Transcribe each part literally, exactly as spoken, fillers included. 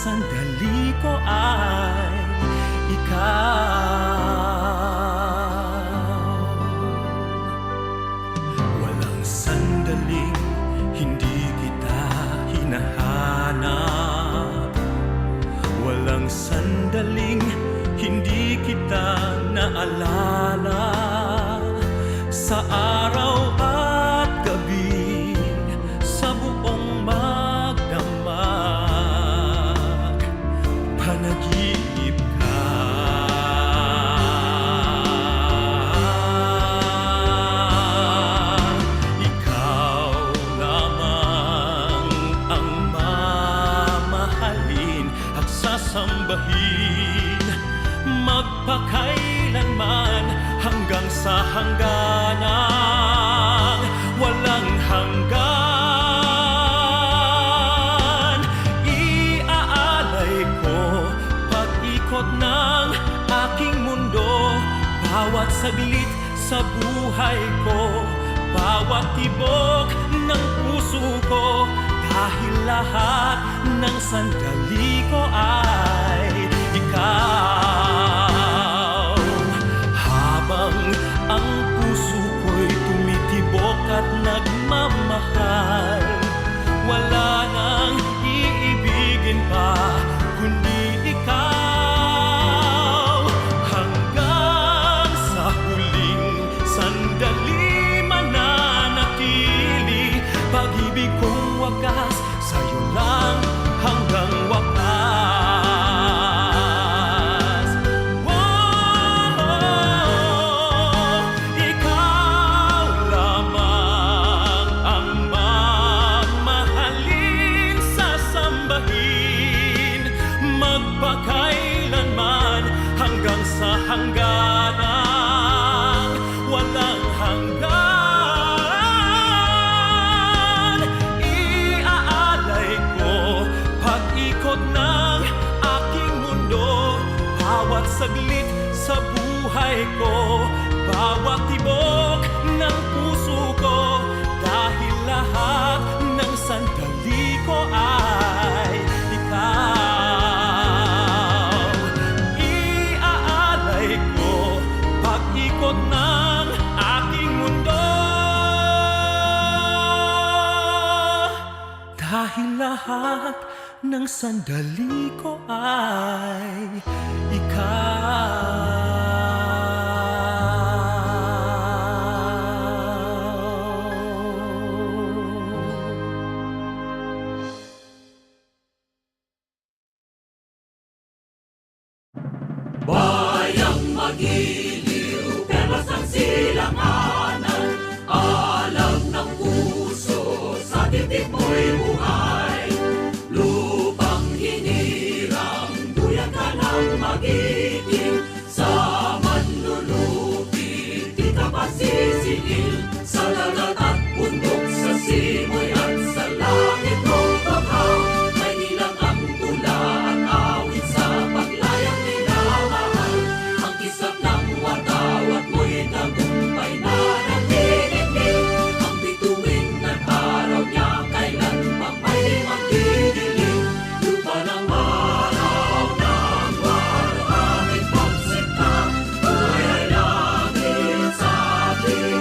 Sandali ko ay ikaw. Walang sandaling hindi kita hinahanap. Walang sandaling hindi kita naalala. Sa araw at gabi, sa buong magdamag, panaginip ka. Ikaw lamang ang mamahalin at sasambahin magpakailanman, hanggang sa hangganang walang hanggan. Iaalay ko pag-ikot ng aking mundo, bawat saglit sa buhay ko, bawat tibok ng puso ko, dahil lahat ng sandali ko ay ikaw. Habang ang puso ko'y tumitibok at nagmamahal, wala nang iibigin pa kundi ikaw. Hanggang sa huling sandali mananatili, pag-ibig kong wagas, sa'yo lang hanggang wakas. Wow! Ikaw lamang ang mamahalin, sasambahin magpakailanman, hanggang sa hangganang walang hanggan. Iaalay ko pag-ikot ng aking mundo, bawat saglit sa buhay ko, bawat tibok ng puso ko, dahil lahat ng sandali ko ay ikaw. Iaalay ko pag-ikot ng aking mundo, dahil lahat ng sandali ko ay ikaw. Bayang magiliw, perlas ng silanganan, alam ng puso, sa titik mo'y buhay. Lupang hinirang, duyan ka ng magiting, sa manlulupi, di ka pasisiil. Sa dagat at bundok, sa simoy at sa langit mong bughaw, may ilang ang tula at awit sa paglayang minamahal. Ang kisap ng watawat mo'y tagumpay na nagdidikit. Ang bituin at araw niya kailan pa may magdidilim. Lupa ng maraw, ng maraw, aming pagsikap, buhay ay langit sa atin.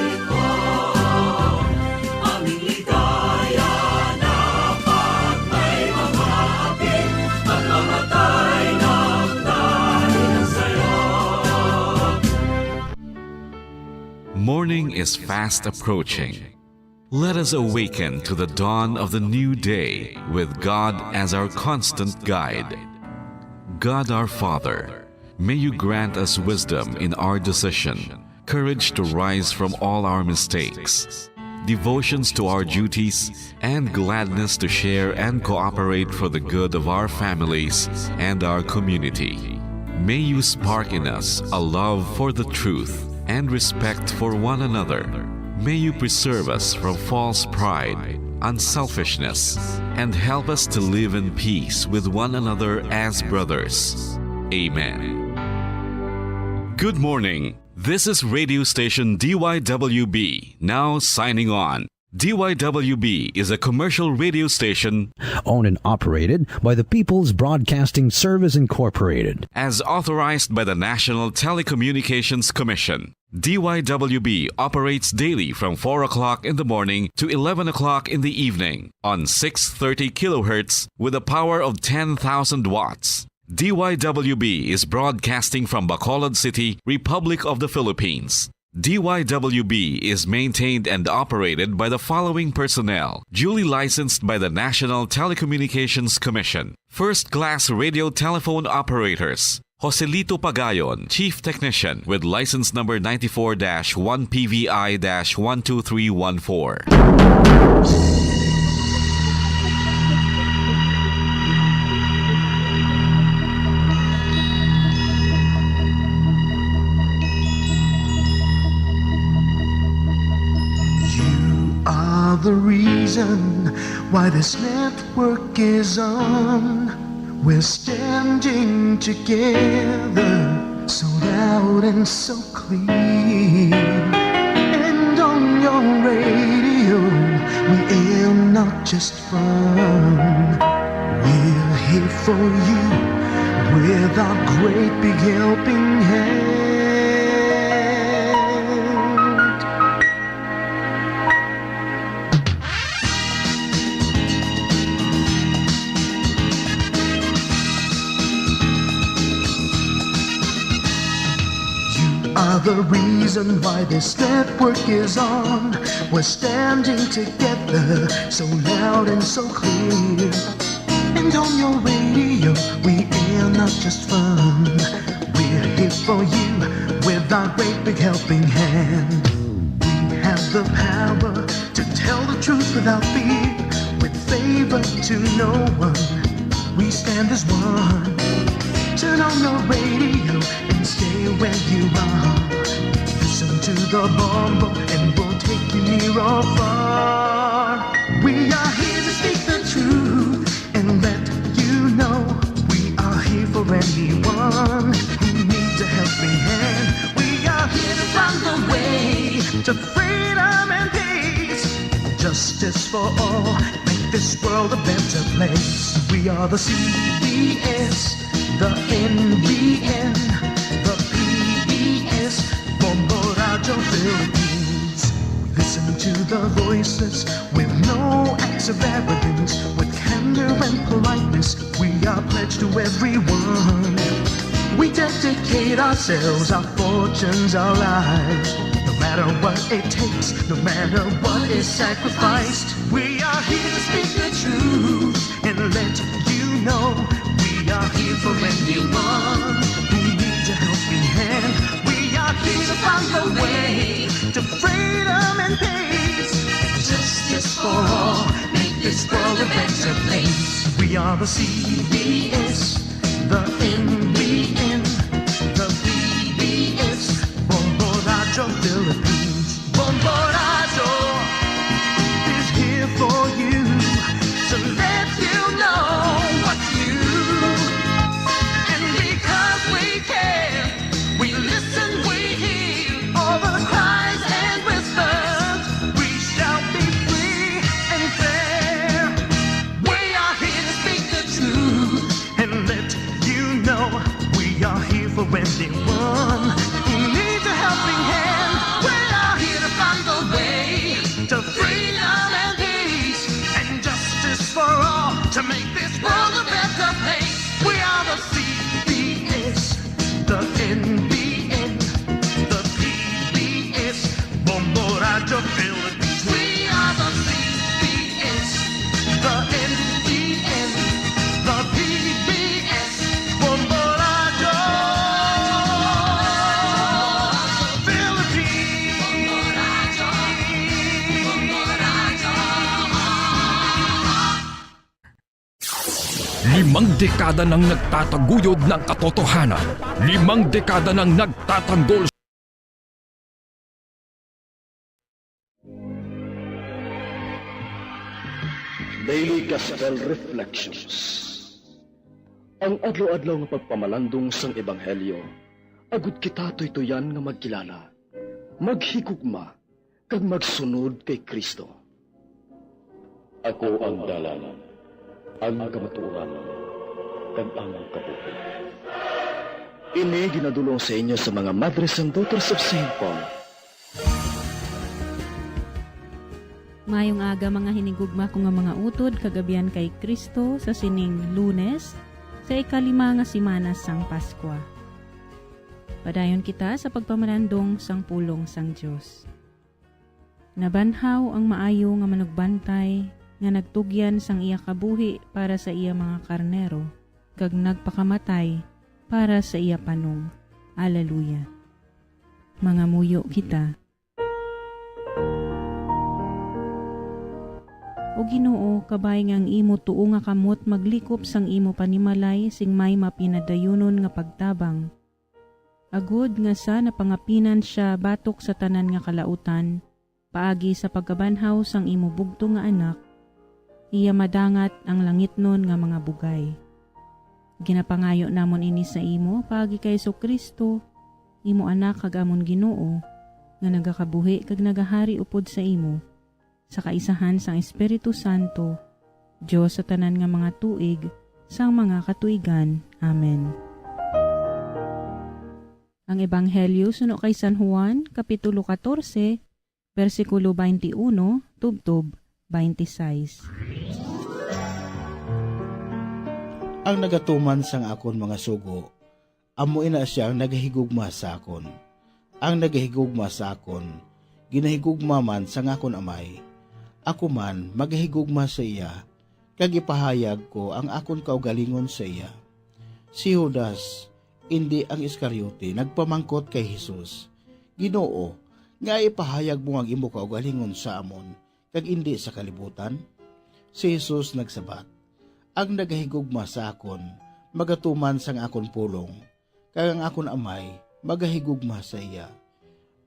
Aming ligaya na pag may mga hapit, pagmamatay ng dahil sa'yo. Morning is fast approaching. Let us awaken to the dawn of the new day with God as our constant guide. God our Father, may you grant us wisdom in our decision, courage to rise from all our mistakes, devotions to our duties, and gladness to share and cooperate for the good of our families and our community. May you spark in us a love for the truth and respect for one another. May you preserve us from false pride, unselfishness, and help us to live in peace with one another as brothers. Amen. Good morning. This is radio station D Y W B, now signing on. D Y W B is a commercial radio station owned and operated by the People's Broadcasting Service Incorporated. As authorized by the National Telecommunications Commission. D Y W B operates daily from four o'clock in the morning to eleven o'clock in the evening on six thirty kilohertz with a power of ten thousand watts. D Y W B is broadcasting from Bacolod City, Republic of the Philippines. D Y W B is maintained and operated by the following personnel, duly licensed by the National Telecommunications Commission. First class radio telephone operators, Joselito Pagayon, Chief Technician, with license number ninety-four dash one P V I dash one two three one four. You are the reason why this network is on. We're standing together, so loud and so clear. And on your radio, we aim not just fun. We're here for you with our great big helping hand. You are the reason why this network is on. We're standing together, so loud and so clear. And on your radio, we air not just fun. We're here for you with our great big helping hand. We have the power to tell the truth without fear, with favor to no one. We stand as one. Turn on your radio and stay where you are. Listen to the Bombo and we'll take you near or far. We are here to speak the truth and let you know we are here for anyone who needs a helping hand. We are here to find the way to freedom and peace. Justice for all, make this world a better place. We are the C B S, the N B N, the P B S, Bombo Radio Philippines. We listen to the voices with no acts of arrogance, with candor and politeness. We are pledged to everyone. We dedicate ourselves, our fortunes, our lives. No matter what it takes, no matter what is sacrificed, we are here to speak the truth and let you know we are here for anyone who needs a helping hand. We are here to find a way to freedom and peace. Justice for all, make this world a better place. We are the C B S, the N B N, the P B S, Bombo Radio Philippines. Bombo Radio is here for you to let you know what's new. And because we care, we listen, we hear all the cries and whispers. We shall be free and fair. We are here to speak the truth and let you know we are here for anyone who needs a helping hand. We are here to find the way to freedom and peace and justice for all to make this world a better place. We are the C B S, the N B N, the P B S, Bombo Radio Philippines. We are the C B S, the N B N, the P B S, Bombo Radio Philippines. Limang dekada nang nagtataguyod ng katotohanan. Limang dekada nang nagtatanggol. Daily Gospel Reflections. Ang adlaw-adlaw nga pagpamalandong sang ebanghelyo, agud kita tuytuyan nga magkilala, maghigugma, kag magsunod kay Cristo. Ako ang dalan, ang kamatuoran, kag ang kabuhi. Ini ginadulong sa inyo sa mga Madres and Daughters of Saint Paul. Mayong aga, mga hinigugma ko nga mga utod kag abyan kay Cristo, sa sining Lunes, sa ikalima nga semana sang Paskwa. Padayon kita sa pagpamalandong sang pulong sang Dios. Nabanhaw ang maayo nga manugbantay nga nagtugyan sang iya kabuhi para sa iya mga karnero, kag nagpakamatay para sa iya panong. Aleluya. Mangamuyo kita. O Ginoo, kabay nga ang imo tuo nga kamot maglikop sang imo panimalay sing may mapinadayunon nga pagtabang, agod nga sa napangapinan sia batok sa tanan nga kalautan, paagi sa pagkabanhaw sang imo bugtong nga Anak, iya madangat ang langitnon nga mga bugay. Ginapangayo namon ini sa imo paagi kay Jesu-Cristo, imo Anak kag amon Ginoo, nga nagakabuhi kag nagahari upod sa imo, sa kaisahan sang Espiritu Santo, Dios sa tanan nga mga tuig sang mga katuigan. Amen. Ang Ebanghelyo suno kay San Juan, Kapitulo katorse, bersikulo twenty-one tubtob twenty-six. Ang nagatuman sang akon mga sugo, amo ina sia ang nagahigugma sa akon. Ang nagahigugma sa akon, ginahigugma man sang akon Amay. Ako man magahigugma sa iya, kag ipahayag ko ang akon kaugalingon sa iya. Si Judas, indi ang Iscariote, nagpamangkot kay Jesus, "Ginoo, ngaa ipahayag mo ang imo kaugalingon sa amon, kag indi sa kalibutan?" Si Jesus nagsabat, "Ang nagahigugma sa akon magatuman sang akon pulong, kag ang akon Amay magahigugma sa iya.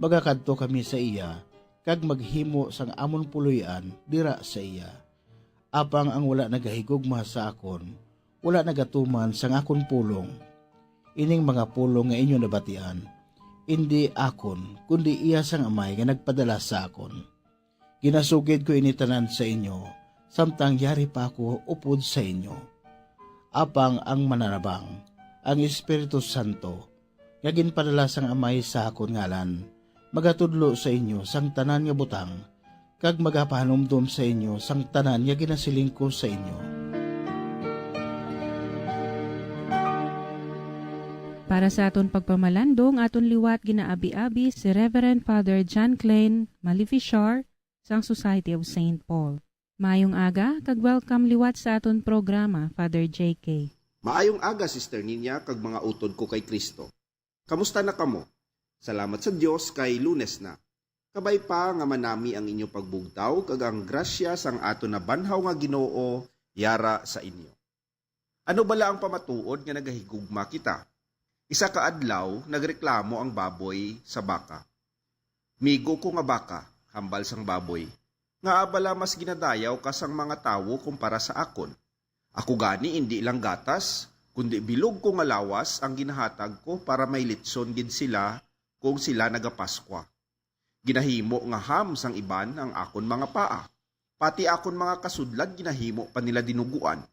Magakadto kami sa iya, kag maghimo sang amon puloy-an dira sa iya. Apang ang wala nagahigugma sa akon, wala nagatuman sang akon pulong. Ining mga pulong nga inyo nabatian, indi akon, kundi iya sang Amay nga nagpadala sa akon. Ginasugid ko ini tanan sa inyo, samtang yari pa ako upod sa inyo. Apang ang Mananabang, ang Espiritu Santo, nga ginpadala sang Amay sa akon ngalan, magatudlo sa inyo sang tanan nga butang, kag magapahanumdom sa inyo sang tanan nga ginasiling ko sa inyo." Para sa aton pagpamalandong, aton liwat ginaabi-abi si Reverend Father John Klein Malefichar sang Society of Saint Paul. Maayong aga, kag welcome liwat sa aton programa, Father J K. Maayong aga, Sister Ninya, kag mga utod ko kay Cristo. Kamusta na kamo? Salamat sa Dios kay Lunes na. Kabay pa nga manami ang inyo pagbugtaw, kag ang grasya sang aton nabanhaw nga Ginoo yara sa inyo. Ano bala ang pamatuod nga nagahigugma kita? Isa ka adlaw, nagreklamo ang baboy sa baka. "Migo ko nga baka," hambal sang baboy, "ngaa bala mas ginadayaw ka sang mga tawo kumpara sa akon? Ako gani indi lang gatas, kundi bilog ko nga lawas ang ginahatag ko para may litson gid sila kung sila nagapaskwa. Ginahimo nga ham sang iban ang akon mga paa, pati akon mga kasudlag ginahimo pa nila dinuguan."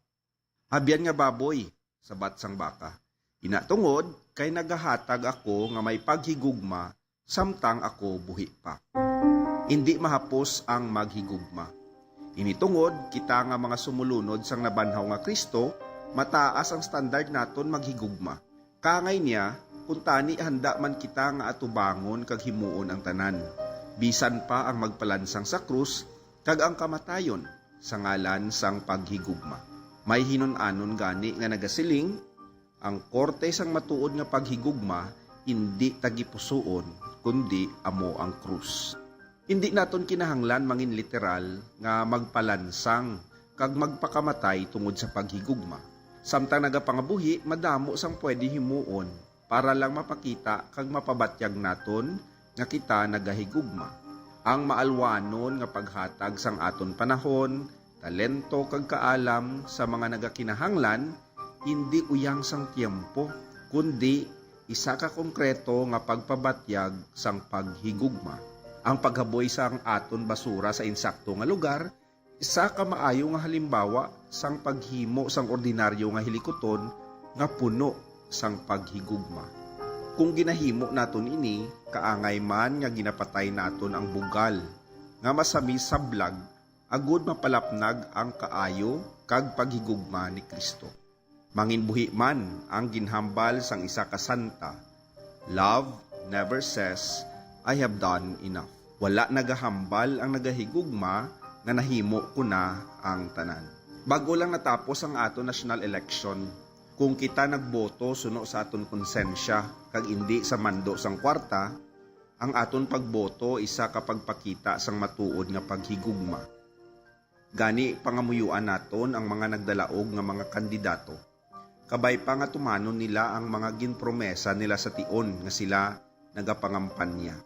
"Abyan nga baboy," sabat sang baka, "ina tungod kay nagahatag ako nga may paghigugma samtang ako buhi pa. Indi mahapos ang maghigugma." Ini tungod, kita nga mga sumulunod sang nabanhaw nga Cristo, mataas ang standard naton maghigugma. Kaangay niya, kuntani handa man kita nga atubangon kag himuon ang tanan, bisan pa ang magpalansang sa krus kag ang kamatayon sa ngalan sang paghigugma. May hinun-anon gani nga nagasiling, "Ang korte sang matuod nga paghigugma indi tagipusoon, kundi amo ang krus." Indi naton kinahanglan mangin literal nga magpalansang kag magpakamatay tungod sa paghigugma. Samtang nagapangabuhi, madamo sang pwede himuon para lang mapakita kag mapabatyag naton nga kita nagahigugma. Ang maalwanon nga paghatag sang aton panahon, talento, kag kaalam sa mga nagakinahanglan indi uyang sang tiyempo, kundi isa ka konkreto nga pagpabatyag sang paghigugma. Ang paghaboy sang aton basura sa insakto nga lugar Isa ka maayo nga halimbawa sang paghimo sang ordinaryo nga hilikuton nga puno sang paghigugma. Kung ginahimo naton ini, kaangay man nga ginapatay naton ang bugal nga masami sablag agud mapalapnag ang kaayo kag paghigugma ni Cristo. Manginbuhi man ang ginhambal sang isa ka santa, "Love never says, 'I have done enough.'" Wala nagahambal ang nagahigugma nga nahimo ko na ang tanan. Bag-o lang natapos ang aton national election, kung kita nagboto suno sa aton konsensya kag indi sa mando sang kwarta, ang aton pagboto isa ka pagpakita sang matuod nga paghigugma. Gani, pangamuyuan naton ang mga nagdalaog nga mga kandidato. Kabay pa nga tumanon nila ang mga ginpromesa nila sa tion nga sila nagapangampanya.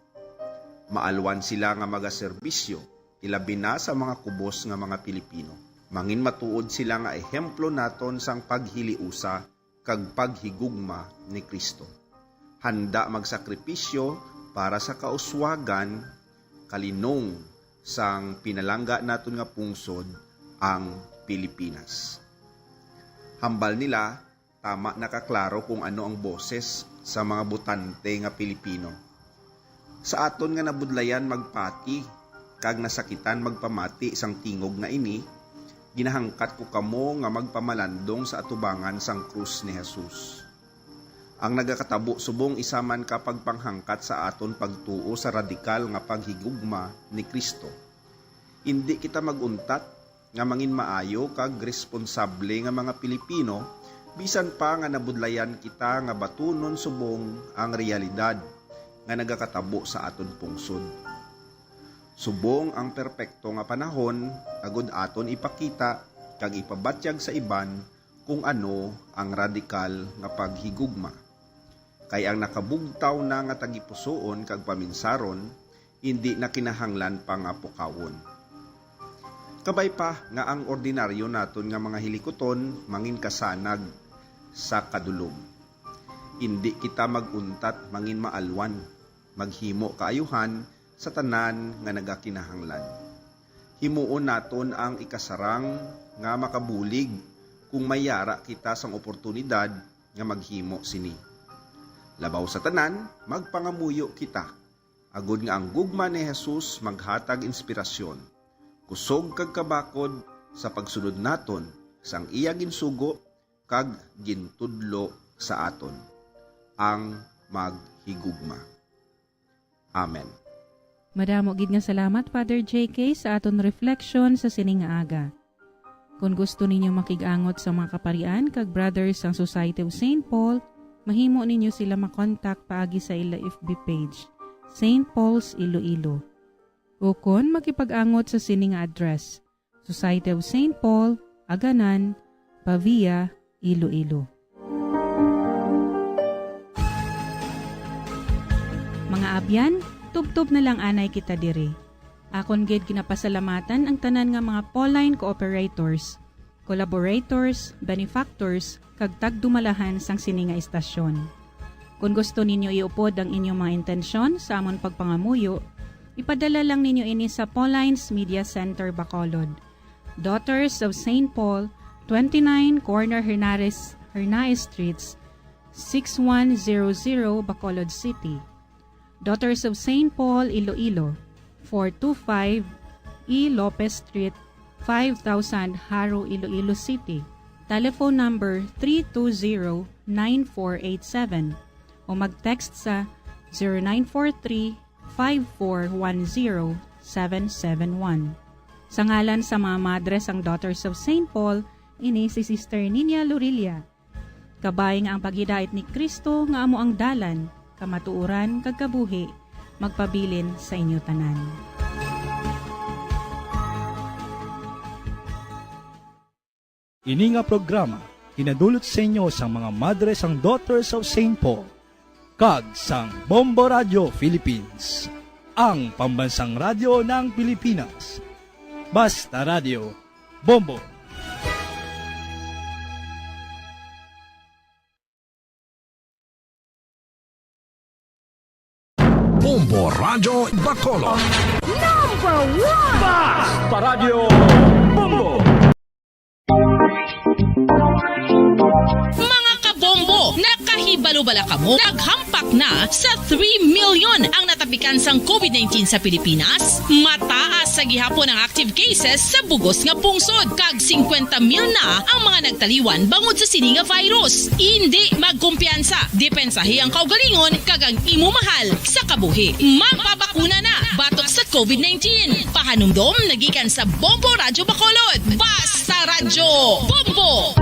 Maalwan sila nga magaserbisyo, ilabi na sa mga kubos nga mga Pilipino. Manginmatuod sila nga ehemplo naton sang paghiliusa kag paghigugma ni Cristo. Handa magsakripisyo para sa kauswagan, kalinong sang pinalangga naton nga pungsod, ang Pilipinas. Hambal nila, tama na kaklaro kung ano ang boses sa mga botante nga Pilipino. Sa aton nga nabudlayan magpati kag nasakitan magpamati sang tingog nga ini, ginahangkat ko kamo nga magpamalandong sa atubangan sang krus ni Jesus. Ang nagakatabo subong isa man ka pagpanghangkat sa aton pagtuo sa radikal nga paghigugma ni Cristo. Indi kita mag-untat nga manginmaayo kag responsable nga mga Pilipino, bisan pa nga nabudlayan kita nga batunon subong ang realidad nga nagakatabo sa aton pungsod. Subong ang perpekto nga panahon, agud aton ipakita kag ipabatyag sa iban kung ano ang radikal nga paghigugma. Kay ang nakabugtaw na nga tagipusoon kag paminsaron, indi na kinahanglan pa nga pukawon. Kabay pa nga ang ordinaryo naton nga mga hilikuton manginkasanag sa kadulom. Indi kita mag-untat manginmaalwan, maghimo kaayuhan sa tanan nga nagakinahanglan. Himuon naton ang ikasarang nga makabulig kung may yara kita sang oportunidad nga maghimo sini. Labaw sa tanan, magpangamuyo kita, agod nga ang gugma ni Jesus maghatag inspirasyon, kusog kag kabakod sa pagsunod naton sang iya ginsugo kag gintudlo sa aton, ang maghigugma. Amen. Madamo gid nga salamat, Father J K, sa aton reflection sa sini nga aga. Kon gusto ninyo makig-angot sa mga kaparian kag brothers sang Society of Saint Paul, mahimo ninyo sila makontak paagi sa ila F B page, Saint Paul's Iloilo. Ukon makipag-angot sa sini nga address, Society of Saint Paul, Aganan, Pavia, Iloilo. Mga abyan, tubtob na lang anay kita diri. Akon gid ginapasalamatan ang tanan nga mga Pauline cooperators, collaborators, benefactors, kag tagdumalahan sang sini nga istasyon. Kon gusto ninyo iupod ang inyong mga intensyon sa amon pagpangamuyo, ipadala lang ninyo ini sa Pauline's Media Center, Bacolod, Daughters of Saint Paul, twenty-nine Corner Hernares, Hernaez Streets, six one zero zero, Bacolod City. Daughters of Saint Paul, Iloilo, four two five E Lopez Street, five thousand, Jaro, Iloilo City. Telephone number three two zero, nine four eight seven o mag-text sa zero nine four three, five four one zero, seven seven one. Sa ngalan sa mga madre sang Daughters of Saint Paul, ini si Sister Nina Lorilla. Kabay nga ang paghidait ni Cristo nga amo ang dalan, kamatuoran, kag kabuhi, magpabilin sa inyo tanan. Ini nga programa ginadulot sa inyo sang mga madre sang Daughters of Saint Paul kag sang Bombo Radio Philippines, ang pambansang radyo ng Pilipinas. Basta Radio, Bombo! Bombo Radyo Bacolod. Number one! Basta Radyo! Mga kabombo, nakahibalo bala kamo? Naghampak na sa three million ang natapikan sang covid nineteen sa Pilipinas. Mataas sa gihapon ang active cases sa bugos nga pungsod, kag singkwenta mil na ang mga nagtaliwan bangod sa sini nga virus. Indi magkumpiyansa, depensahi ang kaugalingon kag ang imo mahal sa kabuhi. Magpabakuna na batok sa covid nineteen. Pahanumdom nagikan sa Bombo Radyo Bacolod. Basta Radyo Bombo!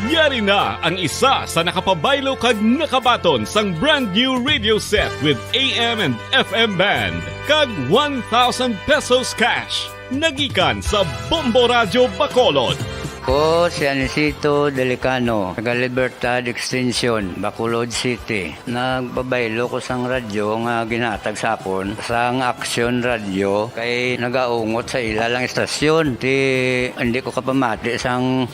Yari na ang isa sa nakapabaylo kag nakabaton sang brand new radio set with A M and F M band kag one thousand pesos cash. Nagikan sa Bombo Radyo Bacolod. Ko si Anisito Delicano, taga Libertad Extension, Bacolod City. Nagpabaylo ko sang radyo nga ginhatag sa akon sang Aksyon Radyo, kay nagaungot sa ila lang istasyon. Ti, hindi ko kapamati sang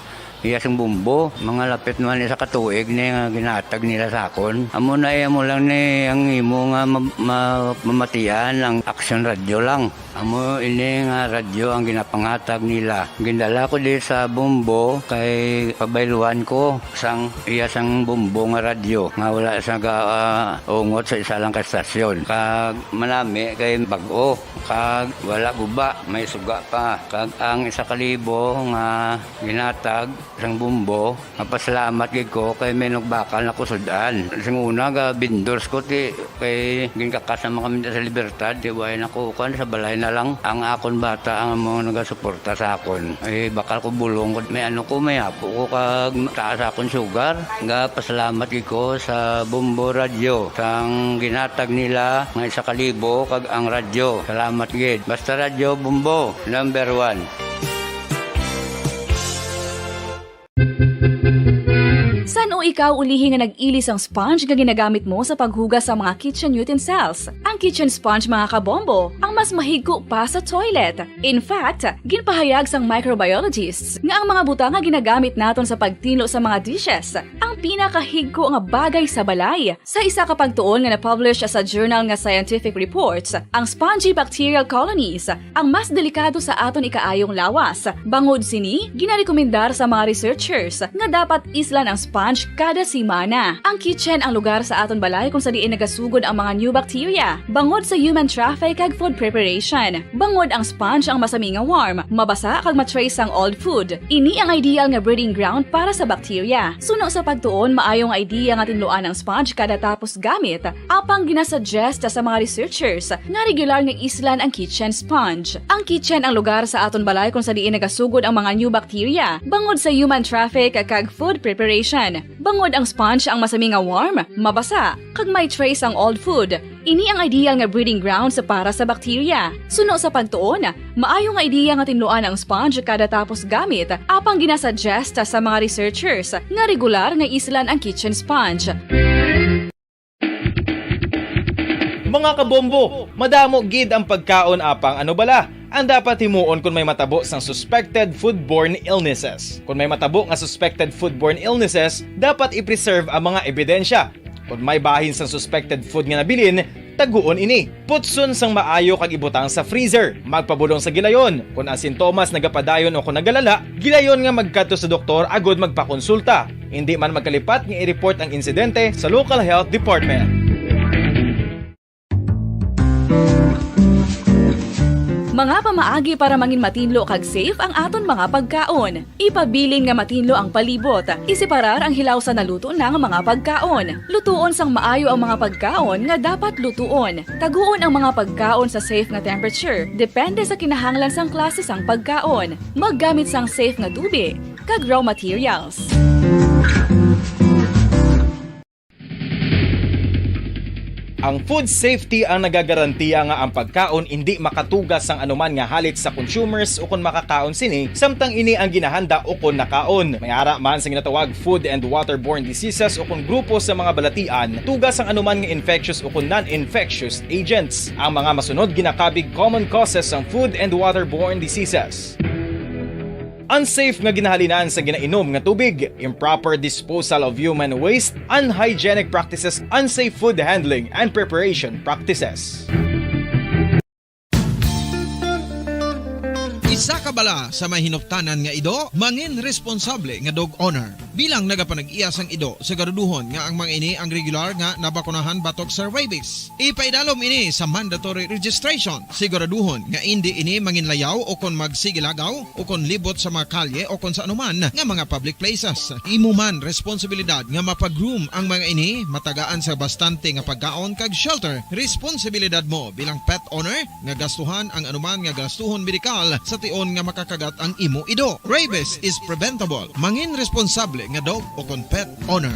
iya sing bumbo. Mga lapit naman isa ka tuig ni nga ginhatag nila sa akon. Amo na, eh, amo lang ni ang imo nga ma-, ma-, mamatian ang Aksyon Radyo lang. Amo ini nga radyo ang ginapangatag nila. Gindala ko di sa Bombo kay pabayluan ko sang iya sang Bombo nga radyo nga wala sa ga, ah, ungot sa isa lang ka estasyon. Kag manami kay bag-o, kag wala guba, may suga pa. Kag ang isa ka libo nga ginatag sang Bombo, mapasalamat gid ko kay may nagbakal na ko sud-an. Sing una, ga vendors ko, ti, kay ginkakas naman kami sa Libertad, ti, way na ko, kuan, sa balay na lang. Ang akon bata ang amo nagasuporta sa akon. Ay, bakal ko bulong ko. May ano ko, may apo ko, kag taas akon sugar. Ga pasalamat gid ko sa Bombo Radyo, sang ginatag nila nga isa ka libo, kag ang radyo. Salamat gid. Basta Radyo Bombo, number one. San-o ikaw ulihi nga nag-ili sang sponge nga ginagamit mo sa paghugas sa mga kitchen utensils? Ang kitchen sponge, mga kabombo, ang mas mahigko pa sa toilet. In fact, ginpahayag sang microbiologists nga ang mga butang nga ginagamit naton sa pagtinlo sa mga dishes ang pinakahigko nga bagay sa balay. Sa isa ka pagtuon nga na-publish sa journal nga Scientific Reports, ang spongy bacterial colonies ang mas delikado sa aton ikaayong lawas. Bangod sini, ginarekomendar sa mga researchers nga dapat islan ang sponge kada semana. Ang kitchen ang lugar sa aton balay kung sa diin nagasugod ang mga new bacteria bangod sa human traffic kag food preparation. Bangod ang sponge ang masami nga warm, mabasa kag ma-trace sang old food. Ini ang ideal nga breeding ground para sa bacteria. Suno sa pagtuon, maayo nga idea nga tinluan ang sponge kada tapos gamit, apang ginasuggest sa mga researchers nga regular nga islan ang kitchen sponge. Ang kitchen ang lugar sa aton balay kung sa diin nagasugod ang mga new bacteria bangod sa human traffic kag food preparation. Bangod ang sponge ang masami nga warm, mabasa, kag may trace ang old food, ini ang ideal nga breeding grounds para sa bacteria. Suno sa pagtuon, maayo nga idea nga tinluan ang sponge kada tapos gamit, apang ginasuggest sa mga researchers nga regular nga islan ang kitchen sponge. Mga kabombo, madamo gid ang pagkaon, apang ano bala ang dapat himuon kon may matabo sang suspected foodborne illnesses? Kon may matabo nga suspected foodborne illnesses, dapat i-preserve ang mga ebidensya. Kon may bahin sang suspected food nga nabilin, taguon ini. Putson sang maayo kag ibutang sa freezer. Magpabulong sa gilayon. Kon ang sintomas nagapadayon o kon nagalala, gilayon nga magkadto sa doktor agud magpakonsulta. Indi man magkalipat nga i-report ang insidente sa local health department. Mga pamaagi para mangin matinlo kag safe ang aton mga pagkaon. Ipabilin nga matinlo ang palibot. Iseparar ang hilaw sa naluto na nga mga pagkaon. Lutuon sang maayo ang mga pagkaon nga dapat lutuon. Taguon ang mga pagkaon sa safe nga temperature, depende sa kinahanglan sang klase sang pagkaon. Maggamit sang safe nga tubig kag raw materials. Ang food safety ang nagagarantiya nga ang pagkaon indi makatuga sang anuman nga halit sa consumers ukon makakaon sini, samtang ini ang ginahanda ukon nakaon. May ara man sa ginatawag food and waterborne diseases ukon grupo sa mga balatian, tuga sang anuman nga infectious ukon non-infectious agents. Ang mga masunod ginakabig common causes sang food and waterborne diseases. Unsafe nga ginahalinan sa ginainom nga tubig, improper disposal of human waste, unhygienic practices, unsafe food handling and preparation practices. Isa ka bala sa may hinuptanan nga ido, mangin responsable nga dog owner. Bilang nagapanag-iya sang ido, siguraduhon nga ang mga ini ang regular nga nabakunahan batok sa rabies. Ipaidalom ini sa mandatory registration. Siguraduhon nga indi ini manginlayaw o kon magsigilagaw o kon libot sa mga kalye o kon sa anuman nga mga public places. Imo man responsibilidad nga mapag-groom ang mga ini, matagaan sa bastante nga pagkaon kag shelter. Responsibilidad mo bilang pet owner nga gastuhan ang anuman nga gastuhon medikal sa tion nga makakagat ang imo ido. Rabies is preventable. Mangin responsable nga dog o kon pet owner.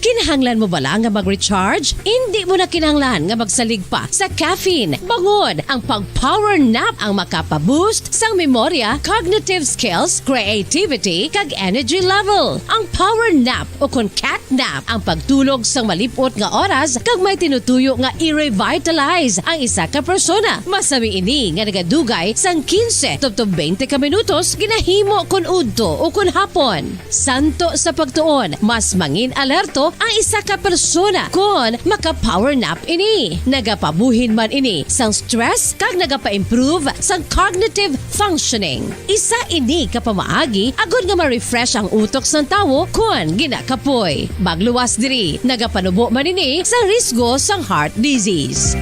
Kinahanglan mo bala nga mag-recharge? Indi mo na kinahanglan nga magsalig pa sa caffeine. Bangod ang pag-power nap ang makapa-boost sang memorya, cognitive skills, creativity, kag energy level. Ang power nap o kon cat nap ang pagtulog sang malip-ot nga oras kag may tinutuyo nga i-revitalize ang isa ka persona. Masami ini nga nagadugay sang quince tubtob twenty ka minutos ginahimo kon udto o kon hapon. Santo sa pagtuon, mas mangin alerto ang isa ka persona kon maka-power nap ini. Nagapabuhin man ini sang stress kag nagapa-improve sang cognitive functioning. Isa ini ka pamaagi agod nga ma-refresh ang utok sang tawo kon ginakapoy. Magluwas diri, nagapanubo man ini sa risgo sang heart disease.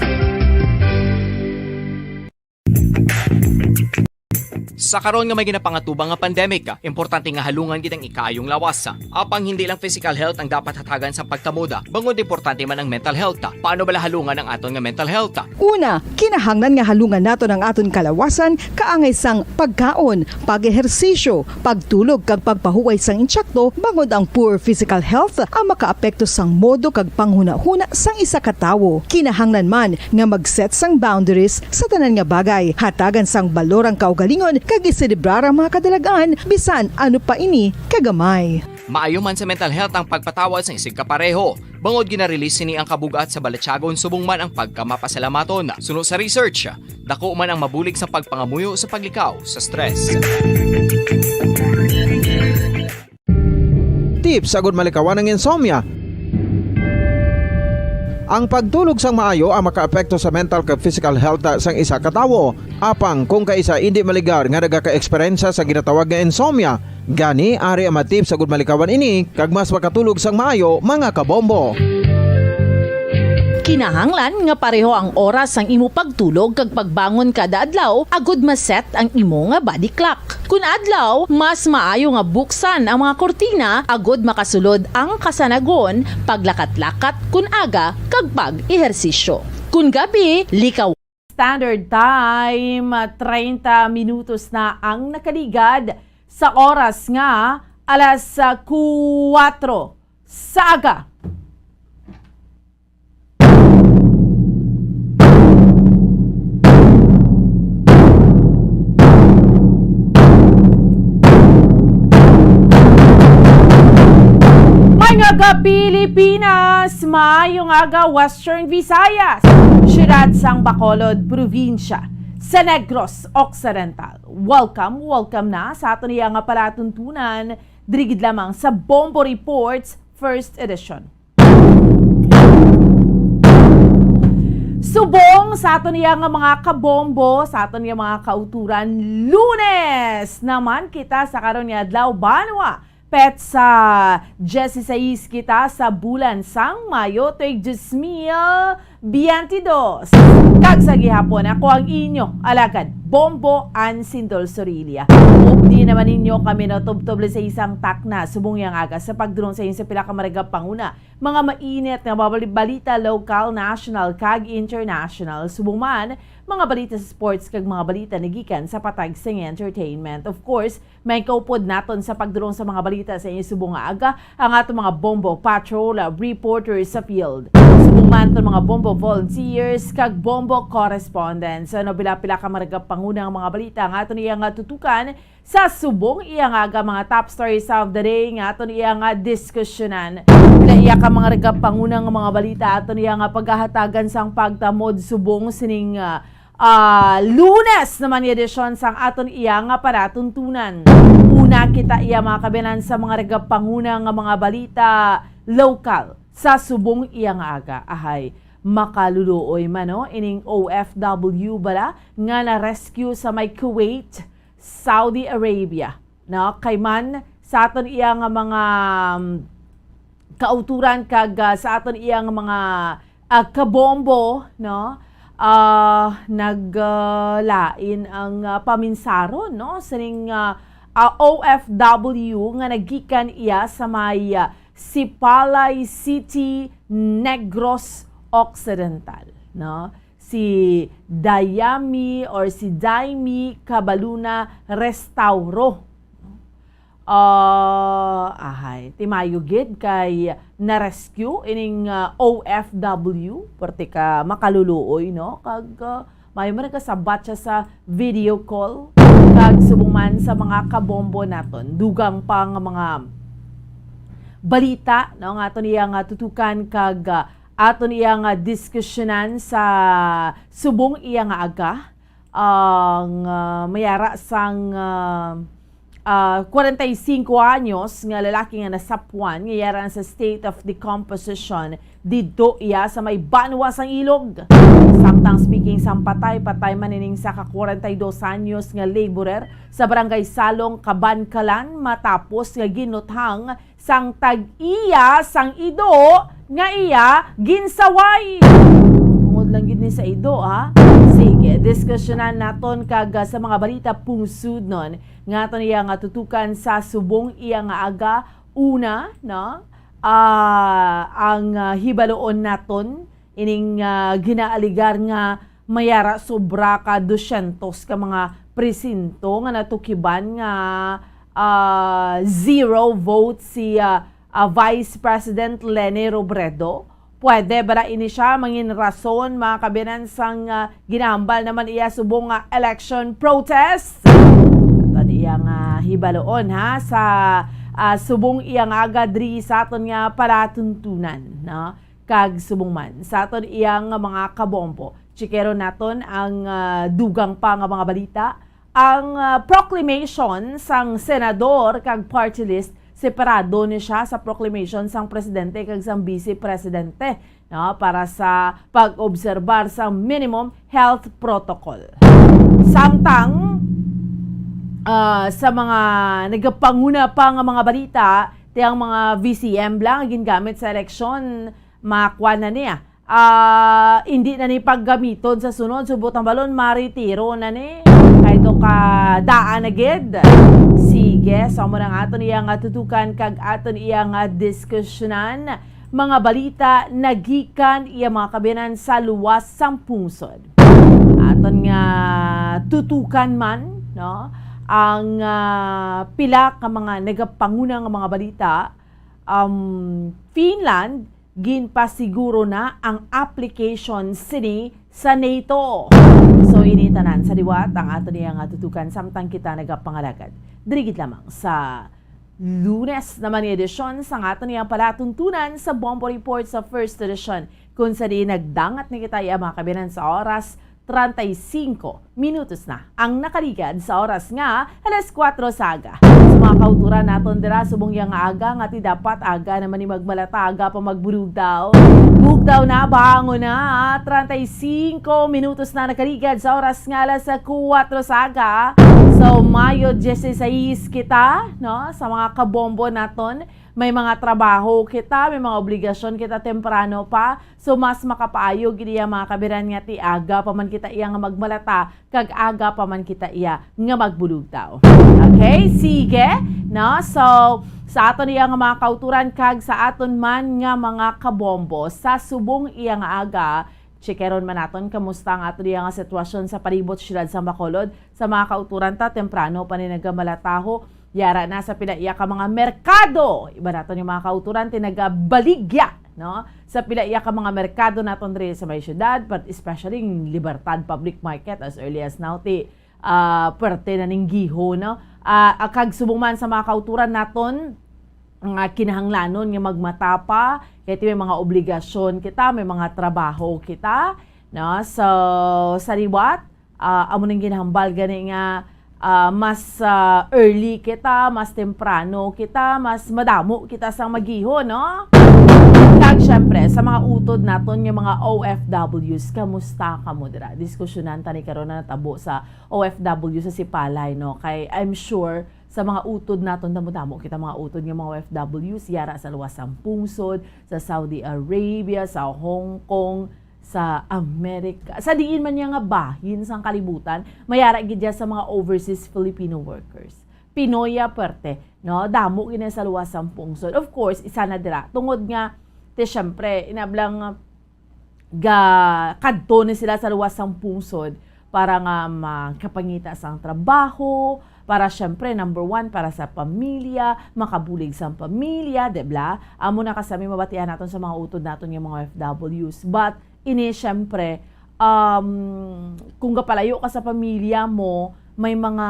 Sa karon nga may ginapangatubang nga pandemic, importante nga halungan gid ang ikaayong lawas. Apang hindi lang physical health ang dapat hatagan sa pagtamod, bangod importante man ang mental health. Paano bala halungan ang aton nga mental health? Una, kinahanglan nga halungan naton ang aton kalawasan kaangay sang pagkaon, pag-ehersisyo, pagtulog kag pagpahuway sang intsakto, bangod ang poor physical health ang makaapekto sang modo kag panghunahuna sang isa ka tawo. Kinahanglan man nga mag-set sang boundaries sa tanan nga bagay, hatagan sang balor ang kaugalingon kag iselebrar ang mga kadalag-an bisan ano pa ini kagamay. Maayo man sa mental health ang pagpatawad sang isigkapareho, bangod gina-release sini ang kabug-at sa balatyagon subong man ang pagkamapasalamaton. Suno sa research, dako man ang mabulig sa pagpangamuyo sa paglikaw sa stress. Tips agud malikawan ang insomnia. Ang pagtulog sang maayo ang makaapekto sa mental kag physical health sang isa ka tawo. Apang kung kaisa indi maligar nga nagakaeksperyensya sa ginatawag nga insomnia, gani ari ang mga tips agud malikawan ini kag mas makatulog sang maayo, mga kabombo. Kinahanglan nga pareho ang oras sang imo pagtulog kag pagbangon kada adlaw agud ma-set ang imo nga body clock. Kun adlaw, mas maayo nga buksan ang mga kurtina agud makasulod ang kasanagon, paglakat-lakat kun aga, kag pag-ehersisyo. Kun gabi, likaw. Standard time, treinta minutos na ang nakaligad sa oras nga alas kuwatro sa aga. May nga aga, Pilipinas! Maayong aga, Western Visayas! Siyudad sang Bacolod, probinsya sa Negros Occidental. Welcome, welcome na sa aton iya nga palatuntunan, diri gid lamang sa Bombo Reports First Edition. Subong sa aton iya nga mga kabombo, sa aton iya mga kauturan, Lunes naman kita sa karon nga adlaw, banwa petsa dieciséis kita sa bulan sang Mayo, tuig dos mil beinte dos. Kag sa gihapon, ako ang inyo alagad, Bombo Ansindol Sorilia. Updi naman ninyo kami natubtob sa isang takna subong yang aga sa pagdulong sa inyo sa pila ka maragap panguna, mga mainit nga mga bali-, balita, lokal, national, kag international. Subong man, mga balita sa sports kag mga balita nagikan sa patag sa entertainment. Of course, may kaupod naton sa pagdulong sa mga balita sa inyo subong nga aga ang ato mga Bombo Patrol, uh, reporters sa field. Subong man aton mga Bombo volunteers kag Bombo correspondents. Ano, pila-pila ka maragap panguna ang mga balita nga aton iya nga tutukan sa subong iya nga aga, mga top stories of the day nga aton iya nga diskusyonan. Pila iya ka mga ragap panguna nga mga balita aton iya nga paghahatagan sang pagtamod subong sining, ah, ah, Lunes naman nga edisyon sang aton iya nga palatuntunan. Una, Nakita iya, mga kabiyanan, sa mga nagapanguna nga mga balita lokal sa subong iya nga aga. Ahay, makaluluoy man, no, ining O F W bala nga na-rescue sa may Kuwait, Saudi Arabia, no? Kay man sa aton iya nga mga, um, kauturan kag, ah, sa aton iya nga mga, ah, kabombo, no? Ah, nag, ah, lain ang, ah, paminsaron, no? Sining, ah, ah, O F W nga naggikan iya sa may, ah, Sipalay City, Negros Occidental, no? Si Dayami or si Daimi Cabaluna Restauro. Ah, ahay, timayo gid kay na-rescue ining, ah, O F W, perti ka makaluluoy, no? Kag, ah, mayo man nagkasabat siya sa video call. Kag subong man sa mga kabombo naton, dugang pa nga mga balita, no, nga aton iya nga tutukan kag, ah, aton iya nga diskusyonan sa subong iya nga aga. Ang, ah, mayara sang, ah, ah, kwarenta y singko anyos nga lalaki nga nasapwan nga yara na sa state of decomposition didto iya sa may banwa sang Ilog. Samtang speaking sang patay, patay man ining sa ka kwarenta y dos anyos nga laborer sa Barangay Salong, Kabankalan, matapos nga ginuthang sang tag-iya sang ido nga iya ginsaway. Tungod lang gid ni sa ido, ha? Sige, diskusyonan naton kag, ah, sa mga balita pungsudnon nga aton iya nga tutukan sa subong iya nga aga. Una, no? Ah, ang, ah, hibaloon naton ining, ah, ginaaligar nga mayara sobra ka dosyentos ka mga presinto nga natukiban nga, ah, zero vote si, ah, ah, Vice President Leni Robredo. Pwede bala ini siya mangin rason, mga kabiyanan, sang, ah, ginahambal naman iya subong nga election protest? Aton iya nga hibaloon, ha, sa, ah, subong iya nga aga diri sa aton nga palatuntunan, no? Kag subong man sa aton iya nga mga kabombo, chikeron naton ang, ah, dugang pa nga mga balita. Ang, ah, proclamation sang senador kag party list, separado ni siya sa proclamation sang presidente kag sang vice presidente, no, para sa pag-obserbar sang minimum health protocol. Samtang, ah, sa mga nagapanguna pa nga mga balita, ti ang mga V C M lang gingamit sa eleksyon, makuha na niya. Ah, hindi na ni paggamiton sa sunod, subot ang balon, maritiro na ni. Kay to ka daan na gid. Sige, so amo na ang aton iya nga tutukan kag aton iya nga diskusyonan. Mga balita nagikan iya mga kabiyanan sa luwas sang pungsod. Aton nga tutukan man, no, ang, ah, pila ka mga nagapanguna nga mga balita. Um, Finland, ginpasiguro na ang application sini sa NATO. So, ini tanan sa liwat ang ato niya nga tutukan samtang kita nagapangalagad. Diri gid lamang sa Lunes naman nga edisyon sang ato niya palatuntunan sa Bombo Report sa First Edition, kung sa diin nagdangat ni kita iya mga kabiyanan sa oras treinta y cinco minutos na ang nakaligad sa oras nga alas kuwatro sa aga. Sa mga kauturan naton dira, subong iya nga aga nga ti dapat aga naman ni magmalata, aga pa magbulugtaw. Bugtaw na, bangon na. Treinta y cinco minutos na nakaligad sa oras nga alas kuwatro sa aga. So, Mayo dieciséis kita, no? Sa mga kabombo naton, may mga trabaho kita, may mga obligasyon kita temprano pa. So, mas makapaayo gid iya, mga kabiyanan, nga ti aga pa man kita iya nga magmalata, kag aga pa man kita iya nga magbulugtaw. Okay, sige, no? So, sa aton iya nga mga kauturan kag sa aton man nga mga kabombo, sa subong iya nga aga, chikeron man naton kamusta ang aton iya nga sitwasyon sa palibot siyudad sa Bacolod. Sa mga kauturan ta, temprano pa ni nagamalataho. Yara na sa pila iya ka mga merkado. Iba naton yung mga kauturan, ti nagabaligya, no? Sa pila iya ka mga merkado naton diri sa may syudad, but especially yung Libertad Public Market as early as now, ti, ah, pwerte na ning giho, no? Ah, ah, kag subong man sa mga kauturan naton, nga kinahanglanon nga magmatapa, kay ti may mga obligasyon kita, may mga trabaho kita, no? So, sa liwat, ah, amo ning ginhambal gani nga, ah, mas, ah, early kita, mas temprano kita, mas madamo kita sang magihon, no? Kag syempre, sa mga utod naton nga mga O F Ws, kamusta kamo dira? Diskusyonan ta ni karon na natabo sa O F W sa Sipalay, no? Kay I'm sure sa mga utod naton, damo-damo kita mga utod nga mga O F Ws, yara sa luwas sang pungsod, sa Saudi Arabia, sa Hong Kong, sa Amerika, sa diin man niya nga bahin sang kalibutan, mayara gid ya sa mga overseas Filipino workers. Pinoy ya, perte, no? Damo gid na sa luwas sang pungsod. Of course, isa na dira. Tungod nga, ti, syempre, inablang ga kadto ni sila sa luwas sang pungsod para nga makapangita sang trabaho, para, syempre, number one, para sa pamilya, makabulig sang pamilya, di ba? Amo na kasami mabatian naton sa mga utod naton nga mga O F Ws. But ini, syempre, um, kung gapalayo ka sa pamilya mo, may mga,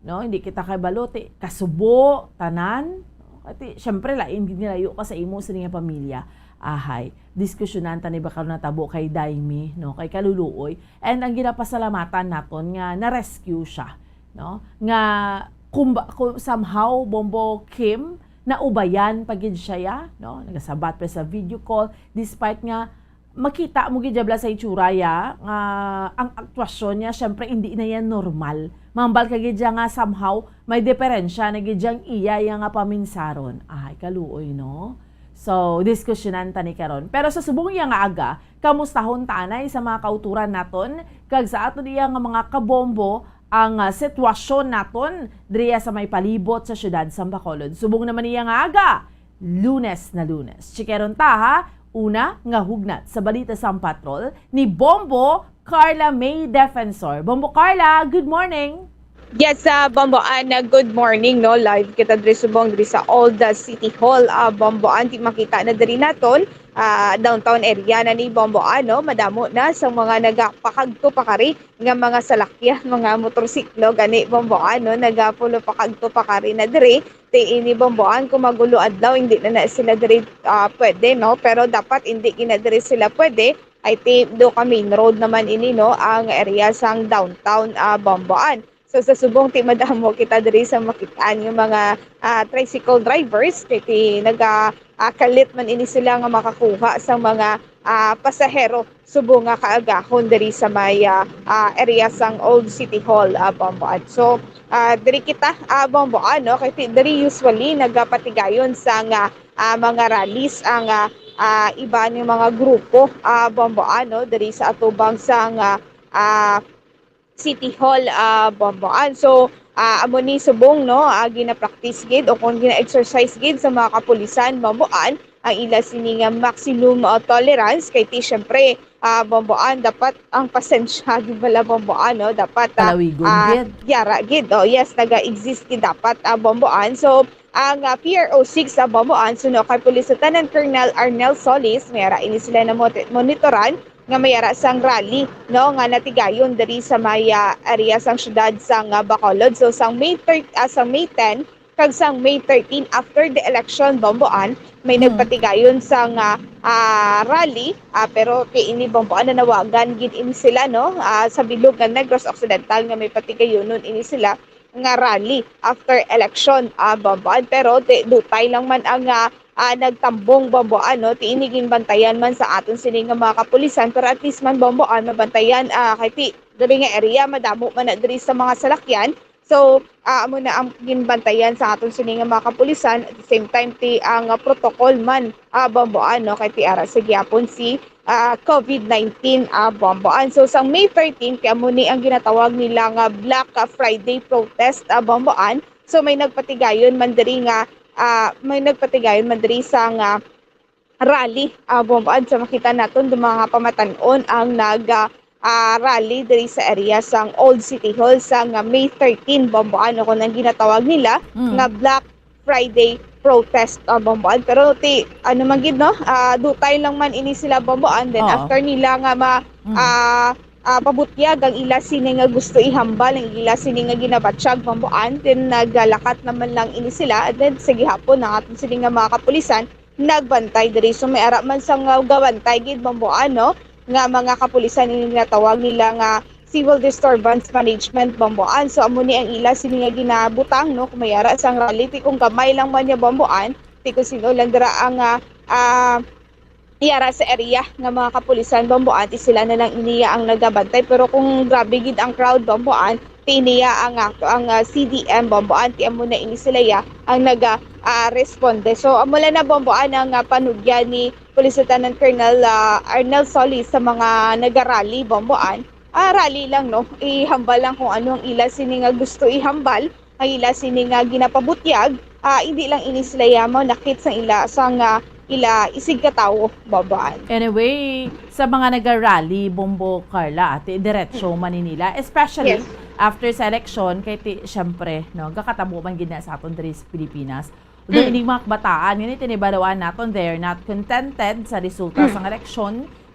no, hindi kita kabalo, ti, kasubo, tanan. Kati, syempre, lain gid nga layo ka sa imo sini nga pamilya. Ahay, diskusyonan ta ni ba karon natabo kay Daimi, no, kay Kaluluoy. And ang ginapasalamatan naton nga na-rescue siya, no? Nga kumba-, ku-, somehow, Bombo Kim, naubayan pa gid siya, ya, no? Nagasabat pa sa video call, despite nga makita mo gid, Jabla, sa itsura ya, nga ang aktuasyon niya, syempre, hindi na yan normal. Mambal ka gid ya nga somehow, may diferensya na gid yang iya, ya nga paminsaron. Ay, kaluoy, no? So, diskusyonan ta ni karon. Pero sa subong ya nga aga, kamustahon ta anay sa mga kauturan naton, kag sa aton iya nga mga kabombo, ang, ah, sitwasyon naton diriya sa may palibot sa siyudad sang Bacolod. Subong naman niya nga aga, Lunes na Lunes. Chikeron ta, ha? Una nga hugnat sa balita sang patrol ni Bombo Carla May Defensor. Bombo Carla, good morning. Yes, ah, Bombo Ann, ah, good morning, no? Live kita diri subong diri sa Old, ah, City Hall, ah, Bombo Ann. Ti makita na diri naton, ah, downtown area na ni Bombo Ann, no? Madamo na sa mga nagapakagto pakari nga mga salakyan, mga motorsiklo, gani, Bombo Ann, no? Nagapulo pakagto pakari na diri. Ti ini, Bombo Ann, kung magulo adlaw, hindi na, na sila diri, ah, pwede, no? Pero dapat hindi gina diri sila pwede. Ay, ti, do ka main road naman ini, no? Ang area sang downtown, ah, Bombo Ann. So, sa subong, ti madamo kita diri sa makitaan nga mga, ah, tricycle drivers, kay ti naga, ah, kalit man ini sila nga makakuha sa mga, ah, pasahero subong nga kaagahon diri sa may, ah, ah, area sang Old City Hall, ah, Bombo Ann. So, ah, diri kita, ah, Bombo Ann, no? Kay ti-, diri usually nagapatigayon sang, ah, ah, mga rallies ang, ah, ah, iban nga mga grupo, ah, Bombo Ann, no? Diri sa atubang sang, ah, ah, City Hall, ah, Bombo Ann. So, ah, amo ni subong, no, ah, gina-practice gid o kung gina-exercise gid sa mga kapulisan, Bombo Ann, ang ila sini nga maximum, ah, tolerance kay ti, syempre, ah, Bombo Ann, dapat ang pasensya gid bala, Bombo Ann, no, dapat, ah, Palawigon ah, gid. Yara gid. Oh, yes, naga-exist gid dapat, ah, Bombo Ann. So, ang, ah, P R O six sa Bombo Ann, suno kay Police Lieutenant Colonel Arnel Solis, may ara ini sila na mo-, monitoran nga may ara sang rally, no, nga natigayon diri sa may, ah, area sang siyudad sang, ah, Bacolod. So, sang May thir-, ah, sang May ten kag sang May thirteen, after the election, Bombo Ann, may Hmm. nagpatigayon sang, ah, ah, rally, ah, pero kay ini, Bombo Ann, nanawagan gid ini sila, no, ah, sa bilog nga Negros Occidental nga may patigayonon ini sila nga rally after election, ah, Bombo Ann. Pero ti-, dutay lang man ang, ah, ah, nagtambong, Bombo Ann, no? Ti ini ginbantayan man sa aton sini nga mga kapulisan, pero at least man, Bombo Ann, mabantayan, ah, kay ti-, diri nga area, madamo man na diri sa mga salakyan. So, ah, amo na ang ginbantayan sa aton sini nga mga kapulisan. At the same time, ti ang, ah, protocol man, ah, Bombo Ann, no? Kay ti ara sa gihapon si ah, COVID nineteen, ah, Bombo Ann. So, sang May thirteen, kay amo ni ang ginatawag nila nga Black, ah, Friday protest, ah, Bombo Ann. So, may nagpatigayon man diri nga, ah, may nagpatigayon man diri sa nga rally, ah, Bombo Ann. So, makita naton do mga pamatan-on ang nag, ah, ah, rally diri sa area sang Old City Hall sang, ah, May thirteen, Bombo Ann, o kung ang ginatawag nila Mm. nga Black Friday protest, ah, Bombo Ann. Pero ti, ano man gid, no? Ah, dutay lang man ini sila, Bombo Ann. Then Oo. after nila nga ma-, Mm. ah, ah, pabutyag ang ila sini nga gusto ihambal, ang ila sini nga ginabatyag, Bombo Ann, then nagalakat naman lang ini sila. And then sa gihapon, ang aton sini nga mga kapulisan nagbantay diri. So may ara man sa nga gabantay gid, Bombo Ann, no, nga mga kapulisan ini ginatawag nila nga civil disturbance management, Bomboan. So, amo ni ang ila sini nga ginabutang, no? Kung may ara sang rally, ti kung gamay lang man niya, Bomboan, ti kung sino lang dira ang, ah, ah, yara sa area nga mga kapulisan, Bomboan, ti sila na lang iniya ang nagabantay. Pero kung grabe gid ang crowd, Bomboan, ti iniya ang ato, ang, ah, C D M, Bomboan, ti amo na ini sila ya ang naga, ah, responde. So, amo lang na, Bomboan, ang, ah, panugyan ni Police Lieutenant Colonel, ah, Arnel Solis sa mga nagarally, Bomboan. Ah, rally lang, no? Ihambal lang kung ano ang ila sini nga gusto ihambal, ang ila sini nga ginapabutyag, ah, hindi lang ini sila yamaw nakit sa ila, sa nga ila isig ka tawo, Bomboan. Anyway, sa mga naga-rally, Bombo Carla, ate, diretso man ni nila, especially Yes. after sa election, kay ti, syempre, no, gakatabo man gid na sa aton diri sa Pilipinas. Although Mm. ining mga kabataan, yun, itinibaluan naton, they're not contented sa resulta Mm. sang election,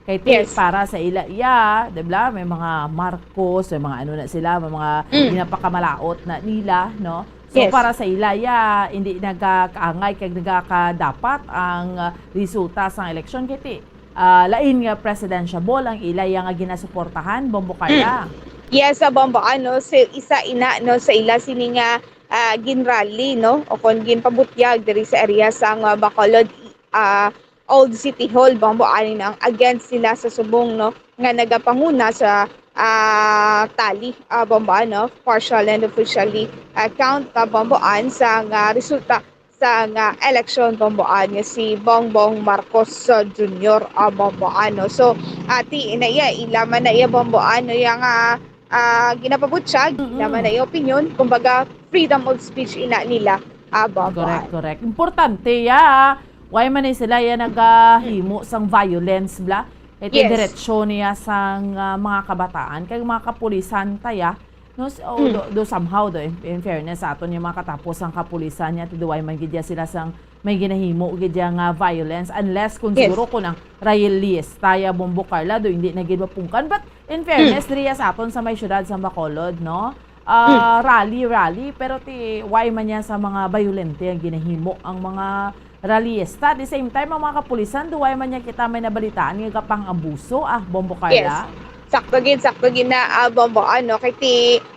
kay ti, Yes. para sa ila, iya, di ba? May mga Marcos, may mga ano na sila, may mga Mm. ginapakamalaot na nila, no? So, Yes. para sa ila, iya, hindi nagakaangay kag nagakadapat ang, ah, resulta sang eleksyon, kay ti, ah, lain nga presidentiable ang ila iya nga ginasuportahan, Bombo Carla. Mm. Yes, sa Bombo, ano, si, isa ina, no, sa ila sini nga, ah, ginrally, no, o kon ginpabutyag diri sa area sang, ah, Bacolod, ah, Old City Hall, Bombo, ani nang against sila sa subong, no, nga nagapanguna sa, ah, tally, ah, Bombo, ano, partial and officially, ah, count, ah, Bombo, an sa nga resulta sa nga eleksyon, Bombo, an nga si Bongbong Marcos, ah, Junior, ah, Bombo, ano. So, ati na iya, ila man na iya, Bombo, ano, iya nga, ah, ginapabutyag, Mm-mm. ila man na iya opinion, kumbaga, freedom of speech ina nila, ah, Bombo, Correct, ano. correct. Importante, ya. Why man ni sila ya nagahimo sang violence, bla? Ito Yes. diretsyo niya sang, ah, mga kabataan, kay mga kapulisan ta ya, no, s-, oh, Mm. do, do somehow do, in, in fairness sa aton yung mga katapos ang kapulisan niya, ti duway man gid ya sila sang may ginahimo gid ya nga violence, unless kung Yes. siguro kung ang rallyista ya, Bombo Carla, do hindi na gid mapungkan. But in fairness, Mm. diri ya sa aton sa may syudad sa Bacolod, no? Ah, Mm. rally, rally, pero ti, why man niya sa mga bayolente ang ginahimo ang mga rallyista? At the same time, ang mga kapulisan, duway man niya kita may nabalitaan nga gapang-abuso, ah, Bombo Carla? Yes. Sakto gid, sakto gid na, ah, Bombo, ano, kay ti,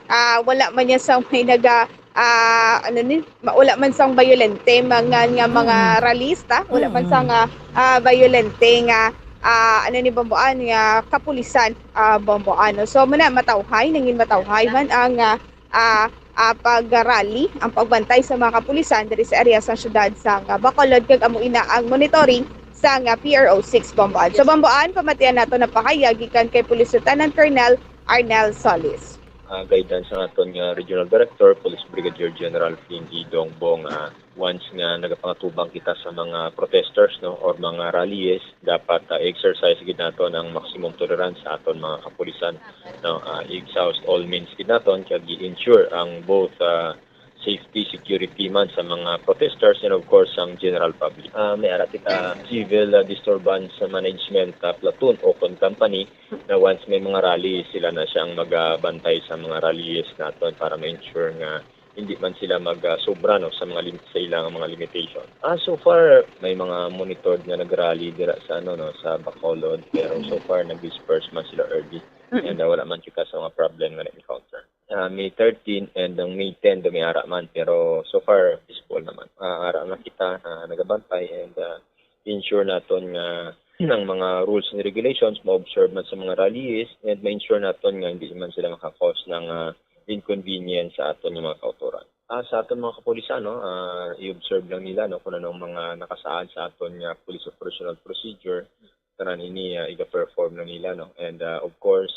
ah, wala man niya sa may naga, ah, ano ni, ma-, wala man sang bayolente, mga, nga mga Mm. rallyista, wala man Mm-mm. sang, ah, ah, bayolente nga, ah, ano ni, Bombo, an, nga kapulisan, ah, Bombo, ano. So, muna, matawhay, nangin matawhay man ang, ah, ah, ah, pag-rally, ang pagbantay sa mga kapulisan diri sa area sa siyudad sa nga Bacolod, kag amo ina ang monitoring sa nga P R O six Bomboan. So, Bomboan, pamatian nato na pahayag gikan kay Police Lieutenant Colonel Arnel Solis. Ah, guidance sa aton nga Regional Director, Police Brigadier General Flindy Dongbong, ah, once nga nagapangatubang kita sa mga protesters, no, or mga rallies, dapat, ah, exercise gid naton ang maximum tolerance sa aton mga kapulisan, no, ah, exhaust all means gid naton kag i-ensure ang both, ah, safety, security man sa mga protesters and of course ang general public. Ah, may ara kita civil, ah, disturbance management, ah, platoon o kon company na once may mga rally sila na siyang magabantay sa mga rallies naton para ma-ensure nga hindi man sila mag, ah, sobra, no, sa mga lim-, sa ilang mga limitation. Ah, so far, may mga monitored nga nag-rally dira sa, ano, no, sa Bacolod, pero so far, nag-disperse man sila early. Mm-mm. And, ah, wala man kita sa mga problem nga na-encounter. Ah, May thirteen and ang May ten, dumiara man, pero so far, peaceful naman. Ah, ara man kita, ah, nagabantay and, ah, ensure naton nga ang mga rules and regulations ma-observe man sa mga rallies and ma-ensure naton nga hindi man sila maka-cause ng, ah, inconvenience sa aton nga mga kautoran. Ah, sa aton mga kapulisan, no, ah, i-observe lang nila, no, kung anong mga nakasaad sa aton nga police operational procedure, tanan ini, ah, iga-perform lang nila, no. And, ah, of course,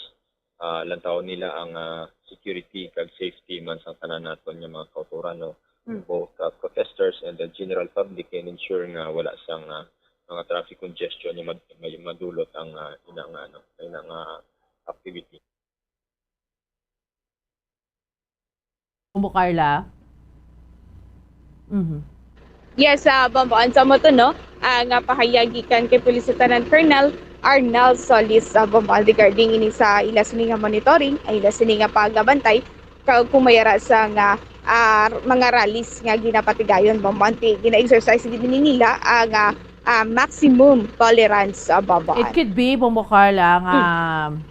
ah, lantawon nila ang, ah, security kag safety man sa tanan naton nga mga kautoran, no. Mm. Both, ah, protesters and the general public can ensure nga wala sang, ah, mga traffic congestion nga mad-, may madulot ang, ah, ina nga, ano, ina nga activity. Bombo Carla? Mhm. Yes, ah, Bombo, an sa mo to, no? Ah, nga pahayag gikan kay Police Lieutenant Colonel Arnel Solis, ah, Bombo, regarding ini sa ila sini nga monitoring, ay ila sini nga pagabantay, ka-, kung may ara sa nga, ah, mga rallies nga ginapatigayon, Bombo, anti, gina-exercise gid ni nila ang, ah, ah, maximum tolerance, ah, Bombo. It could be, Bombo Carla, nga Hmm.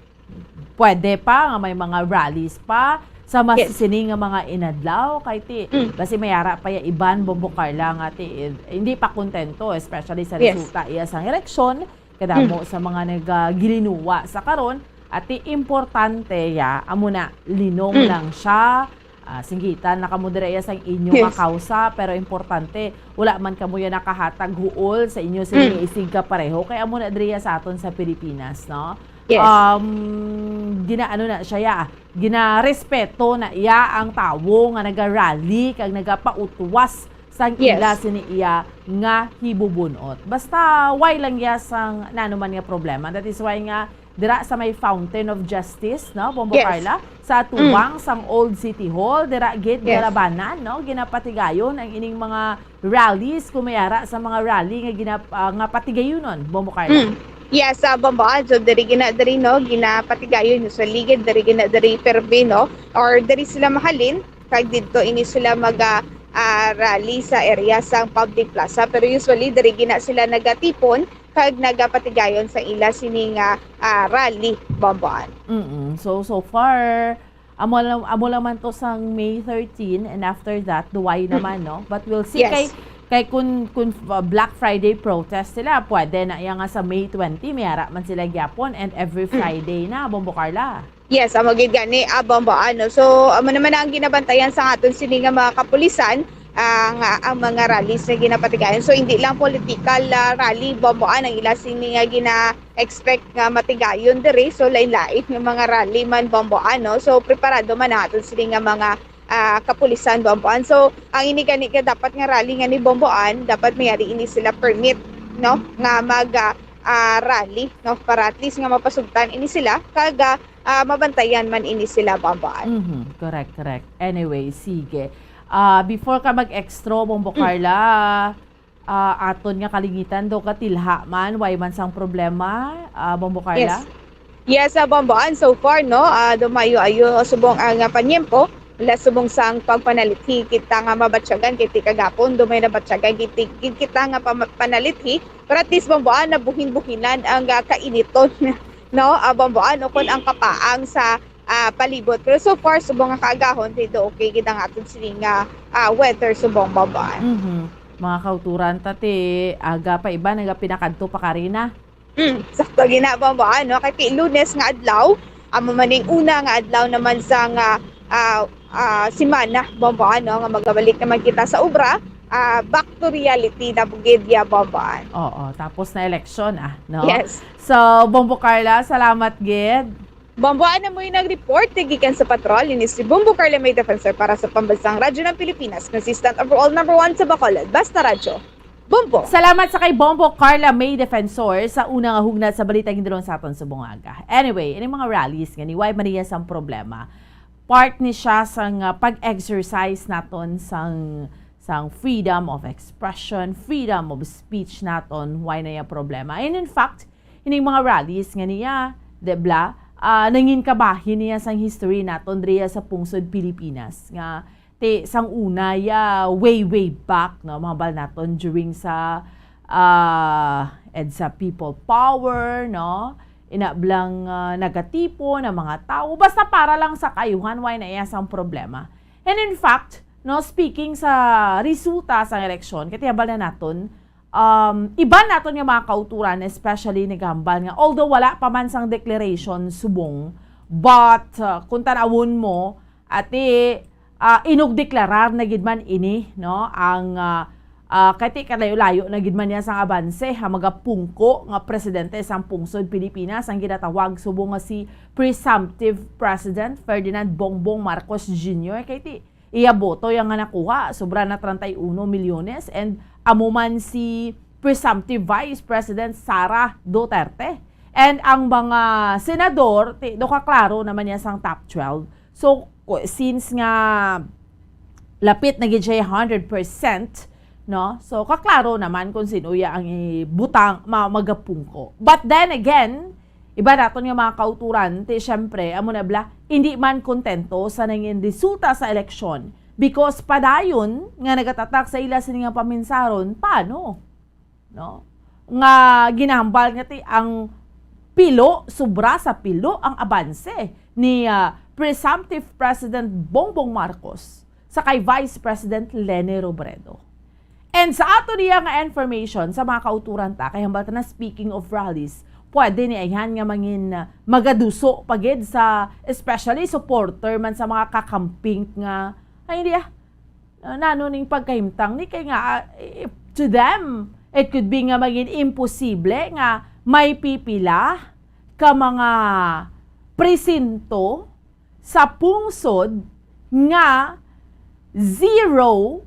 pwede pa nga may mga rallies pa sa mas Yes. sini nga mga inadlaw, kay ti, Mm. basi may ara pa ya iban, Bombo Carla, nga ti, eh, hindi pa kontento, especially sa Yes. resulta iya sang eleksyon, kadamo Mm. sa mga nagagilinuwa sa karon, at ti importante ya, amo na, linong Mm. lang siya, ah, singgitan na kamo dira iya sang inyo nga Yes. kausa, pero importante, wala man kamo ya nakahatag huol sa inyo sini Mm. isig kapareho, kay amo na diri ya sa aton sa Pilipinas, no? Yes. Um, ginaano na siya ya, ginarespeto na iya ang tawo nga nagarally kag nagapautwas sang Yes. ila sini iya nga hibubunot. Basta, why lang ya sang nanuman nga problema. That is why nga dira sa may Fountain of Justice, no, Bombo Yes. Carla, sa Mm. tubang sang Old City Hall, dira gid Yes. galabanan, no, ginapatigayon ang ining mga rallies, kung may ara sa mga rally nga ginap-, ah, nga patigayunon, Bombo Carla. Mm. Yes, sa Bomboan, so diri gina-, diri, no, ginapatigayon, usually gid diri gina-, diri permi, no, or diri sila mahalin, kag didto ini sila maga, ah, rally sa area sang public plaza, pero usually diri gina sila nagatipon kag nagapatigayon sa ila sini nga, ah, rally, Bomboan. Mm-mm. So, so far, amo lang, amo lang man to sang May thirteen, and after that, duway Mm. naman, no? But we'll see Yes. kay, kay kun, kun, uh, Black Friday protest sila, pwede na iya nga sa May twenty, may ara man sila gyapon, and every Mm. Friday na, Bombo Carla. Yes, amo gid gani, ah, Bombo, ano. So, amo naman ang ginabantayan sa aton sini nga mga kapulisan, ah, nga ang mga rallies nga ginapatigayon. So, hindi lang political, ah, rally, Bombo, ang ila sini nga gina-expect nga matigayon diri. So, lain-lain nga mga rally man, Bombo, ano. So, preparado man ang aton sini nga mga, ah, kapulisan, Bomboan. So, ang ini gani nga dapat nga rally nga ni Bomboan, dapat may ari ini sila permit, no, nga mag, ah, ah, rally, no, para at least nga mapasugtan ini sila kag, ah, ah, mabantayan man ini sila, Bomboan. Mhm, correct, correct. Anyway, sige. Ah, before ka mag-extra, Bombo Mm. Carla, ah, aton nga kalingitan do, katilha man, way man sang problema, ah, Bombo Carla? Yes. Yes, ah, Bomboan, so far, no, ah, dumayo-ayo subong ang, ah, panyempo, wala subong sang pagpanalithi kita nga mabatyagan, kay ti kagapon, dumay nabatyagan, gid ti-, gid kita nga pama-, panalithi, pero at least, Bomboan, nabuhin-buhinan ang, ah, kainiton, no, ah, Bomboan, o kon ang kapaang sa, ah, palibot. Pero so far, subong nga kaagahon, dito okay gid ang aton sini nga, ah, weather, subong, Bomboan. Mhm. Mga kauturan, ta ti, aga pa iba, nagapinakadto pa karina. Mm, sakto gina, Bomboan, no? Kay ti Lunes nga adlaw, amo man ning una nga adlaw naman sa nga, ah, ah, semana, Bomboan, no? Nga magabalik naman kita sa obra, ah, back to reality na gid ya, Bomboan. Oo, tapos na eleksyon, ah, no? Yes. So, Bombo Carla, salamat gid. Bomboan, amoy nag-report gikan sa patrol, ini si Bombo Carla May Defensor para sa Pambansang Radyo ng Pilipinas, consistent, overall number one sa Bacolod. Basta Radyo. Bombo. Salamat sa kay Bombo Carla May Defensor sa una nga hugnat sa balita ginadulong sa aton subong nga aga. Anyway, ining mga rallies nga ni, way man iya sang problema. Part ni siya sang, ah, pag-exercise naton sang, sang freedom of expression, freedom of speech naton. Way na iya problema? And in fact, ining mga rallies nga niya, di bla, ah, nangin kabahin niya sang history naton diriya sa pungsod Pilipinas, nga ti sang una ya, way, way back, no, mahambal naton during sa, ah, EDSA People Power, no, ina blang, ah, nagatipon ang mga tawo, basta para lang sa kaayuhan, way na iya sang problema. And in fact, no, speaking sa resulta sang eleksyon, kay ti hambal na naton, um, iban naton nga mga kauturan, especially nagahambal nga, although wala pa man sang declaration subong, but, uh, kung tanawon mo, ati, uh, inugdeklarar na gid man ini, no? Ang, uh, uh, kay ti kalayo-layo na gid man niya sang abanse, ha, magapungko nga presidente sang pungsod Pilipinas ang ginatawag subong nga si presumptive President Ferdinand Bongbong Marcos Junior. Kay ti iya boto yang nga nakuha, sobra na treinta y uno milyones, and amo man si presumptive Vice President Sara Duterte. And ang mga senador, ti, do kaklaro naman niya sang top twelve. So, ku-, since nga lapit na gid siya hundred percent, no? So, kaklaro naman kung sino ya ang ibutang, ma-, magapungko. But then again, iba naton nga mga kauturan, ti, syempre, amo na bla, hindi man kontento sa nangin resulta sa eleksyon because padayon nga nagatatak sa ila sini nga paminsaron, paano? No? Nga ginahambal nga ti ang pilo, sobra sa pilo ang abanse ni, ah, presumptive President Bongbong Marcos sa kay Vice President Leni Robredo. And sa ato niya nga information sa mga kauturan ta, kay hambal ta na, speaking of rallies, pwede ni ayhan nga mangin, ah, magaduso pa gid sa, especially supporter man sa mga kakamping nga, ay, hindi, ah, ah, nano ning pagkahimtang ni, kay nga, ah, if to them, it could be nga maging imposible nga may pipila ka mga presinto sa pungsod nga zero,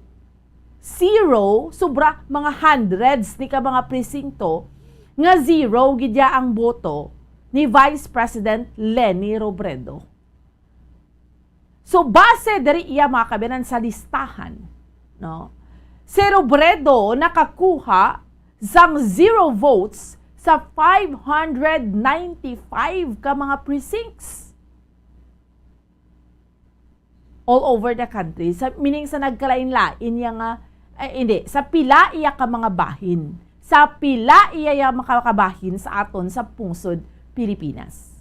zero, sobra mga hundreds ni ka mga presinto nga zero gid ya ang boto ni Vice President Leni Robredo. So, base diri iya, mga kaabyanan, sa listahan, no? Si Robredo nakakuha sang zero votes sa five hundred ninety-five ka mga precincts all over the country. Sa, meaning sa nagkalain-lain niya nga, eh, hindi, sa pila iya ka mga bahin. Sa pila iya, iya maka-, kabahin sa aton sa pungsod Pilipinas.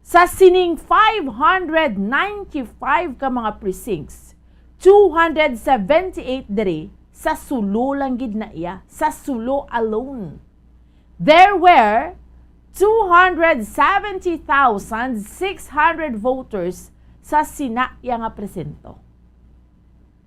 Sa sining five hundred ninety-five ka mga precincts, two hundred seventy-eight diri sa Sulu lang gid na iya, sa Sulu alone. There were two hundred seventy thousand six hundred voters sa sina iya nga presinto.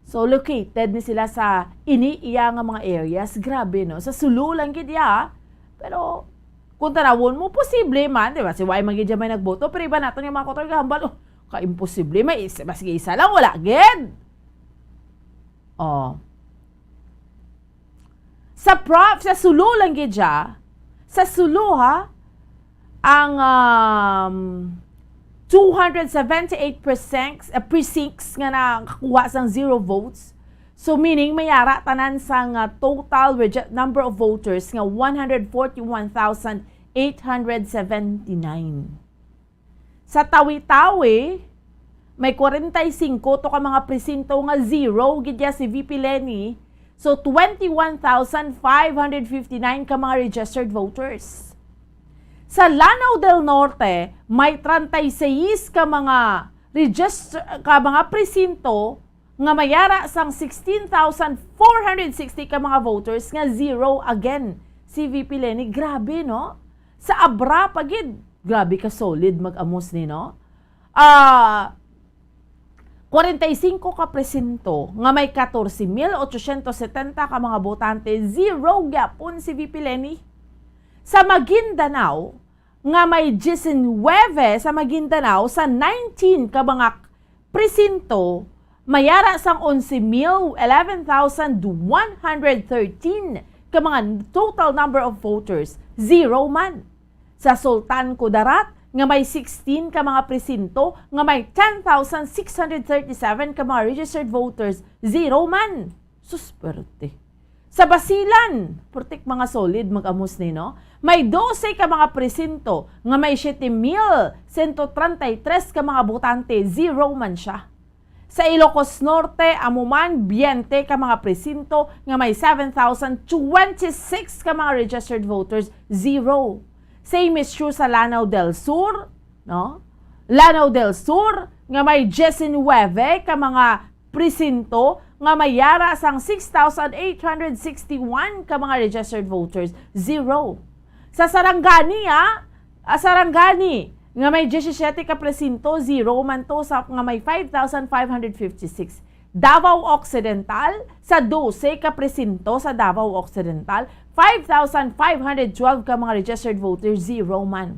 So, located ni sila sa ini iya nga mga areas. Grabe, no? Sa Sulu lang gid iya. Pero, kung tanawon mo, posible man, di ba? Si Wai man gid may nagboto, pero iba naton nga mga kauturan gahambal, "Oh, ka-imposible, may isa, maski isa lang, wala gid." Oh. Sa pro-, sa Sulu lang gid siya, sa Sulu, ha, ang, um, two hundred seventy-eight precincts, uh, precincts nga nakakuha sang zero votes. So, meaning, may ara tanan sang, uh, total rege-, number of voters nga one hundred forty-one thousand eight hundred seventy-nine. Sa Tawi-Tawi, may kwarenta y singko to ka mga presinto nga zero gid ya si V P Leni. So, twenty-one thousand five hundred fifty-nine ka mga registered voters. Sa Lanao del Norte, may treinta y seis ka mga register-, ka mga presinto nga may ara sang sixteen thousand four hundred sixty ka mga voters nga zero again si V P Leni. Grabe, no? Sa Abra pa gid, grabe ka solid mag-amos ni, no? Ah, kwarenta y singko ka presinto nga may katorse mil otsosyentos setenta ka mga botante, zero gyapon si V P Leni. Sa Maguindanao, nga may diecinuebe sa Maguindanao, sa nineteen ka mga presinto, may ara sang onse mil, eleven thousand one hundred thirteen ka mga total number of voters, zero man. Sa Sultan Kudarat, nga may sixteen ka mga presinto, nga may ten thousand six hundred thirty-seven ka mga registered voters, zero man. Sus, perte. Sa Basilan, purtik mga solid mag-amos ni, no? May dose ka mga presinto nga may siyete mil sento treinta y tres ka mga botante, zero man siya. Sa Ilocos Norte, amo man, biyente ka mga presinto nga may seven thousand twenty-six ka mga registered voters, zero. Same is true sa Lanao del Sur, no? Lanao del Sur, nga may diecinuebe ka mga presinto nga may ara sang six thousand eight hundred sixty-one ka mga registered voters, zero. Sa Sarangani, ah, ah, Sarangani, nga may diyesisiyete ka presinto, zero man to sa nga may five thousand five hundred fifty-six. Davao Occidental, sa dose ka presinto sa Davao Occidental, five thousand five hundred twelve ka mga registered voters, zero man.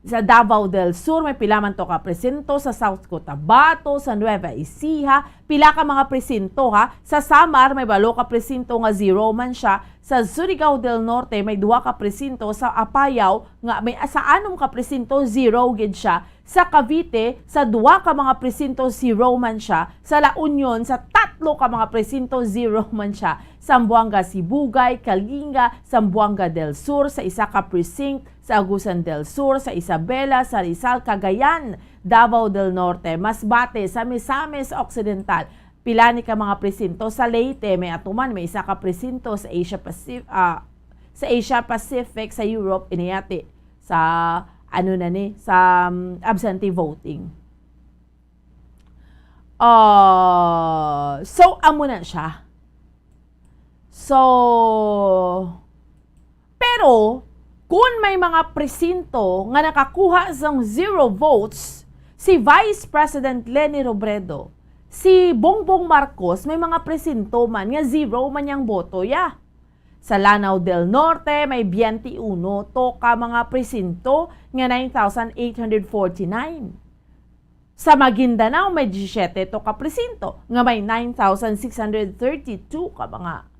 Sa Davao del Sur, may pila man to ka presinto. Sa South Cotabato, sa Nueva Ecija, pila ka mga presinto, ha. Sa Samar, may balo ka presinto nga zero man siya. Sa Surigao del Norte, may duha ka presinto. Sa Apayao, nga may sa anom ka presinto, zero gid siya. Sa Cavite, sa duha ka mga presinto, zero man siya. Sa La Union, sa tatlo ka mga presinto, zero man siya. Zamboanga Sibugay, Kalinga, Zamboanga del Sur, sa isa ka precinct, sa Agusan del Sur, sa Isabela, sa Rizal, Cagayan, Davao del Norte, Masbate, sa Misamis Occidental. Pila ni ka mga presinto sa Leyte, may atuman, may isa ka presinto sa Asia Pacific, ah, sa Asia Pacific, sa Europe, iniyati sa, ano na ni, sa, um, absentee voting. Ah, so, amo na siya. So, pero, kung may mga presinto nga nakakuha sang zero votes, si Vice President Leni Robredo, si Bongbong Marcos, may mga presinto man nga zero man yang boto ya. Sa Lanao del Norte, may twenty-one to ka mga presinto nga nine thousand eight hundred forty-nine. Sa Maguindanao, may diyesiyete to ka presinto nga may nine thousand six hundred thirty-two ka mga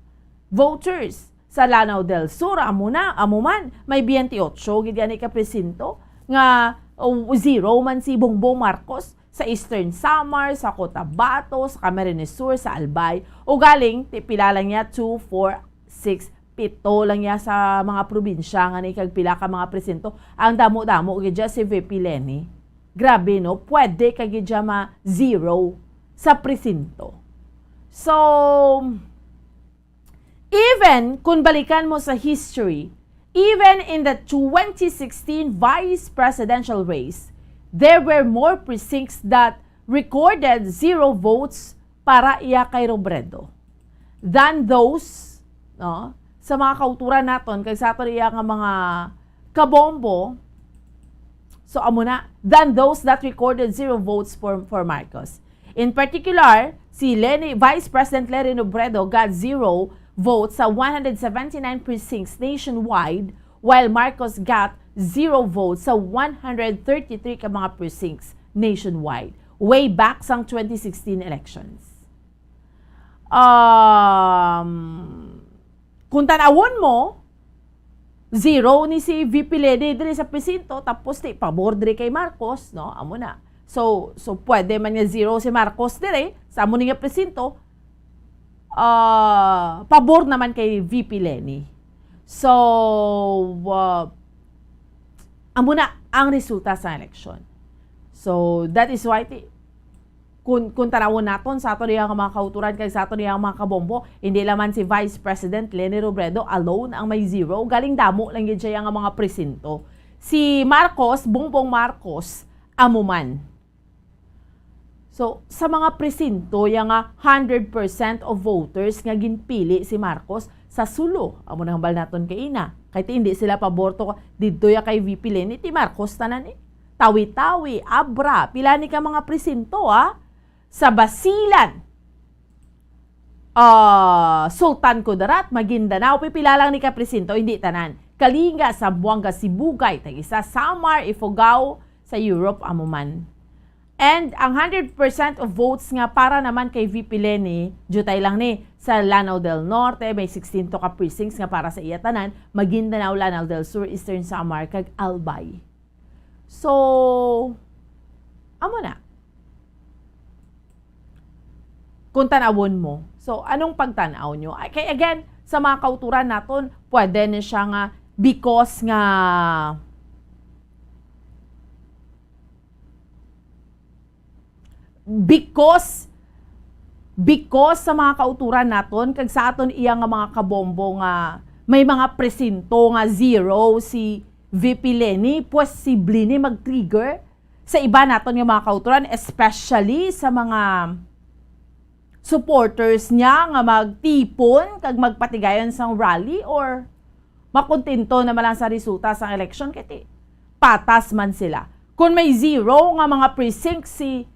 voters. Sa Lanao del Sur, amo na, amo man, may twenty-eight gid gani ka presinto nga, oh, zero man si Bongbong Marcos. Sa Eastern Samar, sa Cotabato, sa Camarines Sur, sa Albay, ugaling, ti pila lang niya, two, four, six, pito lang niya sa mga probinsya nga ni kag pila ka mga presinto. Ang damo-damo gid dya si V P Leni. Grabe, no? Pwede ka gid dya ma-zero sa presinto. So, even kung balikan mo sa history, even in the twenty sixteen vice presidential race, there were more precincts that recorded zero votes para iya kay Robredo than those, no, sa mga kauturan naton kag sa aton iya nga mga kabombo. So, amo na, than those that recorded zero votes for, for Marcos. In particular, si Leni, Vice President Leni Robredo got zero votes sa one hundred seventy-nine precincts nationwide, while Marcos got zero votes sa one hundred thirty-three ka mga precincts nationwide, way back sang twenty sixteen elections. Um, kung tanawon mo, zero ni si V P Leni diri sa presinto, tapos ti pabor diri kay Marcos, no? Amo na. So, so pwede man nga zero si Marcos diri, sa amo ni nga presinto, ah, pabor naman kay V P Leni. So, ah, amo na ang resulta sa eleksyon. So, that is why ti-, kung, kung tanawon naton sa aton iya nga mga kauturan kag sa aton iya nga mga kabombo, hindi lamang si Vice President Leni Robredo alone ang may zero. Galing damo lang gid siya nga mga presinto. Si Marcos, Bongbong Marcos, amo man. So, sa mga presinto, iya nga hundred percent of voters nga ginpili si Marcos sa Sulu, amo na hambal naton kay ina. Kay ti hindi sila paborto didto ya kay V P Leni, ti Marcos tanan eh. Tawi-Tawi, Abra, pila ni ka mga presinto, ah? Sa Basilan, ah, Sultan Kudarat, Maguindanao, pipila lang ni ka presinto, hindi tanan. Kalinga, Zamboanga, Sibugay, tag-isa, Samar, Ifugao, sa Europe, amo man. And ang hundred percent of votes nga para naman kay V P Leni, diutay lang ni, sa Lanao del Norte, may sixteen to ka precincts nga para sa iya tanan, Maguindanao, Lanao del Sur, Eastern Samar, kag Albay. So, amo na. Kung tanawon mo. So, anong pagtanaw nyo? Ay, kay again, sa mga kauturan naton, pwede ni siya nga because nga, because, because sa mga kauturan naton, kag sa aton iya nga mga kabombo nga may mga presinto nga zero si V P Leni, posible ni mag-trigger sa iba naton nga mga kauturan, especially sa mga supporters niya nga magtipon kag magpatigayon sang rally, or makontento naman lang sa resulta sang eleksyon kay ti patas man sila. Kung may zero nga mga precinct si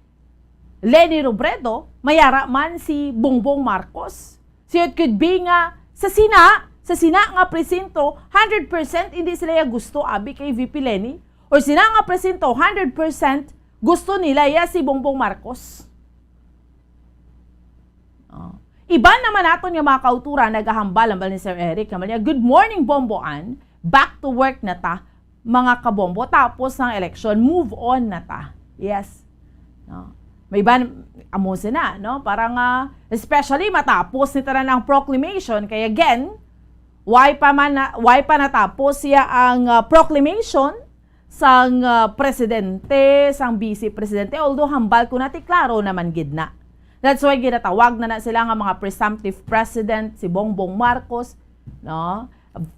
Leni Robredo, mayara man si Bongbong Marcos. So it could be nga sa sina, sa sina nga presinto, hundred percent hindi sila ya gusto abi kay V P Leni, or sina nga presinto, hundred percent gusto nila ya si Bongbong Marcos. Oh. Iban naman naton nga mga kauturan nagahambal, hambal ni Sir Eric, hambal niya, "Good morning, Bomboan. Back to work na ta, mga kabombo. Tapos ang eleksyon, move on na ta." Yes. No? May iban, amo sina, no? Parang, ah, especially matapos ni tanan ang proclamation. Kay again, why pa man na, why pa natapos siya ang, ah, proclamation? sang, ah, presidente, sang vice presidente, although hambal ko na ti klaro naman gid na. That's why ginatawag na na sila nga mga presumptive president, si Bongbong Marcos, no?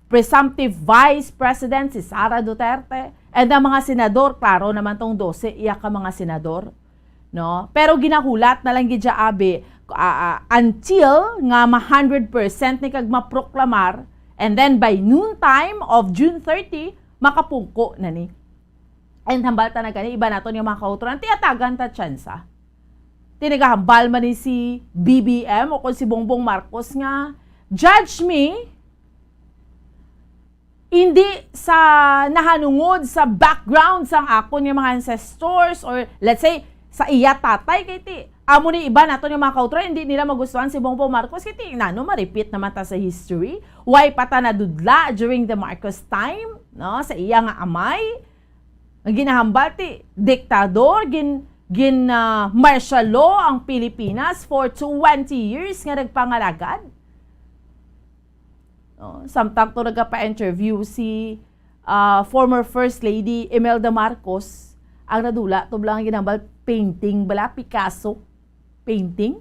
presumptive vice president si Sara Duterte, and ang mga senador, klaro naman tong dose iya ka mga senador, no? Pero ginahulat na lang gid siya, abi, ah, ah, until nga ma hundred percent ni kag maproklamar, and then by noontime of June thirty, makapungko na ni. And hambal ta na gani, iba naton nga mga kautoran, ti atagan ta tsansa. Ti nagahambal man ni si B B M o kon si Bongbong Marcos nga, "Judge me, hindi sa nahanungod sa background sang akon nga mga ancestors, or let's say, sa iya tatay, kay ti, amo ni iba naton nga mga kautoran, hindi nila magustuhan si Bongbong Marcos, kay ti, nano, ma-repeat naman ta sa history. Why pa ta nadudla during the Marcos time, no? Sa iya nga amay, ang ginahambal ti diktador, gin, gin, ah, martial law ang Pilipinas for twenty years nga nagpangalagad." No? Samtang to nagapa-interview si, ah, former First Lady Imelda Marcos, ang nadula to bala nga ginahambal painting bala, Picasso painting.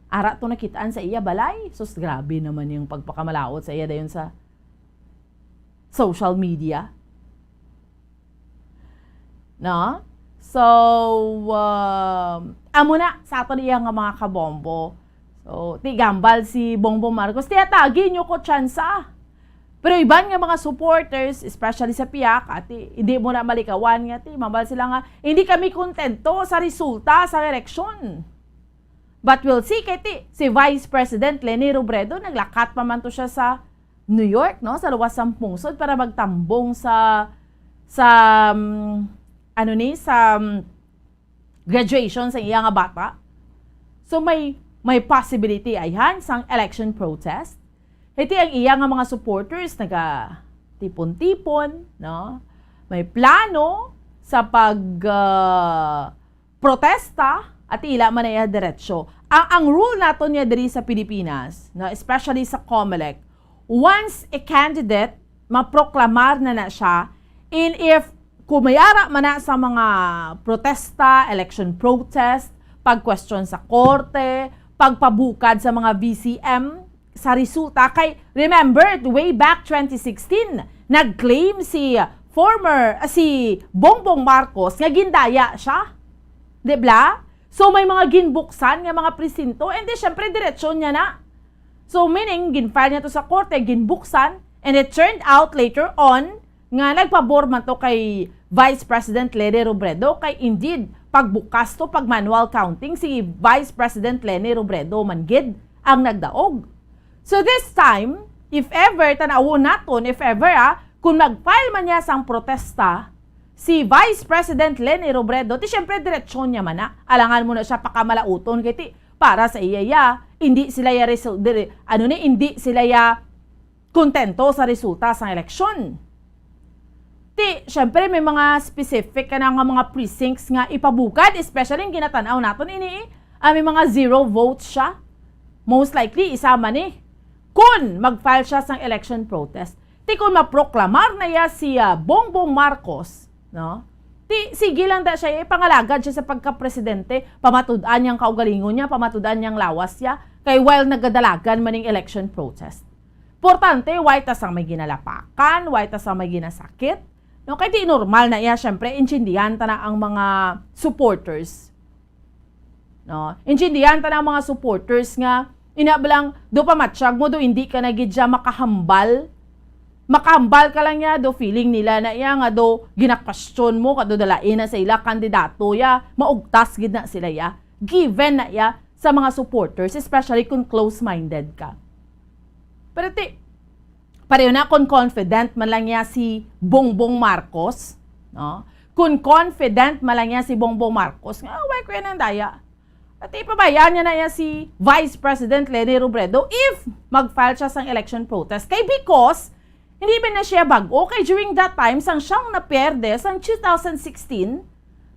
Ara to nakitaan sa iya balay. Sus, grabe naman yung pagpakamalaot sa iya dayon sa social media. No? So, um, amo na sa aton iya nga mga kabombo. So, ti gambal si Bongbong Marcos, ti atagi nyo ko tsansa. Pero iban nga mga supporters, especially sa piyak, ati, hindi mo na malikawan nga, ti, mambal sila nga, "Hindi kami kontento sa resulta sa eleksyon." But we'll see, kay ti, si Vice President Leni Robredo, naglakat pa man to siya sa New York, no, sa luwas sang pungsod para magtambong sa, sa, um, ano ni, sa, um, graduation sa iya nga bata. So may, may possibility ayhan sang election protest. Hiti ang iya nga mga supporters naga tipon-tipon, no? May plano sa pag, ah, protesta at ila man na iya diretsyo. Ang, ang rule naton niya diri sa Pilipinas, no, especially sa Comelec, once a candidate, maproklamar na na siya, and if kumayara man na sa mga protesta, election protest, pagkwestiyon sa korte, pagpabukad sa mga V C M, sa resulta. Kay, remember, way back twenty sixteen, nag-claim si former, ah, si Bongbong Marcos nga gindaya siya. Di bla? So, may mga ginbuksan nga mga presinto, and di, syempre, diretsyo niya na. So, meaning, gin-file niya to sa korte, ginbuksan, and it turned out later on nga nagpabor man to kay Vice President Leni Robredo, kay indeed, pagbukas to, pag manual counting, si Vice President Leni Robredo man gid ang nagdaog. So this time, if ever, tan-awon naton, if ever, ah, kung mag-file man niya sang protesta si Vice President Leni Robredo, ti syempre diretsyon niya man na. Alangan mo na siya pakamalauton kay ti para sa iya ya, hindi sila ya result, dire, ano ni, hindi sila ya kontento sa resulta sang eleksyon. Ti, syempre, may mga specific ka na nga mga precincts nga ipabukad, especially yung ginatanaw naton ini, eh. Ah, may mga zero votes siya. Most likely, isa man eh. Kun mag-file siya sang election protest. Ti kun maproklamar na ya si, ah, Bongbong Marcos, no? Ti, sige lang da siya, eh, pangalagad siya sa pagka-presidente, pamatud-an niyang kaugalingon niya, pamatud-an niyang lawas niya, kay while nagadalagan man ning election protest. Importante, way ta sang may ginalapakan, way ta sang may ginasakit. No, kay di normal na iya, syempre, intindihan ta na ang mga supporters. No? Intindihan ta na ang mga supporters nga, ina ba lang, do pamatsyag mo, do hindi ka na gid siya makahambal. Makahambal ka lang niya, do feeling nila na iya nga do ginakwestiyon mo, kado dalain na sa ila kandidato ya, maugtas gid na sila ya. Given na iya sa mga supporters, especially kung close-minded ka. Pero ti, pareho na kung confident man lang niya si Bongbong Marcos, no? Kung confident man lang niya si Bongbong Marcos, nga, "Why ko yan ang daya?" At ipabayaan niya na niya si Vice President Leni Robredo if mag-file siya sang election protest. Kay because, hindi ba na siya bago? Kay during that time, sang siyang naperde, sang two thousand sixteen,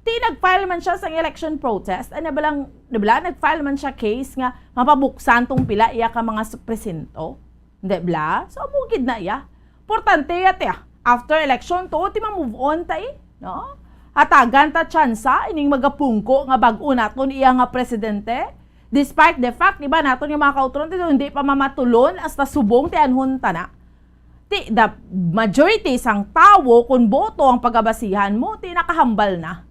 ti nag-file man siya sang election protest. Ano ba lang, di ba, nag-file man siya case nga mapabuksan tong pila iya ka mga s-, presinto. Di bla? So, amo gid na iya. Importante ya, ti, ah, after election to, ti ma-move on ta, eh, no? Hatagan ta tsansa ining magapungko nga bag-o naton iya nga presidente. Despite the fact, iba naton nga mga kautoran, ti, hindi pa mamatulon, hasta subong ti anhon ta na. Ti, the majority sang tawo, kung boto ang pagabasihan mo, ti nakahambal na.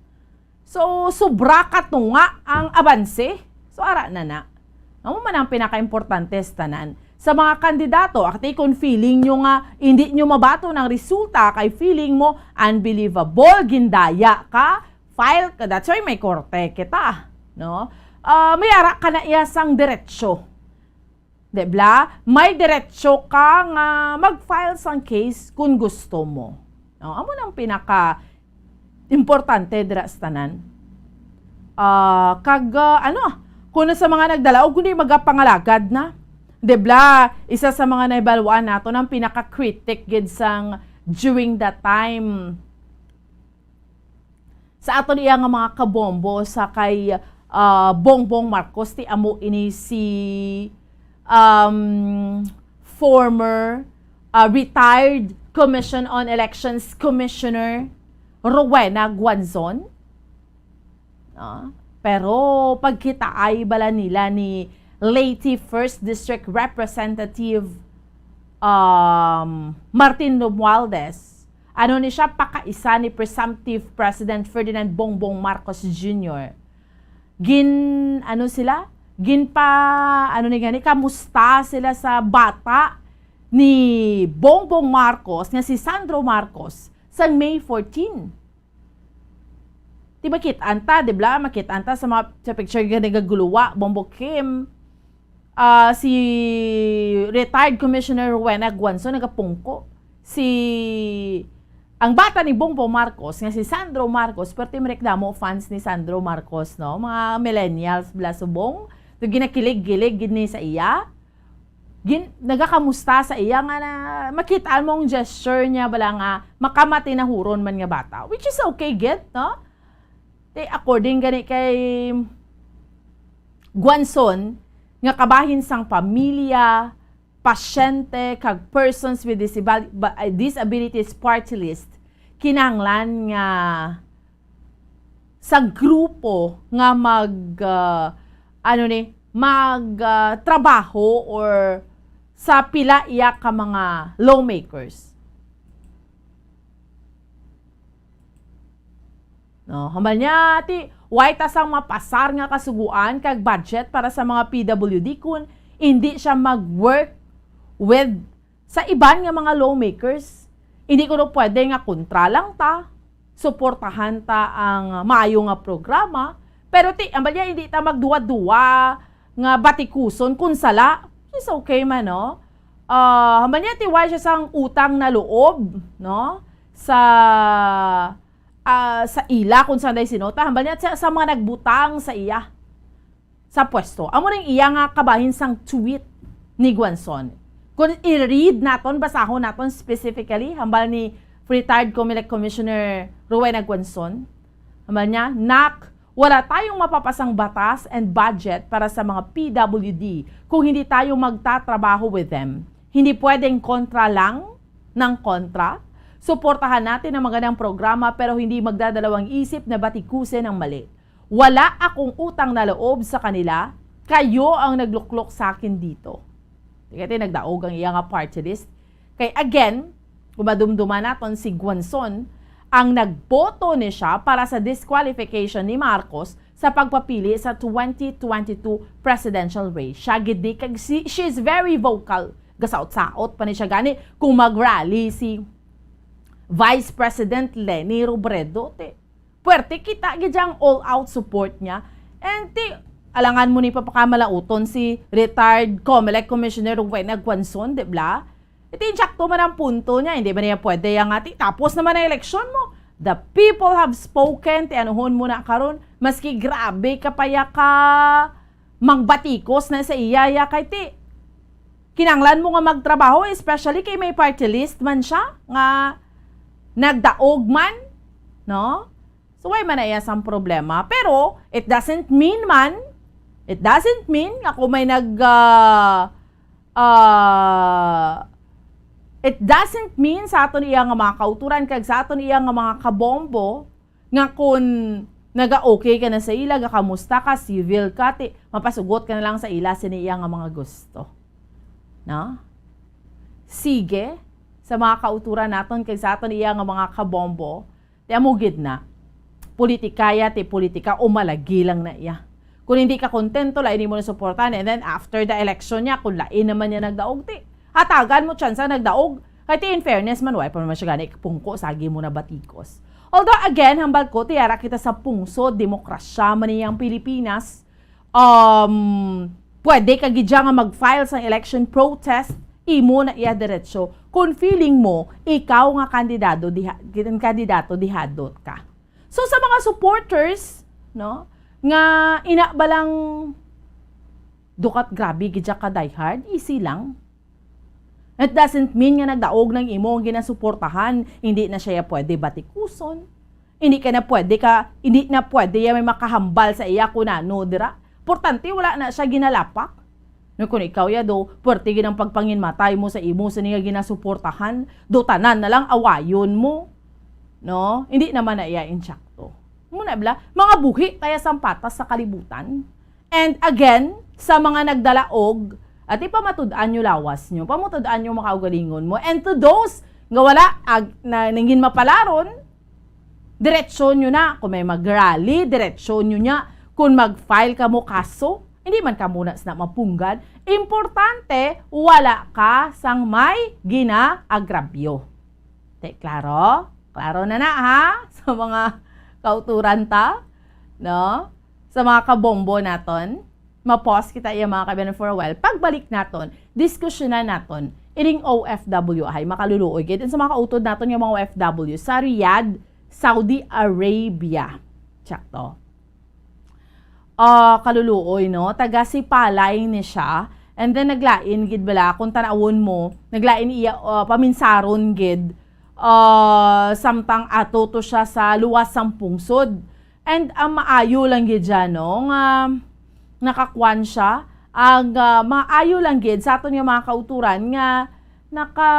So, sobra ka tunga ang abanse. So, ara na na. Amo man ang pinakaimportante sa tanan. Sa mga kandidato, akti, kung feeling nyo nga hindi nyo mabaton ang resulta kay feeling mo unbelievable, gindaya ka, file ka. That's why may korte kita, no? Ah, may ara ka na iya sang diretsyo. Di bla? May diretsyo ka nga mag-file sang case kung gusto mo. No? Amo nang pinaka importante dira sa tanan. Ah, kag, ah, ano, kung sa mga nagdalaog, kundi magapangalagad na. Di bla, isa sa mga nahibaluan nato ang pinaka-critic gid sang during that time sa aton iya nga mga kabombo sa kay, ah, Bongbong Marcos, ti amo ini si, um, former, ah, retired Commission on Elections Commissioner Rowena Guanzon. Ah, pero pagkitaay bala nila ni Leyte First District Representative, um, Martin Romualdez, ano ni siya, pakaisa ni presumptive President Ferdinand Bongbong Marcos Junior. Gin, ano sila? Gin pa, ano ni gani, kamusta sila sa bata ni Bongbong Marcos nga si Sandro Marcos sang May fourteen. Di makit-an ta, di bla? Makit-an ta sa mga, sa picture nga nagaguluwa, Bongbong Kim, ah, si retired Commissioner Rowena Guanzon nagapungko. Si, ang bata ni Bongbong Marcos, nga si Sandro Marcos, pero ti manikdamo fans ni Sandro Marcos, no? Mga millennials, bla, subong. Ito ginakilig-kilig gid ni sa iya. Gin-, nagakamusta sa iya nga na makita mo ang gesture niya, bala nga makamati na huron man nga bata, which is okay gid, no? Ti, according gani kay Guanzon, nga kabahin sang pamilya, pasyente, kag persons with disabili-, ba-, ay, disabilities party list, kinahanglan nga sa grupo nga mag, ah, ano ni, mag, ah, trabaho or sa pila iya ka mga lawmakers. No, hambal niya, ti, way ta sang mapasar nga kasugoan kag budget para sa mga P W D kung hindi siya mag-work with sa iban nga mga lawmakers. Hindi kuno pwede nga kontra lang ta, suportahan ta ang maayo nga programa, pero ti, hambal niya, hindi ta magduwa-duwa nga batikuson kung sala. It's okay man, no? Ah, hambal niya, ti, way siya sang utang na loob, no? Sa, ah, sa ila, kung sanday sinota, hambal niya, sa, sa mga nagbutang sa iya sa pwesto. Amo ning iya nga kabahin sang tweet ni Guanzon. Kung i-read naton, basahon naton specifically, hambal ni retired Comelec Commissioner Rowena Guanzon, hambal niya, "Nak, wala tayong mapapasang batas and budget para sa mga P W D kung hindi tayo magtatrabaho with them. Hindi pwedeng kontra lang ng kontra. Suportahan natin ang magandang programa pero hindi magdadalawang isip na batikusin ang mali. Wala akong utang na loob sa kanila. Kayo ang nagluklok sa akin dito." Kaya nagdaog ang iya nga party list. Kay again, kung madumduman naton, si Guanzon ang nagboto ni siya para sa disqualification ni Marcos sa pagpapili sa twenty twenty-two presidential race. Siya gid di kag si, she's very vocal. Gasaot-saot pa ni siya gani kung mag-rally si Vice President Leni Robredo. Ti, puwerte kita gid ang all-out support niya. And ti, alangan mo ni papakamalauton si retired Comelec Commissioner Rowena Guanzon, di bla? Iti insakto man ang punto niya, hindi man niya pwede yang ati, tapos naman ang eleksyon mo. The people have spoken, ti anuhon mo na karon, maski grabe ka pa ya ka mangbatikos na sa iya, ya kay ti, kinanglan mo nga magtrabaho, especially kay may party list man siya, nga nagdaog man, no? So, why man na iya sang problema? Pero, it doesn't mean man, it doesn't mean nga kung may nag, ah, ah, it doesn't mean sa aton iya nga mga kauturan kag sa aton iya nga mga kabombo nga kung naga-okay ka na sa ila, gakamusta ka, civil ka, ti, mapasugot ka na lang sa ila sini iya nga mga gusto. No? Sige, sa mga kauturan naton kag sa aton iya nga mga kabombo, ti amo gid na. Politika ya, ti politika, umalagi lang na iya. Kung hindi ka kontento, lain mo na suportahan, and then after the election niya, kung lain naman niya nagdaog, ti hatagan mo tsansa nagdaog. Kay ti in fairness man, wala pa naman siya gani pungko, sagi mo na batikos. Although again, hambal ko, tiyara kita sa pungsod, demokrasya man niyang Pilipinas. Um, pwede ka gid siya nga mag-file sang election protest, imo na iya diretsyo. Kung feeling mo, ikaw nga kandidato, diha, kandidato, dihadot ka. So, sa mga supporters, no, nga ina ba lang dukat grabe gid siya ka diehard, easy lang. It doesn't mean nga nagdaog ng imo ang ginasuportahan, hindi na siya pwede batikuson. Hindi ka na pwede ka, hindi na pwede ya may makahambal sa iya kung ano dira. Importante, wala na siya ginalapak. No, kung ikaw ya do, pwerte gid ang pagpanginmatay mo sa imo sa niya ginasuportahan, do tanan na lang awayon mo. No? Hindi naman na iya insakto. Muna bla, mga buhi tayo sang patas sa kalibutan. And again, sa mga nagdalaog, at ipamatud-an nyo lawas nyo, pamatud-an nyo makaugalingon mo. And to those nga wala, ag, na, nangin mapalaron, diretsyon nyo na. Kung may mag-rally, diretsyon nyo niya. Kung mag-file ka mo kaso, hindi man ka muna sina mapunggad. Importante, wala ka sang may ginaagrabyo. Te, klaro? Klaro na na, ha? Sa mga kauturan ta, no? Sa mga kabombo naton. Ma-pause kita iya, mga kaibigan, for a while. Pagbalik naton, diskusyonan naton ining O F W I, makaluluoy gid. And sa mga kautod naton nga mga O F W sa Riyadh, Saudi Arabia. Check to. Ah, kaluluoy, no? Taga Sipalay ni siya. And then, naglain gid bala, kung tanawon mo, naglain iya, ah, paminsaron gid, ah, samtang ato to siya sa luwas sang pungsod. And ang maayo lang gid dyan, no, nga nakakuan siya, ang, ah, maayo lang gid sa aton nga mga kauturan nga naka,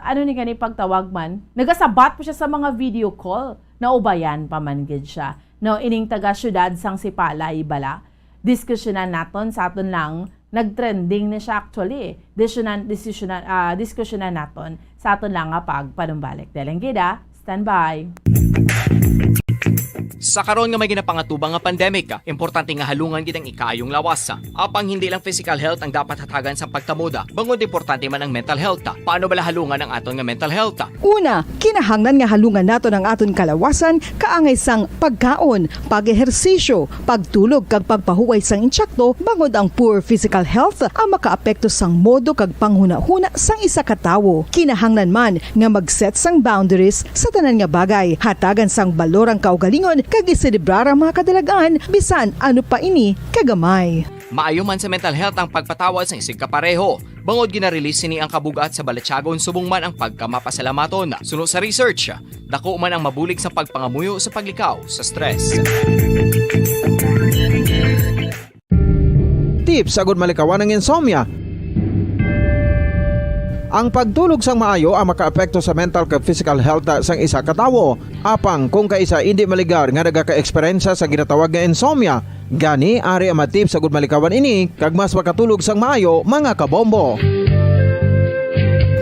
ano ni gani pagtawag man, nagasabat po siya sa mga video call. Naubayan pa man gid siya. No, ining taga siyudad sang Sipalay bala. Diskusyonan naton sa aton lang, nagtrending ni siya actually. Diskusyonan, diskusyonan, ah, diskusyonan naton sa aton lang nga pagpanumbalik. Dalang gid, ah. Stand by. Sa karon nga may ginapangatubang nga pandemic, importante nga halungan gid ang ikaayong lawas. Apang hindi lang physical health ang dapat hatagan sa pagtamod, bangod importante man ang mental health. Paano bala halungan ang aton nga mental health? Una, kinahanglan nga halungan naton ang aton kalawasan kaangay sang pagkaon, pag-ehersisyo, pagtulog kag pagpahuway sang insakto, bangod ang poor physical health ang makaapekto sang modo kag panghunahuna sang isa ka tawo. Kinahanglan man nga mag-set sang boundaries sa tanan nga bagay, hatagan sang balor ang kaugalingon kag iselebrar ang mga kadalag-an bisan ano pa ini kagamay. Maayo man sa mental health ang pagpatawad sang isigkapareho, bangod gina-release sini ang kabug-at sa balatyagon subong man ang pagkamapasalamaton. Suno sa research, dako man ang mabulig sa pagpangamuyo sa paglikaw sa stress. Tips agud malikawan ang insomnia. Ang pagtulog sang maayo ang makaapekto sa mental kag physical health sang isa ka tawo. Apang kung kaisa indi maligar nga nagaka-eksperyensya sa ginatawag nga insomnia, gani ari ang mga tips agud malikawan ini kag mas makatulog sang maayo, mga kabombo.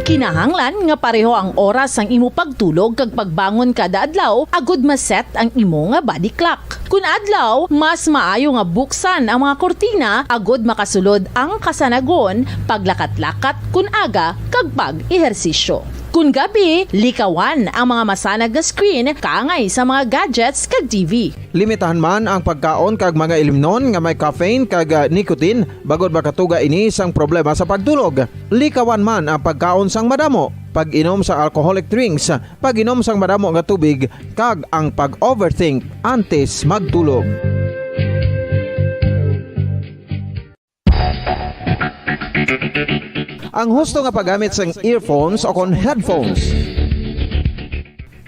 Kinahanglan nga pareho ang oras sang imo pagtulog kag pagbangon kada adlaw agud ma-set ang imo nga body clock. Kun adlaw, mas maayo nga buksan ang mga kurtina agud makasulod ang kasanagon, paglakat-lakat kun aga, kag pag-ehersisyo. Kun gabi, likawan ang mga masanag nga screen kaangay sa mga gadgets kag T V. Limitahan man ang pagkaon kag mga ilimnon nga may caffeine kag, ah, nicotine, bangod makatuga ini sang problema sa pagtulog. Likawan man ang pagkaon sang madamo, pag-inom sa alcoholic drinks, pag-inom sang madamo nga tubig, kag ang pag-overthink antes magtulog. Ang husto nga paggamit sang earphones o kon headphones.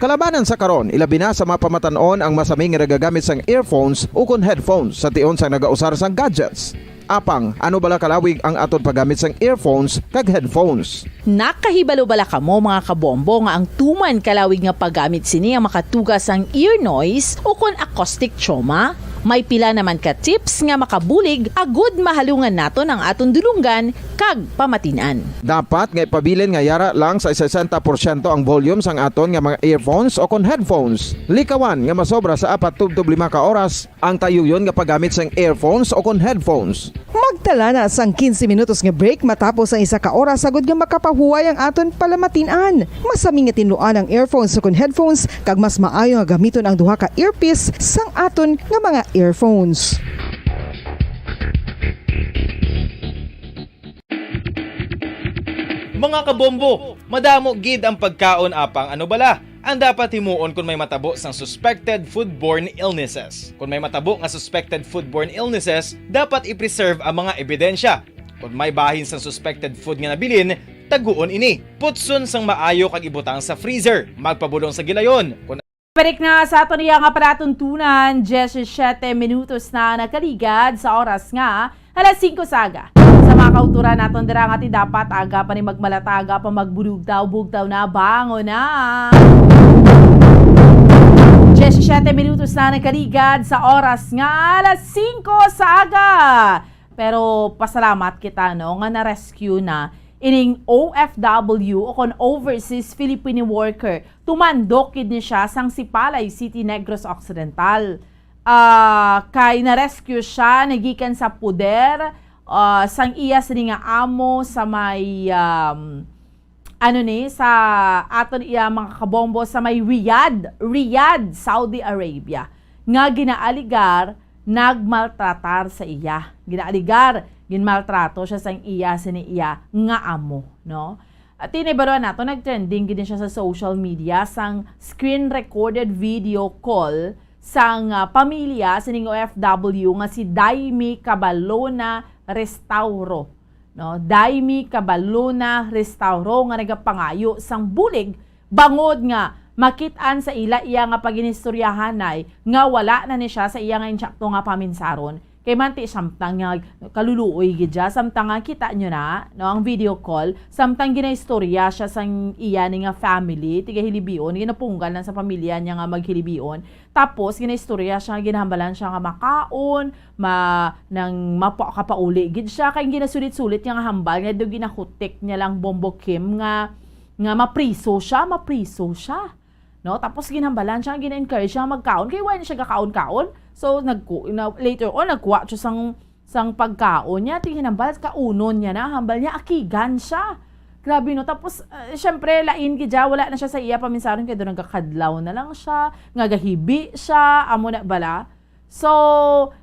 Kalabanan sa karon, ilabi na sa mga pamatan-on ang masami nga nagagamit sang earphones o kon headphones sa tion sang nagausar sang gadgets. Apang, ano bala kalawig ang aton paggamit sang earphones kag headphones? Nakahibalo bala kamo, mga kabombo, nga ang tuman kalawig nga paggamit sini ang makatuga sang ear noise o kon acoustic trauma? May pila naman ka tips nga makabulig agud mahalungan naton ang aton dulonggan kag pamatin-an. Dapat nga ipabilin nga yara lang sa sesenta porsyento ang volume sang aton nga mga earphones o kon headphones. Likawan nga masobra sa apat tubtob lima ka oras ang tayuyon nga paggamit sang earphones o kon headphones. Magtala na sang quince minutos nga break matapos ang isa ka oras, agud nga makapahuway ang aton palamatin-an. Masami nga tinluan ang earphones o kon headphones, kag mas maayo nga gamiton ang duha ka earpiece sang aton nga mga earphones. Mga kabombo, madamo gid ang pagkaon apang ano bala ang dapat himuon kon may matabo sang suspected foodborne illnesses. Kon may matabo nga suspected foodborne illnesses, dapat i-preserve ang mga ebidensya. Kon may bahin sang suspected food nga nabilin, taguon ini. Putson sang maayo kag ibutang sa freezer. Magpabulong sa gilayon. Kon Balik na sa aton iya nga palatuntunan, diyesisiyete minutos na nakaligad sa oras nga alas singko sa aga. Sa mga kauturan naton dira nga ti dapat aga pa ni magmalataga pa magbulugtaw, bugtaw na, bangon na. Diyesisiyete minutos na nakaligad sa oras nga alas singko sa aga. Pero pasalamat kita, no, nga na-rescue na ining O F W o kon overseas Filipino worker. Tumandok gid ni siya sang Sipalay City, Negros Occidental. Ah, kay na-rescue siya nagikan sa puder, ah, sang iya sini nga amo sa may, um, ano ni, sa aton iya mga kabombo sa may Riyadh, Riyadh, Saudi Arabia, nga ginaaligar nagmaltratar sa iya. Ginaaligar, ginmaltrato siya sang iya sini iya nga amo, no? At tinibaruan nato, nag-trending gid siya sa social media sang screen recorded video call sang, ah, pamilya sining O F W nga si Daimi Cabalona Restauro, no? Daimi Cabalona Restauro nga nagapangayo sang bulig bangod nga makit-an sa ila iya nga paginistoryahanay nga wala na ni siya sa iya nga insakto nga paminsaron. Kay manti samtang nga kaluluoy gid siya, samtang nga kita nyo na, no, ang video call, samtang ginaistorya siya sang iya ni nga family, tiga Hilibion, ginapunggal lang sa pamilya niya nga maghilibion. Tapos, ginaistorya siya, ginahambalan siya nga makaon, ma-, nang mapa-, kapauli gid siya, kay ginasulit-sulit niya nga hambal nga daw ginahutik niya lang Bombo Kim nga, nga mapriso siya, mapriso siya. No? Tapos ginhambalan siya, gina-encourage siya magkaon. Kay wala siya gakaon-kaon. So, nagku-, na, later on, nagkuha siya sang, sang pagkaon niya. Ti hinambal, kaunon niya na. Hambal niya, akigan siya. Grabe, no? Tapos, uh, syempre, lain gid siya. Wala na siya sa iya paminsaron. Kaya doon nagkakadlaw na lang siya. Nga gahibi siya. Amo na bala. So,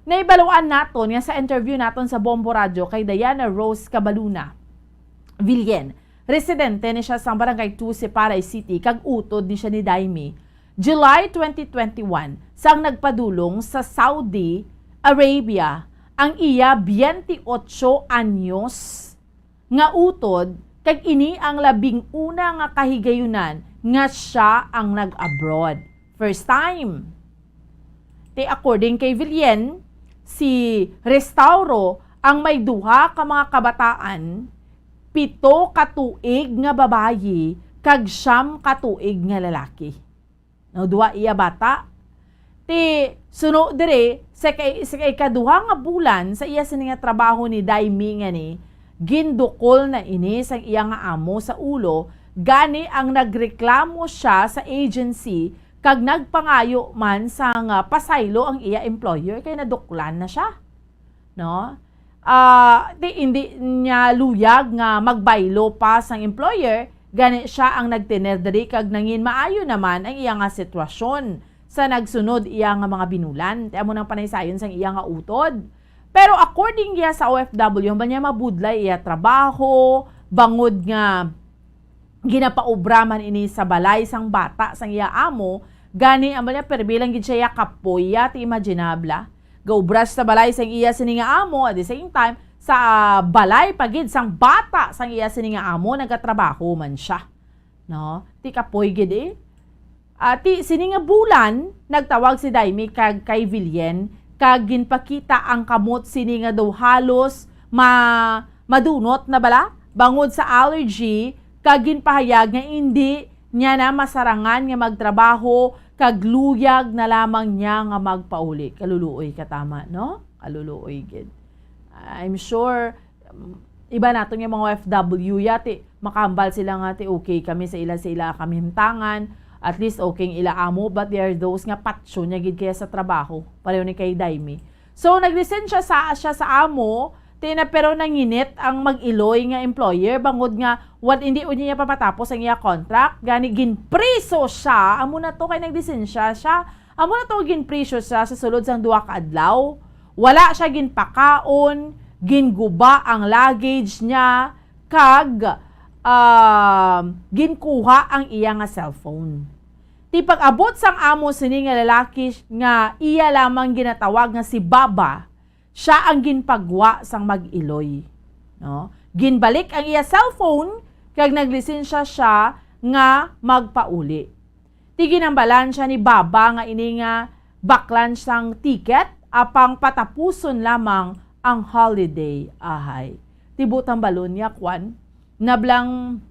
naibaluan naton nga sa interview naton sa Bombo Radio kay Diana Rose Cabaluna Villen, residente ni siya sang Barangay two, Siparay City, kag utod ni siya ni Daimi. July twenty twenty-one, sang nagpadulong sa Saudi Arabia ang iya twenty-eight anyos nga utod, kag ini ang labing una nga kahigayunan nga siya ang nag-abroad. First time. Ti according kay Villen, si Restauro ang may duha ka mga kabataan, pito ka tuig nga babayi kag siyam ka tuig nga lalaki. No, duha iya bata. Ti suno diri, sa kay, sa ikaduha nga bulan sa iya sini nga trabaho ni Daimi nga ni, gindukol na ini sang iya nga amo sa ulo, gani ang nagreklamo siya sa agency kag nagpangayo man sang, ah, pasaylo ang iya employer kay naduklan na siya. No? Ah, di, hindi niya luyag nga magbaylo pa sang employer, gani siya ang nagtener diri kag nangin maayo naman ang iya nga sitwasyon sa nagsunod iya nga mga binulan. Ti amo nang panaysayon sang iya nga utod. Pero according niya sa O F W, hambal niya mabudlay iya trabaho, bangod nga ginapaobra man ini sa balay sang bata sang iya amo, gani amo niya, pirmi lang gid siya iya kapoy, ya, ti imaginable. Gaobra siya sa balay sang iya sini nga amo, at the same time, sa, ah, balay pa gid sang bata sang iya sini nga amo, nagatrabaho man siya. No? Ti kapoy gid, eh. Ah, ti sini nga bulan, nagtawag si Daimi kag kay Villen, kag ginpakita ang kamot sini nga daw halos ma-, madunot na bala bangod sa allergy, kag ginpahayag nga indi niya na masarangan nga magtrabaho kag luyag na lamang niya nga magpauli. Kaluluoy ka, tama, no? Kaluluoy gid. I'm sure, um, iba naton nga mga O F W yati, makambal sila nga ti okay kami sa ila, sa ila kami himtangan. At least okay ang ila amo, but there are those nga patso niya gid kaya sa trabaho. Pareho ni kay Daimi. So, nag-resign siya sa, siya sa amo, ti na, pero nanginit ang mag-iloy nga employer bangod nga what, hindi unya niya papatapos ang iya contract, gani ginpriso siya. Amo na to kay naglisensya siya. Amo na to, ginpriso siya sa sulod sang duha ka adlaw. Wala siya ginpakaon, ginguba ang luggage niya, kag, um, ginkuha ang iya nga cellphone. Ti pag-abot sang amo sini nga lalaki nga iya lamang ginatawag nga si Baba, siya ang ginpagwa sang mag-iloy, no? Ginbalik ang iya cellphone kag naglisensya siya nga magpauli. Ti ginhambalan siya ni Baba nga ini nga baklan sang ticket apang patapuson lamang ang holiday, ahay. Ti buot hambalon niya, kwan, nablang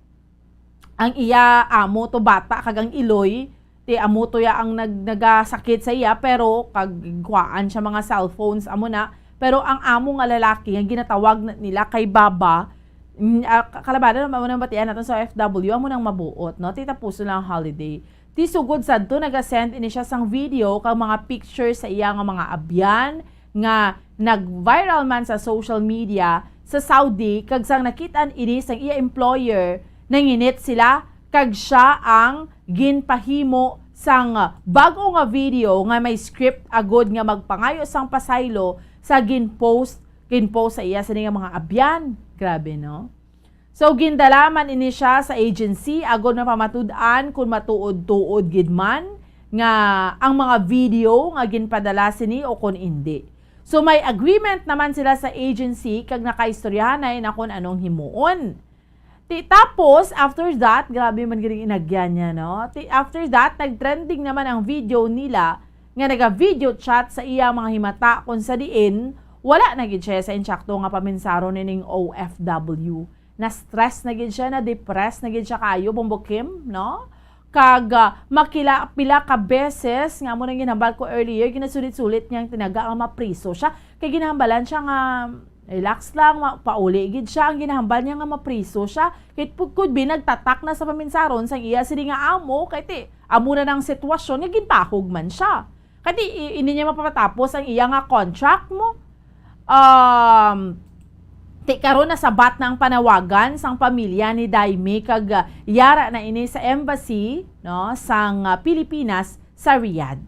ang iya amo to bata kag ang iloy, ti amo to ya ang nag-, nagasakit sa iya, pero kag kuhaan siya mga cellphones, amo na. Pero ang amo nga lalaki nga ginatawag na nila kay Baba, mm, ah, ka-, kalabada na, amo nang batian naton sa O F W, amo nang mabuot, no? Ti tapuson lang ang holiday. Ti sugod sadto, nagasend ini siya sang video kag mga picture sa iya nga mga abyan nga nag-viral man sa social media sa Saudi, kag sang nakit-an ini sang iya employer, nanginit sila, kag siya ang ginpahimo sang bag-o nga video nga may script agod nga magpangayo sang pasaylo sa ginpost, ginpost sa iya sini nga mga abyan. Grabe, no? So, gindala man ini siya sa agency agod mapamatud-an kon matuod-tuod gid man nga ang mga video nga ginpadala sini o kon indi. So, may agreement naman sila sa agency kag nakaistoryahanay na kon anong himuon. Ti, tapos, after that, grabe man gid ang inagyan niya, no? Ti, after that, nag-trending naman ang video nila nga naga-video chat sa iya mga himata, kung sa diin wala na gid siya sa insakto nga paminsaron nining O F W. Na-stress na gid siya, na-depress na gid siya kayo, Bombo Kim, no? Kag, ah, makila-, pila ka beses nga amo nang ginhambal ko earlier, ginasulit-sulit niya ang tinaga nga mapriso siya. Kay ginahambalan siya nga, "Relax lang, ma-, pauli gid siya." Ang ginahambal niya nga mapriso siya. Kay pu-, could be nagtatak na sa paminsaron sang iya sini nga amo, kay ti, amo na nang sitwasyon nga ginpahog man siya. Kay ti, i-, hindi niya mapapatapos ang iya nga contract mo. Um, ti karon nasabat na ang panawagan sang pamilya ni Daimi kag, ah, yara na ini sa embassy, no, sang, ah, Pilipinas sa Riyadh.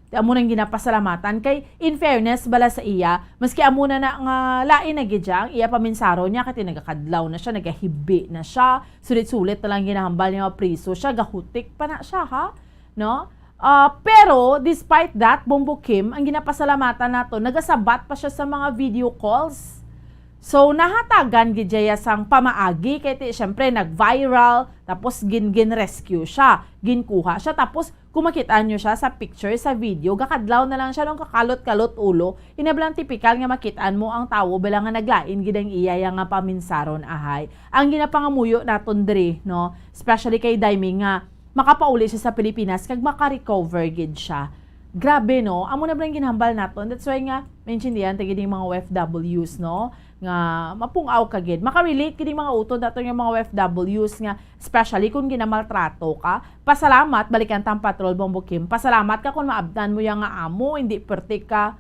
Ti amo nang ginapasalamatan kay, in fairness bala sa iya, maski amo na na nga lain na gid siya ang iya paminsaro niya, kay ti nagakadlaw na siya, nagahibi na siya, sulit-sulit na lang ginahambal niya mapriso siya, gahutik pa na siya, ha? No? Ah, pero despite that, Bombo Kim, ang ginapasalamatan nato, nagasabat pa siya sa mga video calls. So, nahatagan gid siya sang pamaagi kay ti, syempre, nag-viral, tapos gin-, gin-rescue siya, ginkuha siya, tapos kung makit-an nyo siya sa picture, sa video, gakadlaw na lang siya nung kakalot-kalot ulo. Inablang tipikal nga makit-an mo ang tawo bala nga naglain gid ang iya ya nga paminsaron, ahay. Ang ginapangamuyo naton diri, no, especially kay Daimi nga makapauli siya sa Pilipinas kag maka-recover gid siya. Grabe, no? Amo na bala ang ginhambal naton. That's why nga, maintindihan ta gid yung mga O F Ws, no? Nga mapung-aw ka gid. Maka-relate gid yung mga utod naton nga mga O F Ws nga, especially kung ginamaltrato ka. Pasalamat, balikan ta ang patrol, Bombo Kim. Pasalamat ka kung maabtan mo yang nga amo, hindi perti ka,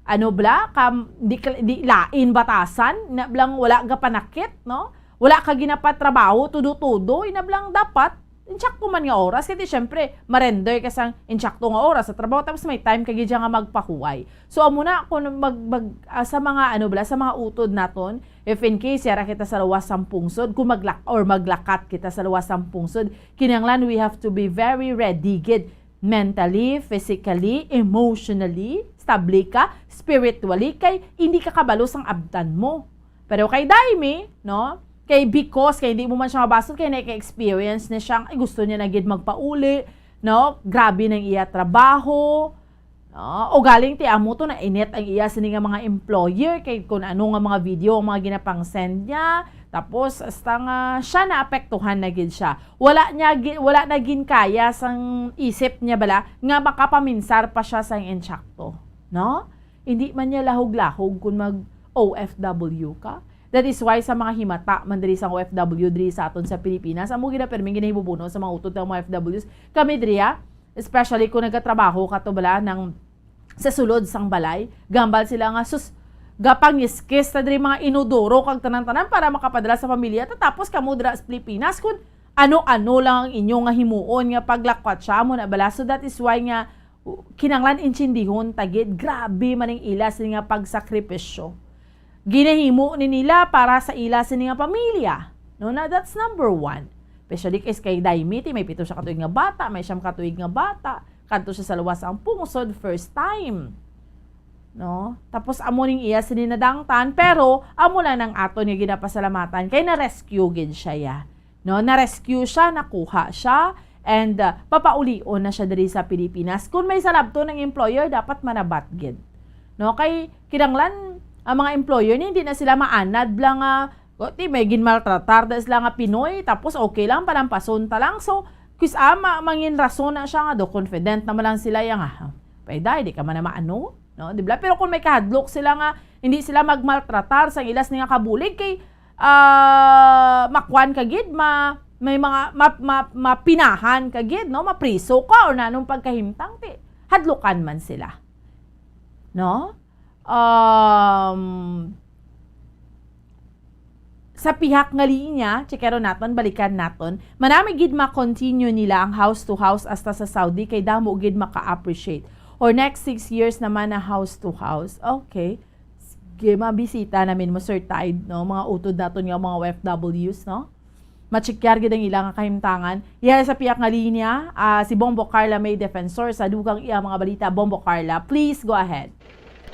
ano bala, ka, di, ka- di lain batasan, na blang wala ka panakit, no? Wala ka ginapatrabaho, tudo-tudo, inablang dapat, insakto man nga oras, kasi syempre, marender ka sang insakto nga oras sa trabaho, tapos may time ka gid siya nga magpahuway. So, amo na, kung mag, mag, ah, sa mga, ano bala, sa mga utod naton, if in case, yara kita sa luwas sang pungsod, kung maglak-, or maglakat kita sa luwas sang pungsod, kinahanglan we have to be very ready gid, mentally, physically, emotionally, stable ka, spiritually, kay hindi ka kabalo sang abtan mo. Pero kay Daimi, no? Kay because, kay hindi mo man siya mabasol, kay naka-experience na siya, ay, gusto niya na gid magpauli, no? Grabe nang iya trabaho, no? O galing ti amo to, nainit ang iya sini nga mga employer, kay kung ano nga mga video ang mga ginapang-send niya, Tapos, hasta nga siya naapektuhan na gid siya. Wala niya gi-, wala na gin kaya sang isip niya bala nga makapaminsar pa siya sang insakto, no? Hindi man niya lahog-lahog kung mag O F W ka. That is why sa mga himata man diri sang O F W diri sa aton sa Pilipinas, amo gid ang pirming ginahibubuno sa mga utod nga mga O F Ws. Kami diri, ah, especially kung nagatrabaho ka to bala ng sa sulod sang balay, gambal sila nga, "Sus, gapangiskis ta diri mga inodoro kag tanan-tanan para makapadala sa pamilya ta, tapos kamo dira sa Pilipinas kun ano-ano lang ang inyo nga himuon nga paglakwatsa mo na bala." So that is why nga, uh, kinahanglan intindihon ta gid, grabe man ang ila sini nga pagsakripisyo. Ginahimo ni nila para sa ila sini nga pamilya. No, na that's number one. Especially kay, kay Daimiti, may pito siya katuig nga bata, may siyam katuig nga bata. Kadto siya sa luwas ang pungsod, first time. No? Tapos amo ning iya sini nadangtan, pero amo lang nang aton nga ginapasalamatan kay na-rescue gid siya, ya. No? Na-rescue siya, nakuha siya, and, uh, papaulion na siya diri sa Pilipinas. Kung may salabton ang employer, dapat manabat gid. No? Kay kinahanglan ang mga employer ni hindi na sila maanad lang nga, "O, ti, may ginmaltratar da sila nga Pinoy, tapos okay lang, palampason ta lang." So, kis-a ma-, mangin rason na siya nga, "Do, confident naman lang sila, ya nga, pwede, di ka man na maano." No, di ba? Pero kung may kahadlok sila nga hindi sila magmaltratar sa ilas nga kabulig, kay, ah, makwan ka gid, ma-, may mga ma-, ma-, mapinahan ka gid, no? Mapriso ka or nanong pagkahimtang, ti hadlukan man sila. No? Um, sa pihak nga linya, checkeron naton, balikan naton, manami gid ma-continue nila ang house to house hasta sa Saudi kay damo gid maka-appreciate. Or next six years naman na house to house. Okay. Sige, mabisita namin mo, Sir Tide, no? Mga utod naton nga mga O F Ws, no? Machekyar gid ang ila nga kahimtangan. Iya sa pihak nga linya, ah, si Bombo Carla May Defensor sa dugang iya mga balita. Bombo Carla, please go ahead.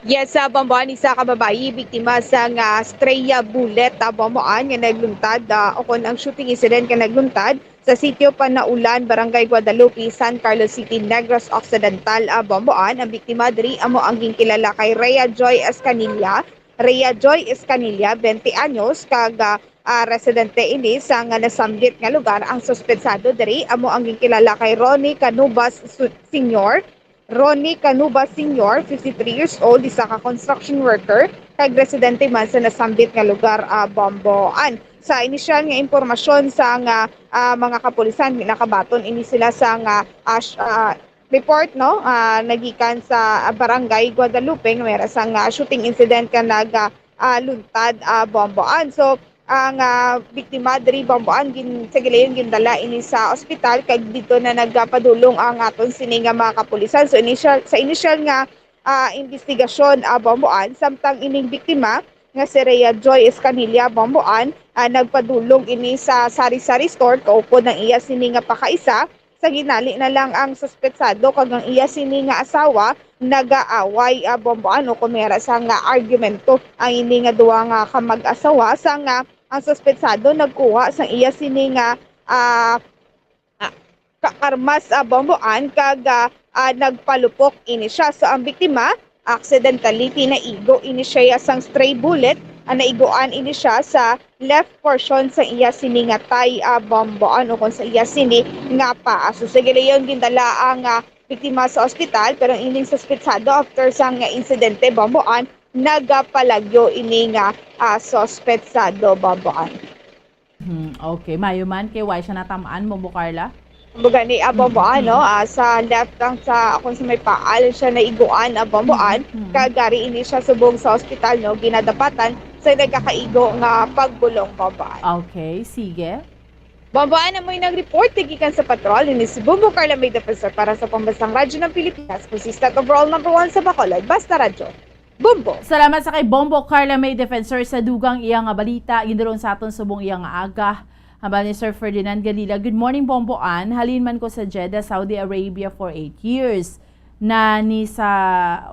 Yes, sa Bomboan, isa ka babayi biktima sa nga stray bullet, ah, Bomboan, nga nagluntad, ah, o kon ang shooting incident nga nagluntad sa Sitio Panaulan, Barangay Guadalupe, San Carlos City, Negros Occidental, ah, Bomboan. Ang biktima diri amo ang ginkilala kay Rhea Joy Escanilla. Rhea Joy Escanilla, twenty anyos, kag, ah, ah, residente ini sa nga nasambit nga lugar. Ang suspetsado diri amo ang ginkilala kay Ronnie Canubas Su-, Senior. Ronnie Canubas Senior, fifty-three years old, isa ka construction worker, kag residente man sa nasambit nga lugar, ah, Bomboan. Sa inisyal nga impormasyon sa nga, ah, mga kapulisan, nakabaton ini sila sa nga, ah, sh-, ah, report, no, ah, nagikan sa, ah, Barangay Guadalupe nga may ra sang, ah, shooting incident nga nag, ah, ah, luntad, ah, Bomboan. So, ang, ah, biktima diri, Bomboan, gin-, sa gilayon gindala ini sa ospital, kag dito na nagpadulong ang aton sini nga mga kapulisan. So, initial, sa initial nga, ah, investigasyon, ah, Bomboan, samtang ining biktima nga si Rhea Joy Escanilla, Bomboan, ah, nagpadulong ini sa sari-sari store kaupod ang iya sini nga pakaisa, sa ginali na lang ang suspetsado kag ang iya sini nga asawa nagaaway, ah, Bomboan, o kon may ra sang argumento ang ini nga duha nga kamag-asawa, sa nga ang suspetsado nagkuha sang iya sini nga, ah, ah, ka-, armas, ah, Bomboan, kag, ah, ah, nagpalupok ini siya. So, ang biktima, accidentally, tinaigo ini siya sang stray bullet, ah, naiguan ini siya sa left portion sa iya sini nga tay, ah, Bomboan, o kon sa iya sini nga paa. So, sa gilayon gindala ang, ah, biktima sa ospital, pero ang ining suspetsado after sang insidente, Bomboan, nagapalagyo ini nga, ah, suspetsado, Bomboan. Hmm, okay. Mayo man kay why siya natamaan, Bombo Carla? Buga ni, ah, Bomboan, no? Ah, sa left lang sa, kung sa may paal siya naiguan, ah, Bomboan. Mm. Kag ari ini siya subong sa ospital, no? Ginadapatan sa nagakaigo nga pagbulong, Bomboan. Okay, sige. Bomboan, amoy nag-report gikan sa patrol. Ini si Bombo Carla May Defensor para sa Pambansang Radyo ng Pilipinas, consistent overall number one sa Bacolod. Basta Radyo. Bombo. Salamat sa kay Bombo Carla May Defensor sa dugang iya nga balita. Gindulong sa aton subong iya nga aga. Hambal ni Sir Ferdinand Galila, "Good morning, Bomboan. Halin man ko sa Jeddah, Saudi Arabia for eight years. Na ni sa,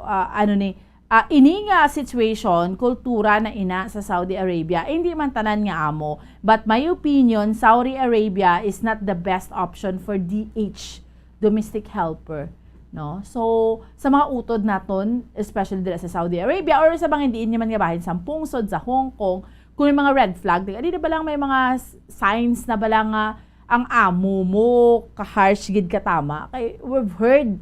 ah, ano ni, ah, ini nga situation, kultura na ina sa Saudi Arabia. Hindi man tanan nga amo. But my opinion, Saudi Arabia is not the best option for D H." Domestic helper, no? So, sa mga utod naton, especially dira sa Saudi Arabia or sa mga diin niya man nga bahin, sa pungsod, sa Hong Kong, Kung may mga red flag, di, di na ba lang may mga s-, signs na ba lang nga ang amo mo, ka-harsh gid ka tama? Kay we've heard,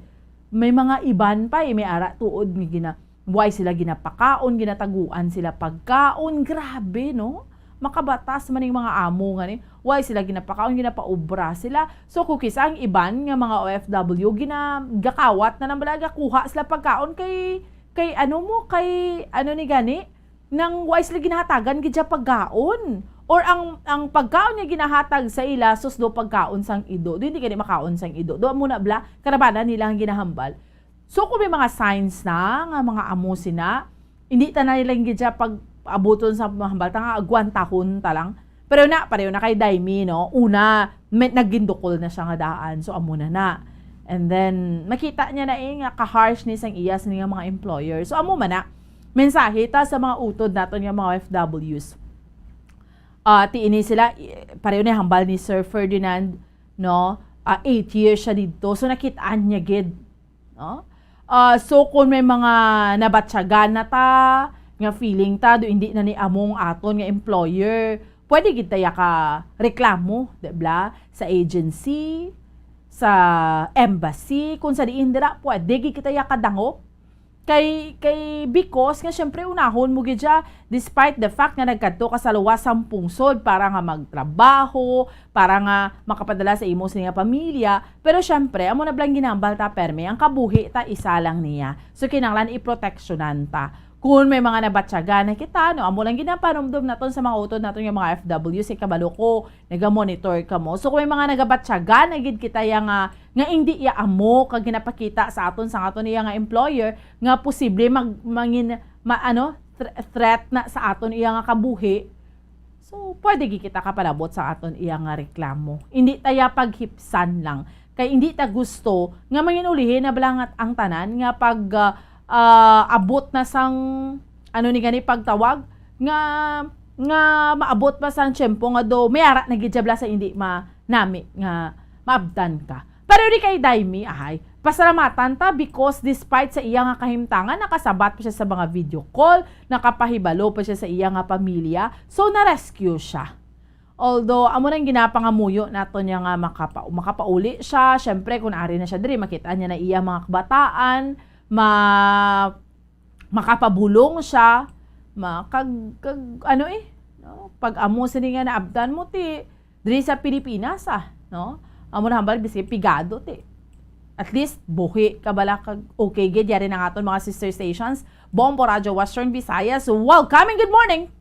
may mga iban pa eh, may ara tuod nga gina-, why sila ginapakaon, ginataguan sila pagkaon, grabe, no? Makabatas man ning mga amo nga ni, why sila ginapakaon, ginapaubra sila. So, kung kisa ang iban nga mga O F W, gina-, gakawat na lang bala, gakuha sila pagkaon kay, kay ano mo, kay ano ni gani, nang why sila ginahatagan gid siya pagkaon? Or ang, ang pagkaon nga ginahatag sa ila, sus, do pagkaon sang ido. Do hindi gani makaon sang ido. Do mo na bala, karabanan nila ang ginahambal. So, kung may mga signs na nga mga amo sina, hindi ta na lang gid siya pag-abuton sa mga hambal, ta nga agwantahon ta lang. Pero na, pareho na kay Daimi, no? Una, may, nagindukol na siya nga daan. So, amo na na. And then, makita niya na eh, nga ka-harsh ni sang iya sa nga mga employer. So, amo man na, mensahe ta sa mga utod naton nga mga O F Ws. Ah, ti ini sila, i-, pareho na hambal ni Sir Ferdinand, no? Ah, eight years siya dito. So, nakit-an niya gid, no? Ah, so, kung may mga nabatyagan na ta, nga feeling ta, do hindi na ni among aton nga employer, pwede gid ta ya ka reklamo, di ba? Sa agency, sa embassy, kung sa diin dira, pwede gid kita ya kadangop. Kay, kay because nga, syempre, unahon mo gid siya, despite the fact nga nagkadto ka sa luwas sang pungsod para nga magtrabaho, para nga makapadala sa imo sini nga pamilya, pero syempre, amo na bala ang ginambal ta, permi, ang kabuhi ta isa lang niya. So, kinahanglan iproteksyonan ta. Kung may mga nabatyagan na kita, no, amo lang ginapanumdom naton sa mga utod naton nga mga O F W, si kabalo ko, naga-monitor kamo. So, kung may mga nagabatyagan na gid kita ya nga, nga hindi ya amo kag ginapakita sa aton sang aton iya nga employer nga posible mag-, mangin-, ma-, ano, thr-, threat na sa aton iya nga kabuhi. So, pwede gid kita kapalabot sa aton iya nga reklamo. Hindi ta ya paghipsan lang. Kay hindi ta gusto nga manginulihi na bala nga ang tanan nga pag, ah, ah, abot na sang, ano ni gani, pagtawag, nga, nga maabot pa sang tiyempo nga do, may ara na gid siya bala sa hindi ma-, nami nga maabtan ka. Pero di kay Daimi, ahay, pasalamatan ta because despite sa iya nga kahimtangan, nakasabat pa siya sa mga video call, nakapahibalo pa siya sa iya nga pamilya. So, na-rescue siya. Although, amo nang ginapangamuyo naton niya nga makapa-, makapauli siya. Syempre, kung ari na siya diri, makita niya na iya mga kabataan, ma-, makapabulong siya, ma-, kag, kag, ano eh, no? Pag amo sini nga naabtan mo, ti, diri sa Pilipinas, ah, no? Amo na hambal, bisag pigado, ti. At least, buhi ka bala, kag okay gid, yari na nga aton mga sister stations. Bombo Radyo Western Visayas, welcome and good morning!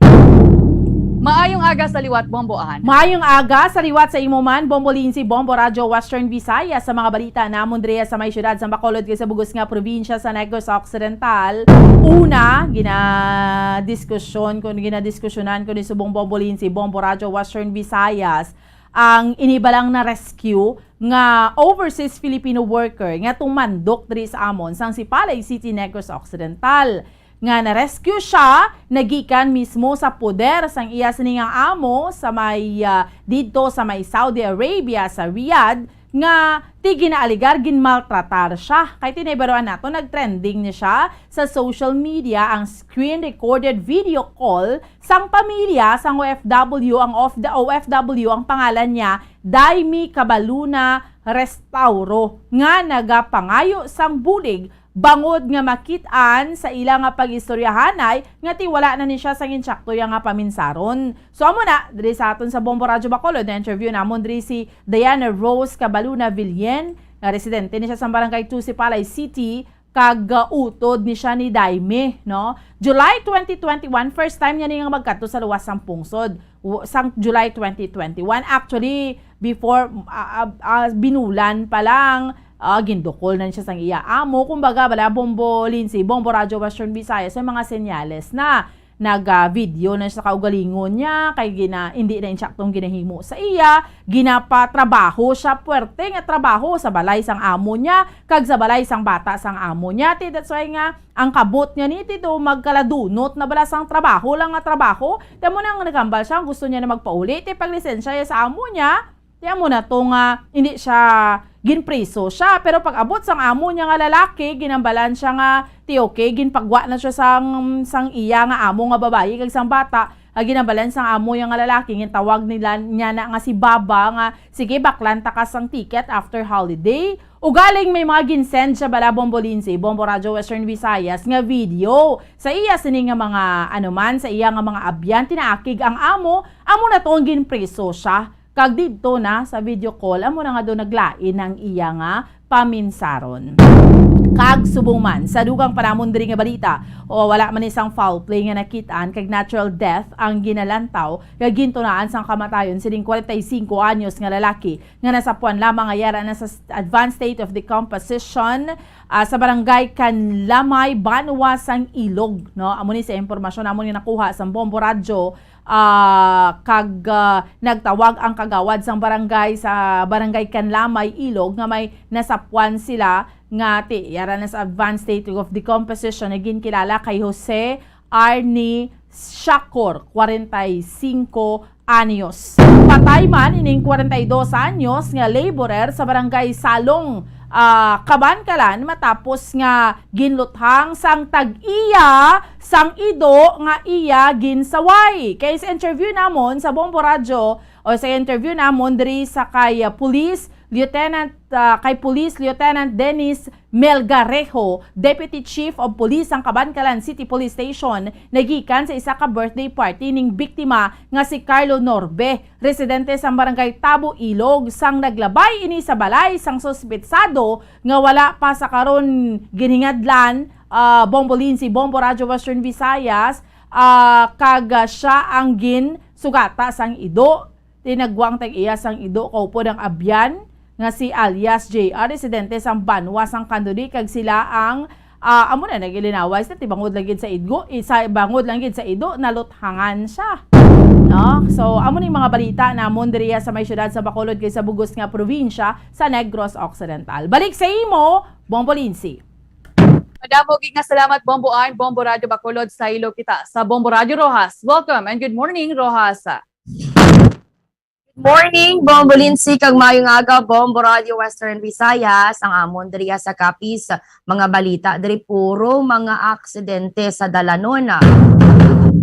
Maayong aga sa liwat, Bomboan. Maayong aga sa liwat sa imo man, Bombo Lindsay, Bombo Radyo Western Visayas, sa mga balita namon diri sa may siyudad sa Bacolod kag sa bugos nga probinsya sa Negros Occidental. Una, ginadiskusyon ko, ginadiskusyonan ko ni subong Bombo Lindsay, Bombo Radyo Western Visayas, ang inibalang na rescue nga overseas Filipino worker nga tumandok diri sa amon sang Sipalay City, Negros Occidental, nga na-rescue siya nagikan mismo sa poder sang iya sini nga amo sa may, ah, didto sa may Saudi Arabia, sa Riyadh, nga ti ginaaligar ginmaltratar siya. Kay ti nahibaroan nato, nag-trending ni siya sa social media ang screen recorded video call sang pamilya sang O F W, ang of the O F W, ang pangalan niya, Daimi Cabaluna Restauro, nga nagapangayo sang bulig bangod nga makit-an sa ila nga pag-istoryahanay nga ti wala na ni siya sang insakto iya nga paminsaron. So, amo na, diri sa aton sa Bombo Radyo Bacolod, na-interview namon diri si Diana Rose Cabaluna Villen, nga residente ni siya sa Barangay two, Sipalay City, kag, uh, utod ni siya ni Daimi, no? July twenty twenty-one, first time niya ni nga magkadto sa luwas sang pungsod. W-, sang July twenty twenty-one. Actually, before, ah, ah, ah, binulan pa lang, ah, gindukol na siya sang iya amo. Kumbaga, bala, Bombo Lindsay, Bombo Radyo Western Visayas, may mga senyales na. Nag, ah, video na siya sa kaugalingon niya, kay gina-, hindi na insaktong ginahimo sa iya, ginapatrabaho siya, puwerte nga trabaho sa balay sang amo niya, kag sa balay sang bata sang amo niya. Ti, that's why nga, ang kabot niya ni, ti, do magkaladunot na bala sang trabaho lang nga trabaho. Ti, amo na nga naghambal siya, gusto niya na magpauli, ti, paglisensya niya sa amo niya. Ti amo na to nga hindi siya ginpriso siya, pero pag abot sang amo niya nga lalaki, ginambalan siya nga ti okay, ginpagwa na siya sang, sang iya nga amo nga babayi kag sang bata, Agi na balan sang amo yang nga lalaki, gintawag nila niya na nga si Baba nga, "Sige, baklan ta ka sang ticket after holiday." Ugaling may mga ginsend siya bala, Bombo Lindsay, Bombo Radyo Western Visayas, nga video sa iya sini nga mga, ano man, sa iya nga mga abyan, tinaakig ang amo, amo na to ang ginpriso siya. Kag didto na sa video call, amo na nga do naglain ang iya nga paminsaron. Kag subong man, sa dugang pa namon diri nga balita, o wala man isang foul play nga nakitaan kag natural death ang ginalantaw nga gintunaan sang kamatayon sining kwarenta y singko anyos nga lalaki nga nasapuan lamang nga yara na sa s-, advanced state of decomposition, ah, sa barangay Kanlamay, Banwa sang Ilog, no? Amo ni sa impormasyon namon nga nakuha sa Bombo Radyo, ah, kag, ah, nagtawag ang kagawad sang barangay sa Barangay Kanlamay, Ilog, nga may nasapuan sila nga ti-, yara na sa advanced state of decomposition nga ginkilala kay Jose Arnie Shakor, kwarenta y singko anyos. Patay man ining kwarenta y dos anyos nga laborer sa Barangay Salong, ah, Kabankalan, matapos nga ginluthang sang tag-iya sang ido nga iya ginsaway. Kay sa interview namon sa Bombo Radyo, o sa interview namon diri sa kay, ah, Police Lieutenant, ah, kay Police Lieutenant Dennis Melgarejo, Deputy Chief of Police sang Kabankalan City Police Station, nagikan sa isa ka birthday party ning biktima nga si Carlo Norbe, residente sang Barangay Tabo, Ilog, sang naglabay ini sa balay sang suspetsado nga wala pa sa karon ginhingadlan, ah, Bombo Lindsay, Bombo Radyo Western Visayas, ah, kag, ah, siya ang ginsugata sang ido. Tinagwang tag-iya sang ido kaupod ang abyan nga si alias J R, residente sang Banwa sang Candoni, kag sila ang, ah, amo na nagilinaway sa tibangod lang gid sa ido, isa bangod lang gid sa ido, naluthangan siya. No? So, amo ni mga balita namon diriya sa may siyudad sa Bacolod kag sa bugos nga probinsya sa Negros Occidental. Balik sa imo, Bombo Lindsay. Madamo gid nga salamat, Bombo Ann, Bombo Radyo Bacolod, sa ilo kita sa Bombo Radyo Roxas. Welcome and good morning, Roxas. Good morning, Bombo Lindsay, kag maayong aga, Bombo Radyo Western Visayas. Ang amon diriya sa Capiz, mga balita diri, puro mga aksidente sa dalanon.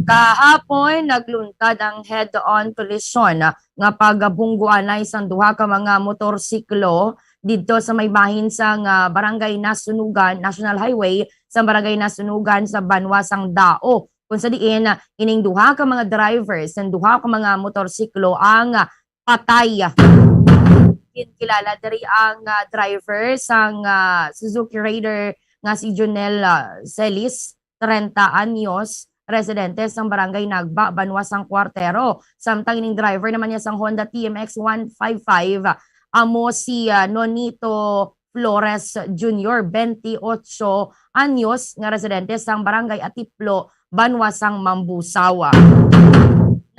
Kahapon, nagluntad ang head-on collision nga pagbungguanay sang duha ka mga motorsiklo didto sa may bahin sang, ah, Barangay Nasunugan, National Highway, sa Barangay Nasunugan sa Banwa sang Dao, kung sa diin, ah, ining duha ka mga drivers sang duha ka mga motorsiklo ang, ah, patay. Ginkilala diri ang, ah, driver sang, ah, Suzuki Raider nga si Jonel, ah, Celis, treinta anyos, residente sang Barangay Nagba, Banwa sang Cuartero. Samtang ining driver naman niya sang Honda T M X one five five, amo si, ah, Nonito Flores Junior, twenty-ocho anyos, nga residente sang Barangay Atiplo, Banwa sang Mambusao.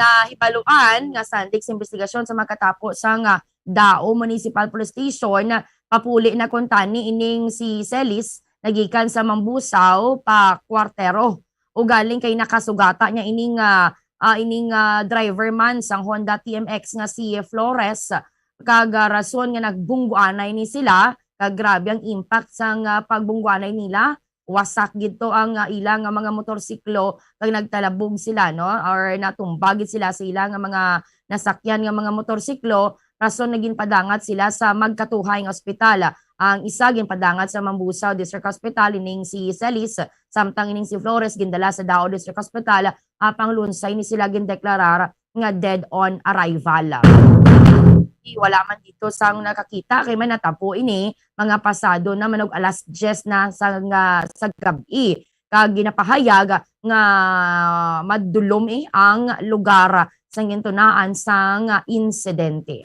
Nahibaluan nga sandig sa investigasyon sa magkatapo sang, ah, Dao Municipal Police Station, papuli na kuntani ining si Celis nagikan sa Mambusao pa Cuartero. Ugaling kay nakasugata niya ining, ah, ah, ining, ah, driver man sang Honda T M X nga si Flores, kag, ah, rason nga nagbungguanay ni sila, kag grabe ang impact sang, ah, pagbungguanay nila. Wasak gid to ang, ah, ila nga mga motorsiklo, kag nagtalabog sila, no? Or natumba gid sila sa ila nga mga nasakyan nga mga motorsiklo, rason nga ginpadangat sila sa magkatuhay nga ospital. Ang isa ginpadangat sa Mambusao District Hospital, ining si Celis, samtang ining si Flores gindala sa Dao District Hospital, apang lunsay ni sila gindeklarar nga dead on arrival. Di wala man dito sang nakakita kay may natapo ini, mga pasado na man og alas diyes na sa, nga, sa gab-i, kag ginapahayag nga madulom, eh, ang lugar sa gintunaan sang insidente.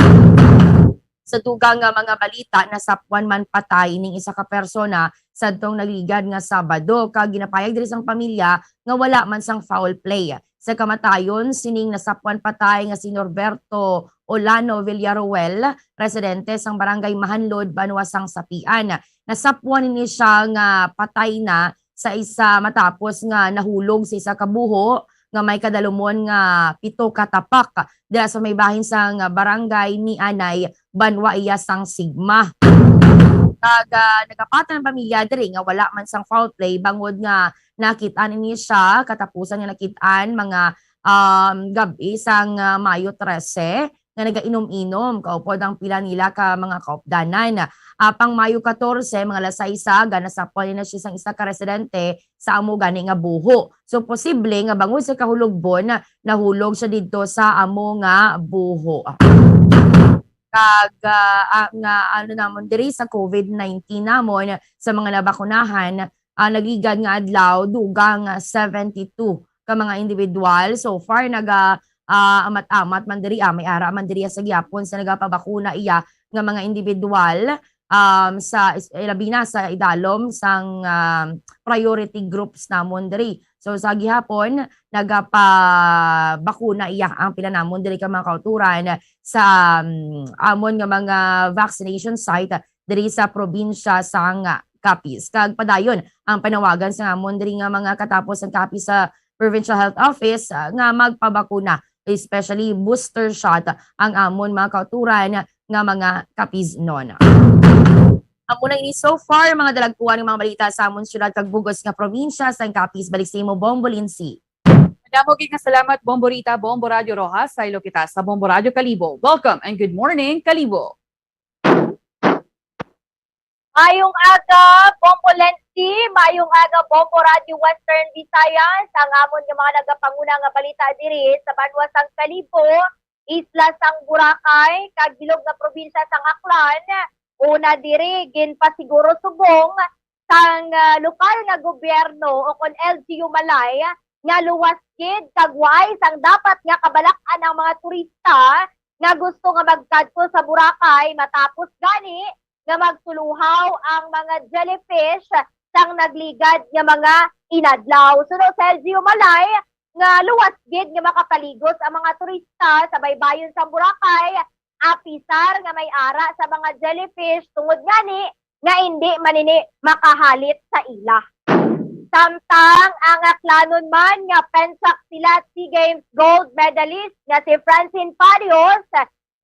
Sa dugang nga mga balita, nasapuan man patay ning isa ka persona sadtong nagligad nga Sabado, kag ginapahayag diri sang pamilya nga wala man sang foul play. Sa kamatayon, sining nasapuan patay nga si Norberto Olano Villaruel, residente sang Barangay Mahanlod, Banwa sang Sapian. Nasapuan ini siya nga patay na sa isa matapos nga nahulog sa isa ka buho nga may kadalumon nga pito ka tapak dira sa may bahin sang Barangay Mianay, Banwa iya sang Sigma. Kag, ah, nagapatan ang pamilya diri nga wala man sang foul play, bangod nga nakit-an ini siya, katapusan nga nakit-an mga um, gab-i sang, ah, Mayo trese nga nagainom-inom kaupod ang pila nila ka mga kaupdanan. Apang Mayo katorse, mga alas sais, aga, nasapwan na siya sang isa ka residente sa amo gani nga buho. So, posible nga bangod sa kahulogbon, nahulog siya didto sa amo nga buho. Kag, ah, ah, nga ano namon diri sa covid nineteen namon, sa mga nabakunahan, ah, nagligad nga adlaw, dugang, ah, seventy-two ka mga individual. So far, naga, ah, amat-amat man diri, ah, may ara man diri sa gihapon sa nagapabakuna iya nga mga individual, um, sa is-, eh, labi na sa idalom sang, um, priority groups namon diri. So sa gihapon, nagapabakuna iya ang pila namon diri ka mga kauturan sa, um, amon nga mga vaccination site diri sa probinsya sang Capiz. Kag padayon ang panawagan sa amon diri nga mga katapos ang Capiz sa Provincial Health Office, ah, nga magpabakuna, especially booster shot, ang amon mga kauturan nga mga Capiznon. Amo na ini so far, mga dalagkuan nga mga balita sa amon siyudad kag bug-os nga probinsya sang Capiz. Balik sa imo, Bombo Lindsay. Madamo gid nga salamat, Bombo Rita, Bombo Radyo Rojas. Saylo kita sa Bombo Radyo Kalibo. Welcome and good morning, Kalibo. Mayong aga, Bombo Lenty. Mayong aga, Bombo Radyo Western Visayas. Ang amon nga mga nagapanguna nga balita diri sa banwa sang Kalibo, isla sang Boracay, kag bilog nga probinsya sang Aklan. Una diri, ginpasiguro subong sang, ah, lokal nga gobyerno o kon L G U Malay nga luwas gid kag waay sang dapat nga kabalak-an ang mga turista nga gusto nga magkadto sa Boracay, matapos gani nga magtuluhaw ang mga jellyfish sang nagligad nga mga inadlaw. Suno sa L G U Malay nga luwas gid nga makapaligos ang mga turista sa baybayon sang Boracay, apisar nga may ara sa mga jellyfish, tungod ngani nga indi man ini makahalit sa ila. Samtang ang Aklanon man nga pensak sila SEA Games gold medalist nga si Francine Parios,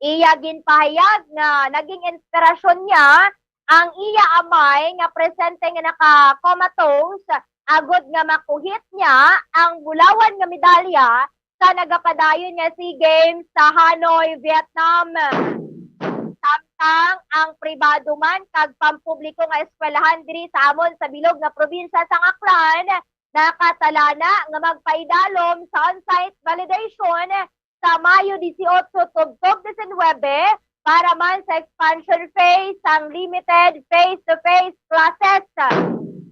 iya ginpahayag nga naging inspirasyon niya ang iya amay nga presente nga naka-comatose, agod nga makuhit niya ang bulawan nga medalya sa nagapadayon nga SEA Games sa Hanoi, Vietnam. Samtang ang pribado man kag pampubliko nga eskwelahan diri sa amon sa bilog nga probinsya sang Aklan nakatalana nga magpaidalom sa on-site validation sa Mayo dieciocho tubtob diecinuebe para man sa expansion phase sang limited face-to-face classes.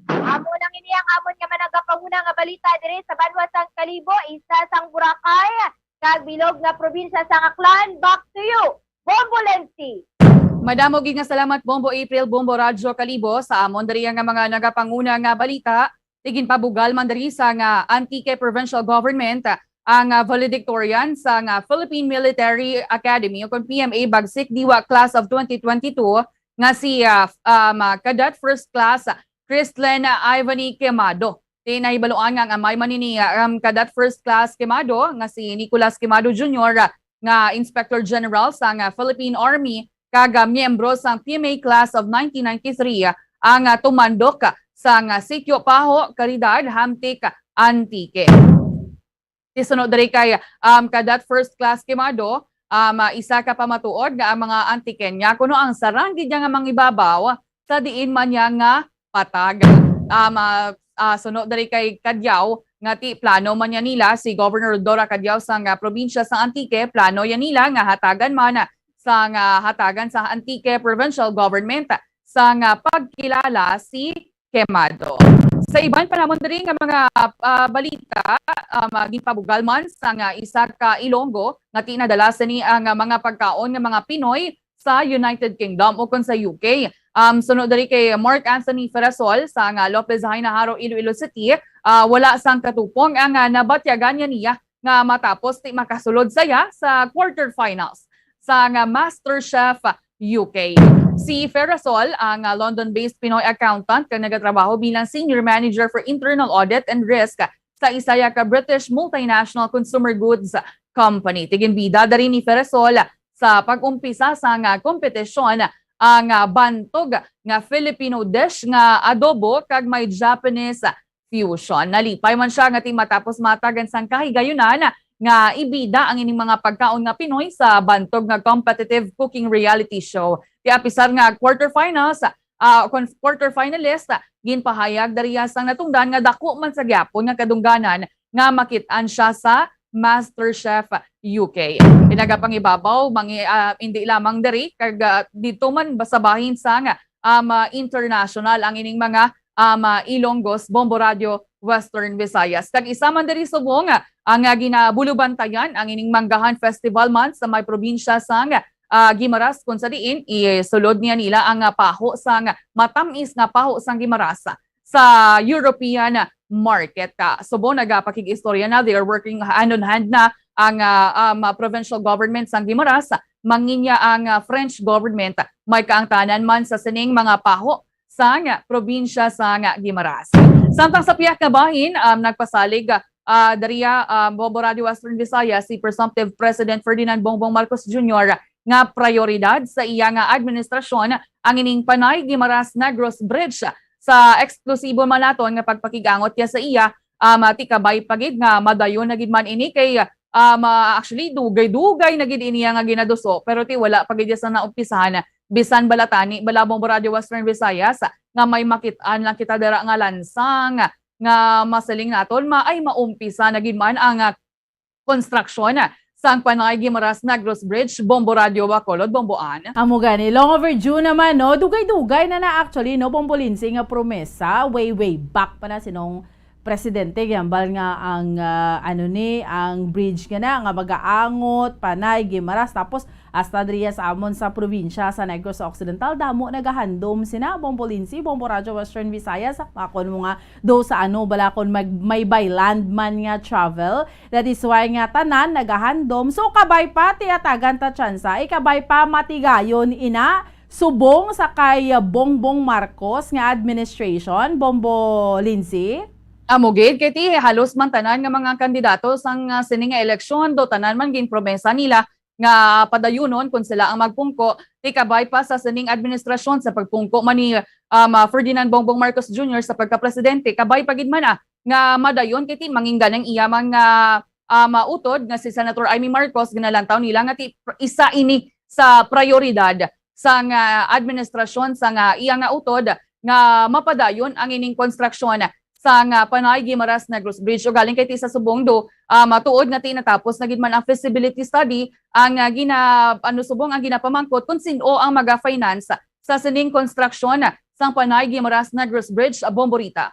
Amo lang ini ang amon nga managapanguna nga balita diri sa banwa sang Kalibo, isla sang Boracay, kag bilog nga probinsya sang Aklan. Back to you, Bombo Lenty. Madamo gid nga salamat, Bombo April, Bombo Radyo Kalibo, sa amon diri nga mga nagapanguna nga balita. Ti ginpabugal man diri sa nga Antique Provincial Government ang, ah, valedictorian sa nga Philippine Military Academy o kon P M A Bagsik Diwa Class of twenty twenty-two nga si, ah, f-, um, ah, Cadet First Class Christlen Ivany Quemado. Ti nahibaluan nga ang amay man ni, ah, um, Cadet First Class Quemado nga si Nicolas Quemado Junior, ah, nga Inspector General sang, ah, Philippine Army kag, ah, miyembro sang P M A Class of nineteen ninety-three, ah, ang, ah, tumandok, ah, sang, ah, Sitio Paho, Caridad, Hamtic, Antique. Ti suno diri kay, um, Cadet First Class Quemado, um, ah, isa ka pamatuod nga ang mga Antiqueña kuno ang sarang gid niya nga mangibabaw sa diin man niya nga patag. Um, ah, ah, suno diri kay Cadiao nga ti plano man niya nila si Governor Dora Cadiao sang, ah, probinsya sang Antique, plano ya nila nga hatagan man sang, ah, hatagan sa Antique Provincial Government sang, ah, pagkilala si Quemado. Sa iban pa namon diri nga mga, ah, balita, um, ah, ginpabugal man sang, ah, isa ka Ilonggo nga ti nadala sini ang, ah, mga pagkaon nga mga Pinoy sa United Kingdom o kon sa U K. Um, suno diri kay Mark Anthony Ferasol sang, ah, Lopez Jaena, Jaro, Iloilo City, ah, wala sang katupong ang, ah, nabatyagan niya niya nga matapos ti makasulod saya sa quarterfinals sang, ah, MasterChef U K. Si Ferasol, ang, ah, London-based Pinoy accountant kag nagatrabaho bilang Senior Manager for Internal Audit and Risk sa isa ya ka British multinational consumer goods company. Ti ginbida diri ni Ferasol sa pag-umpisa sang, ah, kompetisyon ang, ah, bantog nga Filipino dish nga adobo kag may Japanese fusion. Nalipay man siya nga ti matapos matagan sang nga ibida ang ining mga pagkaon nga Pinoy sa bantog nga competitive cooking reality show. Kaya apisar nga quarterfinals, ah, kon-, quarterfinalist, ah, ginpahayag dariya sang natungdan nga dako man sa gyapon nga kadungganan nga makit-an siya sa MasterChef U K. Pinagapangibabaw, mangi-, ah, hindi lamang diri, kag, ah, dito man ba sa bahin sang, um, ah, international ang ining mga, um, ah, Ilonggos, Bombo Radio, Western Visayas. Kag isa man diri subong, ah, ang, ah, ginabulubantayan ang ining Manggahan Festival Month sa may probinsya sang, ah, Guimaras, kung sa diin isulod niya nila ang, ah, paho sang matamis nga paho sang Guimaras sa European market. Ah, subong nagapakig-istorya na, they are working hand on hand na ang, ah, um, ah, provincial government sang Guimaras, manginya ang, ah, French government. May kaangtanan man sa sining mga paho sang probinsya sang Guimaras. Samtang sa pihak nga bahin, um, nagpasalig, ah, dariya, um, Bombo Radio Western Visayas si Presumptive President Ferdinand Bongbong Marcos Junior nga prioridad sa iya nga administrasyon ang ining Panay Guimaras Negros Bridge. Sa eksklusibo man naton nga pagpakig-angot niya sa iya, um, ti kabay pa gid nga madayon na gid man ini kay, um, ah, actually, dugay-dugay na gid ini nga ginaduso, pero ti wala pa gid siya naumpisahan. Bisan bala tani, bala, Bombo Radio Western Visayas, nga may makit-an lang kita dira nga lansang nga masiling naton, maay maumpisa na gid man ang, ah, konstruksyon sang Panay Guimaras Negros Bridge, Bombo Radio Bacolod, Bombo Ann. Amo gani, long overdue naman, no? Dugay-dugay na na actually, no, Bombo Lindsay, nga promesa way, way back pa na sinong presidente, gihambal nga ang, ah, ano ni, ang bridge nga na, nga magaangot, Panay, Guimaras, tapos hasta diriya sa amon sa probinsya sa Negros Occidental, damo nagahandom sina, Bombo Lindsay, Bombo Radyo Western Visayas, makon mo nga do sa ano, bala kon mag-, may by land man nga travel, that is why nga tanan nagahandom. So, kabay pa, tiyatagan ta tsansa, ikabay pa matigayon ina, subong sa kay Bongbong Marcos nga administration, Bombo Lindsay? Amo gid, kay ti halos man tanan nga mga kandidato sang, ah, sini nga eleksyon, do tanan man ginpromesa nila nga padayunon kon sila ang magpungko, ti kabay pa sa sining administrasyon sa pagpungko man ni, um, ah, Ferdinand Bongbong Marcos Junior sa pagkapresidente, kabay pa gid man, ah, nga madayon kay ti mangin gani ang iya mga, um, ah, utod nga si Senator Imee Marcos, ginalantaw nila nga ti pr-, isa ini sa prioridad sang, ah, administrasyon sang, ah, iya nga utod nga mapadayon ang ining konstruksyon sang, ah, Panay Guimaras Negros Bridge. Ugaling kay ti sa subong do, ah, matuod nga ti natapos na gid man ang feasibility study, ang, ah, gina-, ano, subong ang ginapamangkot kung sin-o ang maga-finance sa sining konstruksyon sang Panay Guimaras Negros Bridge, ah, Bombo Rita.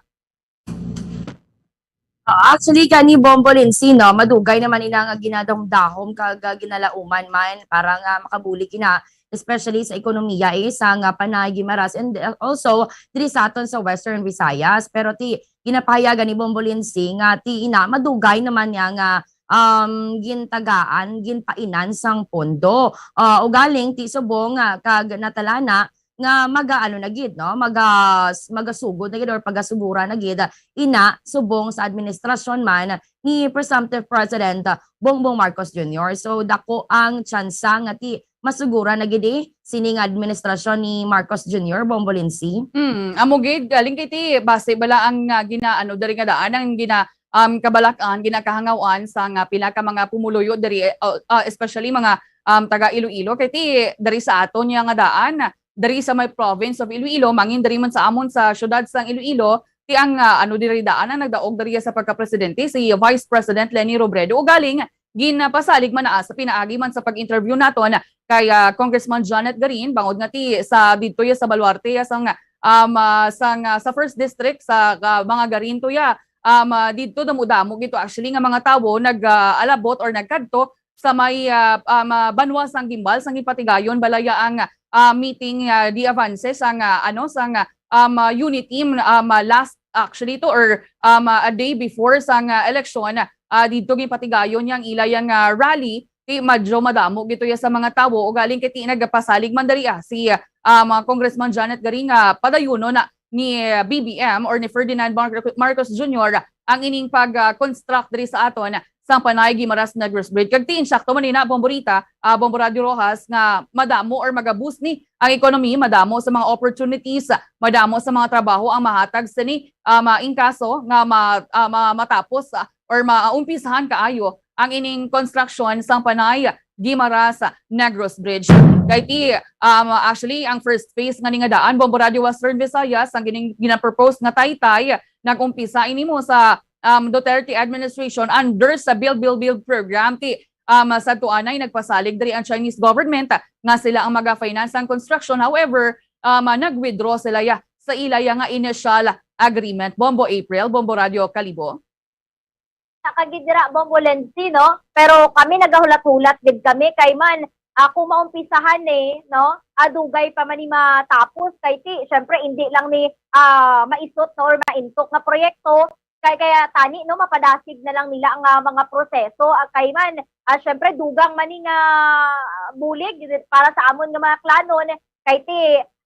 Ah, actually, gani, Bombo Lindsay, no, madugay naman ina nga ginadahom-dahom kag, ah, ginalauman man para nga makabulig ina, especially sa ekonomiya, eh, sa nga Panay Guimaras and, uh, also diri sa aton sa Western Visayas. Pero ti ginapahayagan ni Bombo Lindsay nga ti ina madugay naman niya nga, um, gintagaan, ginpainan sang pondo. Ah, ugaling ti subong, ah, kag natalana nga maga-ano na gid, no? Maga-, magasugod na gid or pagasuguran na gid ina subong sa administrasyon man ni Presumptive President Bongbong Marcos Junior. So, dako ang tsansa nga ti masuguran na gid, eh, sining administrasyon ni Marcos Junior, Bombo Lindsay. Mm, amo gid, galing kay ti base bala ang, ah, gina-, ano, diri nga daan, ang gina-, um, kabalak-an, ginakahangawan sa nga pila ka mga pumuluyo diri, eh, uh, uh, especially mga, um, taga Iloilo, kay ti diri sa aton niya nga daan, diri sa may province of Iloilo, mangin diri man sa amon sa siyudad sang Iloilo, ti ang, ah, ano, diri daan ang nagdaog diri sa pagkapresidente, si Vice President Leni Robredo. Ugaling, ginapasalig man naa sa pinaagi man sa pag-interview naton kay, ah, Congressman Janet Garin, bangod nga ti sa didto ya sa Baluarte ya sang, um, ah, sang, ah, sa First District sa, ah, mga Garin to ya, um, ah, didto damo-damo gito actually nga mga tawo nag, ah, alabot or nagkadto sa may, ah, um, ah, banwa sang Guimbal, sang ginpatigayon bala ya ang, ah, meeting, ah, de avance sang, ah, ano, sang, ah, um, ah, unity, um, ah, last actually to or, um, ah, a day before sang, ah, eleksyon, ah, didto ginpatigayon yang ila yang, ah, rally, ti medyo madamo gito ya sa mga tawo, ugaling kay ti nagapasalig man diri, ah, si, ah, um, ah, Congressman Janet Garin nga padayunon na ni, ah, B B M or ni Ferdinand Mar-, Marcos Junior ang ining pag, ah, construct diri sa aton sang Panay Guimaras Negros Bridge. Kag ti insakto man ina, Bombo Rita, ah, Bombo Radio Rojas, nga madamo or magabus ni ang ekonomi, madamo sa mga opportunities, madamo sa mga trabaho ang mahatag sini, ah, ma-, in kaso nga ma-, ah, ma-, matapos, ah, or maumpisahan kaayo ang ining konstruksyon sang Panay Guimaras Negros Bridge. Kay ti, um, actually, ang first phase nga ni nga daan, Bombo Radio Western Visayas, ang gining, ginapropose nga taytay, nag-umpisa ini mo sa, um, Duterte administration under sa Build, Build, Build program. Ti, um, sa tuanay, nagpasalig diri ang Chinese government, ah, nga sila ang maga-finance ang construction. However, um, nag-withdraw sila ya, sa ila ya nga initial agreement. Bombo April, Bombo Radio Kalibo. Sa kagidira, Bombo Lenzi, no? Pero kami nagahulat-hulat gid kami kay man, ah, kung maumpisahan ni, no? Adugay pa man ni matapos kay ti, syempre, hindi lang ni, ah, maisot, no, or maintok nga proyekto. Kay, kaya tani, no, mapadasig na lang nila ang, ah, mga proseso. Ah, kay man, ah, syempre, dugang man ni nga bulig para sa amon nga mga klanon. Kay ti,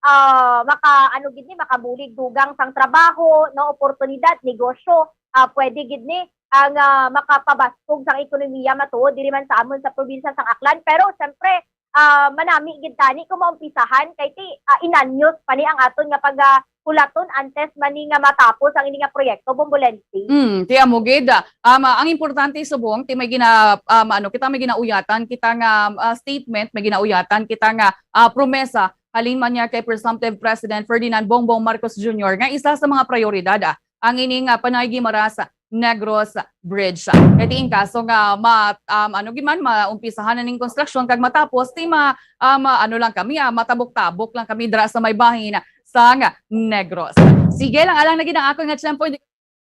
ah, maka, ano gid ni, makabulig dugang sang trabaho, no, oportunidad, negosyo, ah, pwede gid ni ang, ah, makapabaskog sang ekonomiya matuod diri man sa amon sa probinsya sang Aklan. Pero syempre, ah, manami gid tani kung maumpisahan kay ti, ah, inanyos pa ni ang aton nga pag, ah, hulaton antes man ni nga matapos ang ini nga proyekto, Bombo Lenzi. Mm, ti amo gid. Ah, ma-, ang importante subong ti may gina-, ah, ma-, ano, kita may ginauyatan kita nga, ah, statement, may ginauyatan kita nga, ah, promesa halin man niya kay Presumptive President Ferdinand Bongbong Marcos Junior nga isa sa mga prioridad, ah, ang ining, ah, Panay Guimaras Negros Bridge. Kay ti in kaso nga ma-, um, ano gid man, maumpisahan na ning konstruksyon kag matapos, ti ma-, ah, ma-, ano lang kami, ah, matabok-tabok lang kami dira sa may bahin sang Negros. Sige lang, alang na gid ang akon nga tiyempo.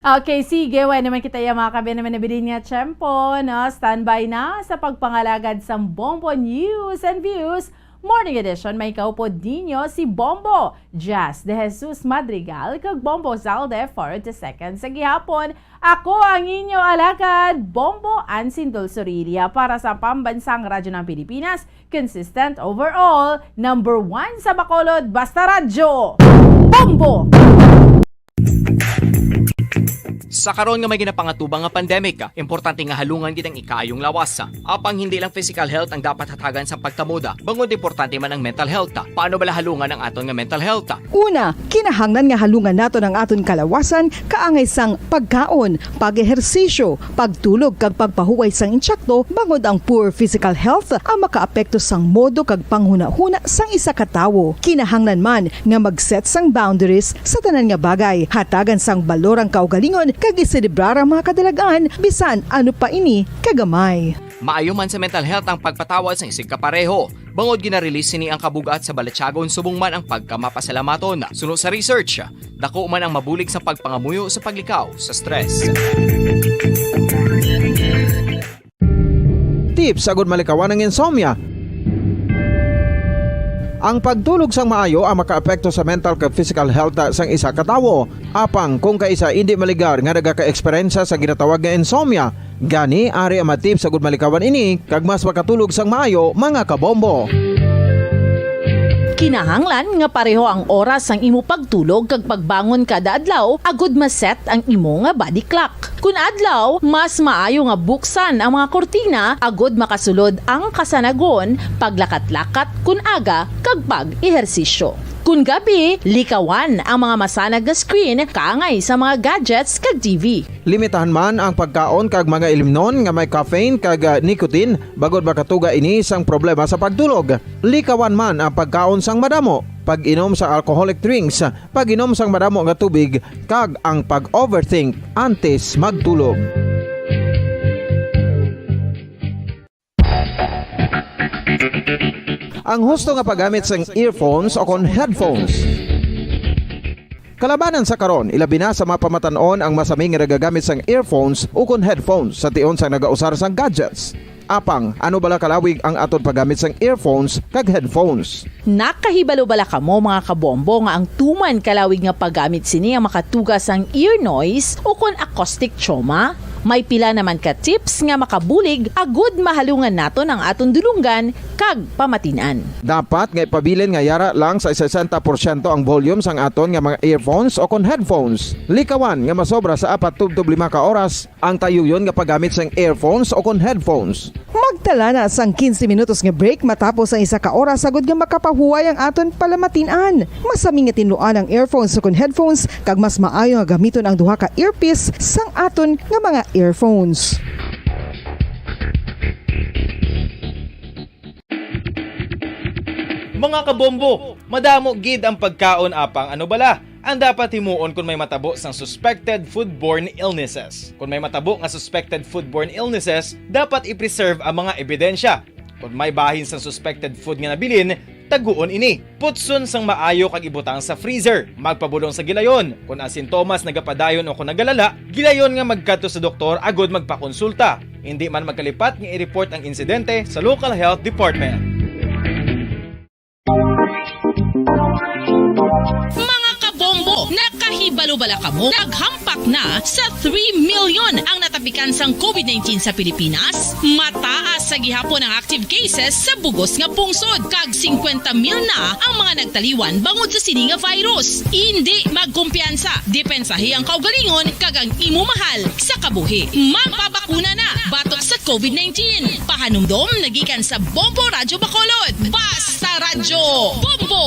Okay, sige. Wala naman kita iya, mga kabe naman nabilin nga tiyempo, no? Standby na sa pagpangalagad sang Bombo News and Views Morning Edition. May kaupod ninyo si Bombo Jazz De Jesus Madrigal kag Bombo Zalde for the second sa gihapon. Ako ang inyo alagad, Bombo Ansin Dulzurilia para sa Pambansang Radyo ng Pilipinas, consistent overall, number one sa Bacolod, basta radyo, Bombo! Sa karon nga may ginapangatubang nga pandemic, importante nga halungan gid ang ikaayong lawas. Apang hindi lang physical health ang dapat hatagan sa pagtamod, bangod importante man ang mental health. Paano bala halungan ang aton nga mental health? Una, kinahanglan nga halungan naton ang aton kalawasan kaangay sang pagkaon, pag-ehersisyo, pagtulog kag pagpahuway sang intsakto, bangod ang poor physical health ang makaapekto sang modo kag panghunahuna sang isa ka tawo. Kinahanglan man nga mag-set sang boundaries sa tanan nga bagay. Hatagan sang balor ang kaugalingon kag iselebrar ang mga kadalag-an, bisan ano pa ini kagamay. Maayo man sa mental health ang pagpatawad sang isigkapareho, bangod gina-release sini ang kabug-at sa balatyagon subong man ang pagkamapasalamaton. Suno sa research, dako man ang mabulig sa pagpangamuyo sa paglikaw sa stress. Tips agud malikawan ang insomnia. Ang pagtulog sang maayo ang makaapekto sa mental kag physical health sang isa ka tawo. Apang kung kaisa indi maligar nga nagaka-eksperyensya sa ginatawag nga insomnia, gani ari ang mga tips agud malikawan ini kag mas makatulog sang maayo, mga kabombo. Kinahanglan nga pareho ang oras sang imo pagtulog kag pagbangon kada adlaw agud ma-set ang imo nga body clock. Kun adlaw, mas maayo nga buksan ang mga kurtina agud makasulod ang kasanagon, paglakat-lakat kun aga, kag pag-ehersisyo. Kun gabi, likawan ang mga masanag nga screen kaangay sa mga gadgets kag T V. Limitahan man ang pagkaon kag mga ilimnon nga may caffeine kag, ah, nicotine, bangod makatuga ini sang problema sa pagtulog. Likawan man ang pagkaon sang madamo, pag-inom sa alcoholic drinks, pag-inom sang madamo nga tubig, kag ang pag-overthink antes magtulog. Ang husto nga paggamit sang earphones o kon headphones. Kalabanan sa karon, ilabi na sa mga pamatan-on ang masami nga nagagamit sang earphones o kon headphones sa tion sang nagausar sang gadgets. Apang, ano bala kalawig ang aton paggamit sang earphones kag headphones? Nakahibalo bala kamo, mga kabombo, nga ang tuman kalawig nga paggamit sini ang makatuga sang ear noise o kon acoustic trauma? May pila naman ka tips nga makabulig agud mahalungan naton ang aton dulonggan kag pamatin-an. Dapat nga ipabilin nga yara lang sa sesenta porsyento ang volume sang aton nga mga earphones o kon headphones. Likawan nga masobra sa apat tubtob lima ka oras ang tayuyon nga paggamit sang earphones o kon headphones. Magtala na sang quince minutos nga break matapos ang isa ka oras agud nga makapahuway ang aton palamatin-an. Masami nga tinluan ang earphones o kon headphones, kag mas maayo nga gamiton ang duha ka earpiece sang aton nga mga earphones. Mga kabombo, madamo gid ang pagkaon apang ano bala ang dapat himuon kon may matabo sang suspected foodborne illnesses. Kon may matabo nga suspected foodborne illnesses, dapat i-preserve ang mga ebidensya. Kon may bahin sang suspected food nga nabilin, taguon ini. Putson sang maayo kag ibutang sa freezer. Magpabulong sa gilayon. Kon ang sintomas nagapadayon o kon nagalala, gilayon nga magkadto sa doktor agod magpakonsulta. Indi man magkalipat nga i-report ang insidente sa local health department. Mga kabombo, nakahibalo bala kamo? Naghampak na sa three million ang natapikan sang covid nineteen sa Pilipinas. Mataas sa gihapon ang active cases sa bugos nga pungsod, kag singkwenta mil na ang mga nagtaliwan bangod sa sini nga virus. Indi magkumpiyansa, depensahi ang kaugalingon kag ang imo mahal sa kabuhi. Magpabakuna na batok sa covid nineteen. Pahanumdom nagikan sa Bombo Radyo Bacolod. Basta Radyo Bombo!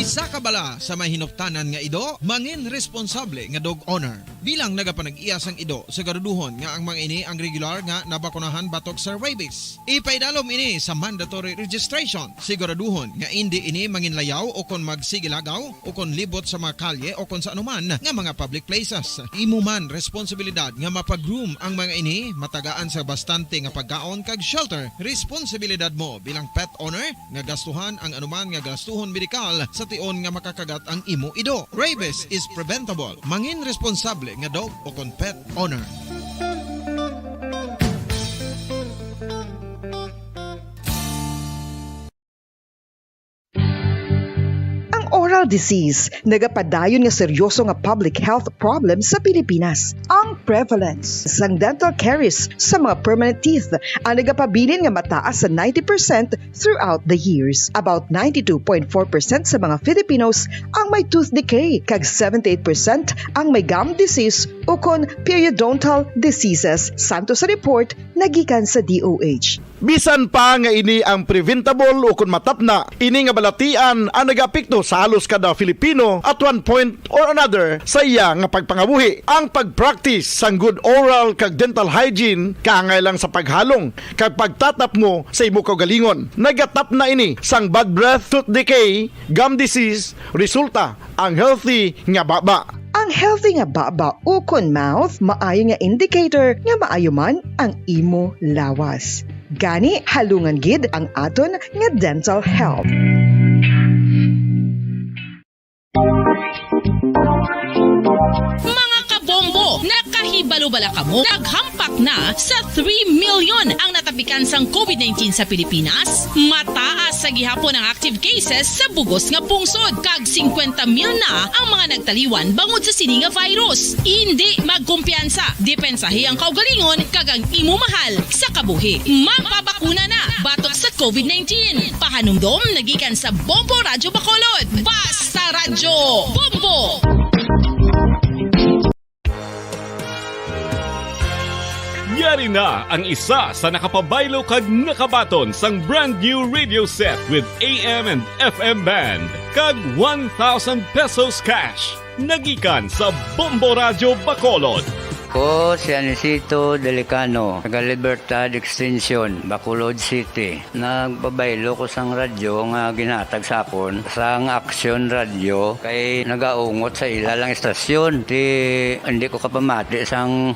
Isa ka bala sa may hinuptanan nga ido, mangin responsable nga dog owner. Bilang nagapanag-iya sang ido, siguraduhon nga ang mga ini ang regular nga nabakunahan batok sa rabies. Ipaidalom ini sa mandatory registration. Siguraduhon nga indi ini manginlayaw o kon magsigilagaw o kon libot sa mga kalye o kon sa anuman nga mga public places. Imo man responsibilidad nga mapa-groom ang mga ini, matagaan sa bastante nga pagkaon kag shelter. Responsibilidad mo bilang pet owner nga gastuhan ang anuman nga gastuhon medikal sa tion nga makakagat ang imo ido. Rabies is preventable. Mangin responsable nga dog o kon pet owner. Ang oral disease nagapadayon nga seryoso nga public health problem sa Pilipinas. Ang prevalence sang dental caries sa mga permanent teeth ang nagapabilin nga mataas sa ninety percent throughout the years. About ninety-two point four percent sa mga Filipinos ang may tooth decay, kag seventy-eight percent ang may gum disease ukon periodontal diseases, santo sa report nagikan sa D O H. Bisan pa nga ini ang preventable ukon matapna, ini nga balatian ang nagaapekto sa halos kada Filipino at one point or another sa iya nga pagpangabuhi. Ang pag-practice sang good oral kag dental hygiene kaangay lang sa paghalong kag pagtatapmo sa imo kaugalingon. Nagatapna ini sang bad breath, tooth decay, gum disease, resulta ang healthy nga baba. Ang healthy nga baba ukon mouth maayo nga indicator nga maayo man ang imo lawas. Gani, halungan gid ang aton nga dental health. Mga kabombo, nakahibalo bala kamo? Naghampak na sa three million ang natapikan sang covid nineteen sa Pilipinas. Mataas sa gihapon ang active cases sa bugos nga pungsod, kag singkwenta mil na ang mga nagtaliwan bangod sa sini nga virus. Indi magkumpiyansa, depensahi ang kaugalingon kag ang imo mahal sa kabuhi. Magpabakuna na batok sa covid nineteen. Pahanumdom nagikan sa Bombo Radyo Bacolod. Basta Radyo Bombo! Yari na ang isa sa nakapabaylo kag nakabaton sang brand new radio set with A M and F M band kag one thousand pesos cash. Nagikan sa Bombo Radyo Bacolod. Ko si Anisito Delicano, taga Libertad Extension, Bacolod City. Nagpabaylo ko sang radyo nga ginhatag sa akon sang Aksyon Radyo, kay nagaungot sa ila lang istasyon. Ti, hindi ko kapamati sang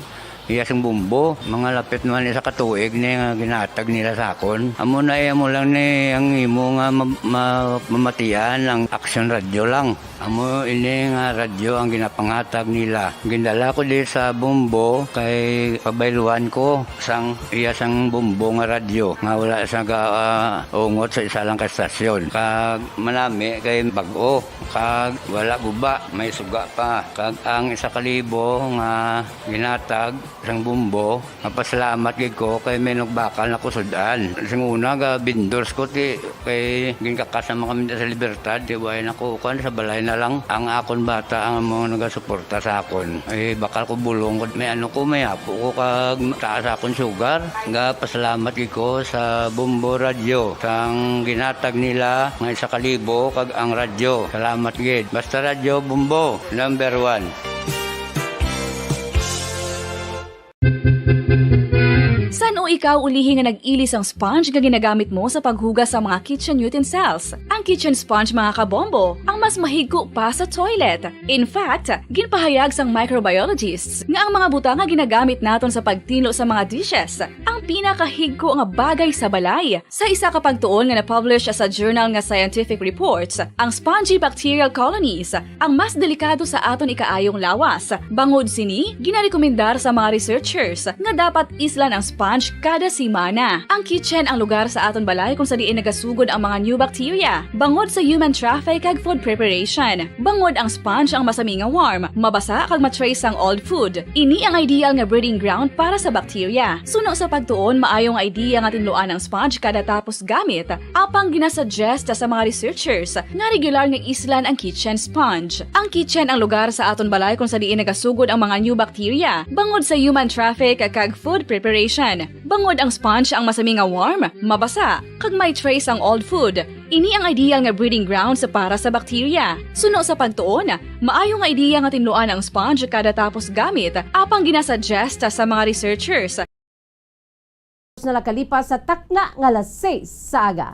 iya sing bombo. Mga lapit naman isa ka tuig ni nga ginhatag nila sa akon. Amo na, eh, amo lang ni ang imo nga ma-, ma-, mamatian ang Aksyon Radyo lang. Amo ini nga radyo ang ginapanghatag nila. Gindala ko di sa bombo kay pabayluan ko sang iya sang bombo nga radyo nga wala sa ga-, ah, ungot sa isa lang ka estasyon. Kag manami kay bag-o, kag wala guba, may suga pa. Kag ang isa ka libo nga ginhatag sang bombo, mapasalamat gid ko kay may nagbakal na ko sud-an. Sing una, ga-vendors ko, ti, kay ginkakas naman kami sa Libertad, ti, way na ko, kuan, sa balay na lang. Ang akon bata ang amo nagasuporta sa akon. Ay, bakal ko bulong ko. May ano ko, may apo ko, kag taas akon sugar. Gapasalamat gid ko sa Bombo Radyo, sang ginhatag nila nga isa ka libo, kag ang radyo. Salamat gid. Basta Radyo Bombo, number one. San-o Ikaw ulihi nga nag-ili sang sponge nga ginagamit mo sa paghugas sa mga kitchen utensils. Ang kitchen sponge, mga kabombo, ang mas mahigko pa sa toilet. In fact, ginpahayag sang microbiologists nga ang mga butang nga ginagamit naton sa pagtinlo sa mga dishes ang pinakahigko nga bagay sa balay. Sa isa ka pagtuon nga na-publish sa journal nga Scientific Reports, ang spongy bacterial colonies ang mas delikado sa aton ikaayong lawas. Bangod sini, ginarekomendar sa mga researchers nga dapat islan ang sponge kada semana. Ang kitchen ang lugar sa aton balay kung sa diin nagasugod ang mga new bacteria, bangod sa human traffic kag food preparation. Bangod ang sponge ang masami nga warm, mabasa kag ma-trace ang old food. Ini ang ideal nga breeding ground para sa bacteria. Suno sa pagtuon, maayo nga idea nga tinluan ang sponge kada tapos gamit, apang ginasuggest sa mga researchers nga regular nga islan ang kitchen sponge. Ang kitchen ang lugar sa aton balay kung sa diin nagasugod ang mga new bacteria, bangod sa human traffic kag food preparation. Bangod ang sponge ang masami nga warm, mabasa, kag may trace ang old food. Ini ang ideal nga breeding grounds para sa bacteria. Suno sa pagtuon, maayo nga idea nga tinluan ang sponge kada tapos gamit, apang ginasuggest sa mga researchers. Na nakalipas sa takna nga alas sais sa aga.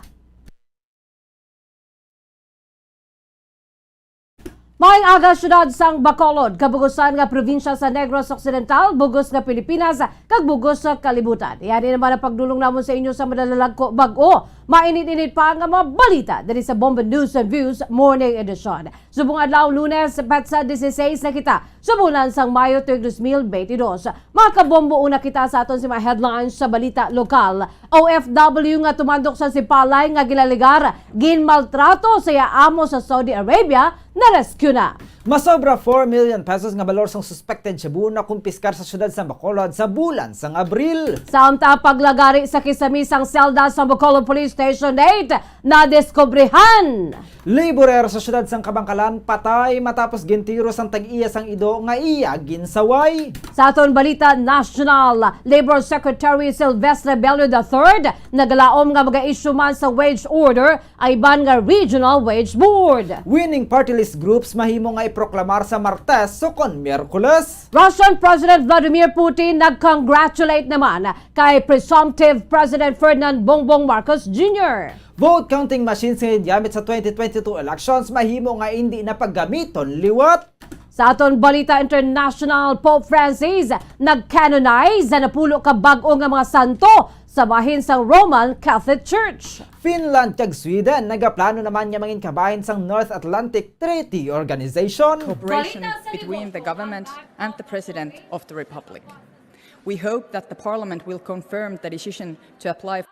Maayong aga, siyudad sang Bacolod, kabugusan nga probinsya sa Negros Occidental, bugos nga Pilipinas, kag bugos sa kalibutan. Yan ini naman ang pagdulong namon sa inyo sa madalagko bag-o, mainit-init pa nga mga balita diri sa Bombo News and Views Morning Edition. Subong adlaw, Lunes, petsa dieciséis na kita sa bulan sang Mayo tuig dos mil benti dos. Mga kabombo, una kita sa aton sa mga headlines sa balita lokal. O F W nga tumandok sa Sipalay nga ginaligar, ginmaltrato sa iya amo sa Saudi Arabia, na-rescue na. Masobra four million pesos nga balor sang suspected shabu nakumpiskar sa siyudad sa Bacolod sa bulan sang Abril. Samtang paglagari sa kisamisang selda sa Bacolod Police Station eight, nadiskubrihan. Laborer sa siyudad sang Kabankalan patay matapos gintiro sang tag-iya sang ido nga iya ginsaway. Sa aton balita nasyonal, Labor Secretary Silvestre Bello the third nagalaom nga mag-issue man sa wage order ang iban nga regional wage board. Winning party list groups mahimo nga iproklamar sa Martes sukon Miyerkules. Russian President Vladimir Putin nag-congratulate naman kay presumptive President Ferdinand Bongbong Marcos Junior. Vote counting machines nga gingamit sa twenty twenty-two elections mahimo nga indi na paggamiton liwat. Sa aton balita international, Pope Francis nag-canonize sa napulo ka bag-o nga mga santo sa bahin sang Roman Catholic Church. Finland kag Sweden nagaplano naman nga mangin kabahin sang North Atlantic Treaty Organization. Cooperation between the government and the President of the Republic. We hope that the Parliament will confirm the decision to apply.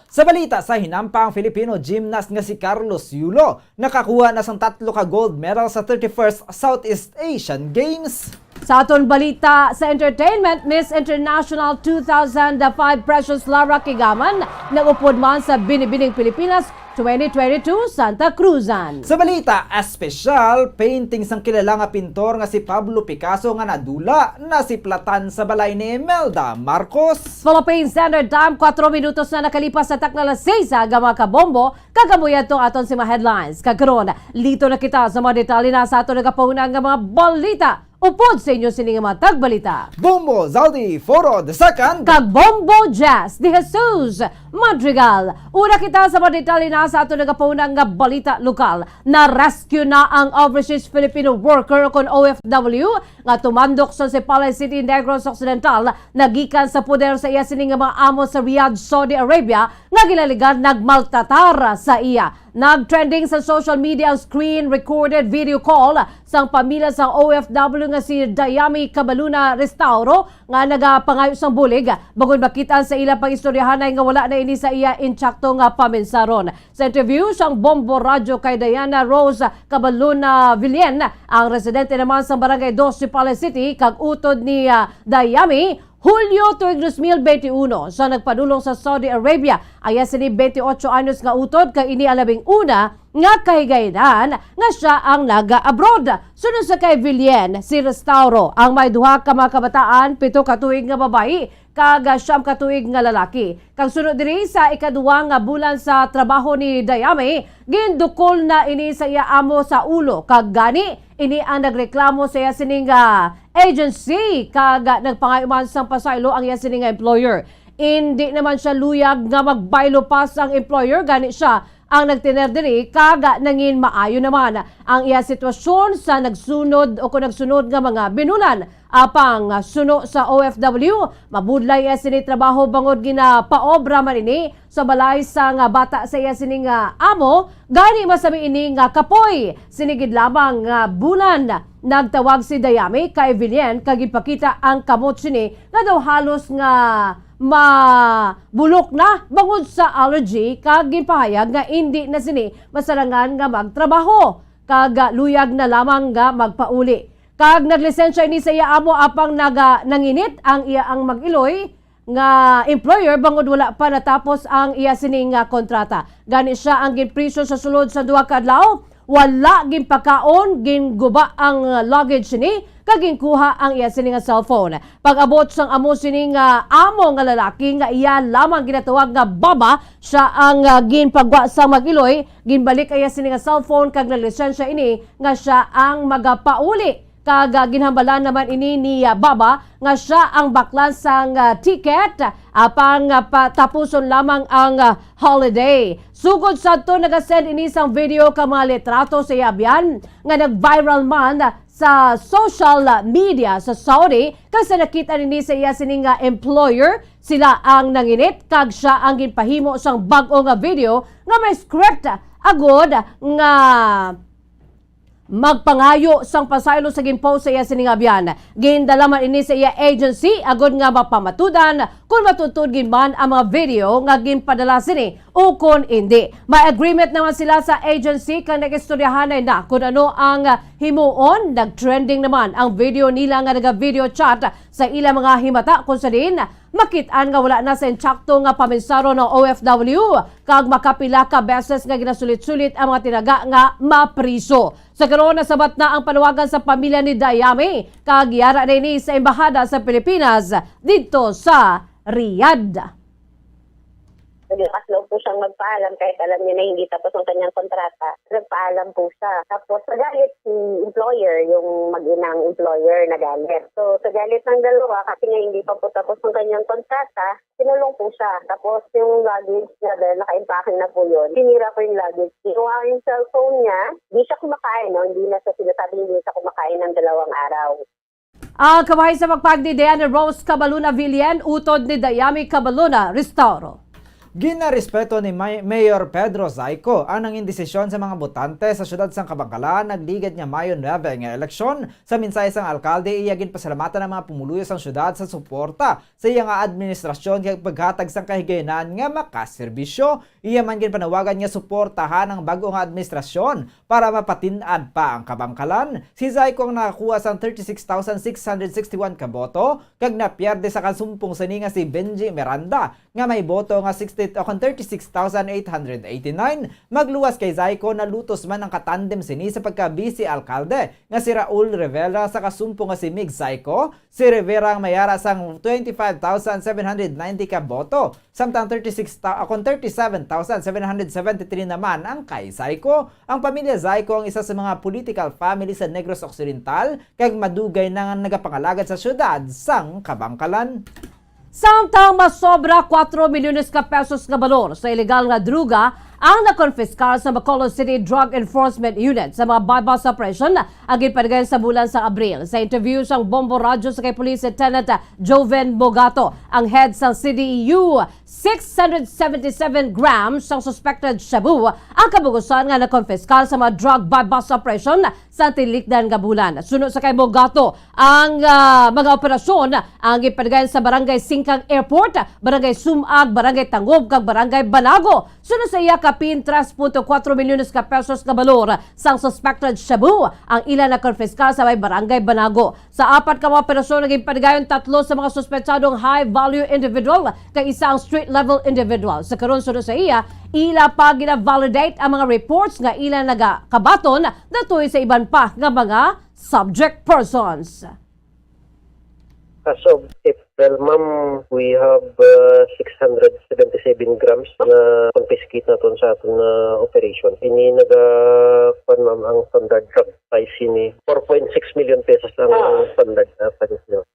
Sa balita sa hinampang, Filipino gymnast nga si Carlos Yulo nakakuha na sang tatlo ka gold medal sa thirty-first Southeast Asian Games. Sa aton balita sa entertainment, Miss International two thousand five Precious Lara Kigaman nag-upod man sa Binibining Pilipinas twenty twenty-two Santa Cruzan. Sa balita espesyal, painting sang kilala nga pintor nga si Pablo Picasso nga nadula, nasiplatan sa balay ni Imelda Marcos. Philippine Standard Time, kuwatro minutos na nakalipas sa takna alas seis sa aga, mga kabombo, kag amo yadto aton sa mga headlines. Kag karon, lito na kita sa mga detalye na sa aton nagapahunang nga mga balita. Upod sa inyo sini nga mga tagbalita, Bombo Zaldi Foro the second kag Bombo Jazz de Jesus Madrigal. Una kita sa mga detalye na sa aton nagapahunang nga balita lokal. Na-rescue na ang overseas Filipino worker kon O F W nga tumandok sa Sipalay City, Negros Occidental, nagikan sa poder sa iya sini nga mga amo sa Riyadh, Saudi Arabia, nga ginaligan nagmaltratar sa iya. Nag-trending sa social media ang screen recorded video call sang pamilya sang O F W nga si Dayami Cabaluna Restauro nga nagapangayo sang bulig, bangod makit-an sa ila pag-istoryahanay nga wala na ini sa iya intsakto nga paminsaron. Sa interview sang Bombo Radyo kay Diana Rose Cabaluna Villen, ang residente naman sa Barangay Dos, Sipalay City, kag utod ni, ah, Dayami, Hulyo tuig dos mil benti uno, sa nagpadulong sa Saudi Arabia. Ang iya sini benti otso anyos nga utod, kag ini ang labing una nga kahigayunan nga sia ang naga-abroad. Suno sa kay Villen, si Restauro ang may duha ka mga kabataan, pito ka tuig nga babayi kag siyam ka tuig nga lalaki. Kag suno diri, sa ikaduha nga bulan sa trabaho ni Dayami, gindukol na ini sa iya amo sa ulo, kag gani ini ang nagreklamo sa iya sining, ah, agency, kag nagpangayo man sang pasaylo ang iya sini nga employer. Indi naman siya luyag nga magbaylo pa sang employer, gani siya ang nagtener diri, kag nangin maayo naman ang iya sitwasyon sa nagsunod o kung nagsunod nga mga binulan. Apang suno sa O F W, mabudlay iya sini trabaho bangod ginapaobra man ini sa balay sang bata sa iya sini nga amo, gani masami ini nga kapoy. Sini gid lamang nga bulan, nagtawag si Dayami kay Vilien kag ipakita ang kamot sini nga daw halos nga mabulok na bangod sa allergy, kag ginpahayag nga indi na sini masarangan nga magtrabaho kag luyag na lamang nga magpauli. Kag naglisensya ini sa iya amo, apang naga-, nanginit ang iya ang mag-iloy nga employer bangod wala pa natapos ang iya sini nga kontrata. Gani siya ang ginpriso sa sulod sa duha ka adlaw. Wala ginpakaon, ginguba ang luggage sini, kag ginkuha ang iya sini nga cellphone. Pag-abot sang amo sini nga amo nga lalaki nga iya lamang ginatawag nga baba, siya ang, ah, ginpagwa sa mag-iloy, ginbalik ang iya sini nga cellphone, kag naglisensya ini nga siya ang magapauli. Kag, ah, ginhambalan naman ini ni, ah, Baba nga siya ang baklan sang, ah, ticket, apang, ah, patapuson lamang ang, ah, holiday. Sugod sadto, nagasend ini sang video kag mga litrato sa iya abyan nga nag-viral man sa social media sa Saudi, kag sa nakita nini sa iya sini nga employer, sila ang nanginit kag siya ang ginpahimo sang bag-o nga video nga may script agod nga magpangayo sang pasaylo sa gin-post sa iya sini nga abyan. Gindala man ini sa iya agency agod nga mapamatudan kon matuod gid man ang mga video nga ginpadala sini o kon indi. May agreement naman sila sa agency kag nag-istoryahanay na kon ano ang himuon. Nag-trending naman ang video nila nga naga-video chat sa ilang mga himata, kung sa diin makit-an nga wala na sa insakto nga pamensaron ang O F W, kag makapila ka beses nga ginasulit-sulit ang mga tinaga nga mapriso. Sa karon, nasabat na ang panawagan sa pamilya ni Dayami, kag yara na ini sa Embahada sa Pilipinas didto sa Riyadh. Naglakas loob po siyang magpaalam kahit alam niya na hindi tapos ang kanyang kontrata. Nagpaalam po siya. Tapos nagalit si employer, yung mag-inang employer nagalit. So, sa galit ng dalawa, kasi nga hindi pa po tapos ang kanyang kontrata, kinulong po siya. Tapos yung luggage niya, dahil naka-impake na po yun, sinira po yung luggage. Kinuha yung cellphone niya, hindi siya kumakain, no? Hindi na siya, sinasabi, hindi siya kumakain ng dalawang araw. Ang kabahin sa pagpag ni Diana Rose Cabaluna Villen, utod ni Dayami Cabaluna Restauro. Ginarespeto ni May-, Mayor Pedro Zayco ang nangin desisyon sa mga botante sa siyudad sang Kabankalan nagligad nga Mayo nuebe nga eleksyon. Sa mensahe sang alkalde, iya ginpasalamatan ang mga pumuluyo sang siyudad sa suporta sa iya nga administrasyon kag paghatag sang kahigayonan nga makaserbisyo. Iya man ginpanawagan nga suportahan ang bag-o nga administrasyon para mapatin-ad pa ang Kabankalan. Si Zayco ang nakakuha sang thirty-six thousand six hundred sixty-one ka boto, kag napierde sa kasumpong sini nga si Benji Miranda, nga may boto nga sixty, o kon thirty-six thousand eight hundred eighty-nine. Magluwas kay Zayco, nalutos man ang katandem sini sa pagka-vice alkalde nga si Raul Rivera sa kasumpong nga si Mig Zayco. Si Rivera ang may ara sang twenty-five thousand seven hundred ninety ka boto, samtang thirty-six ta-, akon thirty-seven thousand seven hundred seventy-three naman ang kay Zayco. Ang pamilya Zayco ang isa sa mga political family sa Negros Occidental, kag madugay na nga nagapangalagad sa siyudad sang Kabankalan. Samtang masobra kuwatro milyones ka pesos nga balor sa ilegal nga droga ang nakonpiskar sa Bacolod City Drug Enforcement Unit sa mga buy-bust operation ang ginpadayon sa bulan sa Abril. Sa interview sang Bombo Radyo sa kay Police Lieutenant Joven Bogato, ang head sang C D E U, six hundred seventy-seven grams sang suspected shabu ang kabugusan nga nakonpiskar sa mga drug buy-bust operation sa tinikdan nga bulan. Suno sa kay Bogato, ang, ah, mga operasyon ang ginpadayon sa Barangay Singkang Airport, Barangay Sumag, Barangay Tangob, kag Barangay Banago. Suno sa iya, kapin tres punto kuwatro milyones ka pesos nga balor sang suspected shabu ang ila nakonpiskar sa may Barangay Banago. Sa apat ka mga operasyon nga ginpadayon, tatlo sa mga suspetsadong high-value individual kag isa ang street-level individual. Sa karon, suno sa iya, ila pa gina-validate ang mga reports nga ila nagakabaton natuy sa iban pa nga mga subject persons. As of April, ma'am, we have, uh, six hundred seventy-seven grams na confiscate naton sa aton, uh, operation. Ini naga, kuwan, ma'am, ang standard drug price ini, four point six million pesos ang standard na price niya.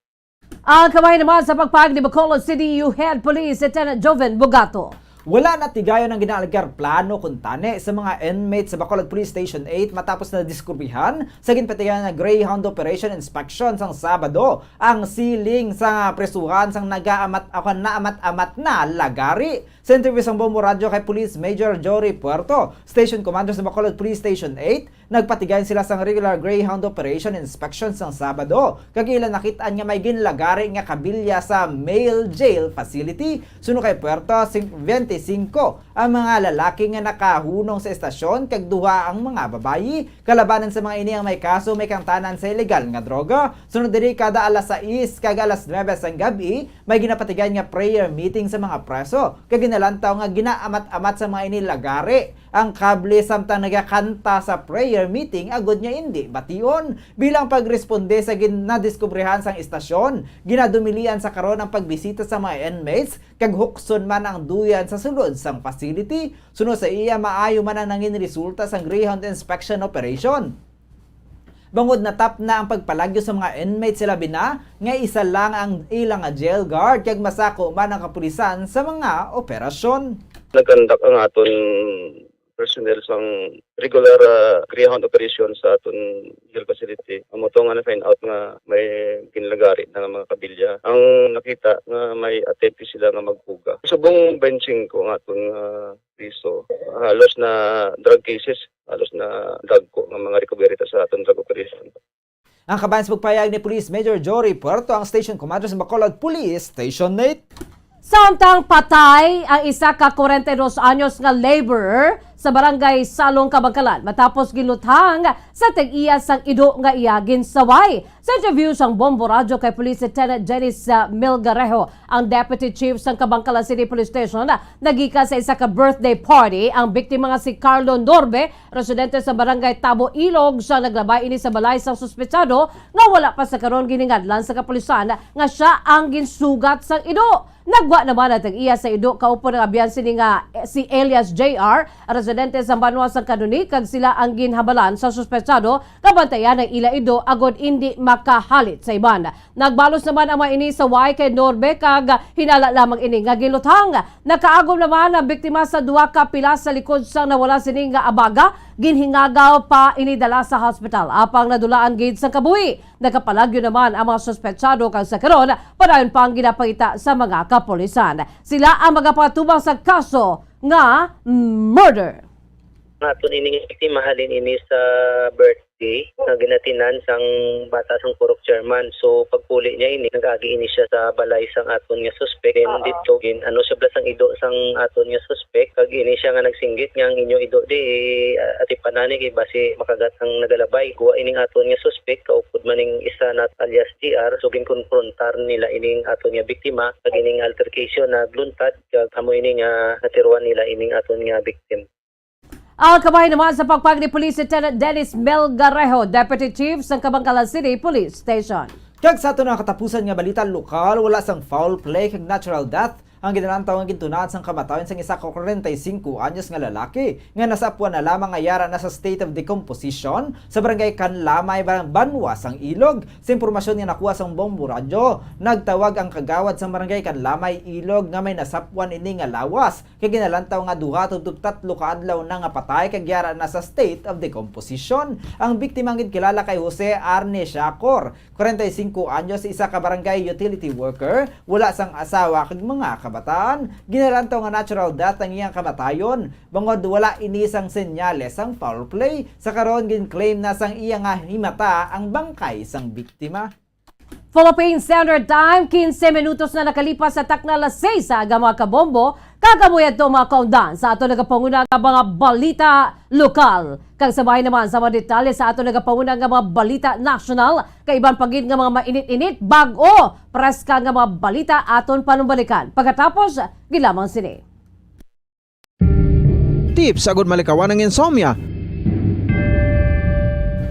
Ang kabahin naman sa pagpahayag ni Bacolod C D U Head Police Lieutenant Joven Bugato. Wala na tigayon ang ginaalegar plano kuntani sa mga inmates sa Bacolod Police Station eight matapos na diskubrihan sa ginpatigayon nga Greyhound Operation Inspection sang Sabado ang ceiling sa presuhan sang nagaamat-, ako, naamat-amat na lagari. Sa interview sang Bombo Radyo kay Police Major Jory Puerto, Station Commander sa Bacolod Police Station eight, nagpatigayon sila sang regular Greyhound Operation Inspection sang Sabado, kag ila nakit-an nga may ginlagari nga kabilya sa male jail facility. Suno kay Puerto, sing-, twenty-five ang mga lalaki nga nakahunong sa estasyon kag duha ang mga babayi. Kalabanan sa mga ini ang may kaso may kangtanan sa ilegal nga droga. Sunod diri, kada alas sais kag alas nuebe sang gab-i, may ginapatigayon nga prayer meeting sa mga preso, kag ginalantaw nga ginaamat-amat sa mga ini lagari ang kable samtang nagakanta sa prayer meeting agod nga indi bation. Bilang pagresponde sa gin-, nadiskubrihan sang istasyon, ginadumilian sa karon ang pagbisita sa mga inmates kag hukson man ang duyan sa sulod sang facility. Suno sa iya, maayo man ang nangin resulta sang Greyhound Inspection Operation. Bangod natapna ang pagpalagyo sa mga inmates, sila bina nga isa lang ang ilang jail guard kag masako man ang kapulisan sa mga operasyon. Nag-conduct ang aton personnel sang regular, ah, Greyhound operation sa aton jail facility. Amo to nga na-find out nga may ginlagari na nga mga kabilya. Ang nakita nga may attempt sila nga magpuga. Subong twenty-five ang aton, ah, piso. Halos na drug cases, halos na dagko nga mga recovery ta sa aton drug operation. Ang kabahin sa pagpahayag ni Police Major Jory Puerto, ang Station Commander sa Bacolod Police Station eight. Samtang patay ang isa ka kwarenta y dos anyos nga laborer sa Barangay Salong, Kabankalan, matapos giluthang sa tag-iya sang ido nga iya ginsaway. Sa interview sang Bombo Radyo kay Police Lieutenant Janice, ah, Melgarejo, ang Deputy Chief sang Kabankalan City Police Station, nagikan sa isa ka birthday party ang biktima nga si Carlo Norbe, residente sa Barangay Tabo Ilog, sa naglabay ini sa balay sang suspetsado nga wala pa sa karon giningadlan sa kapulisan nga sia ang ginsugat sang ido. Nagwa naman ang tag-iya sa ido kaupod ang abyan sini nga, eh, si Elias J R, residente sa banwa sang Kanuni, kag sila ang ginhabalan sa suspetsado nga bantayan ang ila ido agod indi makahalit sa iban. Nagbalos naman ang mga ini sa way kay Norbe kag hinala lamang ini nga giluthang. Nakaagom naman ang biktima sa duha ka pilas sa likod sang nawala sini nga abaga. Ginhingagaw pa ini dala sa hospital, apang nadulaan gid sang kabuhi. Nagapalagyo naman ang mga suspetsado kag sa karon, padayon pa ang ginapangita sa mga kapulisan. Sila ang magapatubang sa kaso nga murder. Aton ining biktima halin ini sa birthday nga ginatinan sang bata sang purok chairman. So, pagpuli niya ini, nag-agi ini siya sa balay sang aton nga suspek. Then, oo, dito, gin-, ano siya bala sang ido sang aton nga suspek. Kag ini siya nga nagsinggit nga ang inyo ido di, ah, atipanan ni kay basi makagat ang nagalabay. Kuha ining aton nga suspek, kaupod man ning isa na alias G R. So, ginkonfrontar nila ining aton nga biktima. Kag ining altercation nagluntad, kag amo ini nga natiruan nila ining aton nga victim. Ang kabahin naman sa pagpahayag ni Police Lieutenant Dennis Melgarejo, Deputy Chief sang Kabankalan City Police Station. Kag sa aton nga katapusan nga balita lokal, wala sang foul play kag natural death ang ginalantaw nga gintunaan sang kamatayon sang isa ka kwarenta y singko anyos nga lalaki nga nasapwan na lamang nga yara na sa state of decomposition sa barangay Kanlamay, Ban-, Banwa sang Ilog. Sa impormasyon nga nakuha sang Bombo Radyo, nagtawag ang kagawad sang barangay Kanlamay, Ilog nga may nasapwan ini nga lawas kag ginalantaw nga duha tubtob tatlo ka adlaw na nga patay kag yara na sa state of decomposition. Ang biktima ang ginkilala kay Jose Arne Shacor, kwarenta y singko anyos, isa ka barangay utility worker, wala sang asawa kag mga kabataan. Ginalantaw nga natural death ang iyang kamatayon, bangod wala ini sang senyales sang foul play. Sa karon, gin-claim na sang iya nga himata ang bangkay sang biktima. Philippine Standard Time, quince minutos na nakalipas sa takna alas seis sa aga, mga kabombo. Kag amo yadto, mga kaundan, sa ato nagapanguna nga mga balita lokal. Kag sa bahin naman sa mga detalye sa ato nagapanguna nga mga balita nasyonal, kag iban pa gid nga mga mainit-init, bag-o, preska nga mga balita aton panumbalikan pagkatapos gid lamang sini. Tips agud malikawan ang insomnia.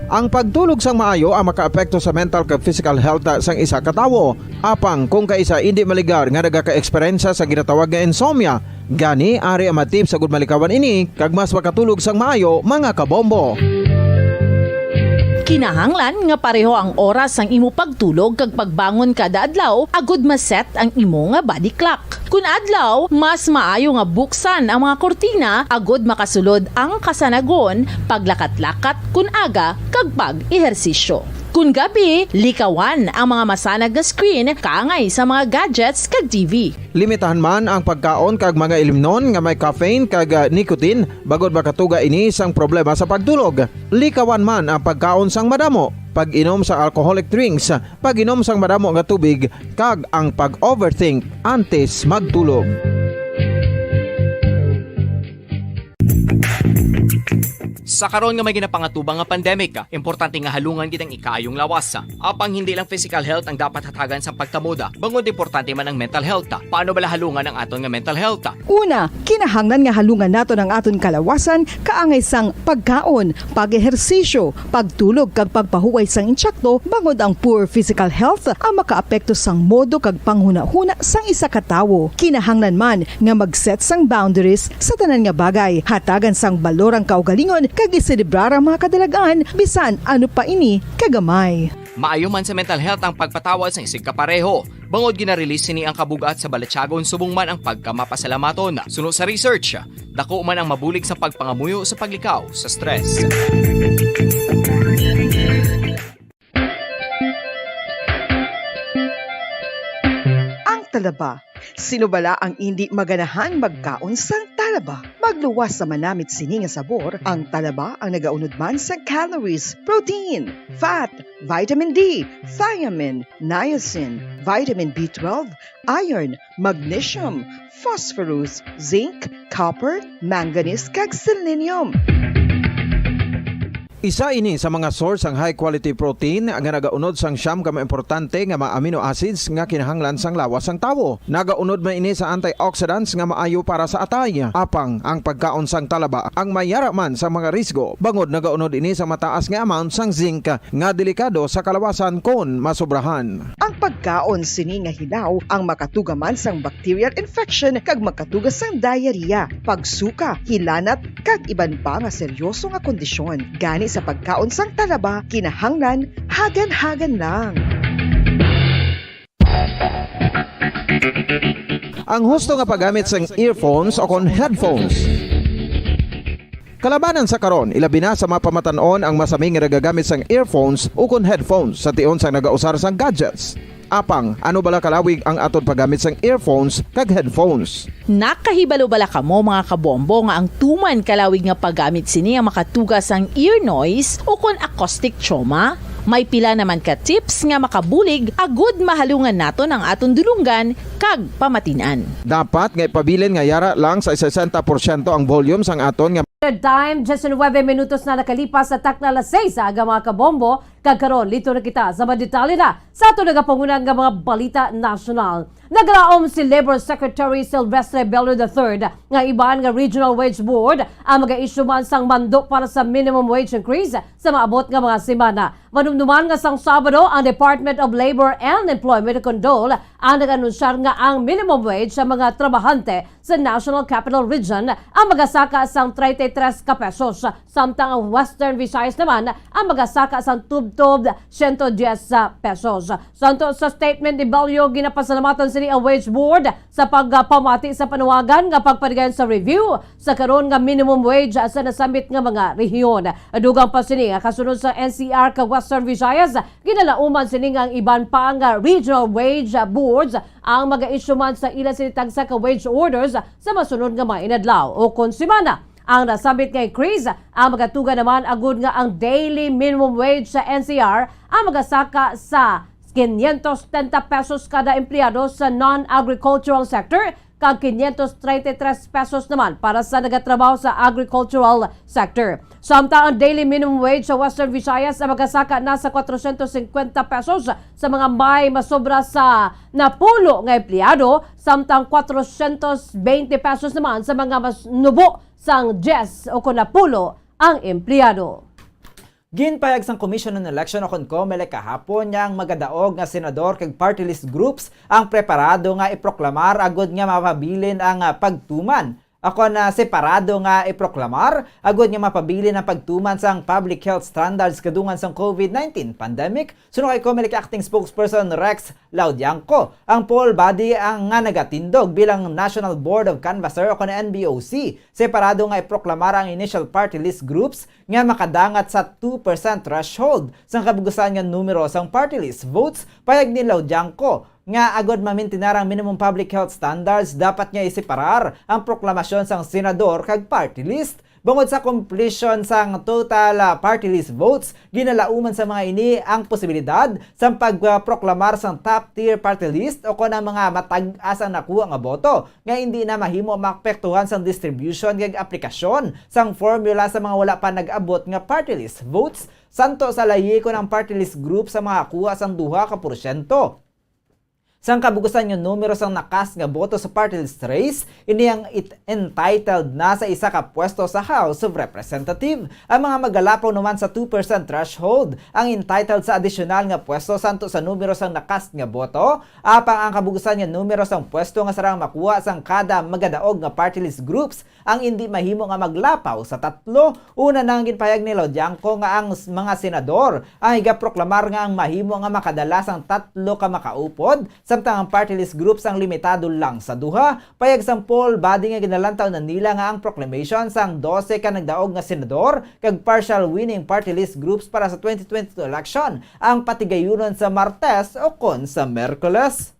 Ang pagtulog sang maayo ang makaapekto sa mental kag physical health sang isa ka tawo. Apang kung kaisa indi maligar nga nagaka-eksperyensya sa ginatawag nga insomnia, gani ari ang mga tips agud malikawan ini kag mas makatulog sang maayo, mga kabombo. Kinahanglan nga pareho ang oras sang imo pagtulog kag pagbangon kada adlaw agud ma-set ang imo nga body clock. Kun adlaw, mas maayo nga buksan ang mga kurtina agud makasulod ang kasanagon, paglakat-lakat kun aga, kag pag-ehersisyo. Kun gabi, likawan ang mga masanag nga screen kaangay sa mga gadgets kag T V. Limitahan man ang pagkaon kag mga ilimnon nga may caffeine kag, ah, nicotine, bangod makatuga ini sang problema sa pagtulog. Likawan man ang pagkaon sang madamo, pag-inom sang alcoholic drinks, pag-inom sang madamo nga tubig, kag ang pag-overthink antes magtulog. Sa karon nga may ginapangatubang nga pandemic, importante nga halungan gid ang ikaayong lawas. Apang hindi lang physical health ang dapat hatagan sang pagkamoda, bangod importante man ang mental health. Paano bala halungan ang aton nga mental health? Una, kinahanglan nga halungan naton ang aton kalawasan kaangay sang pagkaon, pag-ehersisyo, pagtulog kag pagpahuway sang insakto, bangod ang poor physical health ang makaapekto sang modo kag panghunahuna sang isa ka tawo. Kinahanglan man nga mag-set sang boundaries sa tanan nga bagay, hatagan sang balor ang kaugalingon kag iselebrar ang mga kadalag-an bisan ano pa ini kagamay. Maayo man sa mental health ang pagpatawad sang isigkapareho, bangod gina-release sini ang kabug-at sa balatyagon subong man ang pagkamapasalamaton. Suno sa research, dako man ang mabulig sa pagpangamuyo sa paglikaw sa stress. Ang talaba. Sino bala ang indi maganahan magkaon sang talaba? Magluwas sa manamit sini nga sabor, ang talaba ang nagaunod man sa calories, protein, fat, vitamin D, thiamine, niacin, vitamin B twelve, iron, magnesium, phosphorus, zinc, copper, manganese, kag selenium. Isa ini sa mga source sang high quality protein nga nagaunod sang siyam ka mga importante nga mga amino acids nga kinahanglan sang lawas sang tawo. Nagaunod man ini sa antioxidants nga maayo para sa atay. Apang ang pagkaon sang talaba ang may yara man sa mga risgo, bangod nagaunod ini sa mataas nga amount sang zinc nga delikado sa kalawasan kon masobrahan. Ang pagkaon sini nga hilaw ang makatuga man sang bacterial infection kag makatuga sang diarrhea, pagsuka, hilanat, kag iban pa nga seryoso nga kondisyon. Gani sa pagkaon sang talaba, kinahanglan hagan-hagan lang. Ang husto nga paggamit sang earphones o kon headphones. Kalabanan sa karon, ilabi na sa mga pamatan-on ang masami nga nagagamit sang earphones ukon headphones sa tion sang nagausar sang gadgets. Apang, ano bala kalawig ang aton paggamit sang earphones kag headphones? Nakahibalo bala kamo, mga kabombo, nga ang tuman kalawig nga paggamit sini ang makatuga sang ear noise ukon acoustic trauma? May pila naman ka tips nga makabulig agud mahalungan naton ang aton dulonggan kag pamatin-an. Dapat nga ipabilin nga yara lang sa sesenta porsyento ang volume sang aton nga Standard Time, diecinuebe minutos na nakalipas sa takna alas seis sa aga, mga kabombo, kag karon, liton na kita sa mga detalye na sa aton nagapangunan nga mga balita nasyonal. Naglaom si Labor Secretary Silvestre Bello the third nga iban nga Regional Wage Board ang mag-issue man sang mando para sa minimum wage increase sa maabot nga mga semana. Madumduman nga sang Sabado, ang Department of Labor and Employment o kon DOLE ang nag-anunsyar nga ang minimum wage sa mga trabahante sa National Capital Region ang magasaka sang treinta y tres ka pesos, samtang ang Western Visayas naman ang magasaka sang tubtob siyento dyes pesos. Santo sa statement ni Bello, ginapasalamatan sini ang Wage Board sa pagpamati sa panawagan nga pagpadayon sa review sa karon nga minimum wage sa nasambit nga mga rehiyon. Dugang pa sini nga kasunod sa N C R kag Western Visayas, ginalauman sini nga ang iban pa nga regional wage boards ang mag-issue man sa ila sini tagsa ka wage orders sa masunod nga mga inadlaw o kon semana. Ang nasambit nga increase ang magatuga naman agud nga ang daily minimum wage sa N C R ang magasaka sa quinientos setenta pesos kada empleyado sa non-agricultural sector kag quinientos treinta y tres pesos naman para sa nagatrabaho sa agricultural sector. Samtang ang daily minimum wage sa Western Visayas ang magasaka na sa cuatrocientos cincuenta pesos sa mga may masobra sa napulo nga empleyado, samtang cuatrocientos veinte pesos naman sa mga mas nubo sang dyes o kon napulo ang empleyado. Ginpahayag sang Commission on Election o kon COMELEC kahapon nga ang magadaog nga senador kag party list groups ang preparado nga iproklamar agud nga mapabilin ang, ah, pagtuman Ako na separado nga iproklamar agod nga mapabilin ang pagtuman sang public health standards kadungan sang COVID nineteen pandemic, suno kay Comelec Acting Spokesperson Rex Laudiangco. Ang poll body ang nga nagatindog bilang National Board of Canvasser o kon N B O C. Separado nga iproklamar ang initial party list groups nga makadangat sa two percent threshold sang kabugusan nga numero sang party list votes. Payag ni Laudiangco nga agod mamintinar ang minimum public health standards, dapat nga iseparar ang proklamasyon sang senador kag party list. Bangod sa completion sang total, ah, party list votes, ginalauman sa mga ini ang posibilidad sang pagproklamar sang top tier party list o kon ang mga matag-as ang nakuha nga boto nga indi na mahimo maapektuhan sang distribution kag aplikasyon sang formula sa mga wala pa nag-abot nga party list votes, santo sa layi kon ang party list group sa makakuha sang duha ka porsyento sang kabugusan nga numero sang nakas nga boto sa party list race, ini ang it-, entitled na sa isa ka pwesto sa House of Representative. Ang mga magalapaw naman sa two percent threshold ang entitled sa adisyonal nga pwesto santo sa numero sang nakas nga boto, apang ang kabugusan nga numero sang pwesto nga sarang makuha sang kada magadaog nga party list groups ang indi mahimo nga maglapaw sa tatlo. Una na ang ginpahayag ni Laudiangco nga ang s-, mga senador ang igaproklamar nga ang mahimo nga makadala sang tatlo ka makaupod, samtang ang party list groups ang limitado lang sa duha. Payag sang poll body nga ginalantaw na nila nga ang proclamation sang dose ka nagdaog nga senador kag partial winning party list groups para sa twenty twenty-two election ang patigayunon sa Martes o kon sa Merkules.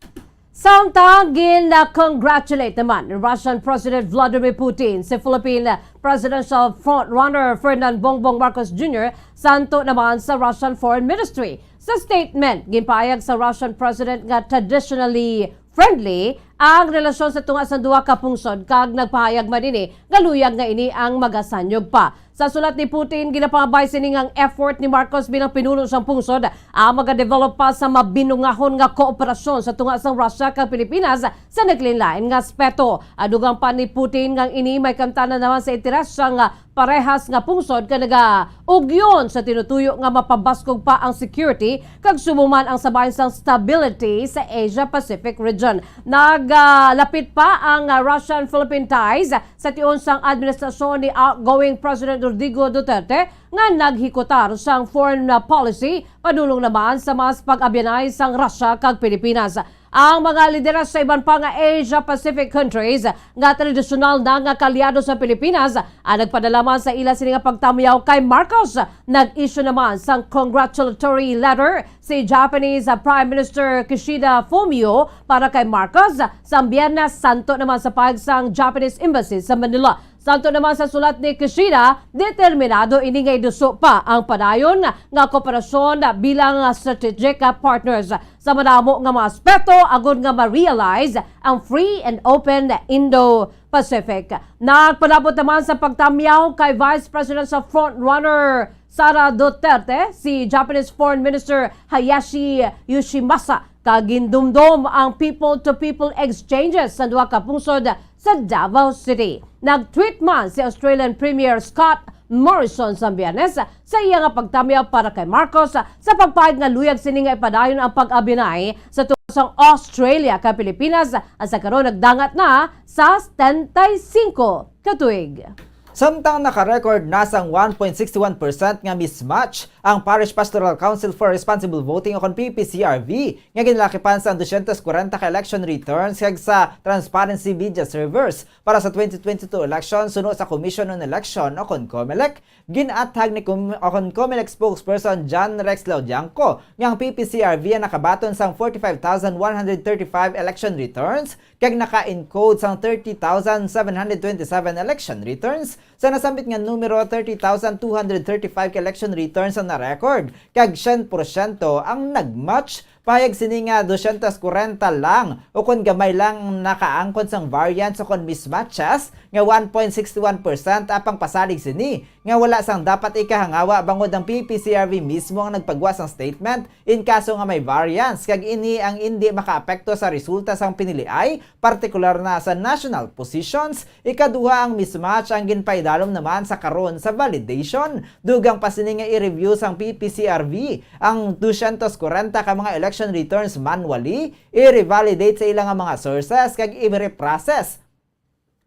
Samtang gin-congratulate naman ni Russian President Vladimir Putin si Philippine presidential frontrunner Ferdinand Bongbong Marcos Junior santo naman sa Russian Foreign Ministry. Sa statement, ginpahayag sa Russian president nga traditionally friendly ang relasyon sa tunga sang duha ka pungsod, kag nagpahayag man ini nga luyag nga ini ang magasanyog pa. Sa sulat ni Putin, ginapangabay sini nga ang effort ni Marcos bilang pinuno sang pungsod ang magadevelop pa sa mabinungahon nga kooperasyon sa tunga sang Russia kag Pilipinas sa naglain-lain nga aspeto. Adugang pa ni Putin nga ini may kamtanan naman sa interes sang parehas nga pungsod kag nagaugyon sa tinutuyo nga mapabaskog pa ang security kag subong man ang sabayan sang stability sa Asia-Pacific region. Nagalapit pa ang, ah, Russian-Philippine ties sa tion sang administrasyon ni outgoing President Rodrigo Duterte nga naghikutar sang foreign, ah, policy padulong naman sa mas pag-abyanay sang Russia kag Pilipinas. Ang mga lideres sa iban pa nga Asia-Pacific countries nga tradisyonal na nga kaalyado sa Pilipinas ang nagpadala man sa ila sini nga pagtamyaw kay Marcos. Nag-issue naman sang congratulatory letter si Japanese, ah, Prime Minister Kishida Fumio para kay Marcos sang Biyernes, santo naman sa pahayag sang Japanese Embassy sa Manila. Santo naman sa sulat ni Kishida, determinado ini nga iduso pa ang padayon nga kooperasyon bilang strategic partners sa madamo nga mga aspeto agod nga ma-realize ang free and open Indo-Pacific. Nagpalabot naman sa pagtamyaw kay Vice Presidential frontrunner Sara Duterte si Japanese Foreign Minister Hayashi Yoshimasa, kag gindumdom ang people-to-people exchanges sa duha ka pungsod sa Davao City. Nag-tweet man si Australian Premier Scott Morrison sa Biyernes sa iya nga pagtamyaw para kay Marcos sa pagpahayag nga luyag sini nga ipadayon ang pag-abyanay sa tunga sang Australia kag Pilipinas, ang sa karon nagdangat na sa setenta y cinco ka tuig. Samtang naka-record na sang one point six one percent nga mismatch ang Parish Pastoral Council for Responsible Voting o kon P P C R V nga ginlakipan sang dosyentos kwarenta ka election returns kag sa Transparency Media Servers para sa twenty twenty-two election suno sa Commission on Election o kon Comelec, gin-athag ni Com-, o kon Comelec spokesperson John Rex Laudiangco nga ang P P C R V ang nakabaton sang forty-five thousand one hundred thirty-five election returns kag naka-encode sang thirty thousand seven hundred twenty-seven election returns. Sa nasambit nga numero, thirty thousand two hundred thirty-five ka election returns ang na-record, kag syen porsyento ang nag-match. Pahayag sini nga dosyentos kwarenta lang, o kon gamay lang, nakaangkon sang variance o kon mismatches nga one point six one percent, apang pasalig sini nga wala sang dapat ikahangawa bangod ang P P C R V mismo ang nagpagwa sang statement in kaso nga may variance, kag ini ang indi makaapekto sa resulta sang piniliay, partikular na sa national positions. Ikaduha, ang mismatch ang ginpaidalom naman sa karon sa validation. Dugang pa sini nga i-review sang P P C R V ang dosyentos kwarenta ka mga election returns manually, i-revalidate sa ila nga mga sources, kag i-reprocess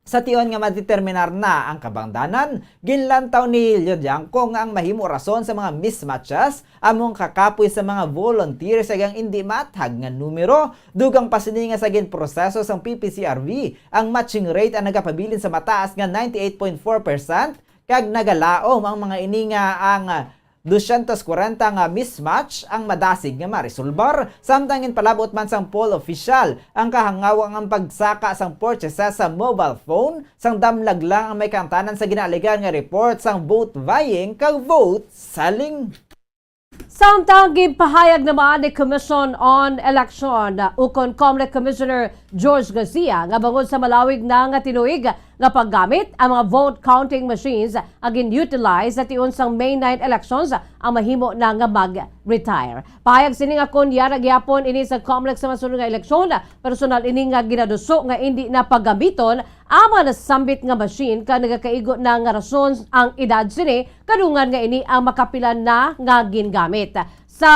Sa tion nga madeterminar na ang kabangdanan, ginlantaw ni Lodianco nga ang mahimo rason sa mga mismatches amo ang kakapoy sa mga volunteers kag ang indi maathag nga numero. Dugang pa sini nga sa ginproseso sang P P C R V, ang matching rate ang nagapabilin sa mataas nga ninety-eight point four percent, kag nagalaom ang mga ini nga ang dosyentos kwarenta nga mismatch ang madasig nga maresolbar. Samtang ginpalabot man sang poll official ang kahangawang ang pagsaka sang purchases sa mobile phone, sang damlag lang ang may kaangtanan sa ginaaligan nga report sang vote buying kag vote selling. Samtang ginpahayag naman ni Commission on Election ukon Comelec Commissioner George Garcia nga bangod sa malawig na nga tinuig nga paggamit, ang mga vote counting machines nga gin-utilize sa tion sang May nine elections ang mahimo na nga mag-retire. Pahayag sini nga kon yara gihapon ini sa Comelec sa masunod nga eleksyon, personal ini nga ginaduso nga indi na paggamiton ang mga nasambit nga machine kag nagakaigo na nga rason ang edad sini, kadungan nga ini ang makapila na nga gingamit. Sa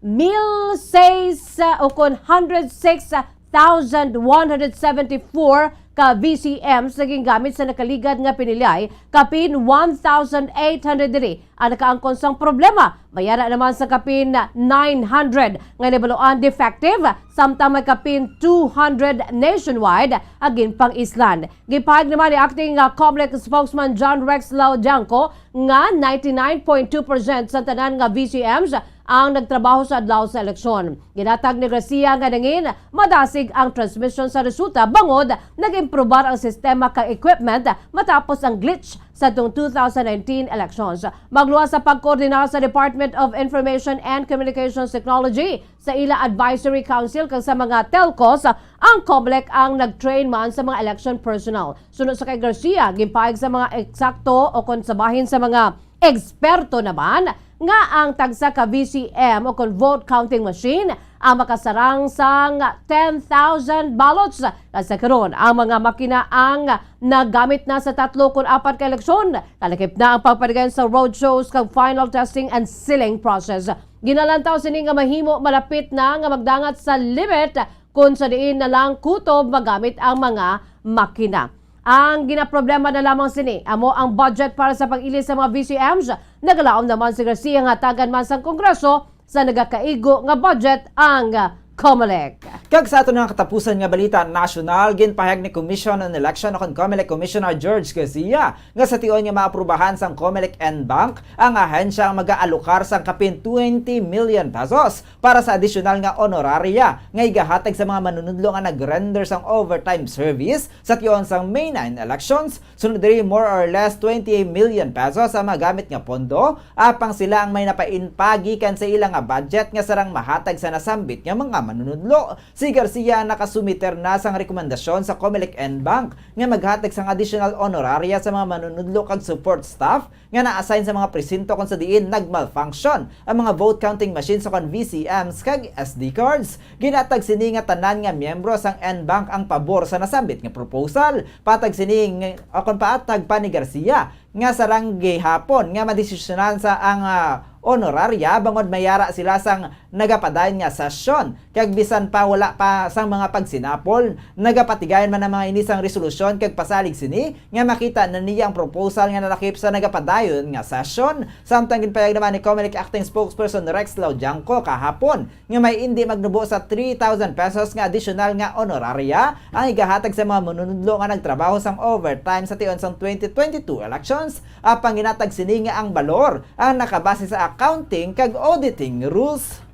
mil seis, uh, o kon hundred six thousand one hundred seventy-four ka V C Ms nga gingamit sa nakaligad nga pinilyay, kapin one thousand eight hundred diri ang nakaangkon sang problema. May ara naman sa kapin nine hundred nga nabaluan defective, samtang may kapin two hundred nationwide ang ginpang-islan. Gipahayag naman ni Acting, uh, Comelec Spokesman John Rex Laudianco nga ninety-nine point two percent sa tanan nga V C Ms ang nagtrabaho sa adlaw sa eleksyon. Ginatag ni Garcia nga nangin madasig ang transmission sa resulta bangod nag-improbar ang sistema kag equipment matapos ang glitch sa tung two thousand nineteen elections. Magluwas sa pagkoordinar sa Department of Information and Communications Technology, sa ila Advisory Council kag sa mga telcos, ang Comelec ang nag-train man sa mga election personnel. Suno sa kay Garcia, ginpahayag sa mga eksakto o kon sa bahin sa mga eksperto naman nga ang tagsa ka V C M o kon vote counting machine ang makasarang sang ten thousand ballots. Kag sa karon, ang mga makina ang nagamit na sa tatlo kon apat ka eleksyon. Kalakip na ang pagpadayon sa roadshows kag final testing and sealing process. Ginalantaw sini nga mahimo malapit na nga magdangat sa limit kon sa diin na lang kutob magamit ang mga makina. Ang ginaproblema na lamang sini amo ang budget para sa pag-ilis sa mga V C Ms. Nagalaom naman si Garcia nga hatagan man sang Kongreso sa nagakaigo nga budget ang Comelec. Kag sa aton nga katapusan nga balita nasyonal, ginpahayag ni Commission on Election o kon Comelec Commissioner George Garcia nga sa tion nga maaprubahan sang Comelec en banc, ang ahensya ang mag-aalokar sang kapin twenty million pesos para sa adisyonal nga honoraria nga igahatag sa mga manunudlo nga nag-render sang overtime service sa tion sang May nine elections. Sunod diri, more or less twenty million pesos ang magamit nga pondo, apang sila ang may napain pa gikan sa ila nga budget nga sarang mahatag sa nasambit nga mga manunudlo. Si Garcia nakasumiter na sang rekomendasyon sa Comelec en banc nga maghatag sang additional honoraria sa mga manunudlo kag support staff nga na-assign sa mga presinto kon sa diin nagmalfunction ang mga vote counting machines o kon V C Ms kag S D cards. Ginatag sini nga tanan nga miyembro sang en banc ang pabor sa nasambit nga proposal. Patag sini nga, o kon patag pa ni Garcia, nga sarang gihapon nga madesisyonan sa ang, ah, honoraria bangod may ara sila sang nagapadayon nga sesyon, kag bisan pa wala pa sang mga pagsinapol, nagapatigayon man ang mga ini sang resolusyon kag pasalig sini nga makita na niya ang proposal nga nalakip sa nagapadayon nga sesyon. Samtang ginpayag naman ni Comelec Acting Spokesperson Rex Laudianco kahapon nga may indi magnubo sa three thousand pesos nga adisyonal nga honoraria ang igahatag sa mga manunudlo nga nagtrabaho sang overtime sa tion sang twenty twenty-two elections. Apang ginatag sini nga ang balor ang nakabase sa accounting kag auditing rules.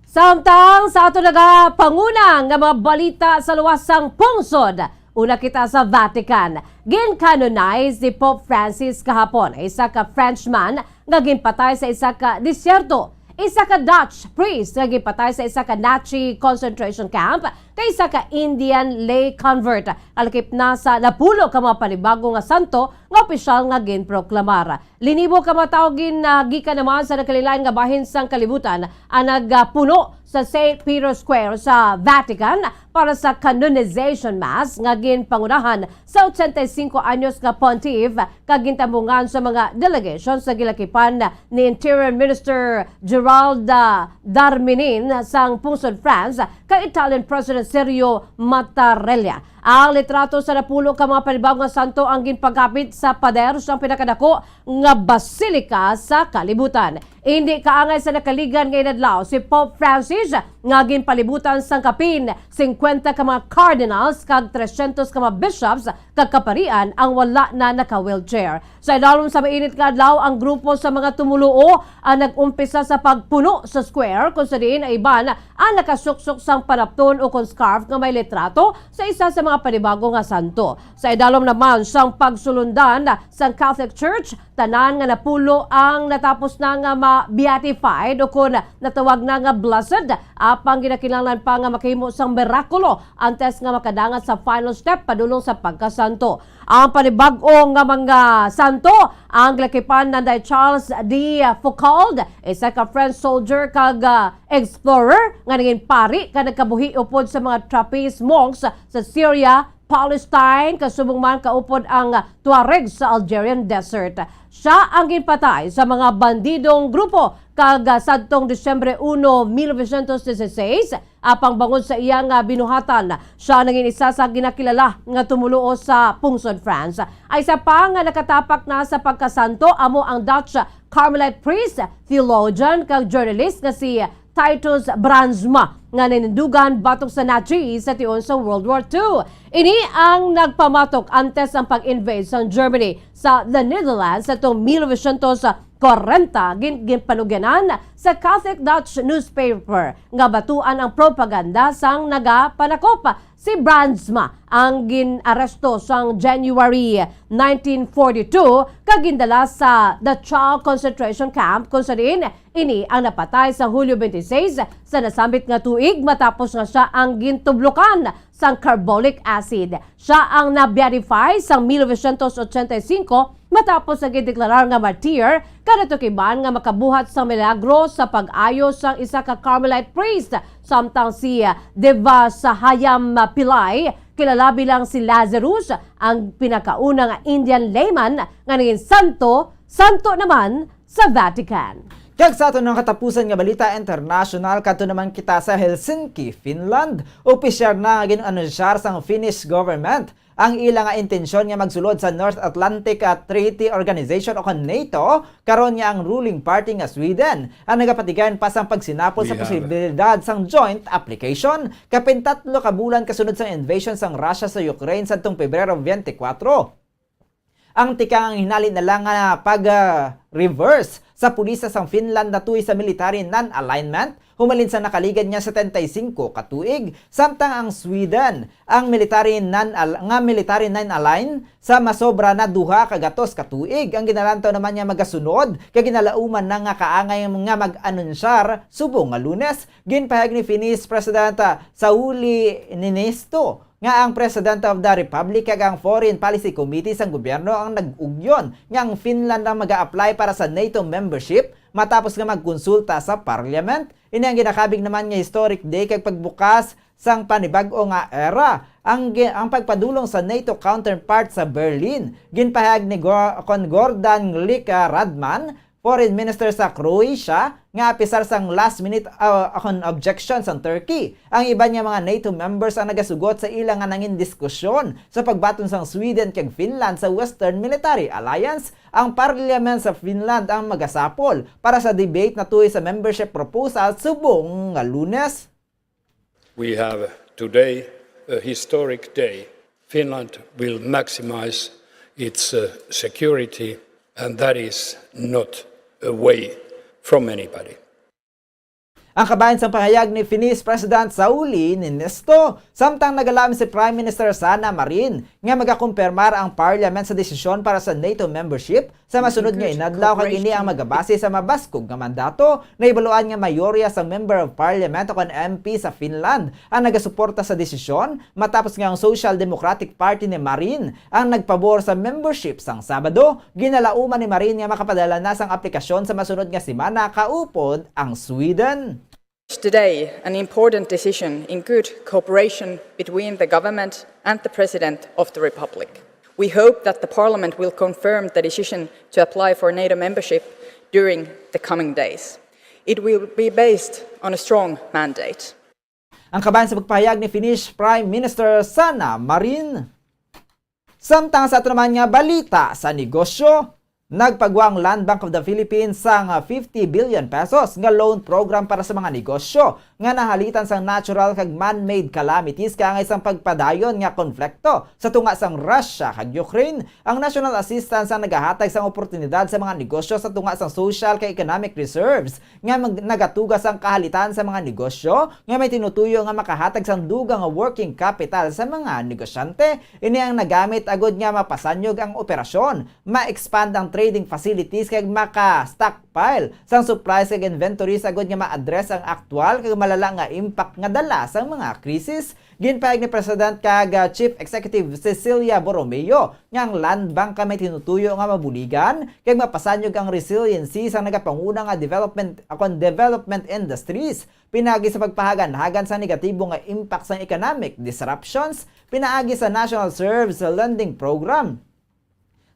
Samtang sa ato nagapanguna nga mga balita sa luwas sang pungsod, una kita sa Vatican. Gin-canonize ni Pope Francis kahapon ang isa ka Frenchman nga ginpatay sa isa ka disyerto, isa ka Dutch priest nga ginpatay sa isa ka Nazi concentration camp, kag isa ka Indian lay convert. Kalakip na sa napulo ka mga panibago nga santo nga opisyal nga ginproklamar. Linibo ka mga tawo gin, ah, gikan naman sa nagkalain-lain nga bahin sang kalibutan ang nagpuno sa Saint Peter's Square sa Vatican para sa canonization mass nga ginpangunahan sa ochenta y cinco anyos nga pontiff, kag gintambungan sa mga delegations sa gilakipan ni Interior Minister Gerald, ah, Darmanin sang pungsod France kag Italian President Sergio Mattarella. Ang litrato sa napulo ka mga panibago nga santo ang ginpagkapit sa pader sang pinakadako nga basilika sa kalibutan. Indi kaangay sa nakaligad nga inadlaw si Pope Francis nga ginpalibutan sang kapin singkwenta ka mga cardinals kag trescientos ka mga bishops kag kaparian ang wala na naka-wheelchair. Sa idalom sa mainit nga adlaw, ang grupo sa mga tumuluo ang nag-umpisa sa pagpuno sa square, kung sa diin ang iban ang nakasuksok sang panapton o kon scarf nga may litrato sa isa sa mga panibago nga santo. Sa idalom naman sang pagsulundan sang Catholic Church, tanan nga napulo ang natapos na nga ma-beatified o kon natawag na nga blessed, apang ginakinahanglan pa nga makahimo sang mirakulo antes nga makadangat sa final step padulong sa pagkasanto. Ang panibag-o nga mga santo, ang gilakipan nanday Charles de Foucauld, isa ka French soldier kag, ah, explorer nga nangin pari kag nagkabuhi upod sa mga Trappist monks sa Syria, Palestine, kasubong man kaupod ang Tuareg sa Algerian desert. Siya ang ginpatay sa mga bandidong grupo kag, ah, sadtong Disyembre uno, mil novecientos dieciséis, apang bangod sa iya nga binuhatan, siya nangin isa sa ginakilala nga tumuluo sa pungsod France. Ay isa pa nga nakatapak na sa pagkasanto amo ang Dutch Carmelite priest, theologian, kag journalist nga si Titus Brandsma nga nanindugan batok sa Nazi sa tion sa World War Two. Ini ang nagpamatok antes ang pag-invade sa Germany sa the Netherlands sa tuong mil novecientos kwarenta, gin-, ginpanugyanan sa Catholic Dutch newspaper nga batuan ang propaganda sang nagapanakop. Si Brandsma ang gin-aresto sang January nineteen forty-two kag gindala sa Dachau concentration camp, kung sa diin ini ang napatay sa Hulyo twenty-six sa nasambit nga tuig, matapos nga siya ang gintublokan sang carbolic acid. Siya ang na-beatify sang mil novecientos ochenta y cinco matapos nga gideklarar nga martir, kag natukiban nga makabuhat sang milagro sa pag-ayo sang isa ka Carmelite priest, samtang si Devasahayam Pillai, kilala bilang si Lazarus, ang pinakauna nga Indian layman nga naging santo, santo naman sa Vatican. Kag sa aton nga katapusan nga balita international, kadto naman kita sa Helsinki, Finland. Opisyal na nga gin-anunsyar sang Finnish government ang ila nga intensyon nga magsulod sa North Atlantic, ah, Treaty Organization o kon NATO, karon nga ang ruling party nga Sweden ang nagapatigayon pa sang pagsinapol sa posibilidad sang joint application, kapin tatlo ka bulan kasunod sang invasion sang Russia sa Ukraine sadtong Pebrero twenty-four. Ang tikang ang hinali na lang nga pag, ah, reverse sa pulisa sang Finland natuy sa military non-alignment humalin sa nakaligad nga setenta y cinco ka tuig, samtang ang Sweden, ang military non-al-, nga military non-align sa masobra na duha ka gatos ka tuig. Ang ginalantaw naman nga magasunod kag ginalauman na nga kaangay nga mag-anunsyar subong nga Lunes. Ginpahayag ni Finnish President, ah, Sauli Niinisto nga ang President of the Republic kag ang Foreign Policy Committee sang gobyerno ang nag-ugyon nga ang Finland ang maga-apply para sa NATO membership matapos nga magkonsulta sa parliament. Ini ang ginakabig naman nga historic day kag pagbukas sang panibag-o nga era. Ang gi-, ang pagpadulong sa NATO counterpart sa Berlin, ginpahayag ni Go-, kon Gordan Glick, ah, Radman, Foreign Minister sa Croatia, nga apisar sang last minute, ah, kon objection sang Turkey, ang iban nga mga NATO members ang nagasugot sa ila nga nangin diskusyon sa pagbaton sang Sweden kag Finland sa Western Military Alliance. Ang parliament sa Finland ang magasapol para sa debate natuy sa membership proposal subong nga Lunes. We have today a historic day. Finland will maximize its, uh, security, and that is not away from anybody. Ang kabahin sang pahayag ni Finnish President Sauli Niinisto, samtang nagalaom si Prime Minister Sanna Marin nga magakumpirmar ang parliament sa desisyon para sa NATO membership sa masunod nga inadlaw, kag ini ang magabase sa mabaskog nga mandato. Nahibaluan nga mayorya sang Member of Parliament o kon M P sa Finland ang nagasuporta sa desisyon, matapos nga ang Social Democratic Party ni Marin ang nagpabor sa membership. Sang Sabado, ginalauman ni Marin nga makapadala na sang aplikasyon sa masunod nga semana kaupod ang Sweden. Today, an important decision in good cooperation between the government and the President of the Republic. We hope that the Parliament will confirm the decision to apply for NATO membership during the coming days. It will be based on a strong mandate. Ang kabahin sa pagpahayag ni Finnish Prime Minister Sanna Marin. Samtang sa ato naman nga balita sa negosyo, nagpagwa ang Land Bank of the Philippines sang fifty billion pesos nga loan program para sa mga negosyo nga nahalitan sang natural kag man-made calamities kaangay sang pagpadayon nga konflikto sa tunga sang Russia kag Ukraine. Ang National Assistance ang nagahatag sang oportunidad sa mga negosyo sa tunga sang social kag economic reserves nga mag-, nagatuga sang kahalitan sa mga negosyo nga may tinutuyo nga makahatag sang dugang nga working capital sa mga negosyante. Ini ang nagamit agud nga mapasanyog ang operasyon, ma-expand ang trading facilities kag maka-stockpile sang supplies kag inventories agud nga ma-address ang aktual kag malala nga impact nga dala sang mga krisis. Ginpahayag ni President kag, ah, Chief Executive Cecilia Borromeo nga ang Land Bank ka may tinutuyo nga mabuligan kag mapasanyog ang resiliency sang nagapanguna nga development, akon development industries. Pinaagi sa pagpahaganhagan sa negatibo nga impact sang economic disruptions, pinaagi sa National Reserves Lending Program,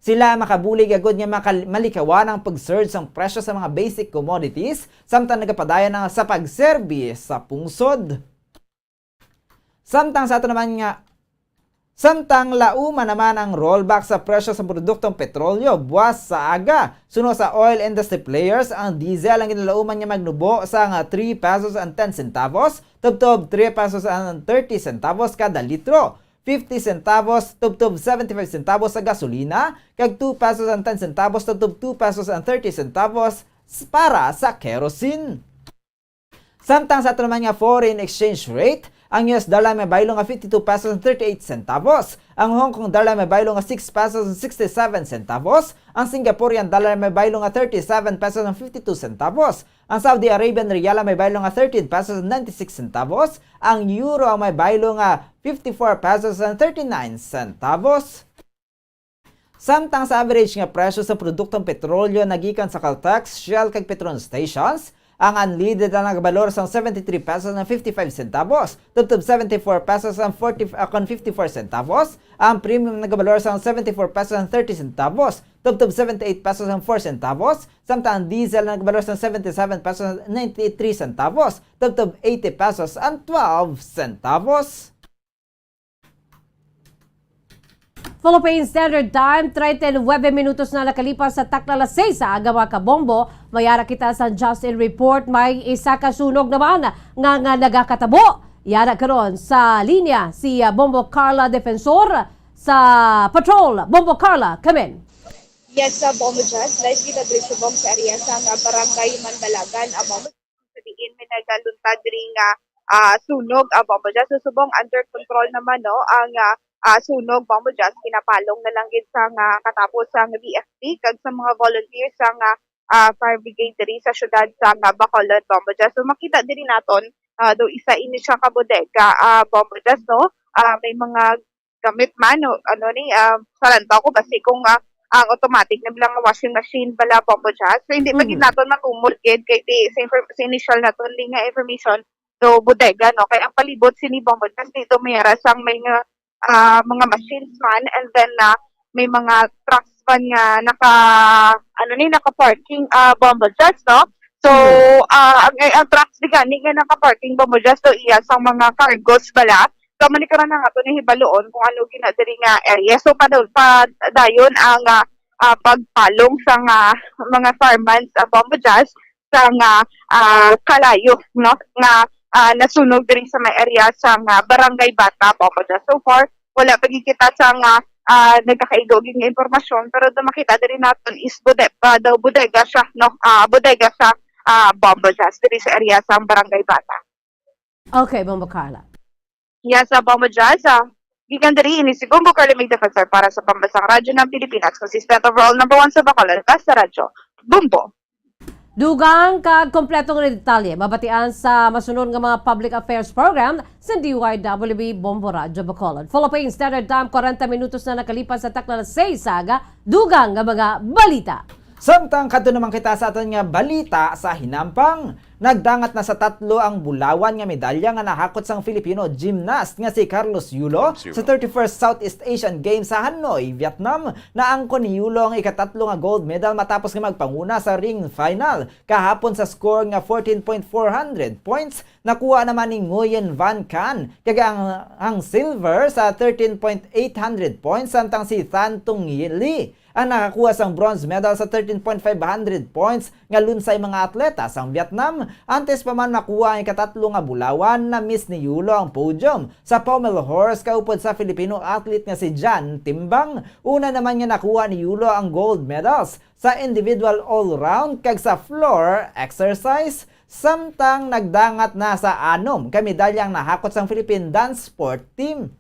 sila makabulig agud nga makal-, malikawan ang pag-surge sang presyo sa mga basic commodities, samtang nagapadayon ang sa pagserbi sa pungsod. Samtang sa ato naman nga, samtang lauman naman ang rollback sa presyo sa produktong petrolyo buwas sa aga. Suno sa oil industry players, ang diesel ang ginalauman nga magnubo sang three pesos and ten centavos, tubtob three pesos and thirty centavos kada litro, fifty centavos tubtob seventy-five centavos sa gasolina, kag two pesos and ten centavos tubtob two pesos and thirty centavos s-, para sa kerosene. Samtang sa ato naman nga foreign exchange rate, ang U S dollar may baylo nga fifty-two pesos and thirty-eight centavos, ang Hong Kong dollar may baylo nga six pesos and sixty-seven centavos, ang Singaporean dollar may baylo nga thirty-seven pesos and fifty-two centavos, ang Saudi Arabian riyal may baylo nga thirteen pesos and ninety-six centavos, ang euro ang may baylo nga fifty-four pesos and thirty-nine centavos. Samtang sa average nga presyo sa produktong petrolyo nagikan sa Caltex, Shell, kag Petron stations, ang unleaded ang nagabalor sang seventy-three pesos and fifty-five centavos, tubtob seventy-four pesos and forty, ah, kon fifty-four centavos, ang premium nagabalor sang seventy-four pesos and thirty centavos, tubtob seventy-eight pesos and four centavos, samtang ang diesel nagabalor sang seventy-seven pesos and ninety-three centavos, tubtob eighty pesos and twelve centavos. Philippine Standard Time, treinta y nueve minutos na nakalipas sa takna alas seis sa aga, mga kabombo. May ara kita sa Just in Report. May isa ka sunog naman nga, nga nagakatabo. Yara karon sa linya si, ah, Bombo Carla Defensor sa Patrol. Bombo Carla, come in. Yes, sa Bombo Jazz, live kita diri subong sa area sa nga Barangay Mandalagan, ah, Bombo. Sa diin may nagaluntad diri nga, ah, sunog, ah, Bombo Jazz. So, subong under control naman, no, ang, ah, ah, sunog, Bombo Jazz. Ginapalong na lang gid sa nga katapos sa nga V F D kag sa mga volunteers sa nga, ah, fire brigade diri sa syudad sa nga Bacolod, Bombo Jazz. So, makita diri naton, ah, do isa ini siya ka bodega, ah, Bombo Jazz, no? Ah, may mga gamit man, o ano ni, ah, salantaw ko basi kung, ah, ang automatic na bilang washing machine bala, Bombo Jazz. So, hindi pa gid Mm. naton matumod gid kay ti, sa infor-, sa initial naton di nga information, so, bodega, no? Kay ang palibot sini, Bombo Jazz, dito may ara sang may nga, ah, mga machines man, and then, ah, may mga trucks man nga naka, ano ni, naka-parking, ah, Bombo Jazz, no? So, Mm. ah, ang, ang trucks di gani nga naka-parking, Bombo Jazz, so iya sang mga cargos bala. So, amo ni karon ang ato ni hibaloon kung ano gina diri nga area. So, padayon, padayon ang, ah, ah, pagpalong sa nga mga farmhands, ah, Bombo Jazz, sa nga, ah, kalayo, no, nga, ah, nasunog diri sa may area sa nga Barangay Bata, Bombo Jazz. So far, wala pa gid kita sa nga, ah, nagkakaigo gid nga impormasyon, pero do makita diri naton is bode-, ah, daw bodega siya, no, ah, bodega siya, ah, Bombo Jazz, diri sa area sa Barangay Bata. Okay, Bombo Carla. Yes, ah, Bombo Jazz, ah. Gikan diri, ini si Bombo Carla May Defensor para sa Pambansang Radyo ng Pilipinas, consistent overall number one sa Bacolod, basta radyo. Bombo! Dugang kag kompleto nga detalye mabatian sa masunod nga mga public affairs program sa D Y W B Bombo Radyo Bacolod. Philippine Standard Time, kwarenta minutos na nakalipas sa takna alas seis sa aga. Dugang nga mga balita. Samtang kadto naman kita sa aton nga balita sa hinampang, Nagdangat na sa tatlo ang bulawan nga medalya nga nahakot sang Filipino gymnast nga si Carlos Yulo sa thirty-first Southeast Asian Games sa Hanoi, Vietnam. Naangkon ni Yulo ang ikatatlo nga gold medal matapos nga magpanguna sa ring final kahapon sa score nga fourteen point four hundred points. Nakuha naman ni Nguyen Van Can kag ang, ang silver sa thirteen point eight hundred points, samtang si Than Tung Lee ang nakakuha sang bronze medal sa thirteen point five hundred points nga lunsay mga atleta sang Vietnam. Antes pa man makuha ang ikatatlo nga bulawan, na-miss ni Yulo ang podium sa pommel horse kaupod sa Filipino athlete nga si Jan Timbang. Una naman nga nakuha ni Yulo ang gold medals sa individual all-round kag sa floor exercise, samtang nagdangat na sa anom ka medalya ang nahakot sang Philippine Dance Sport Team.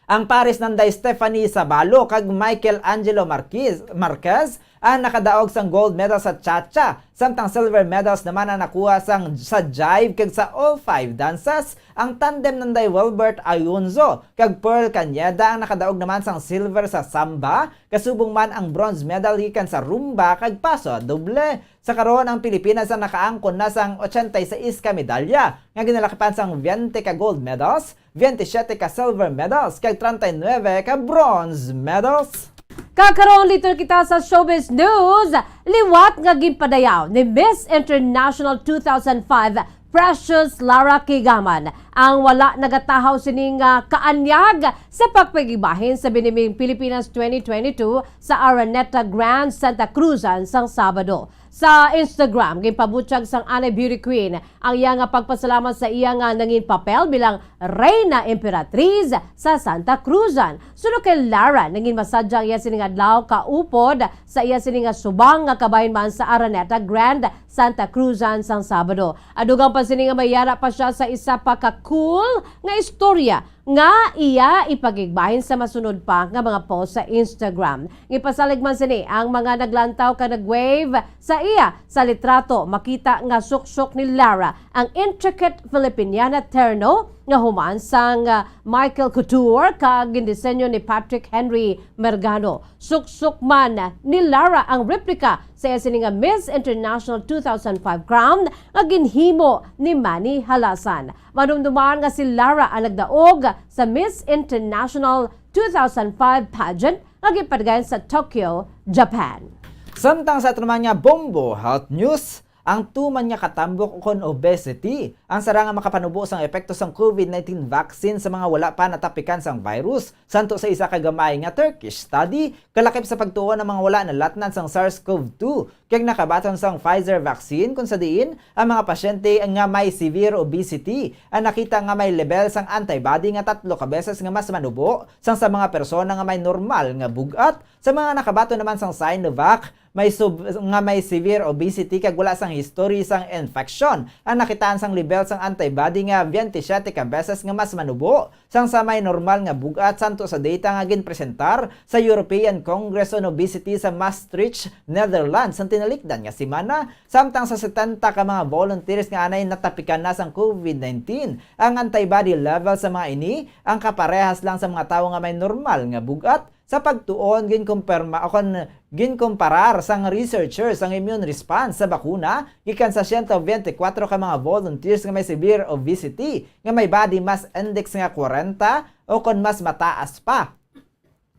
Ang pares nanday Stephanie Sabalo kag Michael Angelo Marquez, Marquez ang nakadaog sang gold medal sa cha-cha, samtang silver medals naman ang nakuha sang, sa jive kag sa all five dances. Ang tandem nanday Wilbert Ayunzo kag Pearl Cañeda ang nakadaog naman sang silver sa samba, kasubong man ang bronze medal gikan sa rumba kag paso doble. Sa karon, ang Pilipinas ang nakaangkon na sang ochenta y seis ka medalya, nga ginalakipan sang veinte ka gold medals, veintisiete ka silver medals, kag treinta y nuebe ka bronze medals. Kag karon, liton kita sa showbiz news. Liwat nga ginpadayaw ni Miss International two thousand five Precious Lara Kigaman ang wala nagatahaw sini nga kaanyag sa pagpagibahin sa Binibing Pilipinas twenty twenty-two sa Araneta Grand, Santa Cruzan sang Sabado. Sa Instagram, ginpabutyag sang anay beauty queen ang iya nga pagpasalamat sa iya nga nangin papel bilang Reyna Emperatriz sa Santa Cruzan. Suno kay Lara, nangin masadya ang iya sining adlaw kaupod sa iya sini nga subang nga kabahin man sa Araneta Grand, Santa Cruzan sang Sabado. Adugang pa sini nga may yara pa siya sa isa pa ka cool nga istorya nga iya ipakigbahin sa masunod pa nga mga post sa Instagram. Gipasalig man sini ang mga naglantaw kag nag-wave sa iya. Sa litrato, makita nga suksok ni Lara ang intricate Filipiniana terno nga human sang, ah, Michael Couture kag gindisenyo ni Patrick Henry Mergano. Suksok man ni Lara ang replika sa iya sini nga Miss International two thousand five crown nga ginhimo ni Manny Halasan. Madumduman nga si Lara ang nagdaog sa Miss International two thousand five pageant nga ginpadagan sa Tokyo, Japan. Samtang sa aton naman nga Bombo Health News, ang tuman nga katambok ukon obesity ang sara nga makapanubo sang epekto sang COVID nineteen vaccine sa mga wala pa natapikan sang virus. Santo sa isa ka gamay nga Turkish study, kalakip sa pagtuon ang mga wala nalatnan sang SARS-CoV two kag nakabaton sang Pfizer vaccine, kon sa diin ang mga pasyente nga may severe obesity ang nakita nga may lebel sang antibody nga tatlo ka beses nga mas manubo sang sa mga persona nga may normal nga bug-at. Sa mga nakabaton naman sang Sinovac, may sub-, nga may severe obesity kag wala sang history sang infection ang nakitaan sang lebel sang antibody nga veintisiete ka beses nga mas manubo sang sa may normal nga bug-at, santo sa data nga ginpresentar sa European Congress on Obesity sa Maastricht, Netherlands, sang tinalikdan nga semana. Samtang sa setenta ka mga volunteers nga anay natapikan na sang COVID nineteen, ang antibody level sa mga ini ang kaparehas lang sa mga tawo nga may normal nga bug-at. Sa pagtuon, ginkumpirma, o kon ginkumparar sang researchers ang immune response sa bakuna gikan sa siyento biyente kwatro ka mga volunteers nga may severe obesity, nga may body mass index nga kwarenta o kon mas mataas pa,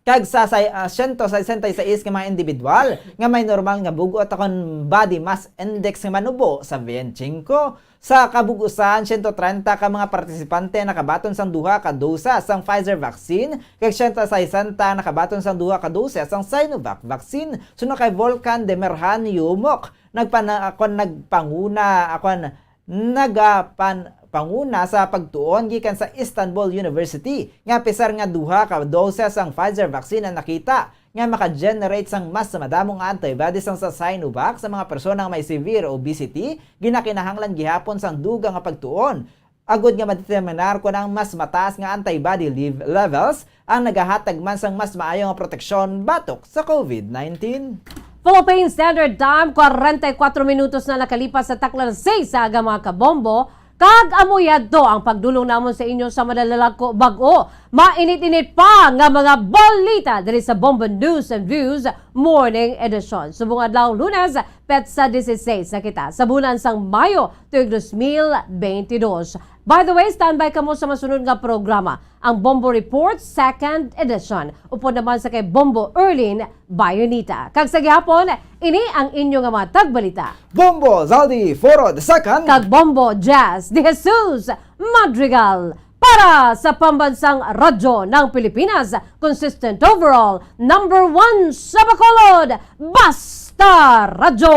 kag sa say-, ah, siyento sesenta y seis ka mga individual nga may normal nga bug-at o kon body mass index nga manubo sa biyente singko. Sa kabug-usan, siyento trenta ka mga partisipante nakabaton sang duha ka dose sang Pfizer vaccine, kag siyento sesenta nakabaton sang duha ka dose sang Sinovac vaccine. Suno kay Volkan Demirhan Yumuk, nagpana-, akon nagpanguna, akon nagapan-, panguna sa pagtuon gikan sa Istanbul University, nga pisar nga duha ka dose sang Pfizer vaccine ang nakita nga maka-generate sang mas madamo nga antibodies sang sa Sinovac sa mga persona nga may severe obesity, ginakinahanglan gihapon sang dugang nga pagtuon agud nga madeterminar kon ang mas mataas nga antibody lev-, levels ang nagahatag man sang mas maayo nga proteksyon batok sa COVID nineteen. Philippine Standard Time, kwarenta y kuwatro minutos na nakalipas sa takna alas seis sa aga, mga kabombo. Kag amo yadto ang pagdulong namon sa inyo sa madalalag ko bag-o, mainit-init pa nga mga balita diri sa Bombo News and Views. Morning Edition. Subong adlaw, Lunes, petsa dieciséis na kita sa bulan sang Mayo, tuig dos mil bentidós. By the way, standby kamo sa masunod nga programa, ang Bombo Report, Second Edition. Upod naman sa kay Bombo Erlin Bayonita. Kag sa gihapon, ini ang inyo nga mga tagbalita. Bombo Zaldi Foro the second. Kag Bombo Jazz de Jesus Madrigal. Para sa Pambansang Radyo ng Pilipinas, consistent overall, number one sa Bacolod, Basta Radyo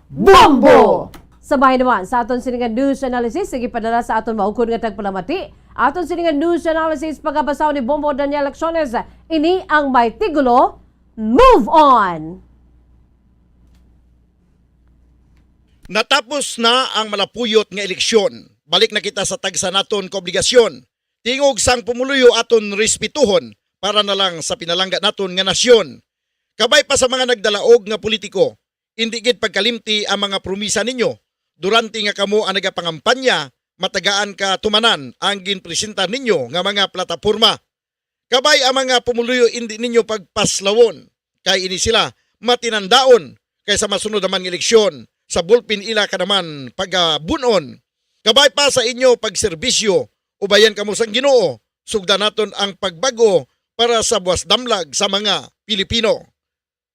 Bombo! Sa bahin naman sa aton sini nga news analysis, sige padala sa aton maukod nga tagpalamati. Aton sini nga news analysis, pagabasahon ni Bombo Daniel Acciones. Ini ang may titulo, Move On! Natapos na ang malapuyot nga eleksyon. Balik na kita sa tagsa naton ka obligasyon. Tingog sang pumuluyo aton respetuhon para na lang sa pinalangga naton nga nasyon. Kabay pa sa mga nagdalaog nga politiko, indi gid pagkalimti ang mga promisa ninyo. Durante nga kamo ang nagapangampanya, matagaan ka tumanan ang ginpresentar ninyo nga mga plataporma. Kabay ang mga pumuluyo indi ninyo pagpaslawon, kay ini sila matinandaon, kay sa masunod naman nga eleksyon, sa bulpin ila ka naman pagabun-on. Kabay pa sa inyo pagserbisyo, ubayan kamo sang Ginoo, sugdan naton ang pagbag-o para sa buas damlag sa mga Pilipino.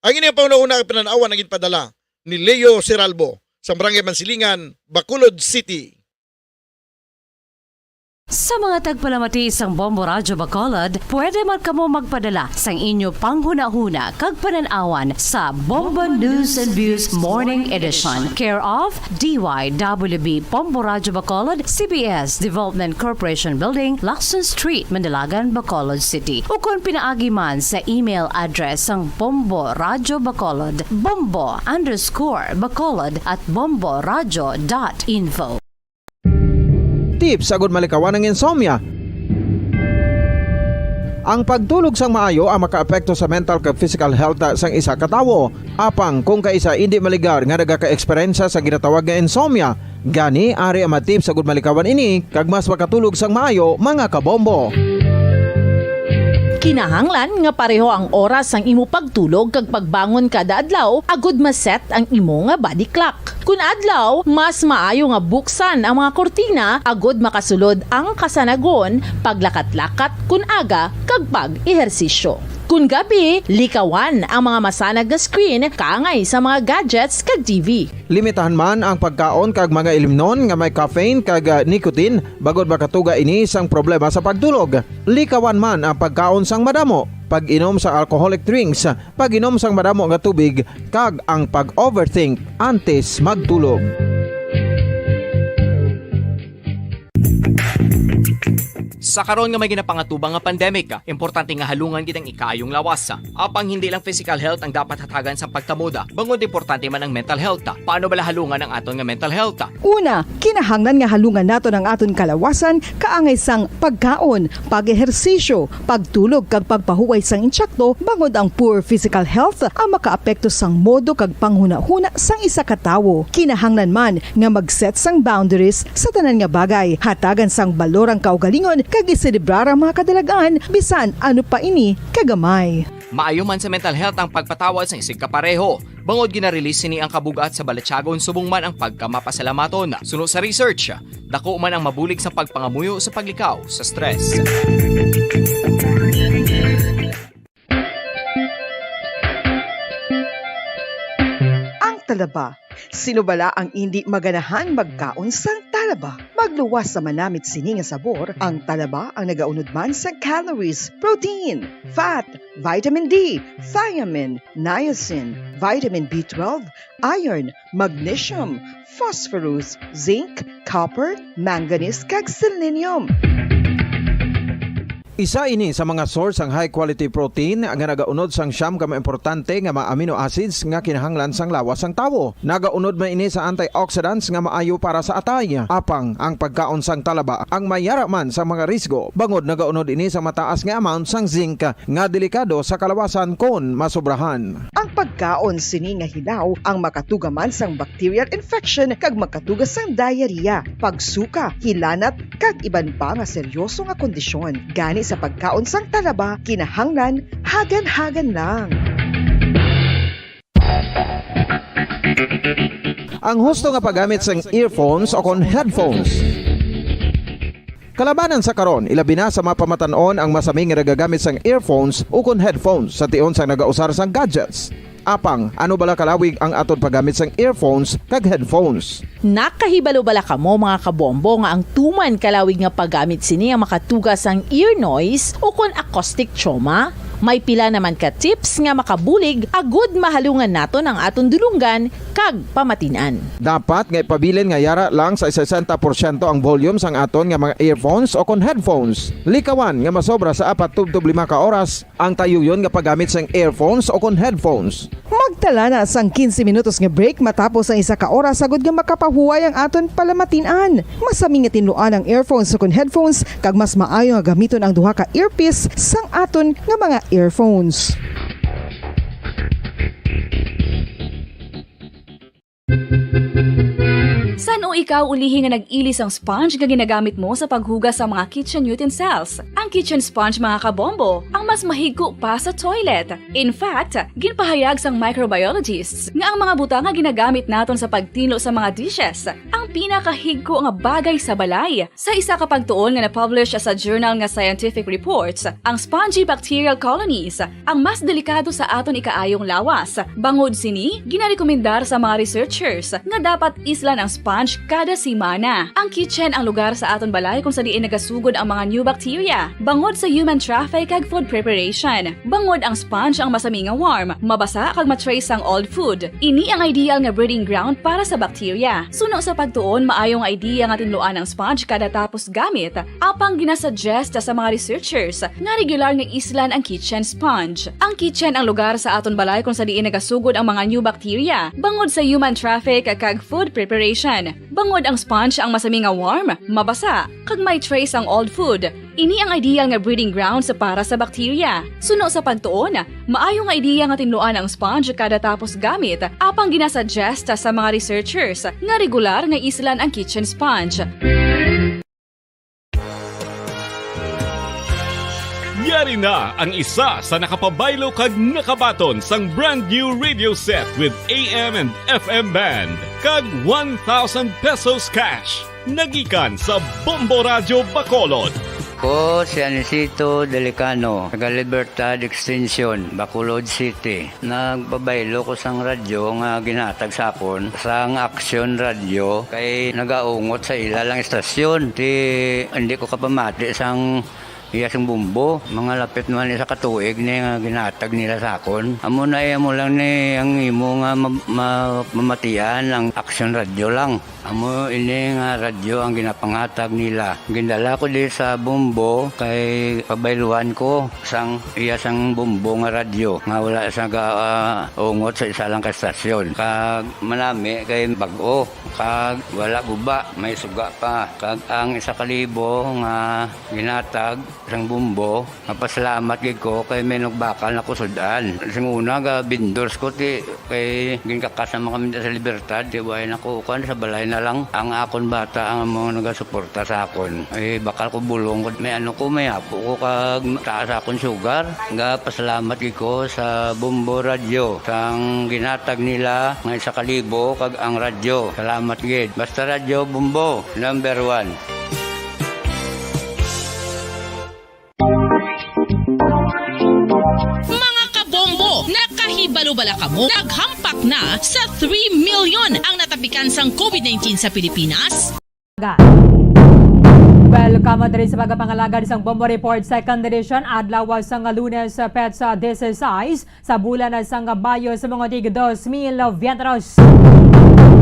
Ang inyong panghunahuna nga pinanawan ang ginpadala ni Leo Seralbo sa Barangay Mansilingan, Bacolod City. Sa mga tagpalamati sang Bombo Radyo Bacolod, pwede man kamo magpadala sang inyo panghunahuna kag panan-awan sa Bombo News and Views Morning Edition, care of D Y W B Bombo Radyo Bacolod, C B S Development Corporation Building, Lacson Street, Mandalagan, Bacolod City, ukon pinaagi man sa email address sang Bombo Radyo Bacolod, bombo underscore bacolod at bomboradyo dot info. Tips agud malikawan ang insomnia. Ang pagtulog sang maayo ang makaapekto sa mental kag physical health sang isa ka tawo. Apang kung kaisa indi maligar nga nagaka-eksperyensya sa ginatawag nga insomnia, gani ari ang mga tips agud malikawan ini kag mas makatulog sang maayo, mga kabombo. Kinahanglan nga pareho ang oras sang imo pagtulog kag pagbangon kada adlaw agud ma-set ang imo nga body clock. Kun adlaw, mas maayo nga buksan ang mga kurtina agud makasulod ang kasanagon, paglakat-lakat kun aga, kag pag-ehersisyo. Kun gabi, likawan ang mga masanag nga screen kaangay sa mga gadgets kag T V. Limitahan man ang pagkaon kag mga ilimnon nga may caffeine kag, ah, nicotine, bangod makatuga ini sang problema sa pagtulog. Likawan man ang pagkaon sang madamo, pag-inom sa alcoholic drinks, pag-inom sang madamo nga tubig, kag ang pag-overthink antes magtulog. Sa karon nga may ginapangatubang nga pandemic, importante nga halungan gid ang ikaayong lawas. Apang hindi lang physical health ang dapat hatagan sa pagtamod, bangod importante man ang mental health. Paano bala halungan ang aton nga mental health? Una, kinahanglan nga halungan naton ang aton kalawasan kaangay sang pagkaon, pag-ehersisyo, pagtulog kag pagpahuway sang insakto, bangod ang poor physical health ang makaapekto sang modo kag panghunahuna sang isa ka tawo. Kinahanglan man nga mag-set sang boundaries sa tanan nga bagay, hatagan sang balor ang kaugalingon kag iselebrar ang mga kadalagan, bisan ano pa ini kagamay. Maayo man sa mental health ang pagpatawad sang isigkapareho, bangod gina-release sini ang kabug-at sa balatyagon subong man ang pagkamapasalamaton. Suno sa research, dako man ang mabulig sa pagpangamuyo sa paglikaw sa stress. Ang talaba. Sino bala ang indi maganahan magkaon sang talaba? Magluwas sa manamit sini nga sabor, ang talaba ang nagaunod man sa calories, protein, fat, vitamin D, thiamine, niacin, vitamin B twelve, iron, magnesium, phosphorus, zinc, copper, manganese, kag selenium. Isa ini sa mga source sang high quality protein nga nagaunod sang siyam ka mga importante nga mga amino acids nga kinahanglan sang lawas sang tawo. Nagaunod man ini sa antioxidants nga maayo para sa atay. Apang ang pagkaon sang talaba ang may yara man sa mga risgo, bangod nagaunod ini sa mataas nga amount sang zinc nga delikado sa kalawasan kon masobrahan. Ang pagkaon sini nga hilaw ang makatuga man sang bacterial infection kag makatuga sang diarrhea, pagsuka, hilanat, kag iban pa nga seryoso nga kondisyon. Gani sa pagkaon sang talaba, kinahanglan hagan-hagan lang. Ang husto nga paggamit sang earphones o kon headphones. Kalabanan sa karon, ilabi na sa mga pamatan-on ang masami nga nagagamit sang earphones o kon headphones sa tion sang nagausar sang gadgets. Apang, ano bala kalawig ang aton paggamit sang earphones kag headphones? Nakahibalo bala kamo, mga kabombo, nga ang tuman kalawig nga paggamit sini ang makatuga sang ear noise o kon acoustic trauma? May pila naman ka tips nga makabulig agud mahalungan naton ang aton dulonggan kag pamatin-an. Dapat nga ipabilin nga yara lang sa sesenta porsyento ang volume sang aton nga mga earphones o kon headphones. Likawan nga masobra sa apat tubtob lima ka oras ang tayuyon nga paggamit sang earphones o kon headphones. Magtala na sang quince minutos nga break matapos ang isa ka oras agud nga makapahuway ang aton palamatin-an. Masami nga tinluan ang earphones o kon headphones, kag mas maayo nga gamiton ang duha ka earpiece sang aton nga mga earphones. San-o ikaw ulihi nga nag-ili sang sponge nga ginagamit mo sa paghugas sa mga kitchen utensils? Ang kitchen sponge, mga kabombo, ang mas mahigko pa sa toilet. In fact, ginpahayag sang microbiologists nga ang mga butang nga ginagamit naton sa pagtinlo sa mga dishes ang pinakahigko nga bagay sa balay. Sa isa ka pagtuon nga na-publish sa journal nga Scientific Reports, ang spongy bacterial colonies ang mas delikado sa aton ikaayong lawas. Bangod sini, ginarekomendar sa mga researchers nga dapat islan ang sponge kada semana. Ang kitchen ang lugar sa aton balay kung sa diin nagasugod ang mga new bacteria, bangod sa human traffic kag food preparation. Bangod ang sponge ang masami nga warm, mabasa kag ma-trace ang old food. Ini ang ideal nga breeding ground para sa bacteria. Suno sa pagtuon, maayo nga idea nga tinluan ang sponge kada tapos gamit. Apang ginasuggest sa mga researchers nga regular nga islan ang kitchen sponge. Ang kitchen ang lugar sa aton balay kung sa diin nagasugod ang mga new bacteria, bangod sa human traffic kag food preparation. Bangod ang sponge ang masami nga warm, mabasa, kag may trace ang old food. Ini ang ideal nga breeding grounds para sa bacteria. Suno sa pagtuon, maayo nga idea nga tinluan ang sponge kada tapos gamit, apang ginasuggest sa mga researchers nga regular nga islan ang kitchen sponge. Yari na ang isa sa nakapabaylo kag nakabaton sang brand new radio set with A M and F M band kag one thousand pesos cash. Nagikan sa Bombo Radyo Bacolod. Ko si Anisito Delicano, taga Libertad Extension, Bacolod City. Nagpabaylo ko sang radyo nga ginhatag sa akon sang Aksyon Radyo kay nagaungot sa ila lang istasyon. Ti hindi ko kapamati sang iya sing Bombo. Mga lapit naman isa ka tuig ni nga ginhatag nila sa akon. Amo na, eh, amo lang ni ang imo nga ma-, ma-, mamatian ang Aksyon Radyo lang. Amo ini nga radyo ang ginapangatag nila. Gindala ko di sa Bombo kay pabayluan ko sang iya sang Bombo nga radyo nga wala sa ga-, ah, ungot sa isa lang ka estasyon. Kag manami kay bag-o, kag wala guba, may suga pa. Kag ang isa ka libo nga ginatag sang Bombo, mapasalamat gid ko kay may nagbakal na ko sud-an. Sing una, ga vendors ko, ti, kay ginkakas naman kami sa Libertad, ti, way na ko, kuan, sa balay na lang. Ang akon bata ang amo nagasuporta sa akon. Ay, bakal ko bulong ko, may ano ko, may apo ko, kag taas akon sugar. Ga pasalamat gid ko sa Bombo Radyo, sang ginatag nila nga isa ka libo, kag ang radyo. Salamat gid. Basta Radyo Bombo, number one. Mga kabombo, nakahibalo bala kamo? Naghampak na sa three million ang natapikan sang COVID nineteen sa Pilipinas. Welcome diri sa pagpangalagad sang Bombo Report, second edition, adlaw sang Lunes, petsa dieciséis. Sa bulan sang Mayo sa mga tig dos mil veintitrés.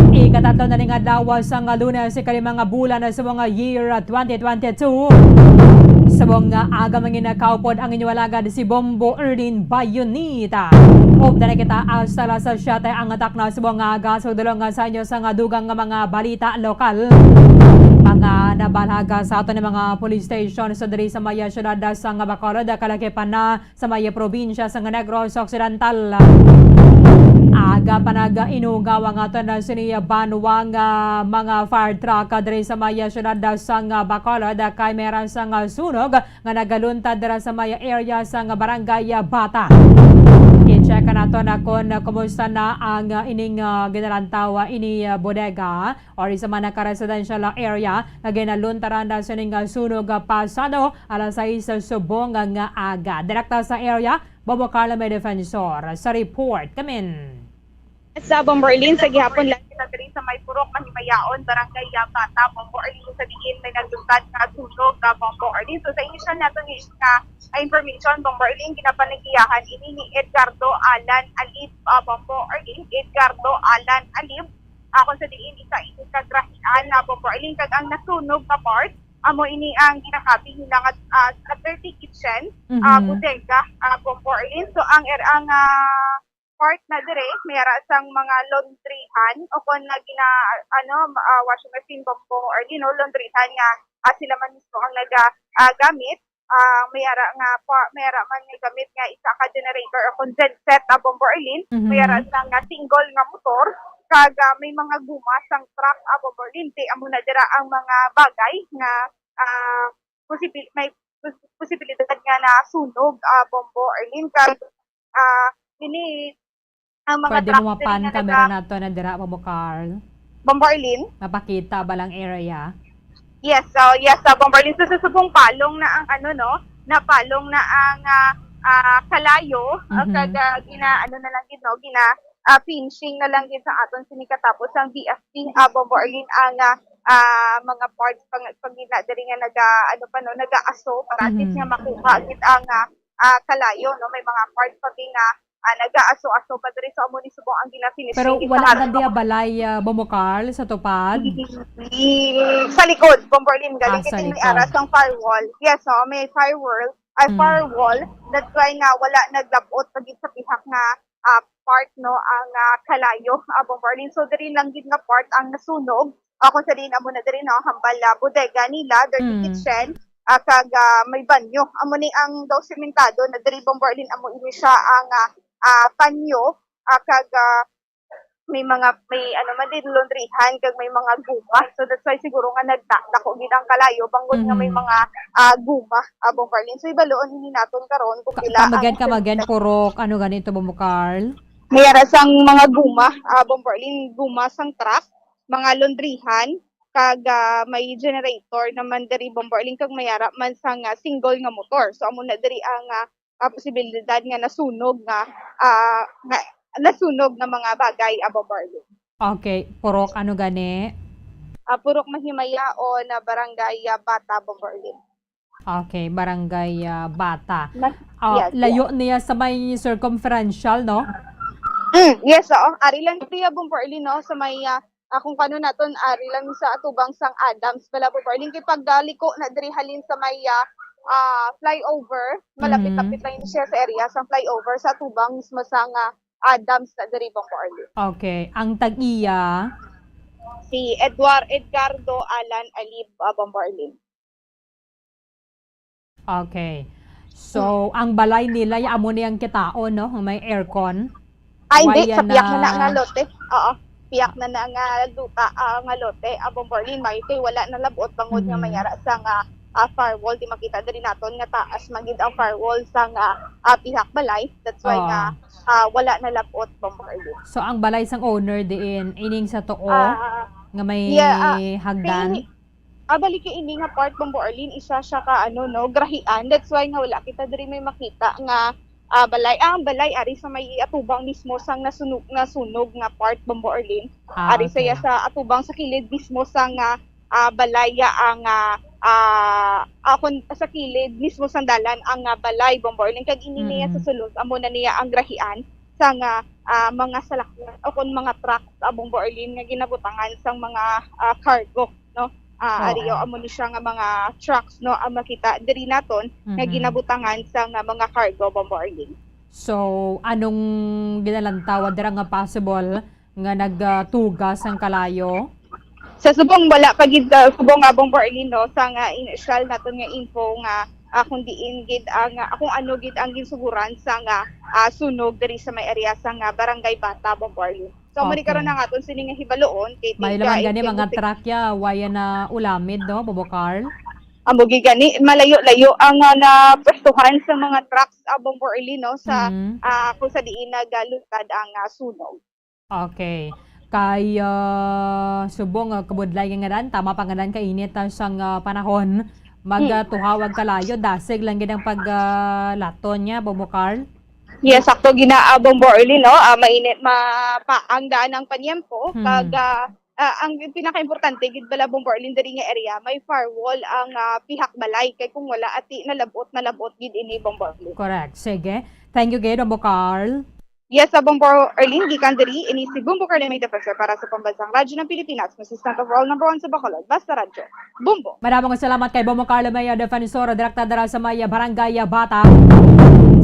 Ikatatlo na ning adlaw sang Lunes, ikalima nga bulan sa mga year twenty twenty-two. Sa mga aga, mangin kaupod ang inyo alagad si Bombo Erlin Bayonita. Upda na kita hasta alas siyete ang takna sa mga aga. Sugdulong sa inyo sa nga dugang nga mga balita lokal. Mga nabalaga sa aton nga mga police station sa diri sa maya siyudad sa nga Bacolod, kalakipan na sa may probinsya sang Negros Occidental. Aga pa nag-inugaw ang aton sini banwa nga mga fire truck diri sa may siyudad sang Bacolod kay meron sang sunog nga nagaluntad dira sa may area sang Barangay Bata. It Check nato na kon, ah, kumusta na ang, ah, ining, ah, ginalantaw, ah, ini, ah, bodega or isa man na ka-residential, ah, area nga ginaluntaran na sining, ah, sunog, ah, pasado alas sais sa subong nga aga. Direkta sa area, Bobo Carla may defensor sa report. Kamin. Sa Bomborlin, sa gihapon lang kita diri sa may Purok Mahimayaon, Barangay Yabata, Bomborlin, sa diin may nagluntad nga sunog, ah, Bomborlin. So, sa initial nato ni nga, ah, information, Bomborlin, ginapanagiyahan ini ni Edgardo Alan Alib, ah, Bomborlin, Edgardo Alan Alib, ah, kung sa diin isa ini ka grahian na Bomborlin, kag ang nasunog na part, amo ini ang ginakabig nila nga, ah, sa thirty kitchen, ah, Mhm. bodega, ah, Bomborlin. So, ang er-, ang, ah, part na dire, may ara sang mga laundryhan o kon na gina, ano, ah, washing machine, Bombo, or, you know, laundryhan nga, ah, sila man mismo ang naga, ah, gamit. Ah, may ara nga pa, may ara man nga gamit nga isa ka generator o kon genset, ah, Bombo Arlene. Mhm. May ara sang nga single nga motor, kag, ah, may mga guma sang truck, ah, Bombo Arlene. Kay amo na dira ang mga bagay nga, ah, posibi-, may pos-, posibilidad nga nasunog, ah, Bombo Arlene. Kag, ah, ini ang mga Pwede truck mo diri mapan nga camera naga- nato na dira, Bobo Carl. Bombo Arlene? Mapakita ba lang area? Yes, so, yes, sa Bombo Arlene. So, sa subong palong na ang ano, no? Napalong na ang, ah, ah, kalayo, ah, Mhm. kag, ah, gina, ano na lang gid, no? Gina, ah, finishing na lang gid sa aton sini katapos ang V F P, ah, Bombo Arlene, ang, ah, ah, mga parts pang, pag gina diri nga naga, ano pa, no? Nagaaso para at least Mhm. nga makuha gid ang, ah, ah, kalayo, no? May mga parts pa gid nga, ah, nagaaso-aso pa diri sa amo ni subong ang gina-finishing Pero gid sa wala na harap. Diya balay, ah, Bobo Carl, sa tupad? Mm, sa likod, Bombo Arlene, Ah, galing sa kay may likod. Aras ang firewall. Yes, oh, may firewall, ay, Mm. firewall. That's why nga wala naglabot pa gid sa pihak nga, ah, part, no, ang, ah, kalayo, ah, Bombo Arlene. So, diri lang gid nga part ang nasunog. Ako sa din amo na diri, no, hambal, ah, bodega nila, dirty Mm. kitchen, ah, kag, ah, may banyo. Amo ni ang daw sementado na diri, Bombo Arlene, amo ini siya ang, ah, ah, panyo, ah, kag, ah, may mga, may ano man din, laundryhan, kag may mga guma. So, that's why siguro nga nagdako gid ang kalayo, bangod nga may Mhm. mga, ah, guma, ah, Bombo Arlene. So, ibaloon ini naton karon kung Ka-, pila ang kamagan, kamagan, purok, ano ganito, Bombo Carl? May ara sang mga guma, ah, Bombo Arlene, guma sang truck, mga laundryhan, kag, ah, may generator naman diri, Bombo Arlene, kag may ara man sang, ah, single nga motor. So, amo na diri ang, ah, ah, posibilidad nga nasunog nga, ah, nga nasunog nga mga bagay, ah, Bombo Arlene. Okay, purok ano gani? Ah, purok Mahimayaon na barangay, ah, Bata, Bombo Arlene. Okay, barangay, ah, Bata. Mas, Ah, yes, layo yes. niya sa may circumferential, no? Mm, yes, oo. Ari lang siya, Bombo Arlene, no? Sa may, ah, ah, kung kano naton, ari lang sa atubang sang Adams, bala, Bombo Arlene. Kay pagdaliko na diri halin sa may, ah, ah, flyover, malapit-lapit Mhm. lang siya sa area sa flyover, sa atubang mismo sang, ah, Adams na diri, Bombo Arlene. Okay. Ang tag-iya? Si Edward, Edgardo Alan Alib, ah, Bombo Arlene. Okay. So, ang balay nila, ya, amo ni ang kitaon, no? Ang may aircon. Ay, hindi. Waya Sa piyak na na na nga lote. Oo. Piyak na na nga duta, ah, nga lote. Ah, Bombo Arlene, may kay wala na labot bangod nga Mhm. may ara sa nga, ah, firewall. Di makita diri naton nga taas man gid ang firewall sa nga, ah, pihak balay. That's why Oo. nga, ah, wala na labot, Bombo Arlene. So, ang balay sang owner diin, ining sa tuo, Ah, nga may yeah, ah, hagdan? Kay ini, Ah, bali kay ini nga part, Bombo Arlene, isa siya ka, ano, no, grahian. That's why nga wala kita diri may makita nga, ah, balay. Ah, ang balay ari sa may atubang mismo sang nasunog, nasunog nga part, Bombo Arlene. Ah, Ari sa iya okay. sa atubang sa kilid mismo sang, ah, ah, balay, ya, ang, ah, ah, ah, kun, sa kilid mismo sang dalan ang, ah, balay, Bombo Arlene. Kag ini niya sa Mm-mm. sulod, amo na niya ang grahian sang, ah, ah, mga salakyan o kun mga truck, ah, Bombo Arlene, nga ginabutangan sang mga, ah, cargo, no? Ah, Oo. Ari, o, amo ni siya nga mga trucks, no, ang makita diri naton nga Mhm. ginabutangan sang, ah, mga cargo, Bombo Arlene. So, anong ginalantawa dira nga possible nga nagtugas ang kalayo? Sa subong, wala pa gid, ah, subong nga, Bombo Arlene, no, sa nga initial naton nga info nga, ah, kung diin gid ang, ah, kung ano gid ang ginsuguran sa nga, ah, sunog diri sa may area sa nga Barangay Bata, Bombo Arlene. So, amo ni Okay. karon ang aton sini nga hibaloon kay May tiga laman gani mga investigation. truck ya, waya na ulamid, no, Bobo Carl? Amo gid gani, malayo-layo ang, ah, napwestuhan sa mga trucks, ah, Bombo Arlene, no, sa, Mhm. ah, kung sa diin nagaluntad ang, ah, sunog. Okay. Kay, ah, subong, ah, kabudlay nga ngaran, tama pa ngaran kainit, ah, sang, ah, panahon, mag, Mm. ah, tuhawag kalayo, dasig lang gid ang pag, ah, laton niya, Bombo Carl? Yes, sakto gina, ah, Bombo Arlene, no? Ah, mainit, ma-, pa, ang daan ng panyempo, Hmm. kag, ah, ah, ang pinakaimportante gid bala, Bombo Arlene, diri nga area, may firewall ang, ah, pihak balay, kay kung wala, ati, nalabot, nalabot gid ini, Bombo Arlene. Correct. Sige. Thank you gid, Bombo Carl. Yes, sa Bombo Arlene, gikan diri, ini si Bombo Carl, may defensor para sa Pambansang Radyo ng Pilipinas, Assistant Overall Number One sa Bacolod, Basta Radyo. Bombo. Madamo nga salamat kay Bombo Carlo Mayor Defensor, direkta dira sa may Barangay Bata.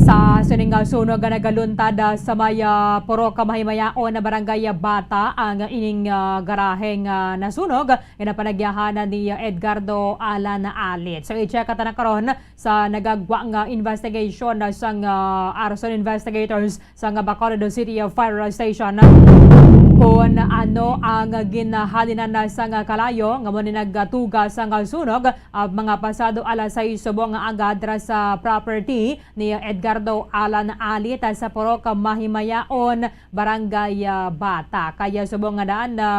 Sa sining, ah, sunog nga nagaluntad, ah, sa may, ah, Purok Mahimayaon na Barangay Bata ang ining, ah, garaheng, ah, nasunog nga napanagyahan ni Edgardo Alan Alit. So, i-check ta na karon sa nagagwa nga investigation, ah, sang, ah, arson investigators sang Bacolod City Fire Station, kung ano ang ginhalinan na sang kalayo nga mo ni nagtuga sang sunog, ah, mga pasado alas sais subong nga aga dira sa property ni Edgardo Alan Alit sa Purok Mahimayaon, Barangay, ah, Bata. Kaya subong nga daan na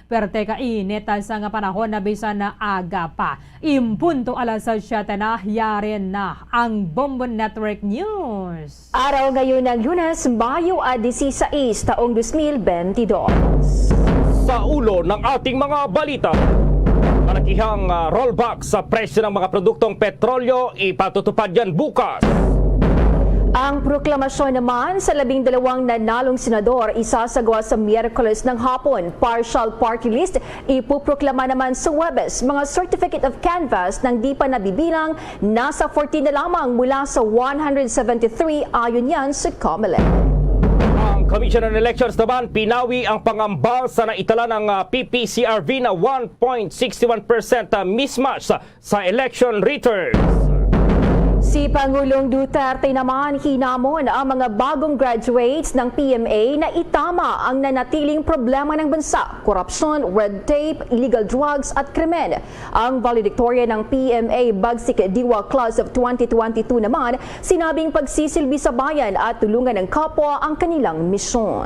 perte ka init, ah, sang panahon na bisan na aga pa. Impunto alas siyete na, yari na ang Bombo Network News. Araw ngayon ng Lunes, Mayo a dieciséis, taong dos mil veintidós. Sa ulo ng ating mga balita, malakihang, ah, rollback sa presyo ng mga produktong petrolyo ipatutupad yan bukas. Ang proklamasyon naman sa labing dalawang nanalong senador isasagawa sa Miyerkules ng hapon. Partial party list ipoproklama naman sa Huwebes. Mga certificate of canvass ng di pa nabibilang nasa fourteen na lamang mula sa one hundred seventy-three, ayon yan sa Comelec. Ang Commission on Elections naman pinawi ang pangamba sa naitala ng, ah, P P C R V na one point six one percent, ah, mismatch sa election returns. Si Pangulong Duterte naman hinamon ang mga bagong graduates ng P M A na itama ang nanatiling problema ng bansa: korupsyon, red tape, illegal drugs at krimen. Ang valedictorian ng P M A Bagsic Diwa Class of twenty twenty-two naman sinabing pagsisilbi sa bayan at tulungan ng kapwa ang kanilang misyon.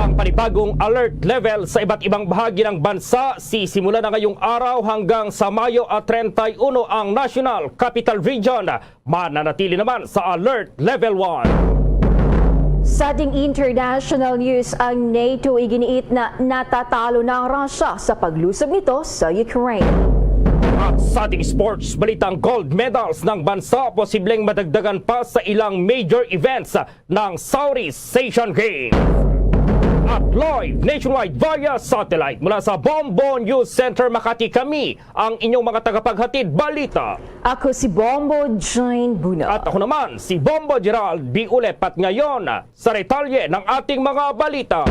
Ang panibagong alert level sa iba't ibang bahagi ng bansa, sisimula na ngayong araw hanggang sa Mayo at treinta y uno ang National Capital Region mananatili naman sa Alert Level one. Sa ating international news, ang NATO iginiit na natatalo na ang Russia sa paglusob nito sa Ukraine. At sa ating sports balita, ang gold medals ng bansa posibleng madagdagan pa sa ilang major events ng Southeast Asian Games. At live nationwide via satellite mula sa Bombo News Center Makati, kami ang inyong mga tagapaghatid balita. Ako si Bombo Jane Buna. At ako naman, si Bombo Gerald B. Ulep. At ngayon, sa detalye ng ating mga balita.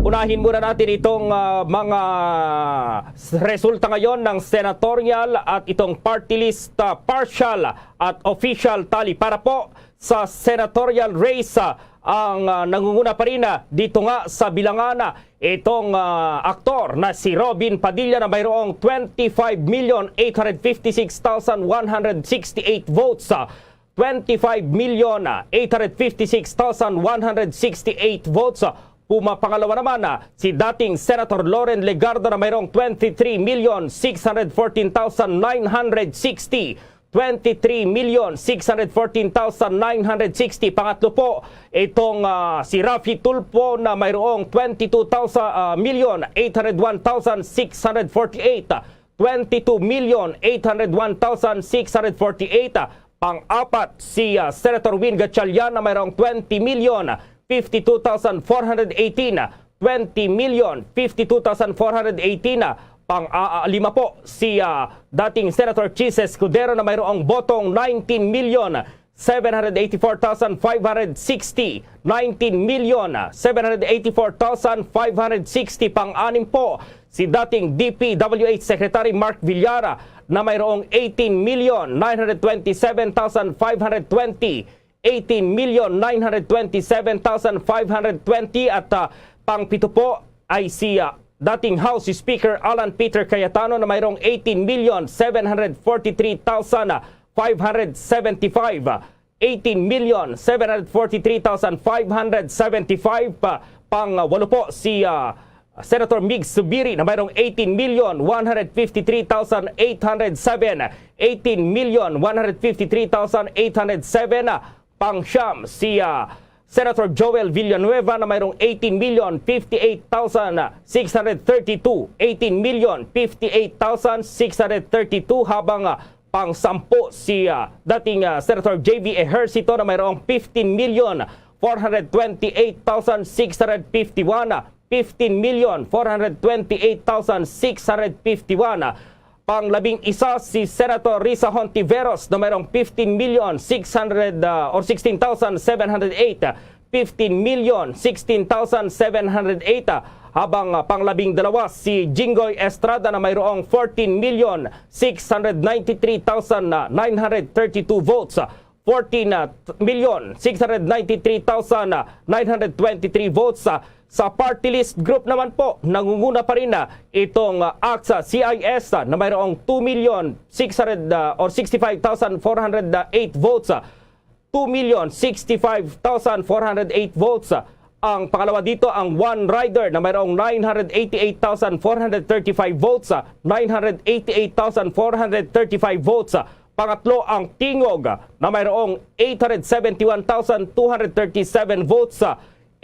Unahin muna natin itong, ah, mga s-, resulta ngayon ng senatorial at itong party list, ah, partial at official tally. Para po sa senatorial race, ah, ang, ah, nangunguna pa rin, ah, dito nga sa bilangan, ah, itong, ah, aktor na si Robin Padilla na mayroong twenty-five million eight hundred fifty-six thousand one hundred sixty-eight votes, ah, twenty-five million eight hundred fifty-six thousand one hundred sixty-eight votes. Pumapangalawa naman, ah, si dating Senator Loren Legarda na mayroong twenty-three million six hundred fourteen thousand nine hundred sixty. Twenty-three million six hundred fourteen thousand nine hundred sixty. Pangatlo po, itong, ah, si Raffy Tulfo na mayroong twenty-two thousand, ah, million eight hundred one thousand six hundred forty-eight. Twenty-two million eight hundred one thousand six hundred forty-eight. Pang-apat, si, ah, Senator Win Gatchalian na mayroong twenty million fifty-two thousand four hundred eighteen. Twenty million fifty-two thousand four hundred eighteen. Pang, ah, ah, lima po, si, ah, dating Senator Chiz Escudero na mayroong botong nineteen million seven hundred eighty-four thousand five hundred sixty. Nineteen million seven hundred eighty-four thousand five hundred sixty. Pang-anim po, si dating D P W H Secretary Mark Villar na mayroong eighteen million nine hundred twenty-seven thousand five hundred twenty. Eighteen million nine hundred twenty-seven thousand five hundred twenty. At, ah, pang-pito po ay si, ah, dating House Speaker Alan Peter Cayetano na mayroong eighteen million seven hundred forty-three thousand five hundred seventy-five, eighteen million seven hundred forty-three thousand five hundred seventy-five. Pa, pang, ah, walo po si, ah, Senator Mig Zubiri na mayroong eighteen million one hundred fifty-three thousand eight hundred seven, eighteen million one hundred fifty-three thousand eight hundred seven. Pang siyam si, ah, Senator Joel Villanueva na mayroong eighteen million fifty-eight thousand six hundred thirty-two, eighteen million fifty-eight thousand six hundred thirty-two, habang, ah, pang sampu si, ah, dating, ah, Senator J V Ejercito na mayroong fifteen million four hundred twenty-eight thousand six hundred fifty-one, fifteen million four hundred twenty-eight thousand six hundred fifty-one. Pang labing isa si Senator Risa Hontiveros na mayroong fifteen million six hundred, ah, or sixteen thousand seven hundred eight, fifteen million sixteen thousand seven hundred eight, ah, habang, ah, pang labing dalawa si Jinggoy Estrada na mayroong fourteen million six hundred ninety-three thousand nine hundred thirty-two votes, fourteen million six hundred ninety-three thousand nine hundred twenty-three votes. Sa, sa party list group naman po, nangunguna pa rin, ah, itong, ah, ACT-CIS, ah, na mayroong two million six hundred, ah, or sixty-five thousand four hundred eight votes, ah, two million sixty-five thousand four hundred eight votes. Ang pangalawa dito, ang One Rider na mayroong nine hundred eighty-eight thousand four hundred thirty-five votes, nine hundred eighty-eight thousand four hundred thirty-five votes. Pangatlo, ang Tingog na mayroong eight hundred seventy-one thousand two hundred thirty-seven votes,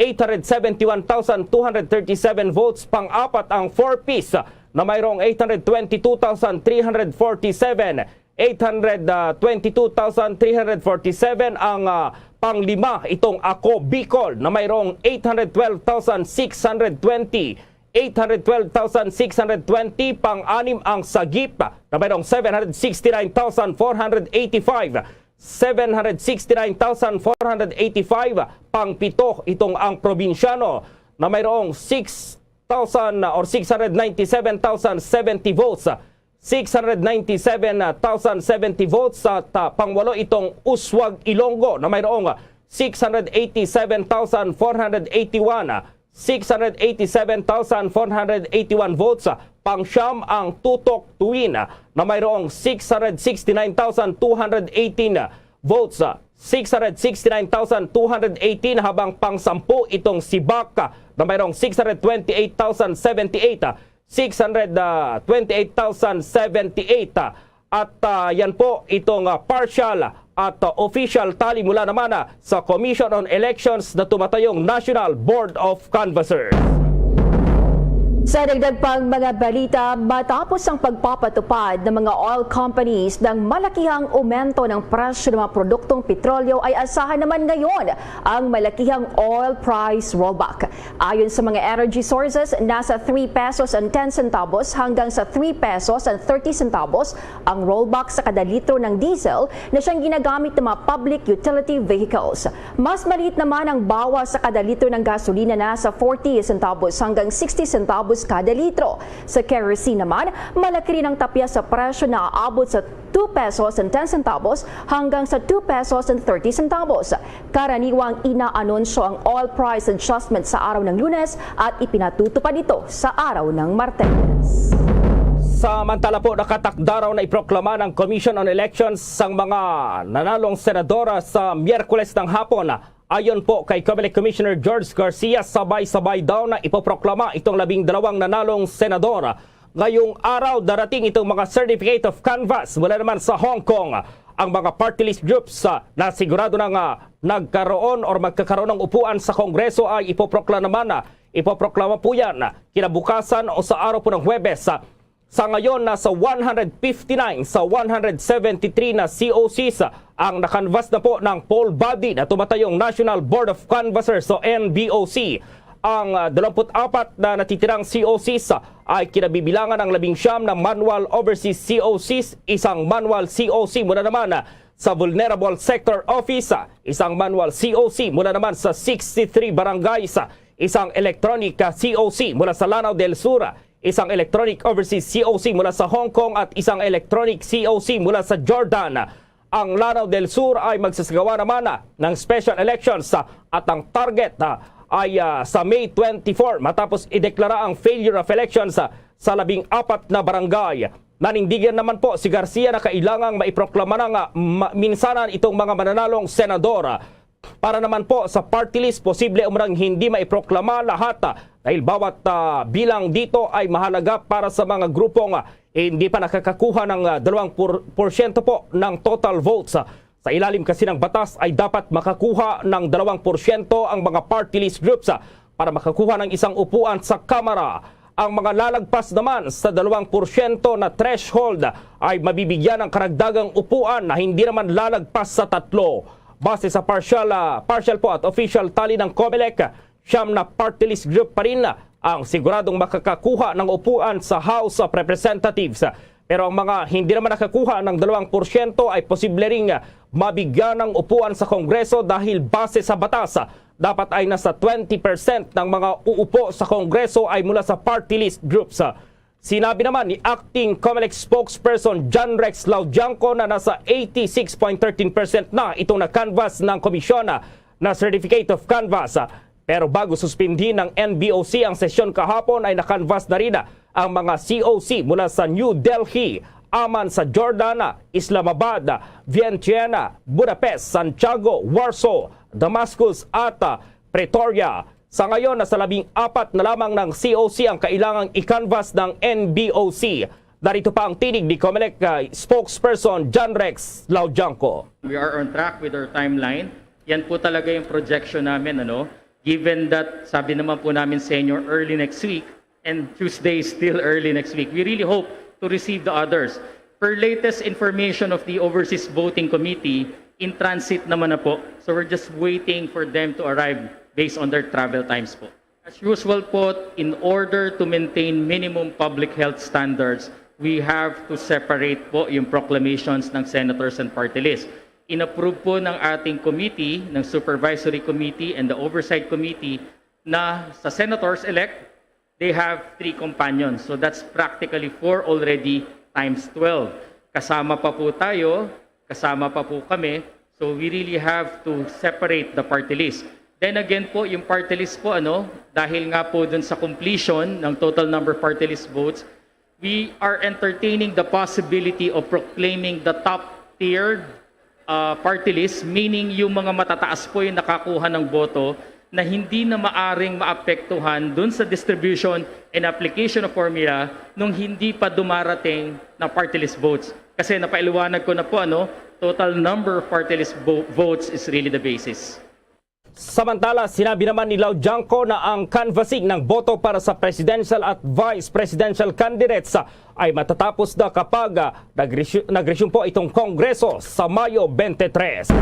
eight hundred seventy-one thousand two hundred thirty-seven votes. Pang-apat, ang Four Ps na mayroong eight hundred twenty-two thousand three hundred forty-seven, eight hundred twenty-two thousand three hundred forty-seven. Ang, ah, panglima, itong Ako Bicol na mayroong eight hundred twelve thousand six hundred twenty, eight hundred twelve thousand six hundred twenty. Pang-anim, ang Sagip na mayroong seven hundred sixty-nine thousand four hundred eighty-five, seven hundred sixty-nine thousand four hundred eighty-five. Pang-pito, itong ang Probinsyano na mayroong six thousand or six hundred ninety-seven thousand seventy votes, six hundred ninety-seven thousand seventy votes. At, ah, pangwalo, itong Uswag Ilonggo na mayroong six hundred eighty-seven thousand four hundred eighty-one, six hundred eighty-seven thousand four hundred eighty-one votes. Pang-siyam, ang Tutok Tuwin na mayroong six hundred sixty-nine thousand two hundred eighteen votes, six hundred sixty-nine thousand two hundred eighteen, habang pang-sampu itong Sibak na mayroong six hundred twenty-eight thousand seventy-eight, six hundred twenty-eight thousand seventy-eight. At, ah, yan po itong, ah, partial at, ah, official tally mula naman, ah, sa Commission on Elections na tumatayong National Board of Canvassers. Sa dagdag pang mga balita, matapos ang pagpapatupad ng mga oil companies ng malakihang umento ng presyo ng mga produktong petrolyo, ay asahan naman ngayon ang malakihang oil price rollback. Ayon sa mga energy sources, nasa three pesos and ten centavos hanggang sa three pesos and thirty centavos ang rollback sa kada litro ng diesel na siyang ginagamit ng mga public utility vehicles. Mas maliit naman ang bawas sa kada litro ng gasolina, nasa forty centavos hanggang sixty centavos kada litro. Sa kerosene naman, malaki rin ang tapya sa presyo na aabot sa two pesos and ten centavos hanggang sa two pesos and thirty centavos. Karaniwang inaanunsyo ang oil price adjustment sa araw ng Lunes at ipinatutupad ito sa araw ng Martes. Samantala po, nakatakda raw na iproklama ng Commission on Elections sang mga nanalong senadora sa Miyerkules ng hapon. Ayon po kay Comelec Commissioner George Garcia, sabay-sabay daw na ipoproklama itong labing dalawang nanalong senador. Ngayong araw, darating itong mga certificate of canvass mula naman sa Hong Kong. Ang mga party list groups, ah, na sigurado na nga nagkaroon or magkakaroon ng upuan sa Kongreso ay ipoproklama naman, ah, ipoproklama po yan, ah, kinabukasan o sa araw po ng Huwebes, ah. Sa ngayon, nasa one hundred fifty-nine sa one hundred seventy-three na C O Cs, ah, ang nakanvas na po ng poll body na tumatayong National Board of Canvassers o N B O C. Ang, ah, dalawampu't apat na natitirang C O Cs, ah, ay kinabibilangan ng labing siyam na manual overseas C O Cs, isang manual C O C mula naman, ah, sa Vulnerable Sector Office, ah, isang manual C O C mula naman sa sixty-three barangays, ah, isang electronic, ah, C O C mula sa Lanao del Sur, ah, isang electronic overseas C O C mula sa Hong Kong at isang electronic C O C mula sa Jordan. Ang Lanao del Sur ay magsasagawa naman, ah, ng special elections, ah, at ang target, ah, ay, ah, sa May twenty-four, matapos ideklara ang failure of elections, ah, sa labing apat na barangay. Nanindigan naman po si Garcia na kailangang maiproklama na nga ma-, minsanan itong mga mananalong senador. Para naman po sa party list, posible umrang hindi maiproklama lahat, ah, dahil bawat, ah, bilang dito ay mahalaga para sa mga grupong, ah, hindi pa nakakakuha ng, ah, dalawang por-, porsyento po ng total votes. Sa ilalim kasi ng batas ay dapat makakuha ng dalawang porsyento ang mga party list groups, ah, para makakuha ng isang upuan sa Kamara. Ang mga lalagpas naman sa dalawang porsyento na threshold ay mabibigyan ng karagdagang upuan na hindi naman lalagpas sa tatlo. Base sa partial, ah, partial po at official tally ng Comelec, siyam na party list group pa rin ang siguradong makakakuha ng upuan sa House of Representatives. Pero ang mga hindi naman nakakuha ng dalawang porsyento ay posible ring mabigyan ng upuan sa Kongreso dahil base sa batas, dapat ay nasa twenty percent ng mga uupo sa Kongreso ay mula sa party list groups. Sinabi naman ni Acting Comelec Spokesperson John Rex Laudianco na nasa eighty-six point thirteen percent na itong na-canvass ng komisyon na Certificate of Canvass. Pero bago suspindi ng N B O C ang sesyon kahapon, ay na-canvass na rin ang mga C O C mula sa New Delhi, Amman sa Jordan, Islamabad, Vientiane, Budapest, Santiago, Warsaw, Damascus at, ah, Pretoria. Sa ngayon, nasa labing apat na lamang ng C O C ang kailangang i-canvass ng N B O C. Narito pa ang tinig ni Comelec, ah, spokesperson John Rex Laudianco. We are on track with our timeline. Yan po talaga yung projection namin, ano? Given that, sabi naman po namin sa inyo, early next week, and Tuesday is still early next week. We really hope to receive the others. Per latest information of the Overseas Voting Committee, in transit naman na po. So we're just waiting for them to arrive based on their travel times po. As usual po, in order to maintain minimum public health standards, we have to separate po yung proclamations ng senators and party list. In-approve po ng ating committee, ng Supervisory Committee and the Oversight Committee, na sa senators-elect, they have three companions. So that's practically four already times twelve. Kasama pa po tayo, kasama pa po kami. So we really have to separate the party list. Then again po, yung party list po, ano, dahil nga po dun sa completion ng total number of party list votes, we are entertaining the possibility of proclaiming the top tiered, uh, party list, meaning yung mga matataas po yung nakakuha ng boto na hindi na maaring maapektuhan dun sa distribution and application of formula nung hindi pa dumarating na party list votes. Kasi napaliwanag ko na po, ano, total number of party list vo-, votes is really the basis. Samantala, sinabi naman ni Laudianco na ang canvassing ng boto para sa presidential at vice presidential candidates ay matatapos na kapag, ah, nag-resu-, nag-resume po itong Kongreso sa Mayo twenty-three.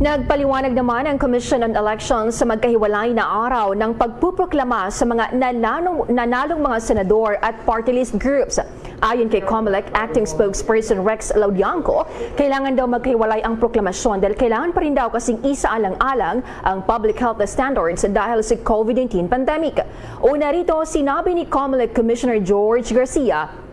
Nagpaliwanag naman ang Commission on Elections sa magkahiwalay na araw ng pagpuproklama sa mga nanalo-, nanalong mga senador at party list groups. Ayon kay Comelec Acting Spokesperson Rex Laudianco, kailangan daw magkahiwalay ang proklamasyon dahil kailangan pa rin daw kasing isaalang-alang ang public health standards dahil sa COVID nineteen pandemic. Una rito, sinabi ni Comelec Commissioner George Garcia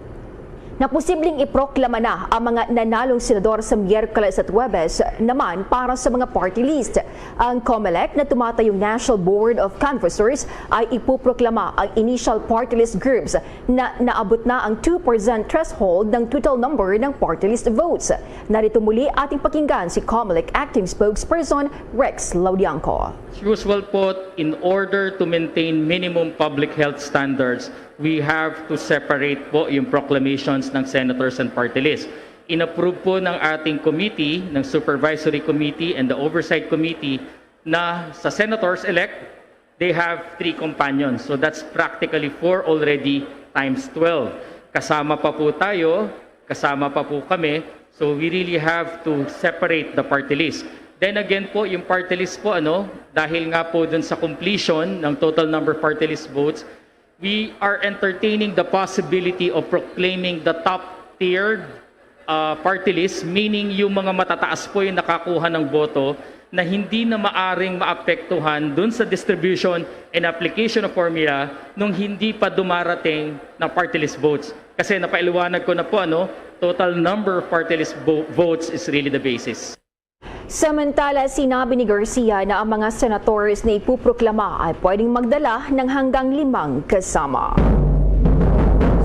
na posibleng iproklama na ang mga nanalong senador sa Miyerkules at Huwebes naman para sa mga party list. Ang Comelec na tumatayong National Board of Canvassers ay ipoproklama ang initial party list groups na naabot na ang two percent threshold ng total number ng party list votes. Narito muli ating pakinggan si Comelec Acting Spokesperson Rex Laudianco. As usual po, in order to maintain minimum public health standards, we have to separate po yung proclamations ng senators and party list. In-approve po ng ating committee, ng Supervisory Committee and the Oversight Committee, na sa senators-elect, they have three companions. So that's practically four already times twelve. Kasama pa po tayo, kasama pa po kami. So we really have to separate the party list. Then again po, yung party list po, ano, dahil nga po dun sa completion ng total number of party list votes, we are entertaining the possibility of proclaiming the top tiered, uh, party list, meaning yung mga matataas po yung nakakuha ng boto na hindi na maaring maapektuhan dun sa distribution and application of formula nung hindi pa dumarating na party list votes. Kasi napaliwanag ko na po, ano, total number of party list vo-, votes is really the basis. Samantala, sinabi ni Garcia na ang mga senatores na ipuproklama ay pwedeng magdala ng hanggang limang kasama.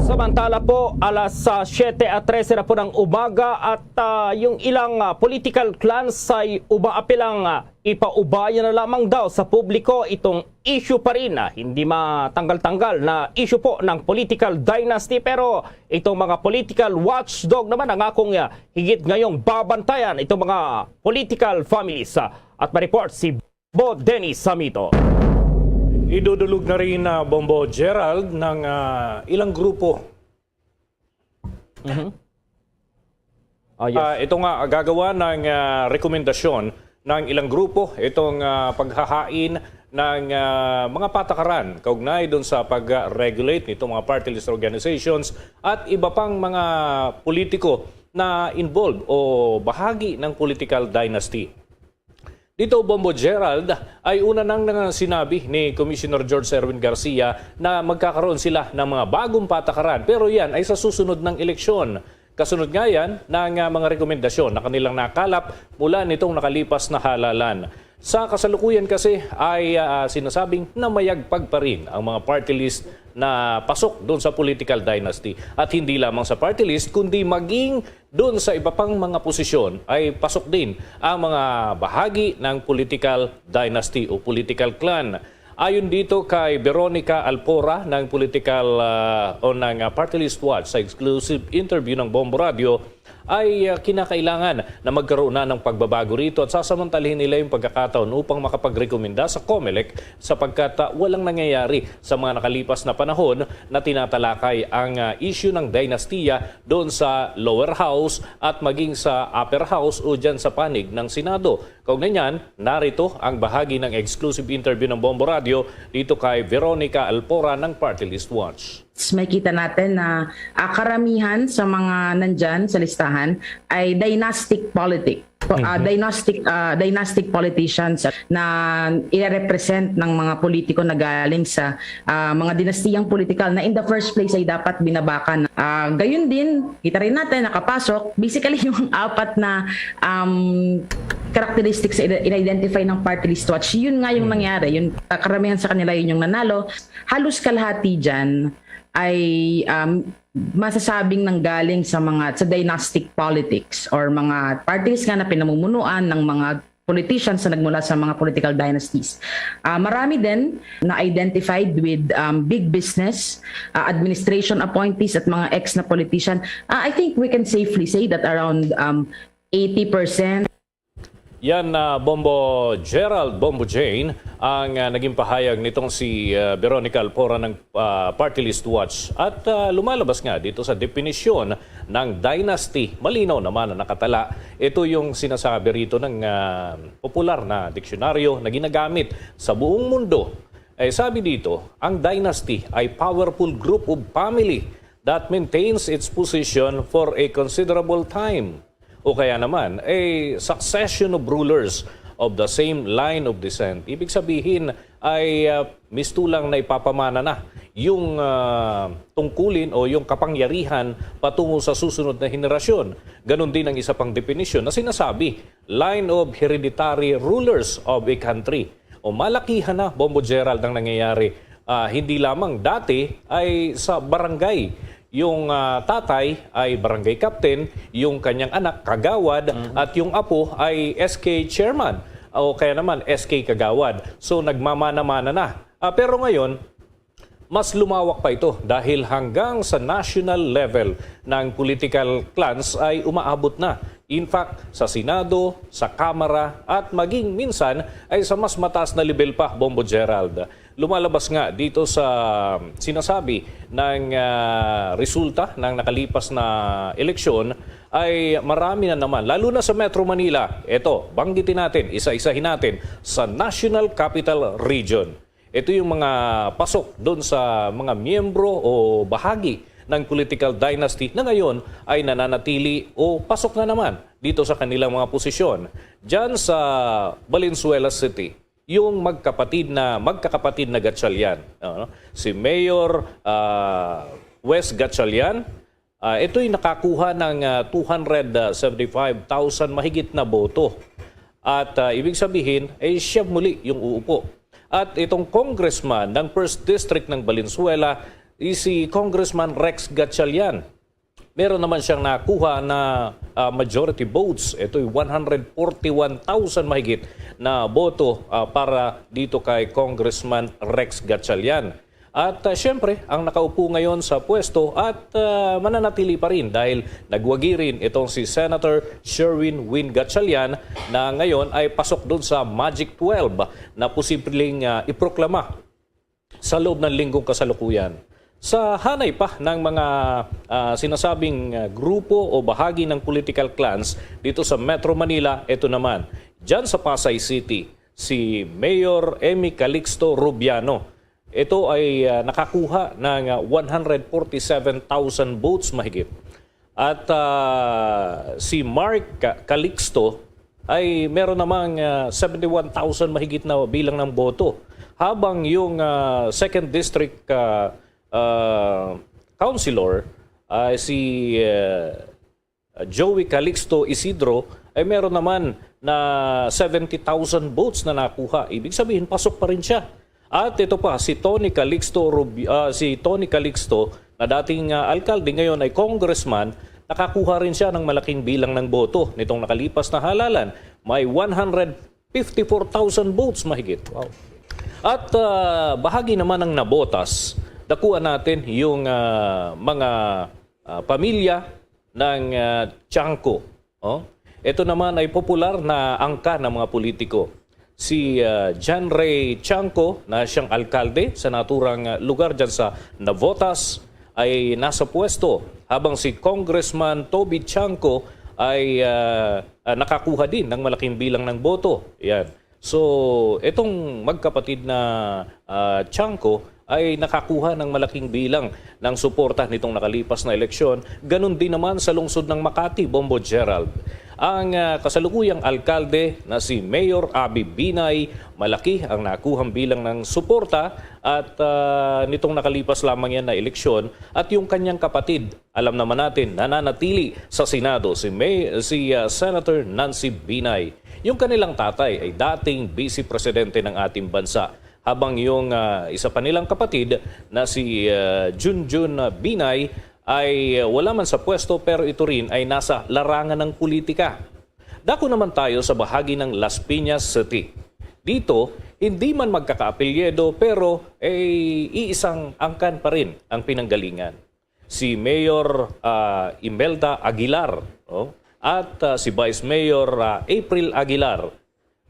Samantala po, alas ah, siyete at trese na po ng umaga at ah, yung ilang ah, political clans ay umaapilang ah, ipaubaya na lamang daw sa publiko itong issue pa rin na hindi matanggal-tanggal na issue po ng political dynasty. Pero itong mga political watchdog naman ang akong ah, higit ngayong babantayan itong mga political families. Ah, at ma-report si Bo Dennis Samito. Idudulog na rin na Bombo Gerald ng ah, ilang grupo. Oh, yes. Ah, ito nga gagawa ng ah, rekomendasyon ng ilang grupo itong ah, paghahain ng ah, mga patakaran kaugnay doon sa pag-regulate nitong mga party list organizations at iba pang mga politiko na involved o bahagi ng political dynasty. Dito, Bombo Gerald, ay una nang nang sinabi ni Commissioner George Erwin Garcia na magkakaroon sila ng mga bagong patakaran, pero yan ay sa susunod ng eleksyon. Kasunod nga yan ng ah, mga rekomendasyon na kanilang nakalap mula nitong nakalipas na halalan. Sa kasalukuyan kasi ay ah, sinasabing namayagpag pa rin ang mga party list na pasok doon sa political dynasty. At hindi lamang sa party list, kundi maging doon sa iba pang mga posisyon ay pasok din ang mga bahagi ng political dynasty o political clan. Ayon dito kay Veronica Alpora ng political ah, o ng ah, Party List Watch sa exclusive interview ng Bombo Radio, ay ah, kinakailangan na magkaroon na ng pagbabago rito at sasamantalhin nila yung pagkakataon upang makapagrekomenda sa Comelec sapagkat ah, walang nangyayari sa mga nakalipas na panahon na tinatalakay ang ah, issue ng dinastiya doon sa lower house at maging sa upper house o dyan sa panig ng Senado. Kaugnay niyan, narito ang bahagi ng exclusive interview ng Bombo Radio dito kay Veronica Alpora ng Party List Watch. Makikita natin na ah, karamihan sa mga nandyan sa listahan ay dynastic politic. Ah, dynastic ah, dynastic politicians na i-represent ng mga politiko na galing sa ah, mga dinastiyang politikal na in the first place ay dapat binabakan. Ah, gayon din, kita rin natin nakapasok basically yung apat na um, characteristics na ina-identify ng Party List Watch. Yun nga yung nangyari. Yun, ah, karamihan sa kanila yun yung nanalo. Halos kalahati dyan ay um, masasabing nanggaling sa mga sa dynastic politics or mga parties nga na pinamumunuan ng mga politicians na nagmula sa mga political dynasties. Ah, marami din na identified with um, big business, ah, administration appointees at mga ex na politician. Ah, I think we can safely say that around um, eighty percent. Yan na Bombo Gerald, Bombo Jane, ang ah, naging pahayag nitong si ah, Veronica Alpora ng ah, Party List Watch. At ah, lumalabas nga dito sa definisyon ng dynasty, malinaw naman na nakatala. Ito yung sinasabi rito ng ah, popular na diksyonaryo na ginagamit sa buong mundo. Ay sabi dito, ang dynasty ay powerful group of family that maintains its position for a considerable time. O kaya naman, a succession of rulers of the same line of descent. Ibig sabihin ay ah, mistulang na ipapamana na yung ah, tungkulin o yung kapangyarihan patungo sa susunod na henerasyon. Ganun din ang isa pang definisyon na sinasabi, line of hereditary rulers of a country. O malakihan na, Bombo Gerald, ang nangyayari. Ah, hindi lamang dati ay sa barangay. Yung ah, tatay ay barangay captain, yung kanyang anak kagawad, at yung apo ay S K chairman o kaya naman S K kagawad. So nagmamana-mana na. Ah, pero ngayon, mas lumawak pa ito dahil hanggang sa national level ng political clans ay umaabot na. In fact, sa Senado, sa Kamara, at maging minsan ay sa mas mataas na level pa, Bombo Gerald. Lumalabas nga dito sa sinasabi ng ah, resulta ng nakalipas na eleksyon ay marami na naman, lalo na sa Metro Manila. Ito, banggitin natin, isa-isahin natin sa National Capital Region. Ito yung mga pasok doon sa mga miyembro o bahagi ng political dynasty na ngayon ay nananatili o pasok na naman dito sa kanilang mga posisyon. Diyan sa Valenzuela City, yung magkapatid na magkakapatid na Gatchalian, ano? Si Mayor ah, Wes Gatchalian, ah, ito'y nakakuha ng ah, two hundred seventy-five thousand mahigit na boto. At ah, ibig sabihin, eh, siya muli yung uupo. At itong congressman ng First District ng Valenzuela, i- si Congressman Rex Gatchalian, meron naman siyang nakuha na ah, majority votes. Ito'y one hundred forty-one thousand mahigit na boto ah, para dito kay Congressman Rex Gatchalian. At ah, siyempre, ang nakaupo ngayon sa pwesto at ah, mananatili pa rin dahil nagwagi rin itong si Senator Sherwin Win Gatchalian na ngayon ay pasok doon sa Magic twelve na posibleng ah, iproklama sa loob ng linggong kasalukuyan. Sa hanay pa ng mga ah, sinasabing ah, grupo o bahagi ng political clans dito sa Metro Manila, ito naman, dyan sa Pasay City, si Mayor Emmy Calixto Rubiano. Ito ay ah, nakakuha ng ah, one hundred forty-seven thousand votes mahigit. At ah, si Mark Ca- Calixto ay meron namang ah, seventy-one thousand mahigit na bilang ng boto. Habang yung ah, second district ah, ah, councilor ay si ah, Joey Calixto Isidro ay meron naman na seventy thousand votes na nakuha. Ibig sabihin, pasok pa rin siya. At ito pa, si Tony Calixto Rub- ah, si Tony Calixto na dating ah, alkalde, ngayon ay congressman, nakakuha rin siya ng malaking bilang ng boto nitong nakalipas na halalan. May one hundred fifty-four thousand votes mahigit. Wow. At ah, bahagi naman ng nabotas, dakuan natin yung ah, mga ah, pamilya ng ah, Tiangco. Oh? Ito naman ay popular na angkan ng mga politiko. Si ah, John Ray Tiangco na siyang alkalde sa naturang ah, lugar dyan sa Navotas ay nasa pwesto, habang si Congressman Toby Tiangco ay ah, ah, nakakuha din ng malaking bilang ng boto. Yan. So, itong magkapatid na ah, Tiangco ay nakakuha ng malaking bilang ng suporta nitong nakalipas na eleksyon. Ganun din naman sa lungsod ng Makati, Bombo Gerald. Ang ah, kasalukuyang alkalde na si Mayor Abby Binay, malaki ang nakuhang bilang ng suporta at ah, nitong nakalipas lamang yan na eleksyon, at yung kanyang kapatid, alam naman natin, nananatili sa Senado si May, si ah, Senator Nancy Binay. Yung kanilang tatay ay dating vice presidente ng ating bansa, habang yung ah, isa pa nilang kapatid na si ah, Junjun Binay ay ah, wala man sa pwesto, pero ito rin ay nasa larangan ng politika. Dako naman tayo sa bahagi ng Las Piñas City. Dito, hindi man magkakaapelyido, pero eh, iisang angkan pa rin ang pinanggalingan. Si Mayor ah, Imelda Aguilar, oh, at ah, si Vice Mayor ah, April Aguilar,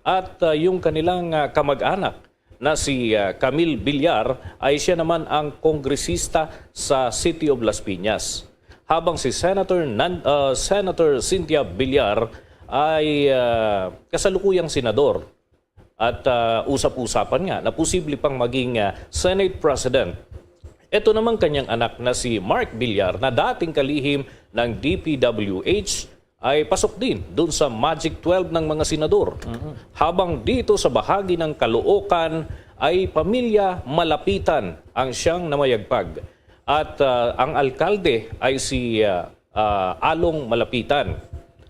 at ah, yung kanilang ah, kamag-anak na si ah, Camille Villar ay siya naman ang kongresista sa City of Las Piñas. Habang si Senator Nan- ah, Senator Cynthia Villar ay ah, kasalukuyang senador at ah, usap-usapan nga na posible pang maging ah, Senate President. Ito namang kanyang anak na si Mark Villar na dating kalihim ng D P W H ay pasok din dun sa Magic twelve ng mga senador. Habang dito sa bahagi ng Caloocan ay pamilya Malapitan ang siyang namayagpag. At ah, ang alkalde ay si ah, ah, Along Malapitan.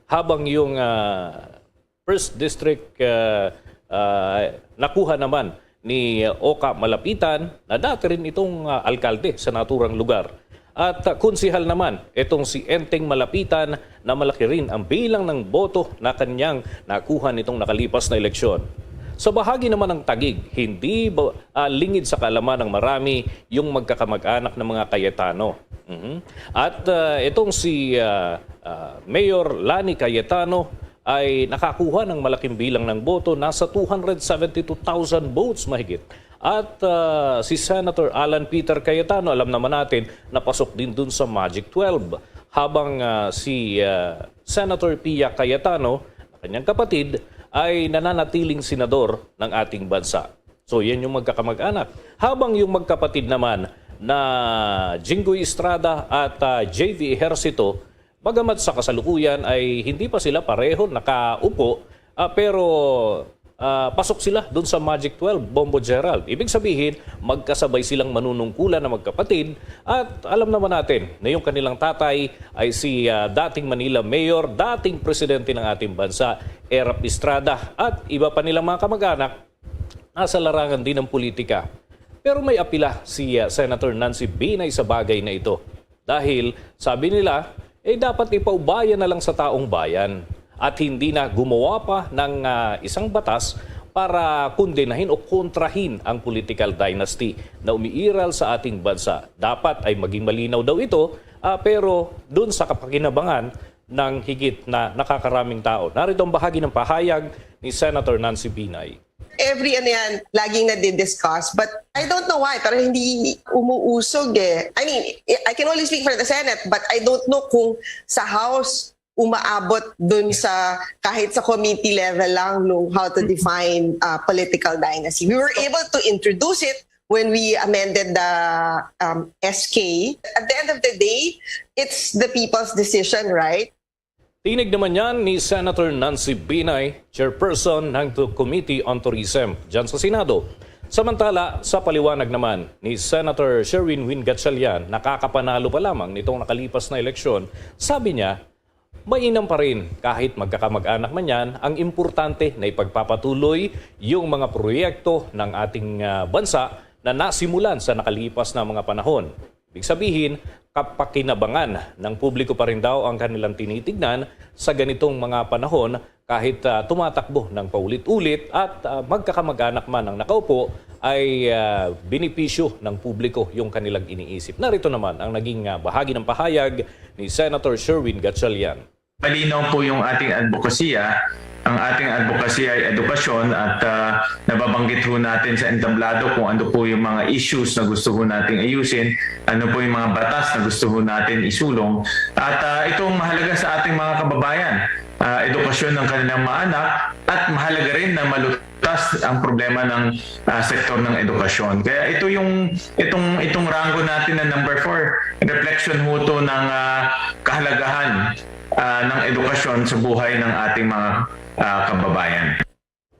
Habang yung ah, First District ah, ah, nakuha naman ni Oka Malapitan, na dati rin itong ah, alkalde sa naturang lugar. At ah, konsehal naman itong si Enteng Malapitan, na malaki rin ang bilang ng boto na kanyang nakuha nitong nakalipas na eleksyon. Sa bahagi naman ng Taguig, hindi ba, ah, lingid sa kaalaman ng marami yung magkakamag-anak ng mga Cayetano. Mhm. At ah, itong si ah, ah, Mayor Lani Cayetano ay nakakuha ng malaking bilang ng boto, nasa two hundred seventy-two thousand votes mahigit. At ah, si Senator Alan Peter Cayetano, alam naman natin, napasok din dun sa Magic twelve. Habang ah, si ah, Senator Pia Cayetano, kanyang kapatid, ay nananatiling senador ng ating bansa. So, yan yung magkakamag-anak. Habang yung magkapatid naman na Jinggoy Estrada at ah, J V Ejercito, bagamat sa kasalukuyan ay hindi pa sila pareho nakaupo, ah, pero ah, pasok sila dun sa Magic Twelve, Bombo Gerald. Ibig sabihin, magkasabay silang manunungkulan na magkapatid at alam naman natin na yung kanilang tatay ay si, ah, dating Manila Mayor, dating presidente ng ating bansa, Erap Estrada, at iba pa nilang mga kamag-anak nasa larangan din ng politika. Pero may apila si, ah, Senator Nancy Binay sa bagay na ito. Dahil, sabi nila, eh, dapat ipaubaya na lang sa taong bayan at hindi na gumawa pa ng, ah, isang batas para kondenahin o kontrahin ang political dynasty na umiiral sa ating bansa. Dapat ay maging malinaw daw ito, ah, pero dun sa kapakinabangan ng higit na nakakaraming tao. Narito ang bahagi ng pahayag ni Senator Nancy Binay. Every ano yan, laging nadidiscuss. But I don't know why, pero hindi umuusog eh. I mean, I can only speak for the Senate, but I don't know kung sa House umaabot dun sa kahit sa committee level lang nung how to define uh, political dynasty. We were able to introduce it when we amended the um, S K. At the end of the day, it's the people's decision, right? Tinig naman yan ni Senator Nancy Binay, chairperson ng tu- Committee on Tourism dyan sa Senado. Samantala, sa paliwanag naman ni Senator Sherwin Win Gatchalian, nakakapanalo pa lamang nitong nakalipas na eleksyon, sabi niya, mainam pa rin kahit magkakamag-anak man yan, ang importante na ipagpapatuloy yung mga proyekto ng ating ah, bansa na nasimulan sa nakalipas na mga panahon. Ibig sabihin, kapakinabangan ng publiko pa rin daw ang kanilang tinitignan sa ganitong mga panahon kahit ah, tumatakbo ng paulit-ulit at ah, magkakamag-anak man ang nakaupo ay ah, benepisyo ng publiko yung kanilang iniisip. Narito naman ang naging ah, bahagi ng pahayag ni Senator Sherwin Gatchalian. Malinaw po yung ating advokasya. Ang ating advokasya ay edukasyon at ah, nababanggit ho natin sa entablado kung ano po yung mga issues na gusto ho nating ayusin, ano po yung mga batas na gusto ho natin isulong. At ah, itong mahalaga sa ating mga kababayan, ah, edukasyon ng kanilang mga anak at mahalaga rin na malutas ang problema ng ah, sektor ng edukasyon. Kaya ito yung itong itong rango natin na number four, reflection ho to ng ah, kahalagahan ah, ng edukasyon sa buhay ng ating mga ah, kababayan.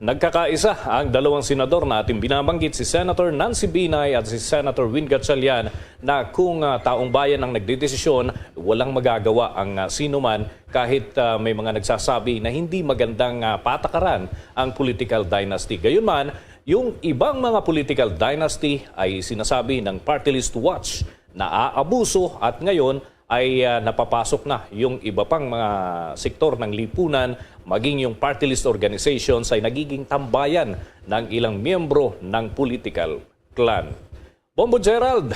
Nagkakaisa ang dalawang senador na ating binabanggit, si Senator Nancy Binay at si Senator Win Gatchalian, na kung ah, taong bayan ang nagdedesisyon, walang magagawa ang ah, sino man kahit ah, may mga nagsasabi na hindi magandang ah, patakaran ang political dynasty. Gayunman, yung ibang mga political dynasty ay sinasabi ng Party List Watch na aabuso at ngayon ay ah, napapasok na yung iba pang mga sektor ng lipunan, maging yung party list organizations ay nagiging tambayan ng ilang miyembro ng political clan. Bombo Gerald,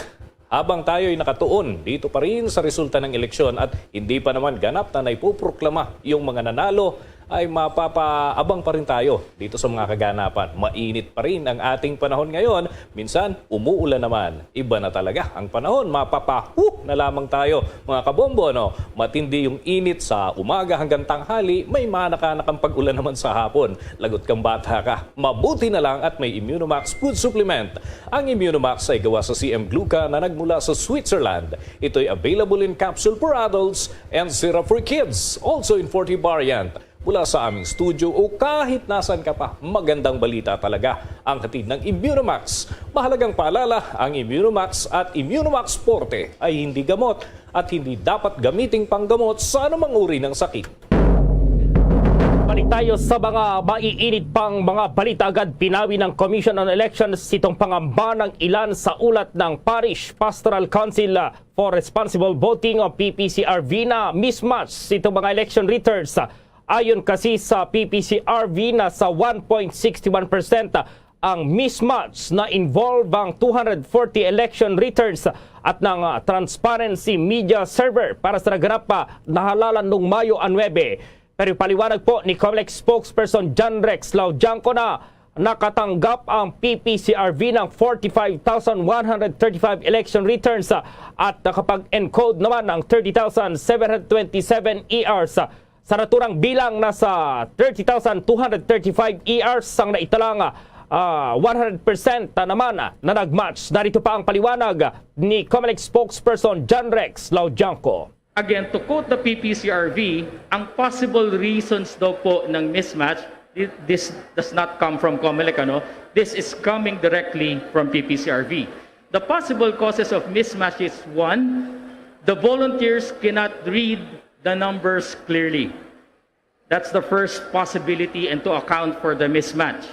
habang tayo'y nakatuon dito pa rin sa resulta ng eleksyon at hindi pa naman ganap na naipoproklama yung mga nanalo, ay mapapaabang pa rin tayo dito sa mga kaganapan. Mainit pa rin ang ating panahon ngayon. Minsan, umuulan naman. Iba na talaga ang panahon. Mapapahu na lamang tayo, mga kabombo, no? Matindi yung init sa umaga hanggang tanghali. May manakanak ang pag-ulan naman sa hapon. Lagot kang bata ka. Mabuti na lang at may Immunomax Food Supplement. Ang Immunomax ay gawa sa C M Gluca na nagmula sa Switzerland. Ito'y available in capsule for adults and syrup for kids. Also in forty variant. Mula sa aming studio o kahit nasan ka pa, magandang balita talaga ang hatid ng Immunomax. Mahalagang paalala, ang Immunomax at Immunomax Forte ay hindi gamot at hindi dapat gamiting panggamot sa anumang uri ng sakit. Balik tayo sa mga maiinit pang mga balita agad. Pinawi ng Commission on Elections itong pangamba ng ilan sa ulat ng Parish Pastoral Council for Responsible Voting o P P C R V na mismatch itong mga election returns. Ayon kasi sa P P C R V, nasa one point six one percent ang mismatch na involve ang two hundred forty election returns at ng ah, Transparency Media Server para sa naganap pa na halalan noong Mayo nuebe. Pero ipaliwanag po ni Comelec spokesperson John Rex Laudianco na nakatanggap ang P P C R V ng forty-five thousand one hundred thirty-five election returns ah, at nakapag-encode naman ng thirty thousand seven hundred twenty-seven E Rs. Sa naturang bilang, nasa thirty thousand two hundred thirty-five E Rs ang naitalang ah, one hundred percent naman na nag-match. Narito pa ang paliwanag ni Comelec spokesperson John Rex Laudianco. Again, to quote the P P C R V, ang possible reasons daw po ng mismatch It- This does not come from COMELEC, ano? This is coming directly from P P C R V. The possible causes of mismatch is, one, the volunteers cannot read the numbers clearly. That's the first possibility and to account for the mismatch.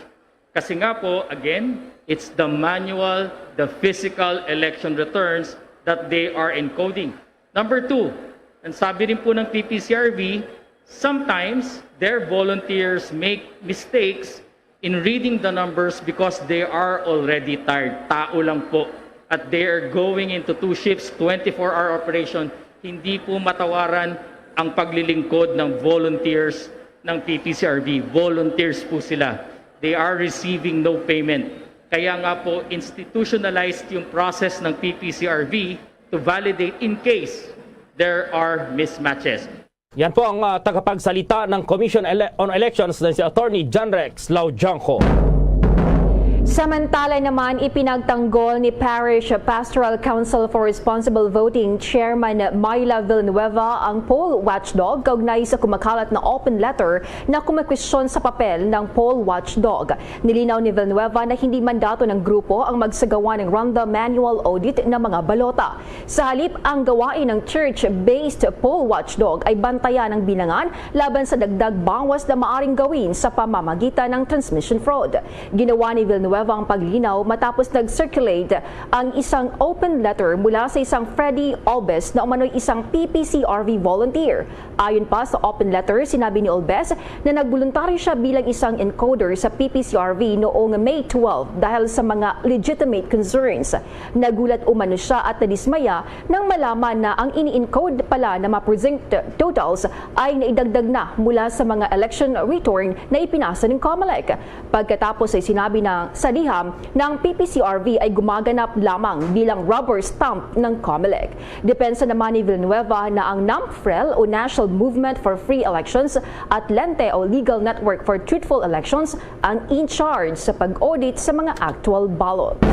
Kasi nga po, again, it's the manual, the physical election returns that they are encoding. Number two, ang sabi rin po ng P P C R V, sometimes their volunteers make mistakes in reading the numbers because they are already tired. Tao lang po. At they are going into two shifts, twenty-four hour operation. Hindi po matawaran ang paglilingkod ng volunteers ng P P C R V. Volunteers po sila. They are receiving no payment. Kaya nga po, institutionalized yung process ng P P C R V to validate in case there are mismatches. Yan po ang, ah, tagapagsalita ng Commission Ele-, on Elections na si Attorney John Rex Laudianco. Samantala naman, ipinagtanggol ni Parish Pastoral Council for Responsible Voting Chairman Myla Villanueva ang poll watchdog kaugnay sa kumakalat na open letter na kumikwestiyon sa papel ng poll watchdog. Nilinaw ni Villanueva na hindi mandato ng grupo ang magsagawa ng random manual audit ng mga balota. Sa halip, ang gawain ng church-based poll watchdog ay bantayan ang bilangan laban sa dagdag bawas na maaring gawin sa pamamagitan ng transmission fraud. Ginawa ni Villanueva ang paglinaw matapos nag-circulate ang isang open letter mula sa isang Freddy Albes na umano'y isang P P C R V volunteer. Ayon pa sa open letter, sinabi ni Albes na nagboluntaryo siya bilang isang encoder sa P P C R V noong May twelve dahil sa mga legitimate concerns. Nagulat umano siya at nadismaya nang malaman na ang ini-encode pala na mga precinct totals ay naidagdag na mula sa mga election return na ipinasa ng COMELEC. Pagkatapos ay sinabi na sa liham na ang P P C R V ay gumaganap lamang bilang rubber stamp ng COMELEC. Depensa naman ni Villanueva na ang NAMFREL o National Movement for Free Elections at LENTE o Legal Network for Truthful Elections ang in charge sa pag-audit sa mga actual ballots.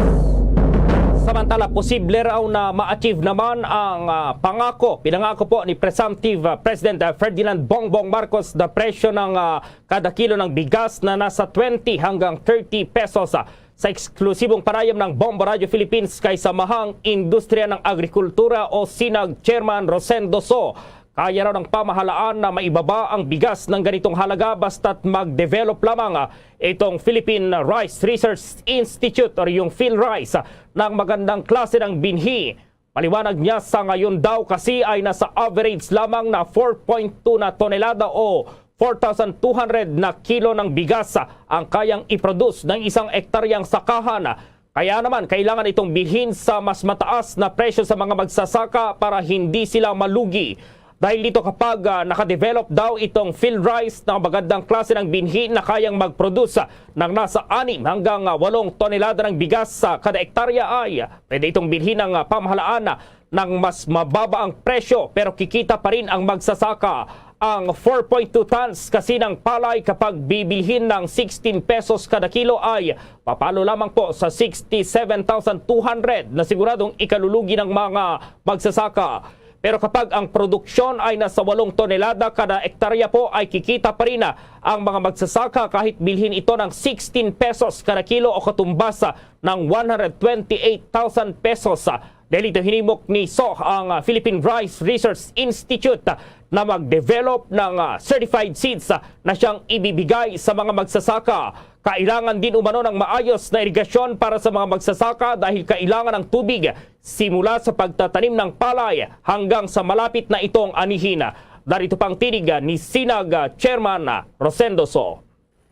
Samantala, posible raw na ma-achieve naman ang, ah, pangako, pinangako po ni presumptive, ah, President, ah, Ferdinand Bongbong Marcos na presyo ng, ah, kada kilo ng bigas na nasa twenty hanggang thirty pesos, ah, sa eksklusibong panayam ng Bombo Radio Philippines kay Samahang Industriya ng Agrikultura o SINAG Chairman Rosendo So. Kaya raw ng pamahalaan na maibaba ang bigas ng ganitong halaga basta't mag-develop lamang, ah, itong Philippine Rice Research Institute or yung PhilRice, ah, ng magandang klase ng binhi. Paliwanag niya, sa ngayon daw kasi ay nasa average lamang na four point two na tonelada o four thousand two hundred na kilo ng bigas ang kayang i-produce ng isang ektaryang sakahan. Kaya naman, kailangan itong bilhin sa mas mataas na presyo sa mga magsasaka para hindi sila malugi. Dahil dito, kapag, ah, nakadevelop daw itong PhilRice na magandang klase ng binhi na kayang mag-produce, ah, ng nasa anim hanggang, ah, walong tonelada ng bigas sa kada ektarya, ay, ah, pwede itong bilhin ng, ah, pamahalaan, ah, ng mas mababa ang presyo, pero kikita pa rin ang magsasaka. Ang four point two tons kasi ng palay, kapag bibilhin ng sixteen pesos kada kilo, ay papalo lamang po sa sixty-seven thousand two hundred na siguradong ikalulugi ng mga magsasaka. Pero kapag ang produksyon ay nasa walong tonelada kada ektarya po, ay kikita pa rin, ah, ang mga magsasaka kahit bilhin ito ng sixteen pesos kada kilo o katumbas, ah, ng one hundred twenty-eight thousand pesos. Dahil ito, hinimok ni So ang, ah, Philippine Rice Research Institute, ah, na mag-develop ng, ah, certified seeds, ah, na siyang ibibigay sa mga magsasaka. Kailangan din umano ng maayos na irigasyon para sa mga magsasaka dahil kailangan ng tubig simula sa pagtatanim ng palay hanggang sa malapit na itong anihin. Narito pang tinig, ah, ni SINAG, ah, Chairman, ah, Rosendo So.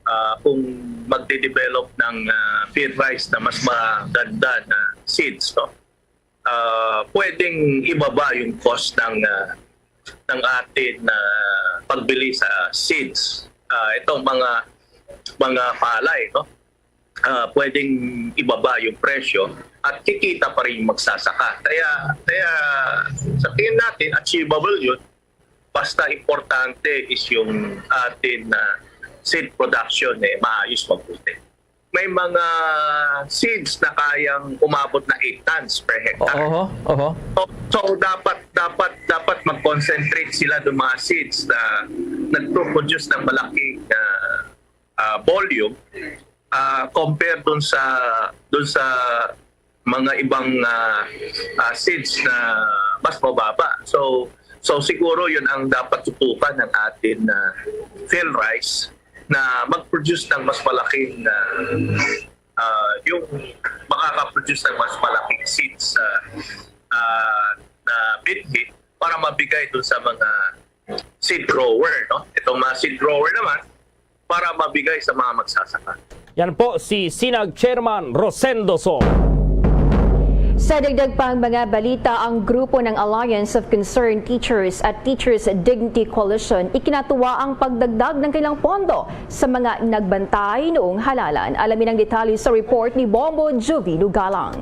Ah, kung magde-develop ng, ah, PhilRice na mas maganda na seeds, no? Ah, pwedeng ibaba yung cost ng, ah, ng atin na pagbili sa seeds. Ah, itong mga, mga palay, no? Ah, pwedeng ibaba yung presyo at kikita pa rin yung magsasaka. Kaya, kaya sa tingin natin, achievable yun. Basta importante is yung atin na seed production, eh, maayos, mabuti. May mga seeds na kayang umabot na eight tons per hectare. Oho, oho. So, so dapat, dapat, dapat mag-concentrate sila ng mga seeds na nagpo-produce ng malaking, ah, ah, volume, ah, compare dun sa, dun sa mga ibang, ah, ah, seeds na mas mababa. So, so siguro yun ang dapat tutukan ng atin na field rice na mag-produce ng mas malaking, ah, ah, yung makaka-produce ng mas malaking seeds, ah, ah, na binhi para mabigay dun sa mga seed grower, no? Itong mga seed grower naman, para mabigay sa mga magsasaka. Yan po si Sinag Chairman Rosendo Song. Sa dagdag pang mga balita, ang grupo ng Alliance of Concerned Teachers at Teachers Dignity Coalition ikinatuwa ang pagdagdag ng kanilang pondo sa mga nagbantay noong halalan. Alamin ang detalye sa report ni Bombo Juvino Galang.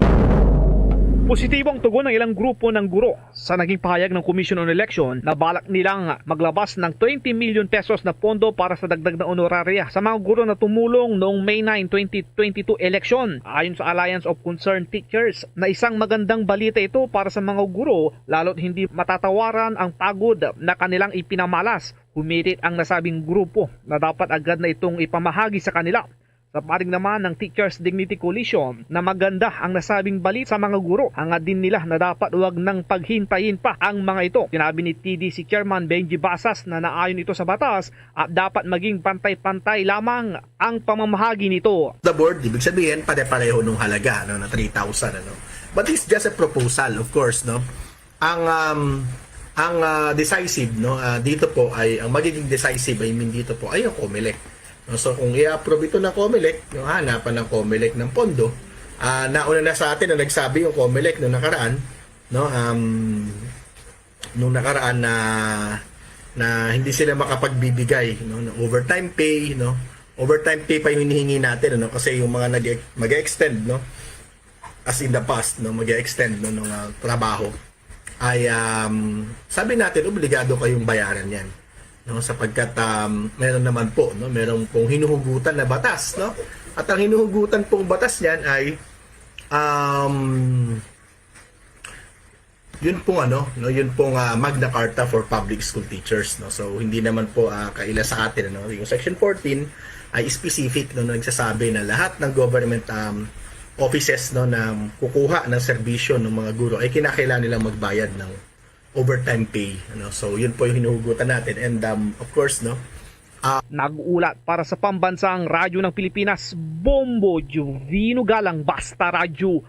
Positibo ang tugon ng ilang grupo ng guro sa naging pahayag ng Commission on Election na balak nilang maglabas ng twenty million pesos na pondo para sa dagdag na honoraria sa mga guro na tumulong noong May nine, twenty twenty-two election. Ayon sa Alliance of Concerned Teachers, na isang magandang balita ito para sa mga guro, lalo't hindi matatawaran ang pagod na kanilang ipinamalas. Humirit ang nasabing grupo na dapat agad na itong ipamahagi sa kanila. Sa panig naman ng Teachers Dignity Coalition, na maganda ang nasabing balita sa mga guro, hangad din nila na dapat wag nang paghintayin pa ang mga ito. Sinabi ni T D C Chairman Benji Basas na naayon ito sa batas at dapat maging pantay-pantay lamang ang pamamahagi nito. The board, ibig sabihin, pare-pareho nung halaga, no, na three thousand, ano. But it's just a proposal, of course, no. Ang, um, ang, ah, decisive, no, ah, dito po ay, ang magiging decisive, I mean, dito po ay ang COMELEC. No, so, kung i-approve ito ng COMELEC, no, hanapan ng COMELEC ng pondo. Ah, nauna na sa atin na nagsabi yung COMELEC nung nakaraan, no, um, nung nakaraan na, na hindi sila makapagbibigay, no, ng overtime pay, no. Overtime pay pa yung hinihingi natin, ano, kasi yung mga nag-, mag-extend, no, as in the past, no, mag-extend, no, ng, ah, trabaho, ay, um, sabi natin, obligado kayong bayaran yan, no, sapagkat, um, meron naman po, no, meron pong hinuhugutan na batas, no, at ang hinuhugutan pong batas niyan ay, um, yun pong ano, no, yun pong, ah, Magna Carta for Public School Teachers, no. So, hindi naman po, ah, kaila sa atin, ano, yung Section fourteen ay specific, no, na nagsasabi na lahat ng government, um, offices, no, na kukuha ng serbisyo ng mga guro ay kinakailangan nilang magbayad ng overtime pay, ano. So, yun po yung hinuhugutan natin. And, um, of course, no, ah, Nag-ulat para sa Pambansang Radyo ng Pilipinas, Bombo Juvino Galang, Basta Radyo,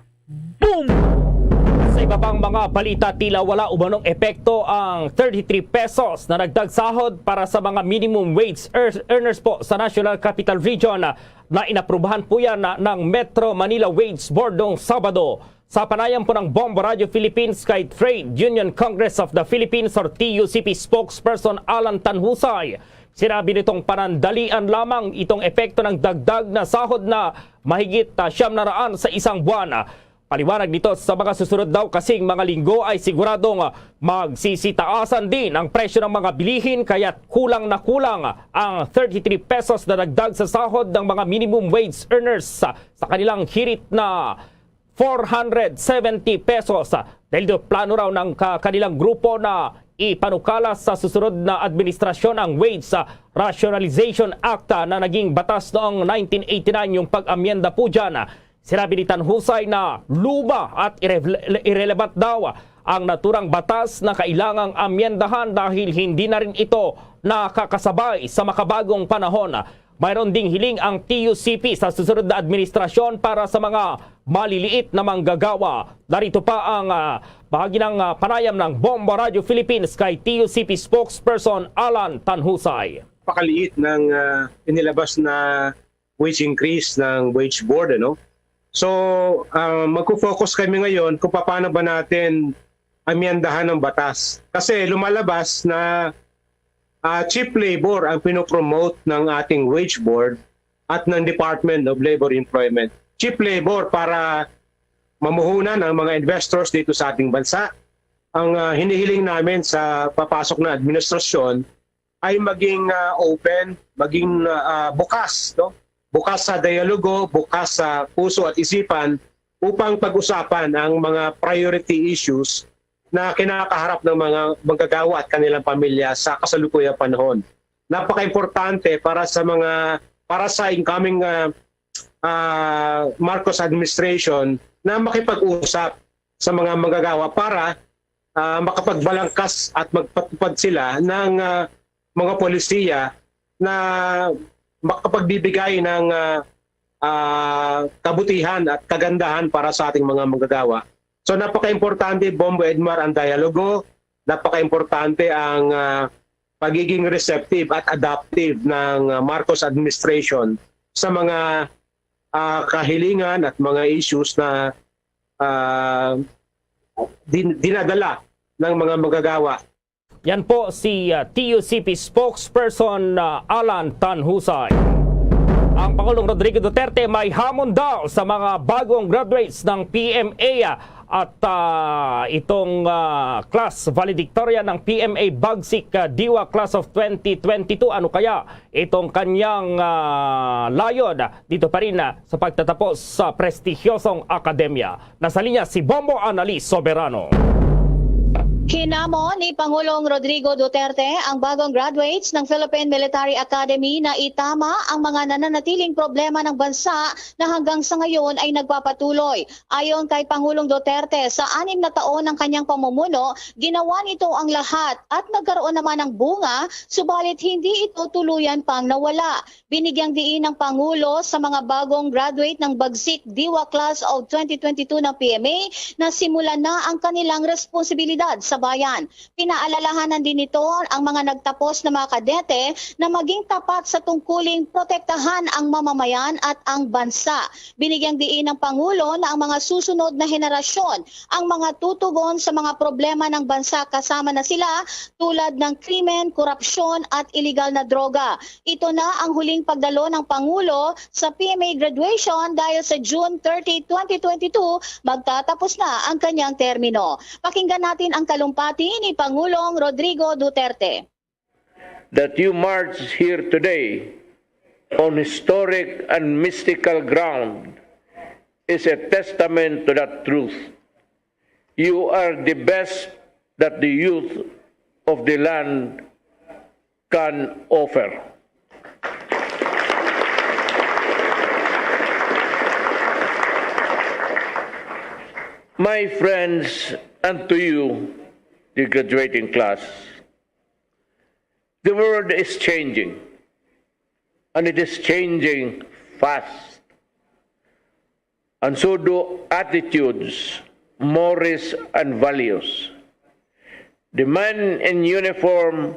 Boom! Sa iba pang mga balita, tila wala umanong epekto ang thirty-three pesos na dagdag sahod para sa mga minimum wage ear-, earners po sa National Capital Region na inaprubahan po yan na, ng Metro Manila Wage Board noong Sabado. Sa panayam po ng Bombo Radio Philippines kay Trade Union Congress of the Philippines or T U C P spokesperson Alan Tanhusay, sinabi nitong panandalian lamang itong epekto ng dagdag na sahod na mahigit, ah, siyam na raan sa isang buwan. Paliwanag nito, sa mga susunod daw kasing mga linggo ay siguradong, ah, magsisitaasan din ang presyo ng mga bilihin, kaya't kulang na kulang ang thirty-three pesos na dagdag sa sahod ng mga minimum wage earners sa, sa kanilang hirit na four hundred seventy pesos. Dahil do plano raw ng ka-, kanilang grupo na ipanukala sa susunod na administrasyon ang Wage Rationalization Act na naging batas noong nineteen eighty-nine, yung pag-amyenda po dyan. Sinabi ni Tanhusay na luma at irrele-, irrelevant daw ang naturang batas na kailangang amyendahan dahil hindi na rin ito nakakasabay sa makabagong panahon. Mayroon ding hiling ang T U C P sa susunod na administrasyon para sa mga maliliit na manggagawa. Narito pa ang, ah, bahagi ng, ah, panayam ng Bombo Radio Philippines kay T U C P spokesperson Alan Tanhusay. Pakaliit ng, ah, inilabas na wage increase ng Wage Board, ano? So, ah, magfo-focus kami ngayon kung paano ba natin amyendahan ang batas. Kasi lumalabas na, ah, cheap labor ang pinopromote ng ating Wage Board at ng Department of Labor Employment. Cheap labor para mamuhunan ang mga investors dito sa ating bansa. Ang, ah, hinihiling namin sa papasok na administrasyon ay maging, ah, open, maging, ah, bukas, no? Bukas sa dialogo, bukas sa puso at isipan upang pag-usapan ang mga priority issues na kinakaharap ng mga manggagawa at kanilang pamilya sa kasalukuyang panahon. Napakaimportante para sa mga para sa incoming, ah, ah, Marcos administration na makipag-usap sa mga manggagawa para, ah, makapagbalangkas at magpatupad sila ng, ah, mga polisiya na makapagbibigay ng, ah, ah, kabutihan at kagandahan para sa ating mga manggagawa. So, napaka-importante, Bombo Edmar, ang dialogo. Napaka-importante ang, ah, pagiging receptive at adaptive ng, ah, Marcos administration sa mga, ah, kahilingan at mga issues na, ah, din-, dinadala ng mga manggagawa. Yan po si, ah, T U C P spokesperson, ah, Alan Tanhusay. Ang Pangulong Rodrigo Duterte may hamon daw sa mga bagong graduates ng P M A, ah, at, ah, itong, ah, class valedictorian ng P M A Bagsik, ah, Diwa Class of twenty twenty-two. Ano kaya itong kanyang, ah, layod dito pa rin, ah, sa pagtatapos sa prestihiyosong akademya? Nasa linya si Bombo Annalise Soberano. Hinamon ni Pangulong Rodrigo Duterte ang bagong graduates ng Philippine Military Academy na itama ang mga nananatiling problema ng bansa na hanggang sa ngayon ay nagpapatuloy. Ayon kay Pangulong Duterte, sa anim na taon ng kanyang pamumuno, ginawa nito ang lahat at nagkaroon naman ng bunga, subalit hindi ito tuluyan pang nawala. Binigyang diin ang Pangulo sa mga bagong graduate ng Bagsik Diwa Class of twenty twenty-two ng P M A na simulan na ang kanilang responsibilidad sa bayan. Pinaalalahanan din nito ang mga nagtapos na mga kadete na maging tapat sa tungkuling protektahan ang mamamayan at ang bansa. Binigyang diin ng Pangulo na ang mga susunod na henerasyon ang mga tutugon sa mga problema ng bansa, kasama na sila tulad ng krimen, korupsyon at iligal na droga. Ito na ang huling pagdalo ng Pangulo sa P M A graduation dahil sa June thirty, twenty twenty-two, magtatapos na ang kanyang termino. Pakinggan natin ang talumpati ni Pangulong Rodrigo Duterte. That you march here today on historic and mystical ground is a testament to that truth. You are the best that the youth of the land can offer. My friends, and to you, the graduating class, the world is changing, and it is changing fast. And so do attitudes, mores, and values. The man in uniform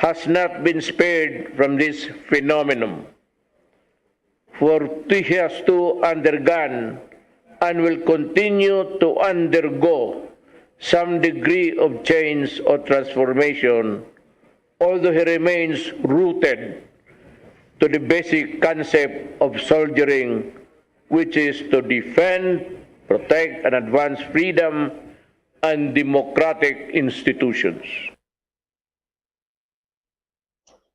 has not been spared from this phenomenon, for he has to undergone and will continue to undergo some degree of change or transformation, although he remains rooted to the basic concept of soldiering, which is to defend, protect, and advance freedom and democratic institutions.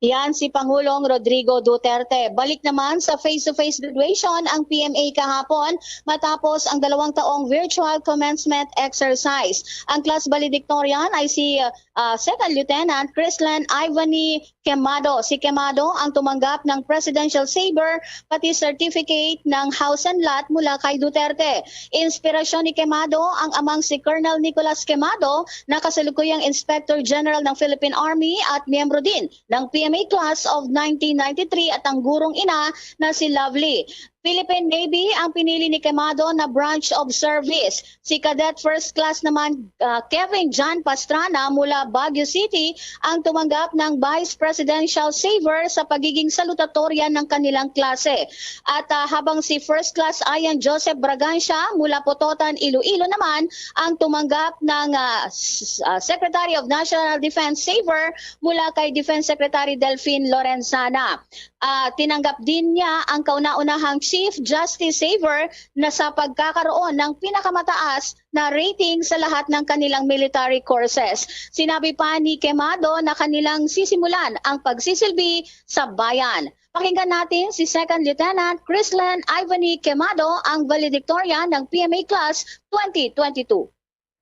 Yan si Pangulong Rodrigo Duterte. Balik naman sa face-to-face graduation ang P M A kahapon matapos ang dalawang taong virtual commencement exercise. Ang class valedictorian ay si, ah, Second Lieutenant Chrislen Ivany Quemado. Si Quemado ang tumanggap ng Presidential Sabre pati certificate ng house and lot mula kay Duterte. Inspirasyon ni Quemado ang amang si Colonel Nicolas Quemado na kasalukuyang Inspector General ng Philippine Army at miyembro din ng P M A Class of nineteen ninety-three at ang gurong ina na si Lovely. Philippine Navy ang pinili ni Quemado na branch of service. Si Cadet First Class naman, ah, Kevin John Pastrana mula Baguio City ang tumanggap ng Vice Presidential Sabre sa pagiging salutatorya ng kanilang klase. At, ah, habang si First Class Ian Joseph Bragancia mula Pototan, Iloilo naman ang tumanggap ng, ah, s-, ah, Secretary of National Defense Sabre mula kay Defense Secretary Delfin Lorenzana. Ah, tinanggap din niya ang kauna-unahang Chief Justice Sabre na sa pagkakaroon ng pinakamataas na rating sa lahat ng kanilang military courses. Sinabi pa ni Quemado na kanilang sisimulan ang pagsisilbi sa bayan. Pakinggan natin si Second Lieutenant Chrislen Ivany Quemado, ang valedictorian ng P M A Class twenty twenty-two.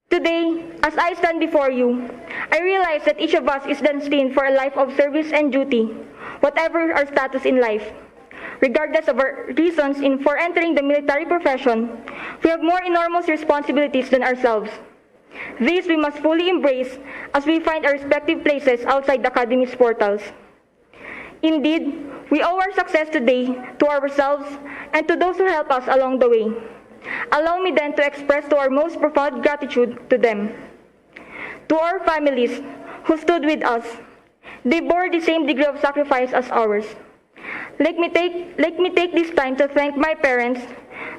Today, as I stand before you, I realize that each of us is destined for a life of service and duty, whatever our status in life. Regardless of our reasons in for entering the military profession, we have more enormous responsibilities than ourselves. This we must fully embrace as we find our respective places outside the academy's portals. Indeed, we owe our success today to ourselves and to those who help us along the way. Allow me then to express to our most profound gratitude to them. To our families who stood with us, they bore the same degree of sacrifice as ours. Let me take, let me take this time to thank my parents,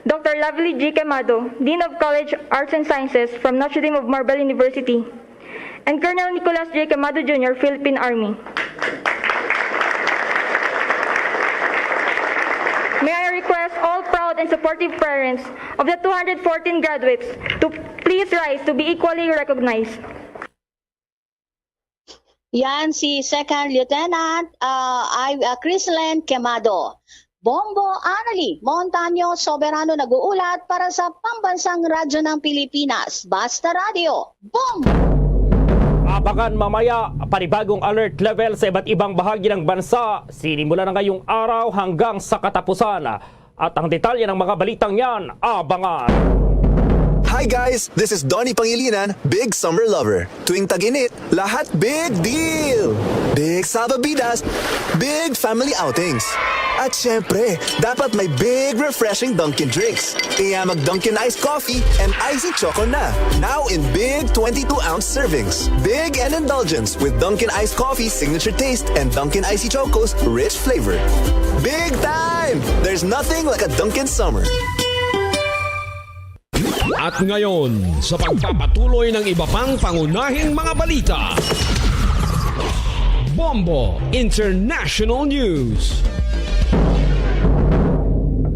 Doctor Lovely G. Quemado, Dean of College Arts and Sciences from Notre Dame of Marbella University, and Colonel Nicolas J. Quemado Junior, Philippine Army. May I request all proud and supportive parents of the two hundred fourteen graduates to please rise to be equally recognized. Yan si Second Lieutenant uh, I, uh, Chrisland Quemado. Bombo Annalie Montaño Soberano nag-uulat para sa Pambansang Radyo ng Pilipinas, Basta Radyo. Bombo! Abangan mamaya panibagong alert level sa iba't ibang bahagi ng bansa, sinimula na ngayong araw hanggang sa katapusan. At ang detalye ng mga balitang yan, abangan. Hi guys! This is Donnie Pangilinan, big summer lover. Tuwing tag-init, lahat big deal! Big salbabidas, big family outings. At syempre, dapat may big refreshing Dunkin' drinks. Kaya mag Dunkin' Ice Coffee and Icy Choco na. Now in big twenty-two ounce servings. Big and indulgence with Dunkin' Ice Coffee's signature taste and Dunkin' Icy Choco's rich flavor. Big time! There's nothing like a Dunkin' Summer. At ngayon, sa pagpapatuloy ng iba pang pangunahing mga balita, Bombo International News.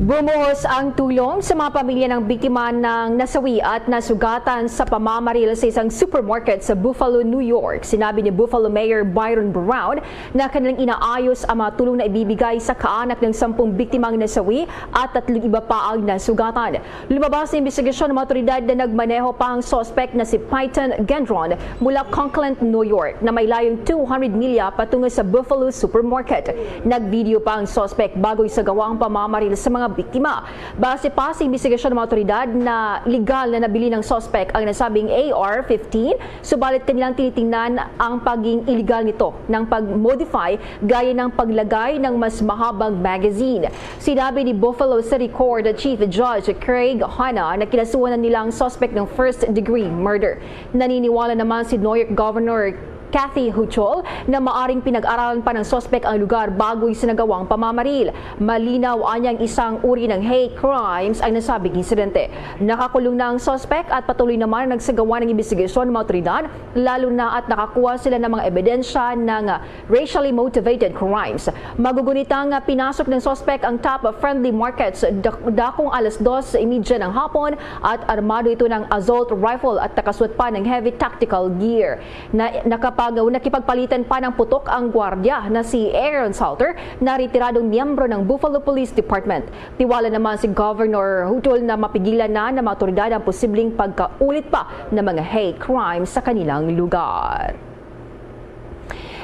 Bumuhos ang tulong sa mga pamilya ng biktima ng nasawi at nasugatan sa pamamaril sa isang supermarket sa Buffalo, New York. Sinabi ni Buffalo Mayor Byron Brown na kanilang inaayos ang mga tulong na ibibigay sa kaanak ng sampung biktimang nasawi at tatlong iba pa ang nasugatan. Lumabas sa imbestigasyon ng mga otoridad na nagmaneho pa ang suspect na si Payton Gendron mula Conklin, New York, na may layong two hundred milya patungo sa Buffalo Supermarket. Nag-video pa ang suspect bago isagawa ang pamamaril sa mga biktima. Base pa sa imbestigasyon ng mga otoridad na legal na nabili ng suspect ang nasabing A R fifteen, subalit kanilang tinitingnan ang pagiging illegal nito ng pag-modify gaya ng paglagay ng mas mahabang magazine. Sinabi ni Buffalo City Court Chief Judge Craig Hanna na kinasuhan na nila ang suspect ng first-degree murder. Naniniwala naman si New York Governor Kathy Hochul na maaring pinag-aralan pa ng suspect ang lugar bago isinagawa ang pamamaril. Malinaw anya ang isang uri ng hate crimes ang nasabing insidente. Nakakulong na ang suspect at patuloy naman ang nagsagawa ng imbestigasyon ng mga otoridad, lalo na at nakakuha sila ng mga ebidensya ng racially motivated crimes. Magugunita nga pinasok ng suspect ang Top Friendly Markets dak- dakong alas dos imidya ng hapon at armado ito ng assault rifle at nakasuot pa ng heavy tactical gear. Na, nakapag, nakipagpalitan pa ng putok ang gwardya na si Aaron Salter na retiradong miyembro ng Buffalo Police Department. Tiwala naman si Governor Hochul na mapigilan na ng mga otoridad ang posibleng pagkaulit pa ng mga hate crimes sa kanilang lugar.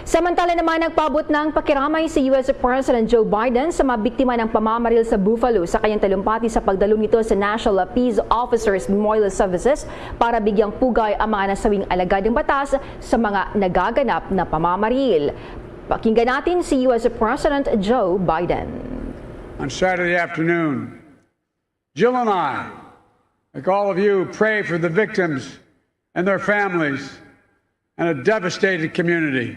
Samantala naman, nagpaabot ng pakiramay si U S President Joe Biden sa mga biktima ng pamamaril sa Buffalo sa kanyang talumpati sa pagdalo nito sa National Peace Officers Memorial Services para bigyang pugay ang mga nasawing alagad ng batas sa mga nagaganap na pamamaril. Pakinggan natin si U S President Joe Biden. On Saturday afternoon, Jill and I, like all of you, pray for the victims and their families and a devastated community.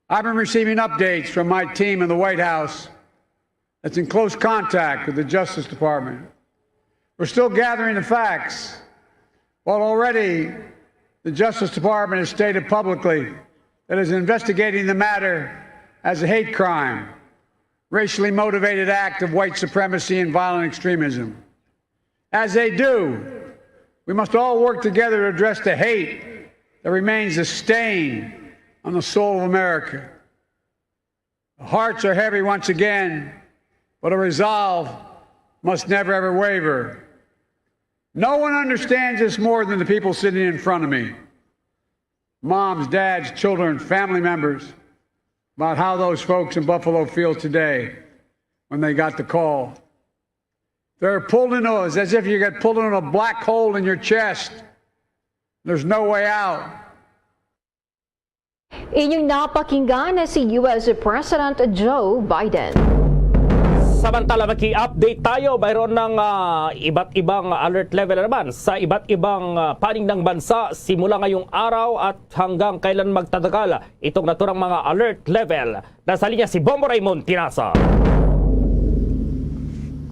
I've been receiving updates from my team in the White House that's in close contact with the Justice Department. We're still gathering the facts. While already the Justice Department has stated publicly that it is investigating the matter as a hate crime, racially motivated act of white supremacy and violent extremism. As they do, we must all work together to address the hate that remains a stain on the soul of America. The hearts are heavy once again, but our resolve must never ever waver. No one understands this more than the people sitting in front of me. Moms, dads, children, family members, about how those folks in Buffalo feel today. when they got the call. They're pulling on, it's as if you got pulled on a black hole in your chest. There's no way out. Inyong napakinggan na si U S President Joe Biden. Samantala, maki-update tayo. Mayroon ng ah, iba't ibang alert level naman sa iba't ibang ah, panig ng bansa simula ngayong araw at hanggang kailan magtatagal itong naturang mga alert level. Nasa linya si Bombo Raymond Tinasa.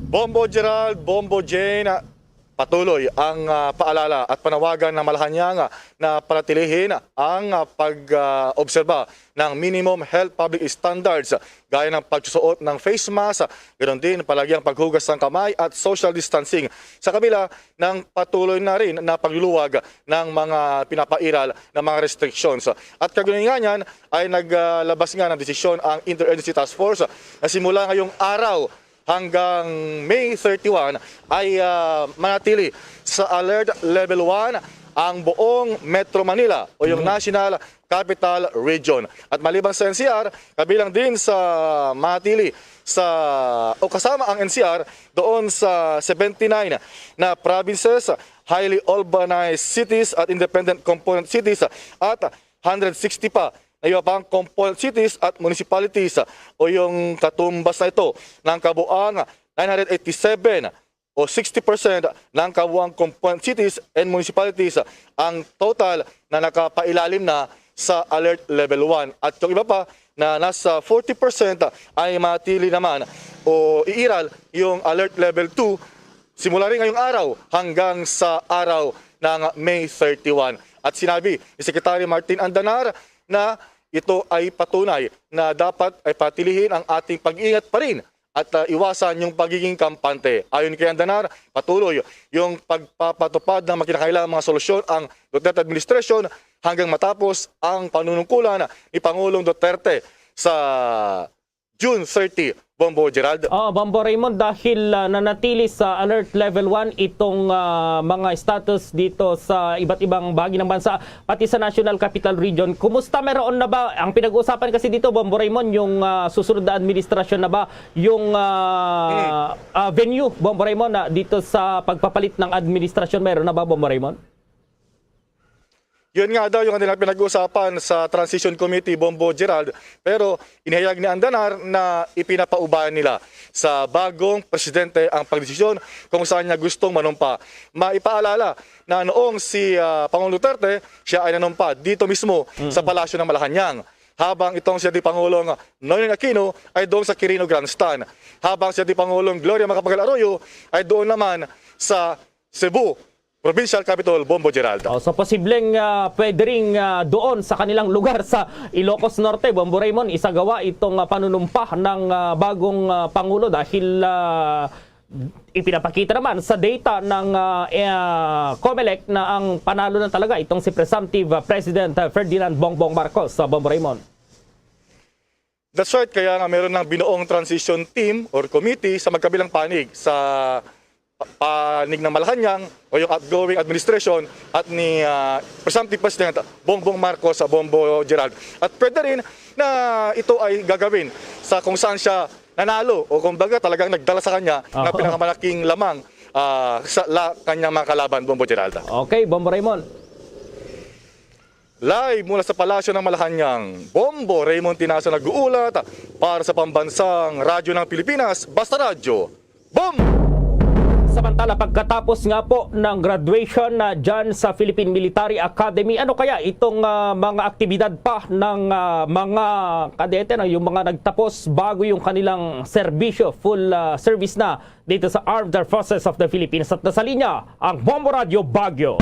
Bombo Gerald, Bombo Jane, patuloy ang ah, paalala at panawagan ng Malacañang na panatilihin ang ah, pag-obserba ng minimum health public standards gaya ng pagsusuot ng face mask, ganoon din palagi ang paghugas ng kamay at social distancing sa kabila ng patuloy na rin na pagluluwag ng mga pinapairal na mga restrictions. At kaugnay nga niyan ay naglabas nga ng desisyon ang Interagency Task Force na simula ngayong araw hanggang May thirty-one ay ah, manatili sa Alert Level one ang buong Metro Manila o yung National Capital Region. At maliban sa N C R, kabilang din sa manatili sa o kasama ang N C R doon sa seventy-nine na provinces, highly urbanized cities at independent component cities at hundred sixty pa na iba pang component cities at municipalities o yung katumbas na ito ng kabuang nine hundred eighty-seven o sixty percent ng kabuang component cities and municipalities ang total na nakapailalim na sa Alert Level one. At yung iba pa na nasa forty percent ay matili naman o iiral yung Alert Level two simula rin ngayong araw hanggang sa araw ng May thirty-one. At sinabi ni Secretary Martin Andanar na ito ay patunay na dapat ay patilihin ang ating pag-iingat pa rin at ah, iwasan yung pagiging kampante. Ayon kay Andanar, patuloy yung pagpapatupad ng makinakailangang mga solusyon ang Duterte administration hanggang matapos ang panunungkulan ni Pangulong Duterte sa June thirty. Bombo Gerald. Oh, Bombo Raymond, dahil ah, nanatili sa alert level one itong ah, mga status dito sa iba't ibang bahagi ng bansa, pati sa National Capital Region. Kumusta, meron na ba, ang pinag-uusapan kasi dito, Bombo Raymond, yung ah, susunod na administrasyon na ba, yung ah, ah, venue, Bombo Raymond, na dito sa pagpapalit ng administrasyon, meron na ba, Bombo Raymond? Yun nga daw yung kanilang pinag-uusapan sa Transition Committee, Bombo Gerald, pero inihayag ni Andanar na ipinapaubayan nila sa bagong presidente ang pagdesisyon kung saan niya gustong manumpa. Maipaalala na noong si ah, Pangulong Duterte, siya ay nanumpa dito mismo sa Palasyo ng Malacañang, habang itong si Pangulong Noynoy Aquino ay doon sa Quirino Grandstand, habang si Pangulong Gloria Macapagal Arroyo ay doon naman sa Cebu Provincial Capitol, Bombo Gerald. Oh, so posibleng ah, pwede ring ah, doon sa kanilang lugar sa Ilocos Norte, Bombo Raymond, isagawa itong ah, panunumpa ng ah, bagong ah, Pangulo dahil ah, ipinapakita naman sa data ng ah, eh, ah, COMELEC na ang panalo na talaga itong si presumptive ah, President ah, Ferdinand Bongbong Marcos sa, Bombo Raymond. That's right, kaya nga meron ng binuong transition team or committee sa magkabilang panig, sa pa- panig ng Malacañang o yung outgoing administration at ni ah, presumptive President Bongbong Marcos sa, Bombo Gerald. At pwede rin na ito ay gagawin sa kung saan siya nanalo o kumbaga talagang nagdala sa kanya ng Aha. pinakamalaking lamang ah, sa la, kanyang mga kalaban, Bombo Gerald. Okay, Bombo Raymond. Live mula sa Palasyo ng Malacañang, Bombo Raymond Tinasa nag-uulat para sa Pambansang Radyo ng Pilipinas, Basta Radyo. Bom! Samantala, pagkatapos nga po ng graduation na dyan sa Philippine Military Academy, ano kaya itong ah, mga aktibidad pa ng ah, mga kadete, no? Yung mga nagtapos bago yung kanilang serbisyo, full ah, service na dito sa Armed Forces of the Philippines? At nasa linya ang Bombo Radyo Baguio.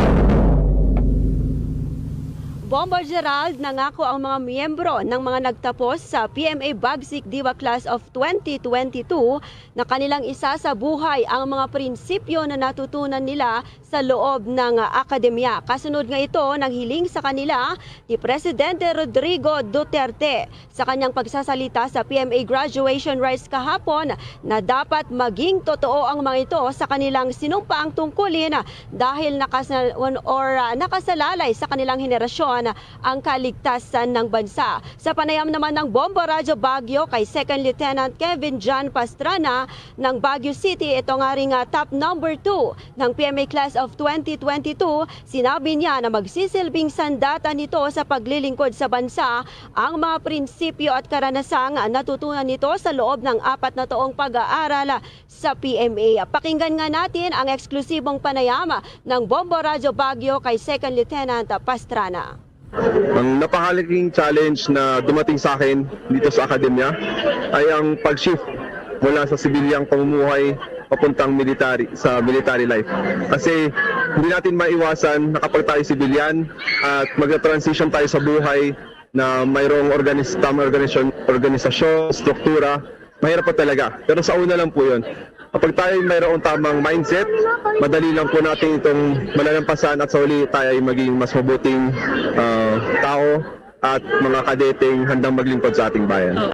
Bombo Gerald, nangako ang mga miyembro ng mga nagtapos sa P M A Bagsik Diwa Class of twenty twenty-two na kanilang isasabuhay ang mga prinsipyo na natutunan nila sa loob ng akademya. Kasunod nga ito, naghiling sa kanila ni Presidente Rodrigo Duterte sa kanyang pagsasalita sa P M A Graduation Rites kahapon na dapat maging totoo ang mga ito sa kanilang sinumpaang tungkulin dahil nakasal-, or, ah, nakasalalay sa kanilang henerasyon ang kaligtasan ng bansa. Sa panayam naman ng Bombo Radyo Baguio kay Second Lieutenant Kevin John Pastrana ng Baguio City, ito nga ring, ah, top number two ng P M A Class of twenty twenty-two, sinabi niya na magsisilbing sandata nito sa paglilingkod sa bansa ang mga prinsipyo at karanasang natutunan nito sa loob ng apat na taong pag-aaral sa P M A. Pakinggan nga natin ang eksklusibong panayam ng Bombo Radyo Baguio kay Second Lieutenant Pastrana. Ang napakalaking challenge na dumating sa akin dito sa akademya ay ang pag-shift mula sa sibilyang pamumuhay papuntang military, sa military life. Kasi hindi natin maiwasan na kapag tayo sibilyan at mag-transition tayo sa buhay na mayroong organis-, tamang organisasyon, organisasyon, struktura, mahirap pa talaga. Pero sa una lang po yun. Kapag tayo mayroong tamang mindset, madali lang po natin itong malalampasan at sa huli tayo ay maging mas mabuting ah, tao at mga kadeteng handang maglingkod sa ating bayan.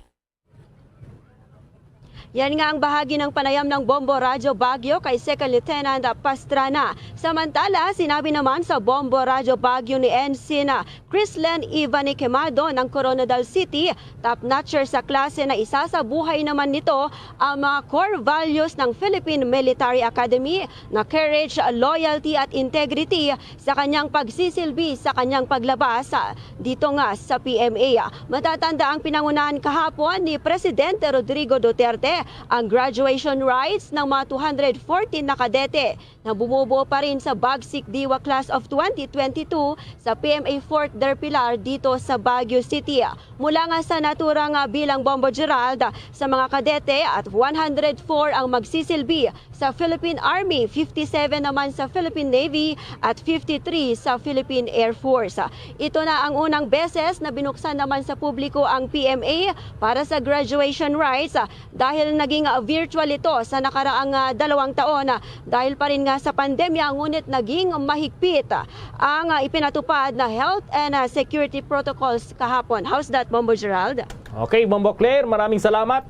Yan nga ang bahagi ng panayam ng Bombo Radyo Baguio kay Second Lieutenant Pastrana. Samantala, sinabi naman sa Bombo Radyo Baguio ni Ensign Chrislen Ivany Quemado ng Koronadal City, top notcher sa klase na isa sa buhay naman nito ang mga core values ng Philippine Military Academy na courage, loyalty at integrity sa kanyang pagsisilbi sa kanyang paglabas dito nga sa P M A. Matatanda ang pinangunahan kahapon ni Presidente Rodrigo Duterte ang graduation rites ng mga two hundred fourteen na kadete na bumubuo pa rin sa Bagsik Diwa Class of twenty twenty-two sa P M A Fort Del Pilar dito sa Baguio City. Mula nga sa naturang bilang Bombo Gerald sa mga kadete at one hundred four ang magsisilbi sa Philippine Army, fifty-seven naman sa Philippine Navy at fifty-three sa Philippine Air Force. Ito na ang unang beses na binuksan naman sa publiko ang P M A para sa graduation rites, ah, dahil naging, ah, virtual ito sa nakaraang, ah, dalawang taon, ah, dahil pa rin nga sa pandemya, ngunit naging mahigpit, ah, ang, ah, ipinatupad na health and, ah, security protocols kahapon. How's that, Bombo Gerald? Okay, Bombo Claire, maraming salamat.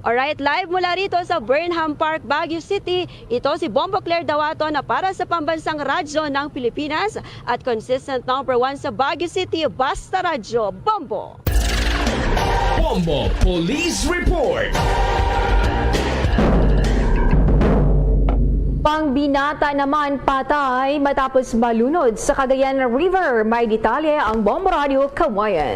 Alright, live mula rito sa Burnham Park, Baguio City, ito si Bombo Claire Dawaton na para sa Pambansang Radyo ng Pilipinas at consistent number one sa Baguio City, Basta Radyo, Bombo! Bombo Police Report. Pangbinata naman patay matapos malunod sa Cagayan River. May detalye ang Bombo Radyo Kawayan.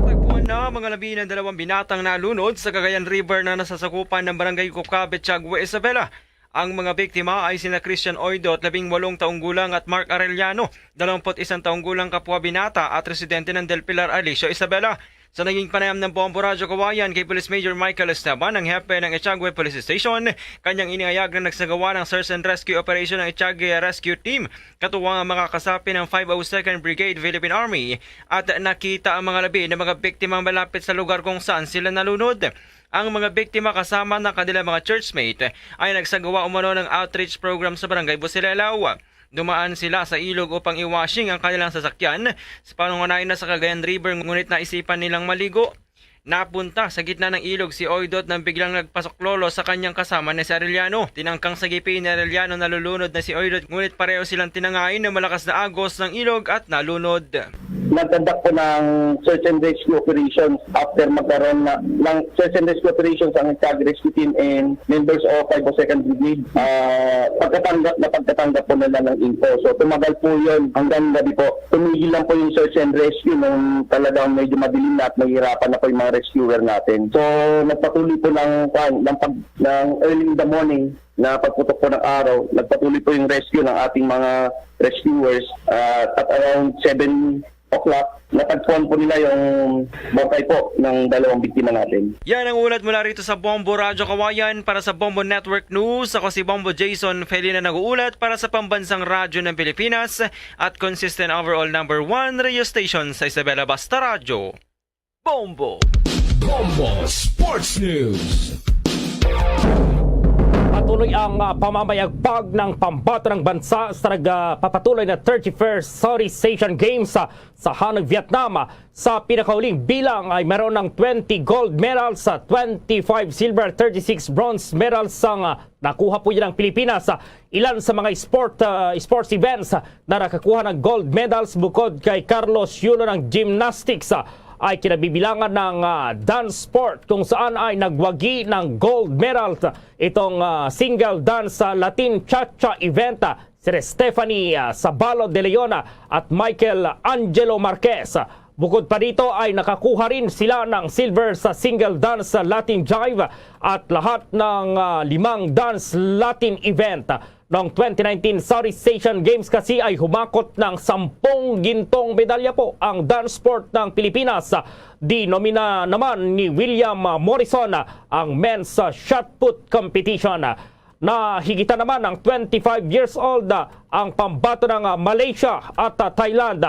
Tagpuan na mga labi ng dalawang binatang nalunod sa Cagayan River na nasasakupan ng Barangay Kukabe, Tiague, Isabela. Ang mga biktima ay sina Christian Oidot, labing walong taong gulang, at Mark Arellano, dalawampu't isang taong gulang, kapwa binata at residente ng Del Pilar, Alicio, Isabela. Sa naging panayam ng Bombo Radyo Kawayan kay Police Major Michael Esteban, ang hepe ng Echagüe Police Station, kanyang inihayag na nagsagawa ng search and rescue operation ang Echagüe Rescue Team, katuwang ang mga kasapi ng five oh second Brigade Philippine Army, at nakita ang mga labi ng mga biktimang malapit sa lugar kung saan sila nalunod. Ang mga biktima kasama ng kanilang mga churchmate ay nagsagawa umano ng outreach program sa Barangay Busilelaw. Dumaan sila sa ilog upang i-washing ang kanilang sasakyan sa panunganayan na sa Cagayan River, ngunit naisipan nilang maligo. Napunta sa gitna ng ilog si Oidot nang biglang nagpasuklolo sa kanyang kasama na si Arellano. Tinangkang sa gipi ni Arellano na lulunod na si Oidot, ngunit pareho silang tinangay ng malakas na agos ng ilog at nalunod. Nag-conduct po ng search and rescue operations after magkaroon na ng search and rescue operations ang Echagüe Rescue Team and members of five oh second Brigade. Ah, pagkatanggap na pagkatanggap po nila ng info. So tumagal po yun hanggang gabi po. Tumigil lang po yung search and rescue nung talagang medyo madilim na at nahihirapan na po yung mga rescuer natin. So nagpatuloy po ng, ng, pag, ng early in the morning na pagputok po ng araw, nagpatuloy po yung rescue ng ating mga rescuers. Ah, at around seven o'clock, natagpuan po nila yung bangkay po ng dalawang biktima natin. Yan ang ulat mula rito sa Bombo Radyo Kawayan. Para sa Bombo Network News, ako si Bombo Jason Felina, nag-uulat para sa Pambansang Radyo ng Pilipinas at consistent overall number one radio station sa Isabela. Basta Radyo, Bombo! Bombo Sports News. At Tuloy ang, ah, pamamayagpag ng pambato ng bansa sa nagpapatuloy na thirty-first Southeast Asian Games sa, sa Hanoi, Vietnam. Sa pinakahuling bilang ay meron ng twenty gold medals, sa twenty-five silver, thirty-six bronze medals ang, ah, nakuha po yan ng Pilipinas. Sa ilan sa mga sport, ah, sports events, ah, na nakakuha ng gold medals bukod kay Carlos Yulo ng gymnastics, ah, ay kinabibilangan ng, ah, dance sport kung saan ay nagwagi ng gold medal itong, ah, single dance sa Latin Cha-Cha event, ah, si Stephanie, ah, Sabalo de Leon, ah, at Michael Angelo Marquez. Bukod pa dito ay nakakuha rin sila ng silver sa single dance sa Latin Jive at lahat ng, ah, limang dance Latin event. Noong twenty nineteen Southeast Asian Games kasi ay humakot ng sampung gintong medalya po ang dance sport ng Pilipinas. Dinomina naman ni William Morrison ang men's shot put competition. Nahigitan naman ng twenty-five years old ang pambato ng Malaysia at Thailand.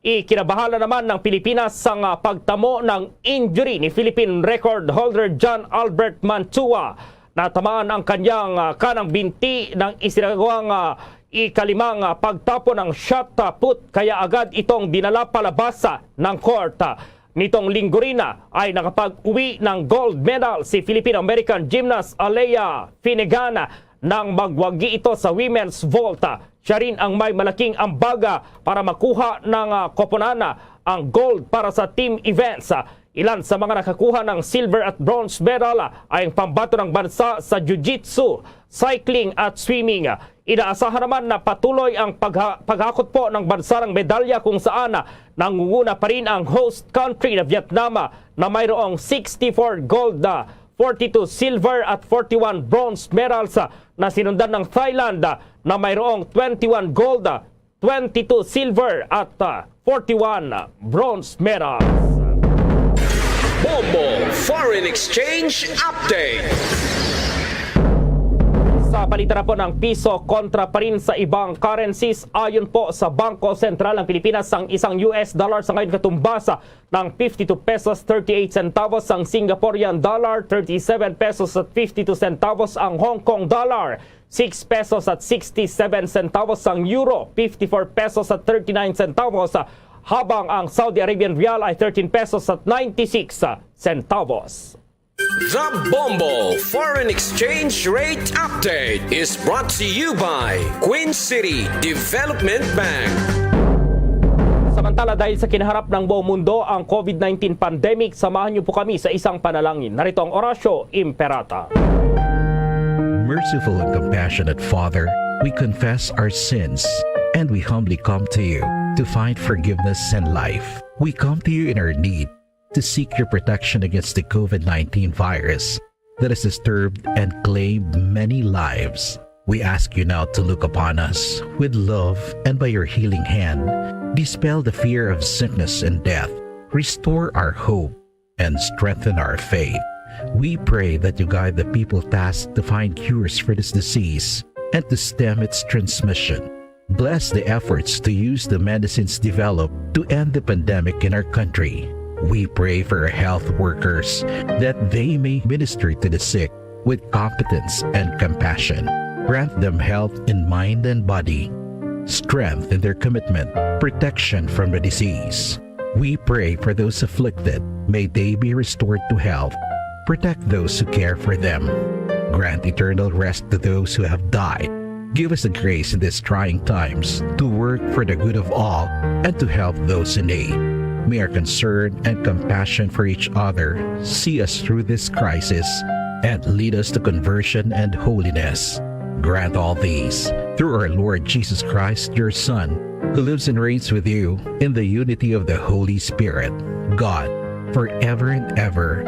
Ikinabahala naman ng Pilipinas ang, ah, pagtamo ng injury ni Philippine record holder John Albert Mantua. Natamaan ang kanyang, ah, kanang binti nang isinagawang, ah, ikalimang, ah, pagtapon ng shot, ah, put, kaya agad itong dinala palabas, ah, ng court. Ah, nitong linggo rin, ah, ay nakapag-uwi ng gold medal si Filipino-American gymnast Alea Finnegan nang magwagi ito sa women's vault. Siya rin ang may malaking ambaga para makuha ng, ah, koponan, ah, ang gold para sa team events. Ah, ilan sa mga nakakuha ng silver at bronze medal, ah, ay ang pambato ng bansa sa jiu-jitsu, cycling at swimming. Inaasahan naman na patuloy ang pagha-, paghakot po ng bansa ng medalya kung saan, ah, nangunguna pa rin ang host country na Vietnam, ah, na mayroong sixty-four gold, ah, forty-two silver at forty-one bronze medals, ah, na sinundan ng Thailand, ah, na mayroong twenty-one gold, ah, twenty-two silver at, ah, forty-one bronze medals. Bombo Foreign Exchange Update. Sa palitan na po ng piso kontra pa rin sa ibang currencies, ayon po sa Bangko Sentral ng Pilipinas, ang isang U S dollar sa ngayon katumbas ng fifty-two pesos thirty-eight centavos, ang Singaporean dollar thirty-seven pesos at fifty-two centavos, ang Hong Kong dollar six pesos at sixty-seven centavos, ang euro fifty-four pesos at thirty-nine centavos, habang ang Saudi Arabian rial ay thirteen pesos at ninety-six centavos. The Bombo Foreign Exchange Rate Update is brought to you by Queen City Development Bank. Samantala, dahil sa kinaharap ng buong mundo ang COVID nineteen pandemic, samahan niyo po kami sa isang panalangin. Narito ang Oratio Imperata. Merciful and compassionate Father, we confess our sins and we humbly come to you to find forgiveness and life. We come to you in our need to seek your protection against the COVID nineteen virus that has disturbed and claimed many lives. We ask you now to look upon us with love and by your healing hand, dispel the fear of sickness and death, restore our hope, and strengthen our faith. We pray that you guide the people tasked to find cures for this disease and to stem its transmission. Bless the efforts to use the medicines developed to end the pandemic in our country. We pray for our health workers that they may minister to the sick with competence and compassion. Grant them health in mind and body, strength in their commitment, protection from the disease. We pray for those afflicted. May they be restored to health. Protect those who care for them. Grant eternal rest to those who have died. Give us the grace in these trying times to work for the good of all and to help those in need. May our concern and compassion for each other see us through this crisis and lead us to conversion and holiness. Grant all these through our Lord Jesus Christ, your Son, who lives and reigns with you in the unity of the Holy Spirit, God, forever and ever.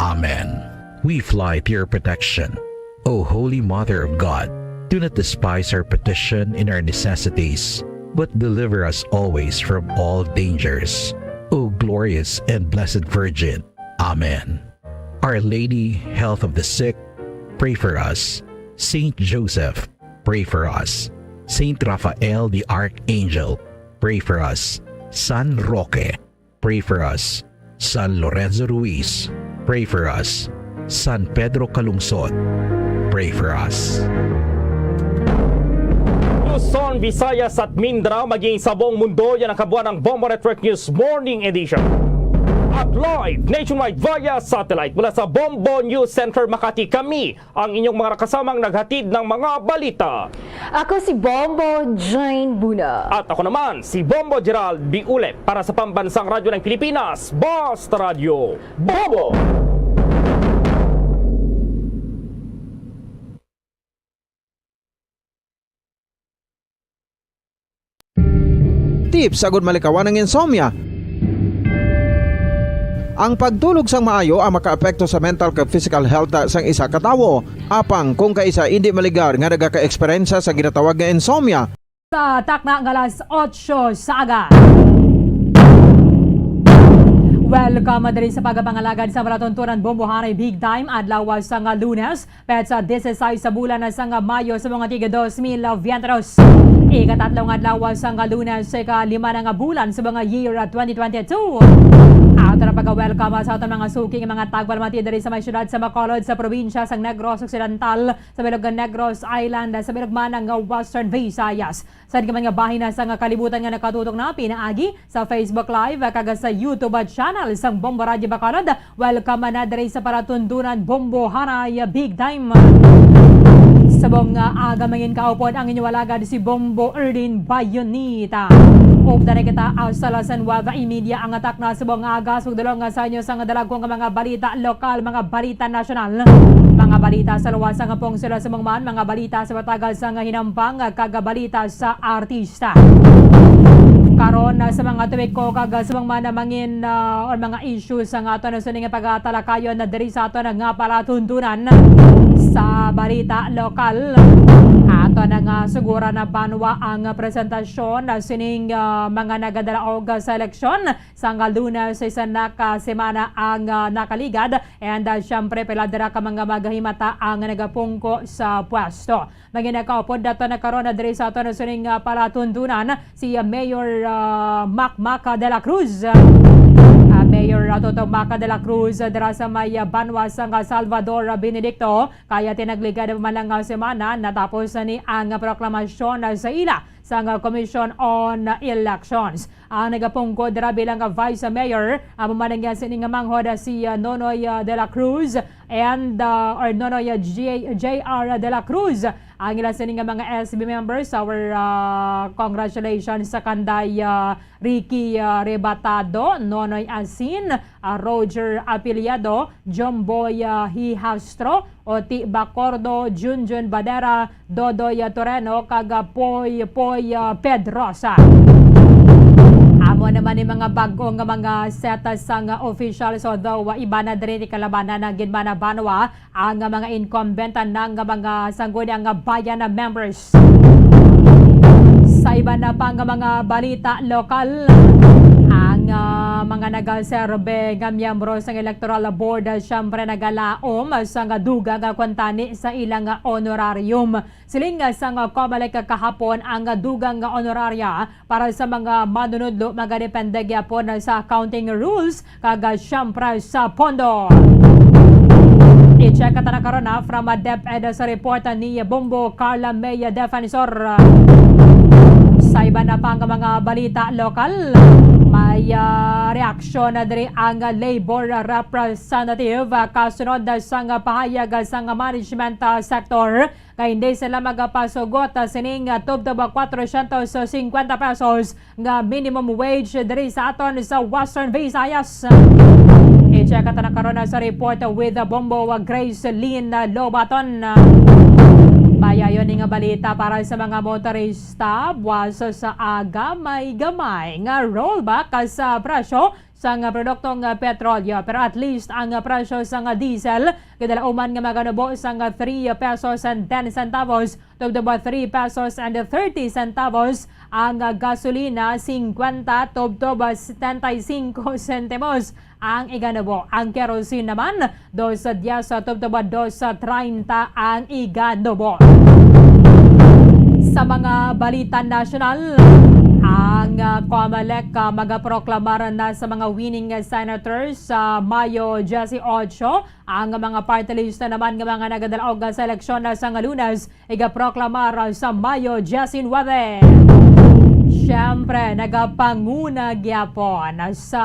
Amen. We fly to your protection, O Holy Mother of God. Do not despise our petition in our necessities, but deliver us always from all dangers, O glorious and blessed Virgin. Amen. Our Lady, Health of the Sick, pray for us. Saint Joseph, pray for us. Saint Raphael the Archangel, pray for us. San Roque, pray for us. San Lorenzo Ruiz, pray for us. San Pedro Calungsod, Pray for us. Luzon, Visayas at Mindanao, maging sa buong mundo, yan ang kabuuan ng Bombo Network News Morning Edition. At live nationwide via satellite mula sa Bombo News Center Makati, kami ang inyong mga kasamang naghatid ng mga balita. Ako si Bombo Jane Buna. At ako naman, si Bombo Gerald Biule para sa Pambansang Radyo ng Pilipinas, Basta Radyo Bombo! Tips agud malikawan ang insomnia. Ang pagtulog sang maayo ang makaapekto sa mental kag physical health sang isa ka tawo. Apang kung kaisa indi maligar nga nagaka-eksperyensya sa ginatawag nga insomnia, Sa takna nga alas otso sa aga. Welcome diri sa pagpangalagad sa palatuntunan Bombohanay Big Time, adlaw sa nga Lunes, petsa dieciséis sa bulan sa nga Mayo sa mga tig dos mil veintidos. Ikatatlo nga adlaw sa nga Lunes sa ikalima na nga bulan sa mga year twenty twenty-two. Ato na pagka-welcome sa aton mga suki nga mga tagpalamati diri sa may siyudad sa Bacolod, sa probinsya sa Negros Occidental, sa bilog nga Negros Island, sa bilog man nga Western Visayas. Sa di man nga bahin sa nga kalibutan nga nakatutok na pinaagi sa Facebook Live kag sa YouTube channel sang Bombo Radyo Bacolod, welcome na diri sa palatuntunan Bombo Hanay Big Time. Subong nga aga, mangin kaupod ang inyo alagad si Bombo Erdin Bayonita. Updan na kita, ah, sa alas nuwebe y media ang atak na subong nga aga, sugdulong nga sa inyo sa nga dalagko nga mga balita lokal, mga balita nasyonal, mga balita sa luwas nga pungsod, subong man mga balita sa matagal sa nga hinampang, kag balita sa artista. Karon, ah, sa mga tuwiko kag, ah, sa mga manamangin, ah, or mga issues nga aton sining pagatalakayon na diri sa aton nga palatuntunan sa balita lokal. Aton nga suguran na banwa ang presentasyon na sining, ah, mga nagadalaog sa eleksyon sang Lunes sa isa na ka semana ang, ah, nakaligad, and, ah, siyempre, pila dira ka mga maghimata ang nagapungko sa pwesto. Magin kaupod nato na karon na diri sa aton sining, ah, palatuntunan si, ah, Mayor, ah, Mac Mac de la Cruz. Ah, Mayor, ah, Toto Mac de la Cruz, ah, dira sa may, ah, banwa sang, ah, Salvador, ah, Benedicto, kaya tinagligad man lang nga semana natapos ni ang proklamasyon, ah, sa ila sang, ah, Commission on Elections. Ang nagapungko dira bilang, ah, Vice Mayor, amo man ang iya sining nga manghod, ah, si, ah, Nonoy, ah, de la Cruz and, ah, or Nonoy, ah, J-, J R de la Cruz. Ang ila sining nga mga S B members, our, ah, congratulations sa kanday, ah, Ricky, ah, Rebatado, Nonoy Asin, ah, Roger Apiliado, Jomboy, ah, Hihastro, Oti Bacordo, Junjun Badera, Dodoy, ah, Toreno, kag, ah, Poy Poy, ah, Pedrosa. Amo naman ni mga bag-o nga mga set, ah, sang, ah, officials, although, ah, iba na diri ni kalabanan na ginmanabanwa ang, ah, mga incumbent, ah, nang, ah, mga sangguniang, ah, bayan na members. Sa iban na pa nga mga balita lokal, ang, ah, mga nagaserbe nga miyembro sang Electoral Board, ah, siyempre nagalaom sang dugang nga kuntani sa ilang, ah, honorarium. Siling, ah, sang, ah, Comelec kahapon, ang, ah, dugang nga honoraria para sa mga manunudlo magadepende gyapon sa accounting rules kag, ah, siyempre sa pondo. I-check ta na karon, ah, from, ah, DepEd sa report, ah, ni Bombo Carla May, ah, Defensor. Sa iban na pa nga mga balita lokal, may, ah, reaksyon na diri ang, ah, labor representative, ah, kasunod, ah, sang, ah, pahayag, ah, sang, ah, management, ah, sector nga hindi sila magapasugot, ah, sining, ah, tubtob, ah, kwatro syentos cincuenta pesos nga minimum wage diri sa aton sa Western Visayas. I-check ta na karon, ah, sa report with, ah, Bombo, ah, Grace Lynn, ah, Lobaton. Mayayo ni nga balita para sa mga motorista. Buwas sa aga, may gamay nga rollback, ah, sa presyo sang, ah, produktong, ah, petrolyo. Pero at least ang, ah, presyo sang, ah, diesel gidalauman nga maganubo sang, ah, three pesos and ten centavos tubtob, ah, three pesos and thirty centavos. Ang, ah, gasolina, cincuenta tubtob, ah, setenta y cinco centimos ang iganubo. Ang kerosene naman, dos diez tubtob dos treinta ang iganubo. Sa mga balita nasyonal, Ang, ah, COMELEC, ah, magaproklamar na sa mga winning senators sa Mayo diyesyocho. Ang mga party list na naman nga mga nagadalaog sa eleksyon na sa nga Lunes, igaproklamar sa Mayo diyesinuebe. Siyempre, nagapanguna gyapon sa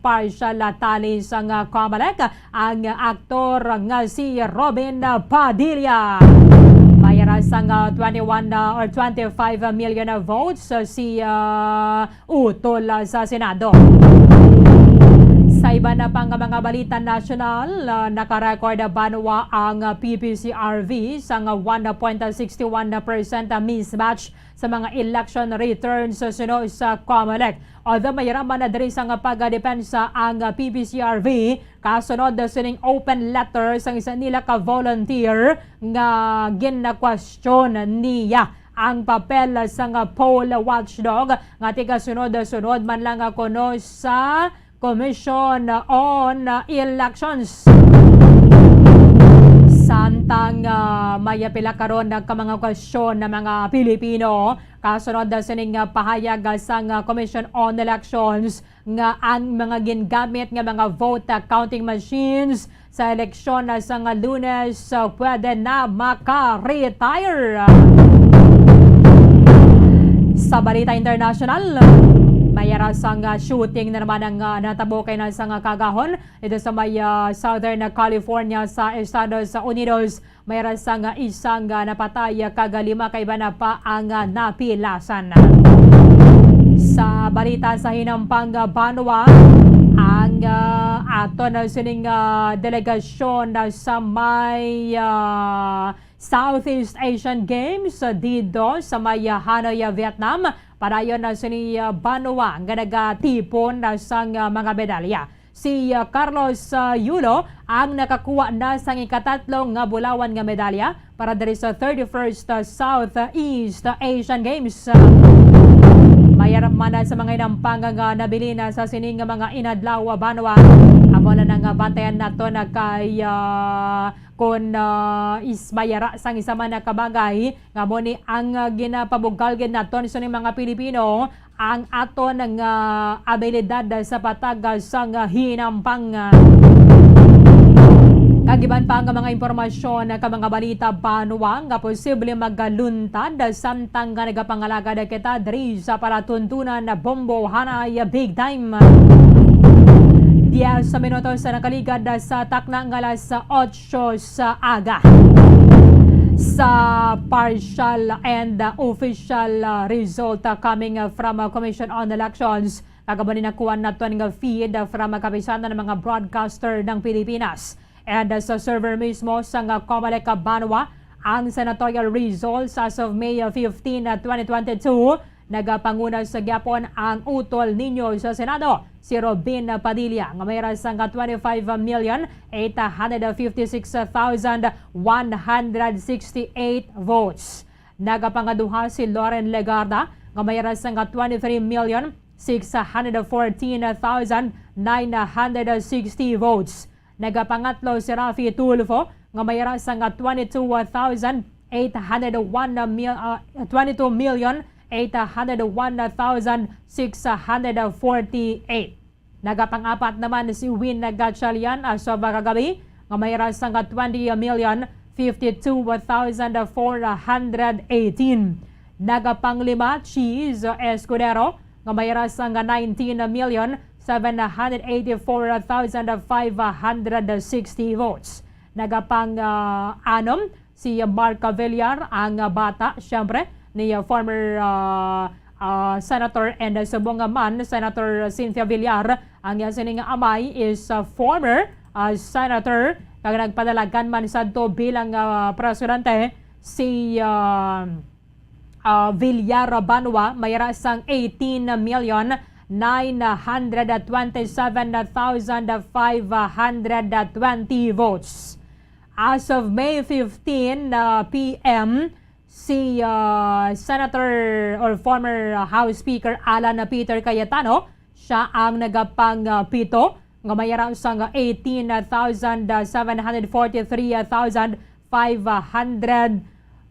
partial tally sang COMELEC ang aktor nga si Robin Padilla. May ara sang twenty-one na or twenty-five million na votes si, ah, utol sa Senado. Sa iban na pang mga balita nasyonal, ah, nakarecord banwa ang P P C R V sang one point six one percent mismatch sa mga election returns suno sa COMELEC. Although may ara man na diri sang pagdepensa ang P P C R V, kasunod sining open letter sang isa nila ka volunteer nga ginakwestiyon niya ang papel sang poll watchdog nga tigasunod-sunod man lang kuno sa Commission on Elections. Samtang, ah, may pila karon ka mga kwestiyon na mga Pilipino kasunod sining, ah, pahayag sang, ah, Commission on Elections nga ang mga gingamit nga mga vote counting machines sa eleksyon na sa nga Lunes, uh, pwede na maka-retire. Sa balita international, may ara sang, uh, shooting na naman ang, uh, natabo kay na sa nga kagahon dito sa may, uh, Southern California sa Estados Unidos. May ara sang, ah, isa nga napatay, ah, kag lima ka iban pa ang, ah, napilasan. Sa balita sa hinampang, ah, banwa, ang, ah, aton, ah, sining, ah, delegasyon na sa may, ah, Southeast Asian Games, ah, didto sa may, ah, Hanoi, ah, Vietnam. Padayon na sini, ah, banwa nga nagatipon na sang, ah, mga medalya. Si, ah, Carlos, ah, Yulo ang nakakuha na sang ikatatlo nga bulawan nga medalya para diri sa thirty-first, ah, Southeast Asian Games. Ah, may ara man sa mga inampang nga nabilin sa sini nga mga inadlaw, ah, banwa. Amo na nga bantayan naton na kay, ah, kon, ah, is may ara sang isa man na kabagay nga amo ni ang, ah, ginapabugal gid naton sa mga Pilipino ang aton nga abilidad sa patag sang hinampang. Kag iban pa nga mga impormasyon kag mga balita banwa nga posible magaluntad samtang nga nagapangalagad kita diri sa palatuntunan Bombo Hanay Big Time. Diyes minutos sa nakaligad sa takna nga alas otso sa aga. Sa partial and official, uh, result, uh, coming, uh, from, uh, Commission on Elections, kag amo ni nakuha naton nga feed, uh, from, uh, kapisanan nga mga broadcaster ng Pilipinas. And, uh, sa server mismo sang, uh, COMELEC banwa, ang senatorial results as of May, uh, fifteen, uh, twenty twenty-two, nagapanguna sa gyapon ang utol ninyo sa Senado, si Robin Padilla, nga may rasang ka twenty-five million eight hundred fifty-six thousand one hundred sixty-eight votes. Nagapangaduha si Loren Legarda, nga may rasang ka twenty-three million six hundred fourteen thousand nine hundred sixty votes. Nagapangatlo si Raffy Tulfo, nga may rasang ka twenty-two thousand eight hundred one mil-, ah, twenty-two million eight hundred one thousand six hundred forty-eight. Nagapang-apat naman si Win Gatchalian, ah, sa kagabi, nga may rasang ka twenty million fifty-two thousand four hundred eighteen. Nagapanglima, Cheese Escudero, nga may rasang ka nineteen million seven hundred eighty-four thousand five hundred sixty votes. Nagapang, ah, anom si Mark Villar, ang, ah, bata, siyempre, ni, ah, former, ah, ah, Senator and, ah, subong man, Senator Cynthia Villar. Ang iya sining amay is, ah, former, ah, senator, kag nagpadalagan man sadto bilang, ah, presidente si, ah, ah, Villar Banwa, may rasang eighteen million nine hundred twenty-seven thousand five hundred twenty votes. As of May fifteen, ah, P M, si, ah, Senator or former, ah, House Speaker Alan Peter Cayetano, siya ang nagapang, ah, pito nga may rasang eighteen thousand seven hundred forty-three thousand five hundred,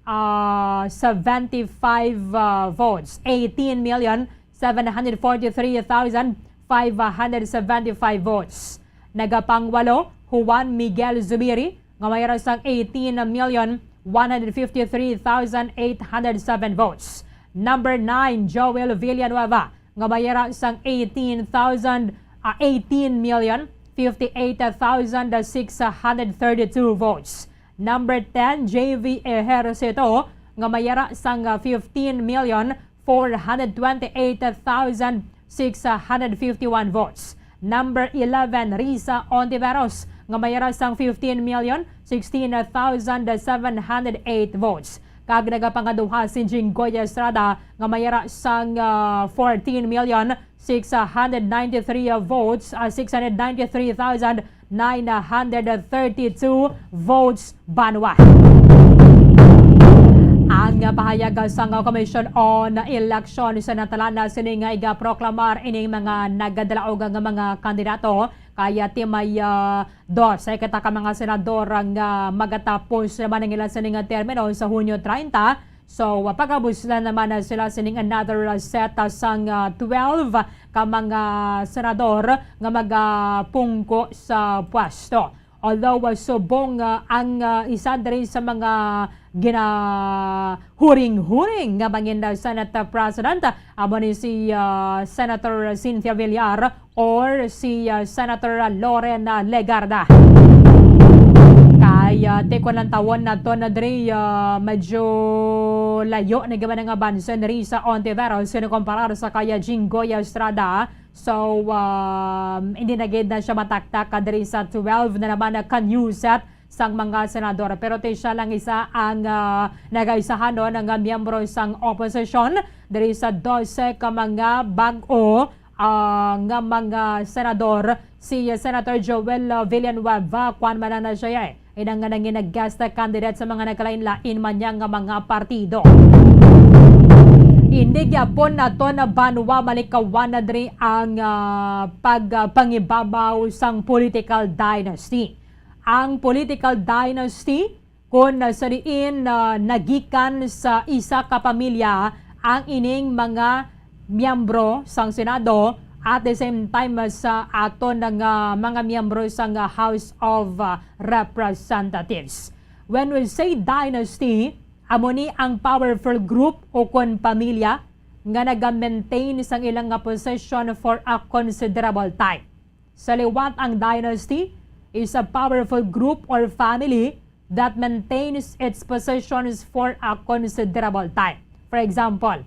ah, seventy-five, ah, votes, eighteen million seven hundred forty-three thousand five hundred seventy-five votes. Nagapangwalo, Juan Miguel Zubiri, nga may sang eighteen million one hundred fifty-three thousand eight hundred seven votes. Number nine, Joel Villanueva, nga may sang eighteen thousand, ah, eighteen million fifty-eight thousand six hundred thirty-two votes. Number ten, J V Ejercito, nga may sang, ah, fifteen million four hundred twenty-eight thousand six hundred fifty-one votes. Number eleven, Risa Ontiveros, nga may sang fifteen million sixteen thousand seven hundred eight votes. Kag nagapangaduha si Jinggoy Estrada, nga may sang, ah, fourteen million six hundred ninety-three votes, ah, six hundred ninety-three thousand nine hundred thirty-two votes banwa. Ang pahayag sang Commission on Elections, natala na sini nga igaproklamar ining mga nagdalaog nga mga kandidato, kay, ah, ti may, ah, dose kita ka mga senador nga magatapos naman ang ila sini nga termino sa Hunyo treinta. So, uh, pagabuslan naman na sila sining another, uh, set, uh, sang, uh, twelve ka mga senador nga magapungko sa pwesto. Although, uh, subong, uh, ang, uh, isa diri sa mga ginahuring-huring nga mangin, uh, Senate President, uh, amo ni si, uh, Senator Cynthia Villar, or si, ah, Senator Loren, ah, Legarda. Kay, ah, ti kon lantawon naton diri, ah, medyo layo na gid man ang abanse ni Risa Ontiveros kung kumparar sa kay Jinggoy Estrada. So, um, hindi na gid na siya mataktak, ah, diri sa twelve na naman na ka-new set sang mga senador. Pero ti siya lang isa ang, ah, nagaisahanon nga miyembro sang oposisyon diri sa dose ka mga bag-o ah, nga mga senador, si Senator Joel, ah, Villanueva, kuwan man na siya, eh. Inang nga nangin nag-guest candidate sa mga nagkalain-lain man niya nga mga partido. Hindi gyapon naton banwa malikawan na diri ang, ah, pagpangibabaw sang political dynasty. Ang political dynasty, kon sa diin, ah, nagikan sa isa ka pamilya ang ining mga miyembro sang Senado, at the same time, ah, sa aton nga mga miyembro sang, ah, House of, ah, Representatives. When we say dynasty, amo ni ang powerful group o kon pamilya nga naga-maintain sang ilang nga position for a considerable time. Sa liwat, ang dynasty is a powerful group or family that maintains its positions for a considerable time. For example,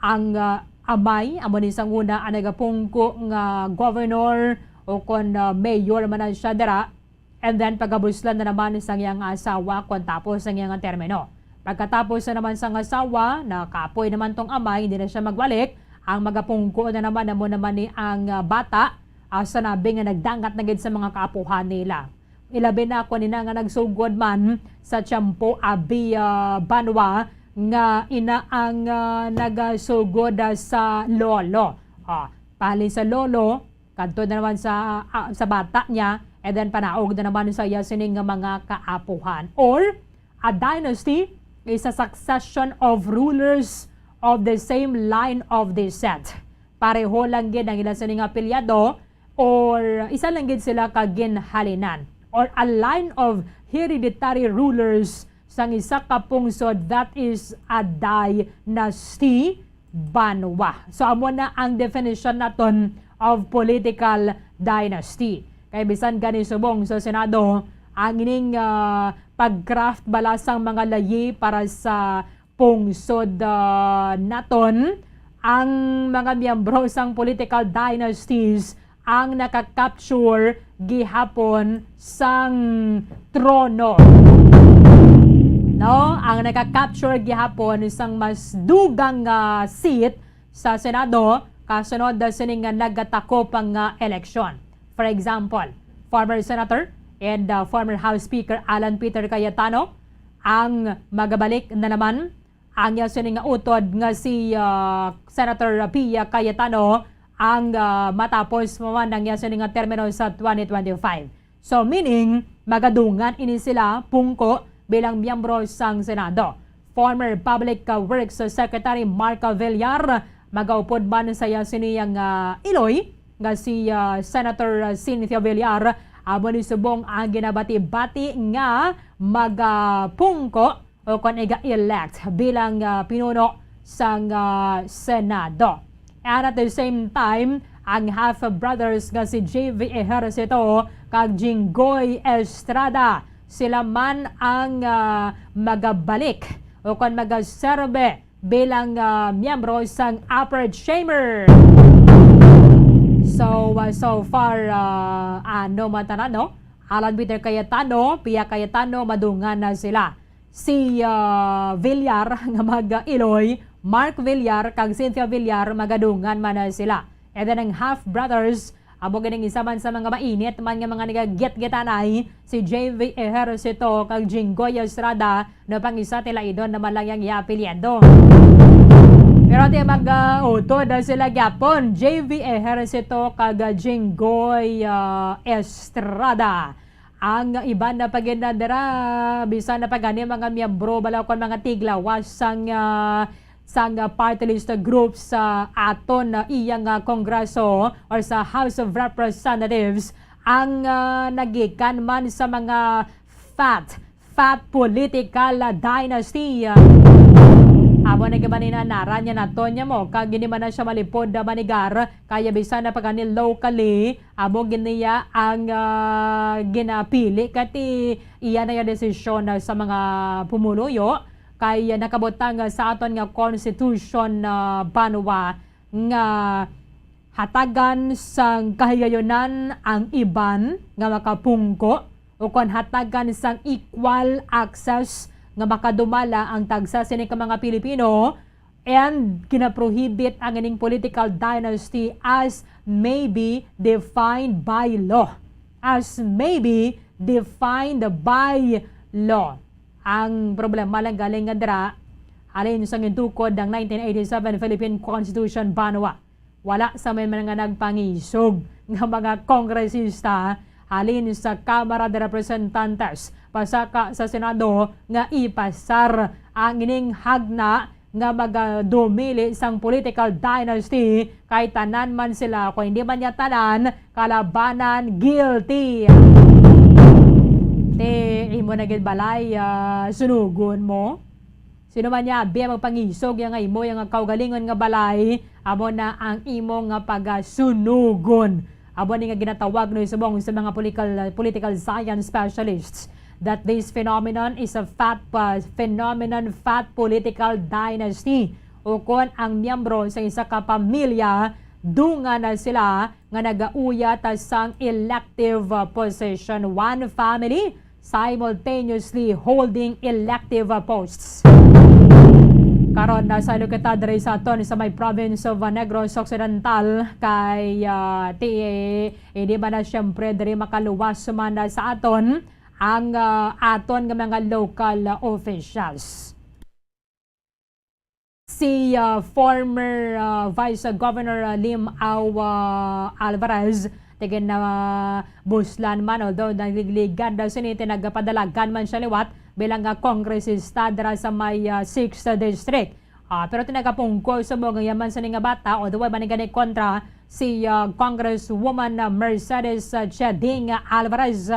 ang, ah, amay, amo ni sang una ang nagapungko nga governor o kon, ah, mayor man na siya dira, and then pagabuslan na naman sang iyang asawa kon tapos ang iyang termino. Pagkatapos na naman sang asawa, nakapoy naman tong amay, hindi na siya magbalik, ang magapungko na naman, amo naman ni ang, ah, bata, ah, sa nabi nga nagdangat na gid sa mga kaapuhan nila. Ilabi na ako nina nga nagsugod man sa tiyempo abi, ah, banwa nga ina ang, ah, nagasugod, ah, sa lolo. Ah, pahalin sa lolo, kadto na naman sa, ah, sa bata niya, and then panaog na naman sa iya sining nga mga kaapuhan. Or, a dynasty is a succession of rulers of the same line of descent. Pareho lang gid ang ila sining apelyido, or isa lang gid sila ka ginhalinan, or a line of hereditary rulers sang isa ka pungsod, that is a dynasty, banwa. So, amo na ang definition naton of political dynasty. Kay bisan gani subong sa Senado, ang ining, ah, pag-craft bala sang mga layi para sa pungsod, ah, naton, ang mga miyembro sang political dynasties ang naka-capture gihapon sang trono. No? Ang naka-capture gihapon sang mas dugang nga seat sa Senado kasunod sining nga nagatakop nga eleksyon. For example, former Senator and, uh, former House Speaker Alan Peter Cayetano ang magabalik na naman ang iya sini nga utod nga si, ah, Senator Pia Cayetano ang, ah, matapos pa man ang iya sini nga termino sa twenty twenty-five. So, meaning, magadungan ini sila pungko bilang miyembro sang Senado. former Public, uh, Works Secretary Mark Villar, magaupod man sa iya sini nga iloy nga si, uh, Senator, uh, Cynthia Villar, amo ni subong ang ginabati-bati nga magapungko o kon iga-elect bilang, ah, pinuno sang, ah, Senado. And at the same time, ang half-brothers nga si J V Ejercito kag Jinggoy Estrada, sila man ang, ah, magabalik o kon magaserbe bilang, ah, miyembro sang Upper Chamber. So, ah, so far, ah, ano man tanan, no? Alan Peter Cayetano, Pia Cayetano, madungan na sila. Si, ah, Villar nga mag-iloy, Mark Villar kag Cynthia Villar magadungan man na sila. And then ang half brothers, amo ganing isa man sa mga mainit man nga mga nagagitgitanay, si J V Ejercito kag Jinggoy Estrada, no, pang isa tilaidon naman lang yang iya apelyido. Pero ti mag-utod na sila gyapon, J V Ejercito kag Jinggoy, ah, Estrada. Ang iban na pa gid na dira, bisan na pa gani mga miyembro bala kon mga tiglawas sang, ah, sang, ah, party list group sa aton, ah, iyang, ah, Kongreso or sa House of Representatives ang, ah, nagikan man sa mga fat, fat political, ah, dynasty. Amo na gid man ni na naran niya naton niya mo, kag hindi man na siya malipod, ah, manigar, kaya bisan na pa gani locally, amo gid niya ang, ah, ginapili, kati iya na yung desisyon, ah, sa mga pumuluyo, kay, ah, nakabutang, ah, sa aton nga constitution, ah, banwa nga hatagan sang kahigayunan ang iban nga makapungko, o kon hatagan sang equal access nga makadumala ang tagsa sini ka mga Pilipino, and ginaprohibit ang ining political dynasty as may be defined by law. As may be defined by law. Ang problema lang galing nga dira, halin sa gintukod ang nineteen eighty-seven Philippine Constitution banwa. Wala sa may mga nagpangisog nga mga kongresista halin sa Kamara de Representantes pasaka sa Senado nga ipasar ang ining hagna nga magadumili sang political dynasty, kay tanan man sila, kung hindi man niya tanan, kalabanan, guilty. Te, imo na gid balay, ah, sunugon mo? Sino man niya, abi ang magpangisog ya nga imo, ya nga kaugalingon nga balay, amo na ang imo nga pagasunugon. Amo ni nga ginatawag no subong sa mga political, political science specialists that this phenomenon is a fat, uh, phenomenon, fat political dynasty, ukon ang miyembro sa isa ka pamilya, dungan na sila nga nagauyat sang elective, uh, position, one family simultaneously holding elective, uh, posts. Karon, nasa kita diri sa aton sa may province of, uh, Negros Occidental, kay, uh, ti, hindi ba na siyempre diri makaluwas man na sa aton ang, uh, aton nga mga local, uh, officials. Si, ah, former, ah, Vice Governor, ah, Lim Au, ah, Alvarez, tigin na, ah, buslan man, although nagligligan daw sini, ti nagapadalagan man siya liwat bilang, ah, kongresista dira sa may, ah, sixth District. Ah, pero ti nagapungko subong nga iya man sini nga bata, although wala man gani kontra, si, ah, Congresswoman, ah, Mercedes, ah, Cheding Alvarez.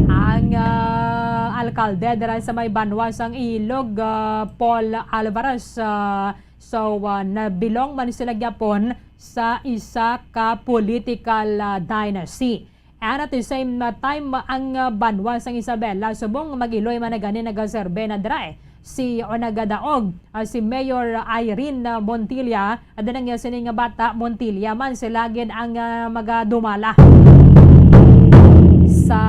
Ang, ah, alkalde dira sa may banwa sang Ilog, ah, Paul Alvarez. Ah, so, ah, nabilong man sila gyapon sa isa ka political, ah, dynasty. And at the same, ah, time, ang, ah, banwa sang Isabela, subong mag-iloy man na gani nagaserbe na dira, eh. Si, o nagadaog, ah, si Mayor Irene, ah, Montilla, at ang iya sini nga bata, Montilla man, sila gid ang, ah, magadumala. Sa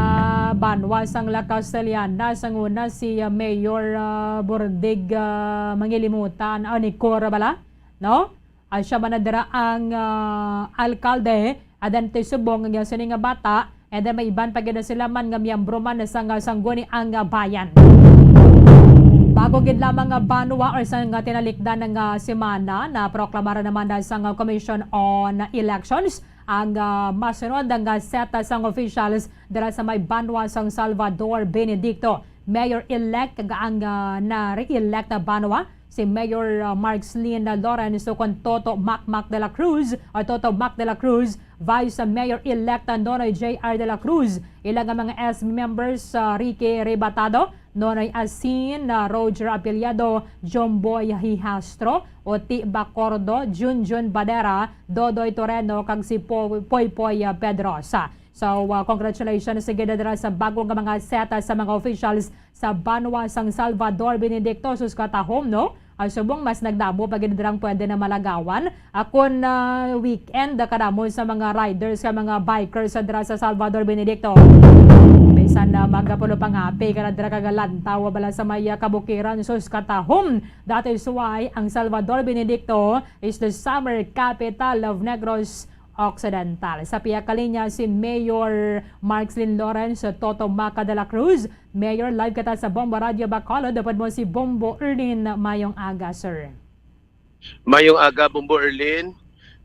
banwa sang La Castellana, sang una si, ah, Mayor, ah, Bordig, ah, Mangilimutan, ah, ni Cora bala, no? Ah, siya man na dira ang, ah, alkalde, and then ti subong ang iya sini nga bata, and then may iban pa gid na sila man nga miyembro man sa nga Sangguniang, ah, Bayan. Bago gid lamang nga banwa or sa nga tinalikdan nga semana, naproklamaran naman na sa nga Commission on Elections ang, ah, masunod nga set sang officials dira sa may banwa sang Salvador Benedicto. Mayor-elect kag ang, ah, na-re-elect na banwa, si Mayor, ah, Markslin Lawrence, ukon Toto Makmak de la Cruz, o Toto Mac de la Cruz, Vice Mayor-elect Nonoy J R de la Cruz, ila nga mga S B members, ah, Ricky Rebatado, Nonoy Asin, ah, Roger Apiliado, Jomboy Hihastro, Oti Bacordo, Junjun Badera, Dodoy Toreno, kag si Po-, Poypoy, ah, Pedrosa. So, uh, congratulations sa gid dira sa bago nga mga set, uh, sa mga officials sa banwa sang Salvador Benedicto, sus katahom, no? Uh, subong mas nagdamo pa gid dirang pwede na malagawan. Uh, kun, uh, weekend, uh, kadamo sa mga riders, sa mga bikers, uh, dira sa Salvador Benedicto. Bisan na magapulo pangapi ka na dira kagalantaw bala sa may, uh, kabukiran, sus katahom. That is why ang Salvador Benedicto is the summer capital of Negros Occidental. Sa pihak ka linya si Mayor Markslin Lawrence, Toto Mac de la Cruz. Mayor, live kita sa Bombo Radio Bacolod. Upod mo si Bombo Erlin. Mayong aga, sir. Mayong aga, Bombo Erlin.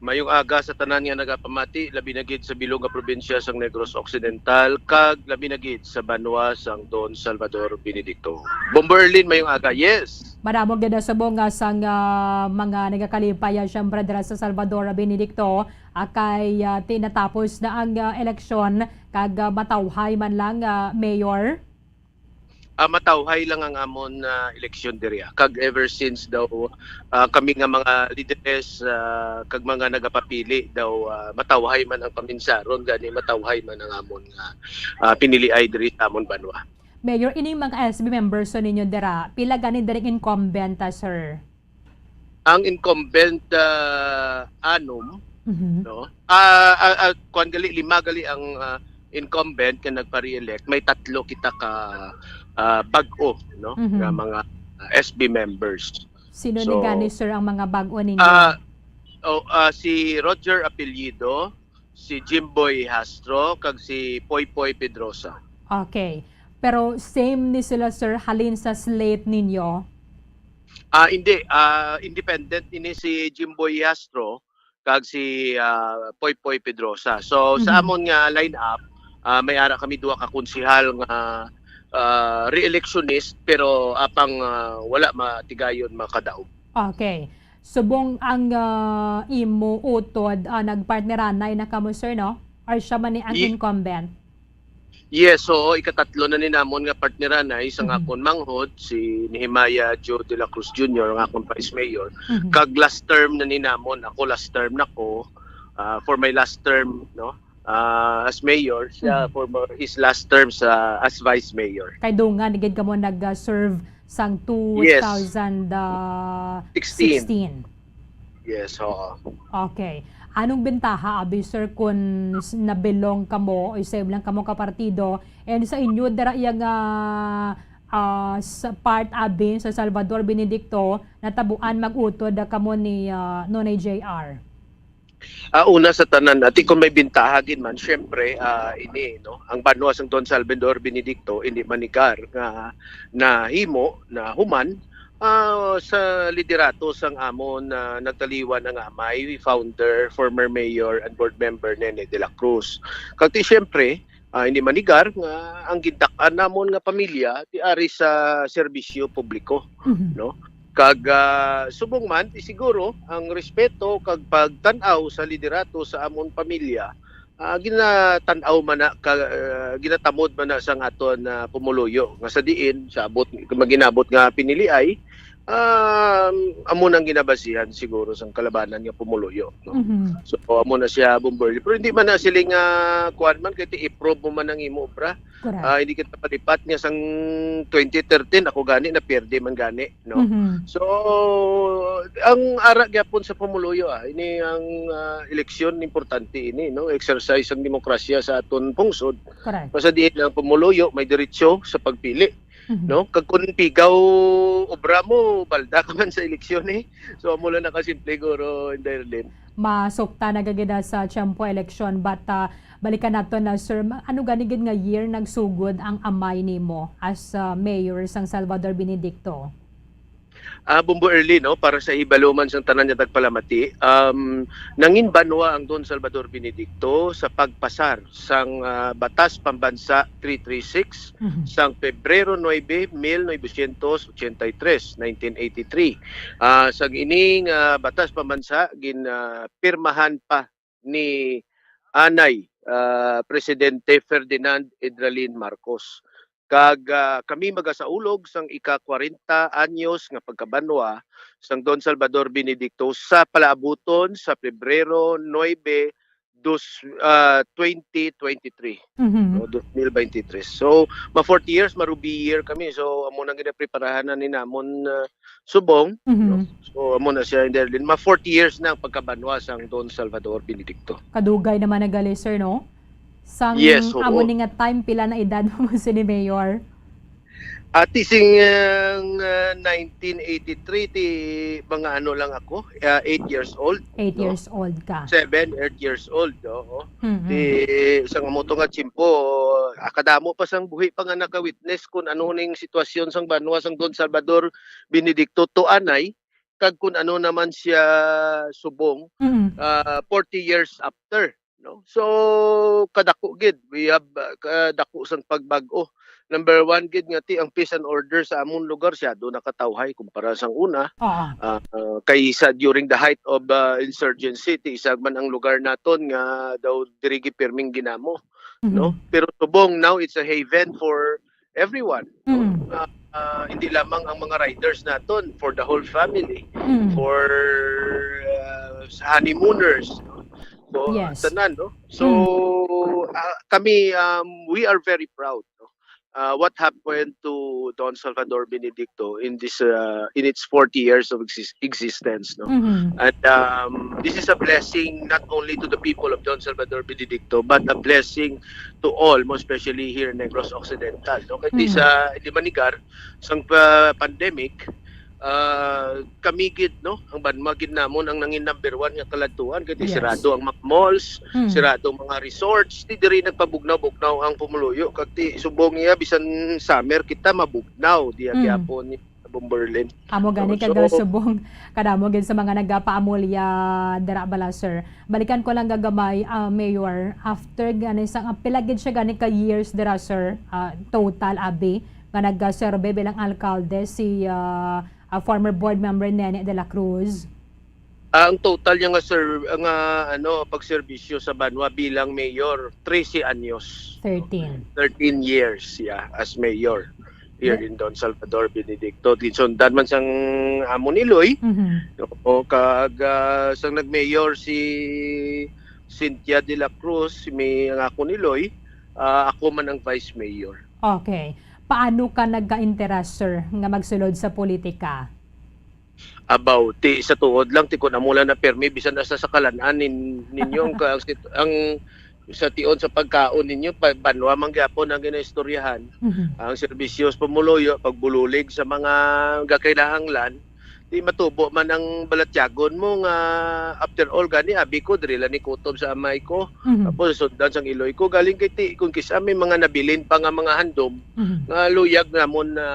Mayong aga sa tanan nga nagapamati, labi na gid sa bilog nga probinsya sang Negros Occidental, kag labi na gid sa banwa sang Don Salvador Benedicto. Bombo Erlin, mayong aga. Yes. Madamo gid na subong nga sang, ah, mga nagakalipay, ah, siyempre, dira sa Salvador Benedicto, ah, kay, ah, tinatapos na ang, ah, eleksyon kag, ah, matawhay man lang, ah, Mayor. Ah, matawhay lang ang amon, ah, eleksyon diri, ah. Kag ever since daw, ah, kami nga mga lideres, ah, kag mga nagapapili daw, ah, matawhay man ang paminsaron, gani matawhay man ang amon nga, ah, piniliay diri sa amon banwa. Mayor, ining mga S B members so ninyo dira, pila gani diri incumbent, ah, sir? Ang incumbent, ah, anom, Mhm. no? Ah, ah, ah, kuwan gali, lima gali ang, ah, incumbent nga nagpa-re-elect. May tatlo kita ka, ah, bag-o, no? Mhm. Nga mga, ah, S B members. Sino ni So, gani, sir, ang mga bag-o ninyo? ah, oh, ah, si Roger Apelyido, si Jimboy Hastro, kag si Poypoy Pedrosa. Okay. Pero same ni sila, sir, halin sa slate ninyo? Ah, hindi. Ah, independent ini si Jimboy Hastro kag si, ah, Poypoy Pedrosa. So, sa Mhm. amon nga lineup, ah, may ara kami duha ka konsehal nga, ah, re-electionist, pero apang, ah, wala matigayon makadaog. Okay. Subong ang, ah, imo utod, ah, nagpartneranay na kamo, sir, no? Or siya man ni ang Ye- incumbent? Yes, oo, ikatatlo na ni namon nga partneranay sa Mhm. akon manghod, si Nehemiah Joe de la Cruz Junior, ang akon vice mayor, Mhm. kag last term na ni namon, ako last term na ko, ah, for my last term, no, ah, as mayor, siya Mhm. for mo-, his last term sa, as vice mayor. Kay dungan gid kamo nag, ah, serve sang Yes. two thousand sixteen. Sixteen. Yes, oo. Okay. Anong bentaha, abi, sir, kun s-, na-belong kamo o same lang kamo ka partido, and sa inyo dira iya nga, ah, sa part, abi, sa Salvador Benedicto, natabuan mag-utod kamo ni, ah, Nonay J R? Ah, una sa tanan, ati kung may bintaha gid man, syempre, ah, ini, no, ang banwa sang Don Salvador Benedicto, hindi manigar nga nahimo, nahuman, ah, sa liderato sang amon, ah, nagtaliwan nga amay, founder, former mayor, and board member, Nene de la Cruz. Kag ti, syempre, ah, hindi manigar nga ang gindak-an namon nga pamilya ti ari sa serbisyo publiko, Mhm. no? Kag, ah, subong man, ti siguro, ang respeto kag pagtan-aw sa liderato sa amon pamilya, ah, ginatan-aw man na ka, ah, ginatamod man na sang aton, ah, pumuluyo, nga sa diin, sa abot, maginabot nga piniliay, ah, amo nang ginabasihan siguro sang kalabanan nga pumuluyo, no? Mhm. So, amo na siya, Bomberly. Pero hindi man na siling, ah, kuwan man, kay ti i-prove mo man ang imo obra. Correct. Ah, hindi kita palipat nga sang twenty thirteen, ako gani, napierde man gani, no? Mhm. So, ang ara gyapon sa pumuluyo, ah, ini ang, ah, eleksyon, importante ini, no? Exercise ang demokrasya sa aton pungsod. Correct. Basta diin ang pumuluyo may diretsyo sa pagpili, Mhm. no? Kag kung pigaw obra mo, balda ka man sa eleksyon, eh. So, amo lang nakasimple, guro, Inday Erlyn. Masukta na gagida sa tiyempo eleksyon, but, ah, balikan nato na, sir, ma-, ano gani gid nga year nagsugod ang amay nimo as, ah, mayor sang Salvador Benedicto? Ah, Bombo Early, no, para sa hibalo man sang tanan nga tagpalamati, um, nangin banwa ang Don Salvador Benedicto sa pagpasar sang, ah, Batas Pambansa three three six Mhm. sang Pebrero nuebe, mil novecientos ochenta y tres, nineteen eighty-three. Ah, sang ining, ah, Batas Pambansa gin, ah, pirmahan pa ni anay, ah, Presidente Ferdinand Edralin Marcos. Kag, ah, kami magasaulog sang ika-kwarenta anyos nga pagkabanwa sang Don Salvador Benedicto sa palaabuton sa Pebrero nuebe, dos, ah, twenty twenty-three, Mhm. no, dos mil twenty-three. So, ma forty years, ma-ruby year kami. So, amo nang ginapreparahan na ni namon, ah, subong, no? Mhm. So, amo na siya, Inday Arlene. Ma forty years na ang pagkabanwa sang Don Salvador Benedicto. Kadugay naman na gali, sir, no? Sang Yes, oo. amo ni nga time, pila na edad mo sini, Mayor? Ati sing, uh, nineteen eighty-three, ti mga ano lang ako, uh, eight years old, Eight no? years old ka. Seven, eight years old, oo. Mm-mm. Ti, sang amo to nga tiyempo, ah, kadamo pa sang buhi pa nga naka-witness kun ano ning sitwasyon sang banwa sang Don Salvador Benedicto to anay, kag kun ano naman siya subong, Mm. ah, forty years after, no? So, kadako gid, we have, ah, kadako sang pagbag-o. Number one gid nga ti ang peace and order sa amon lugar, siyado nakatawhay kumpara sang una. Oo. Ah, ah, kaysa during the height of, ah, insurgency, ti isa man ang lugar naton nga daw diri gid pirming ginamo, no? Mhm. Pero subong now, it's a haven for everyone, no? Mm. Ah, ah, hindi lamang ang mga riders naton, for the whole family, Mm. for, ah, sa honeymooners, no? So, Yes. tanan, no? So, Mm. ah, kami, um, we are very proud, no? Uh, what happened to Don Salvador Benedicto in this, uh, in its forty years of exis-, existence, no? Mhm. And, um, this is a blessing not only to the people of Don Salvador Benedicto, but a blessing to all, most especially here in Negros Occidental, no? Kay Mm. sa Limanigar, sang pa-, pandemic, ah, kami gid, no, ang banwa gid namon ang nangin number one nga kaladtuan, kay Yes. sirado ang mga malls, Mm. sirado ang mga resorts, ti diri nagpabugnaw-bugnaw ang pumuluyo, kag ti subong niya bisan summer kita mabugnaw diya Mm. gyapon ni Bombo Early. Amo gani, So, kag subong kadamo gid sa mga nagapaamulya dira bala, sir. Balikan ko lang gagamay, ah, Mayor, after gani sa, ah, pila gid siya gani ka years dira, sir? Ah, total, abi, nga nagserbe bilang alkalde si, ah, ah, former board member Nene de la Cruz? Ang total niya nga, sir, nga, ano, pagserbisyo sa banwa bilang mayor, trese anyos. Thirteen. Thirteen years, yeah, as mayor here Yeah. in Don Salvador Benedicto. Ginsundan man sang amon iloy, Mhm. o kag, ah, sang nag-mayor si Cynthia de la Cruz, si may, ang akon iloy, ah, ako man ang vice mayor. Okay. Paano ka nagka-interes, sir, nga magsulod sa politika? Abaw, ti sa tuod lang, ti kun amo lang na permi, bisan na sa, sa kalan-an nin-, ninyo, ang, ang, ang sa tion sa pagkaon ninyo, pa, banwa man gyapon ang ginaistoryahan. Mhm. Ang serbisyo sa pumuluyo, pagbubulig sa mga gakinahanglan, ti matubo man ang balatyagon mo nga, after all, gani, abi ko, diri lang ni kutob sa amay ko. Mhm. Tapos, sundan sang iloy ko. Galing kay ti, kung kisa may mga nabilin pa nga mga handom, Mhm. nga luyag namon na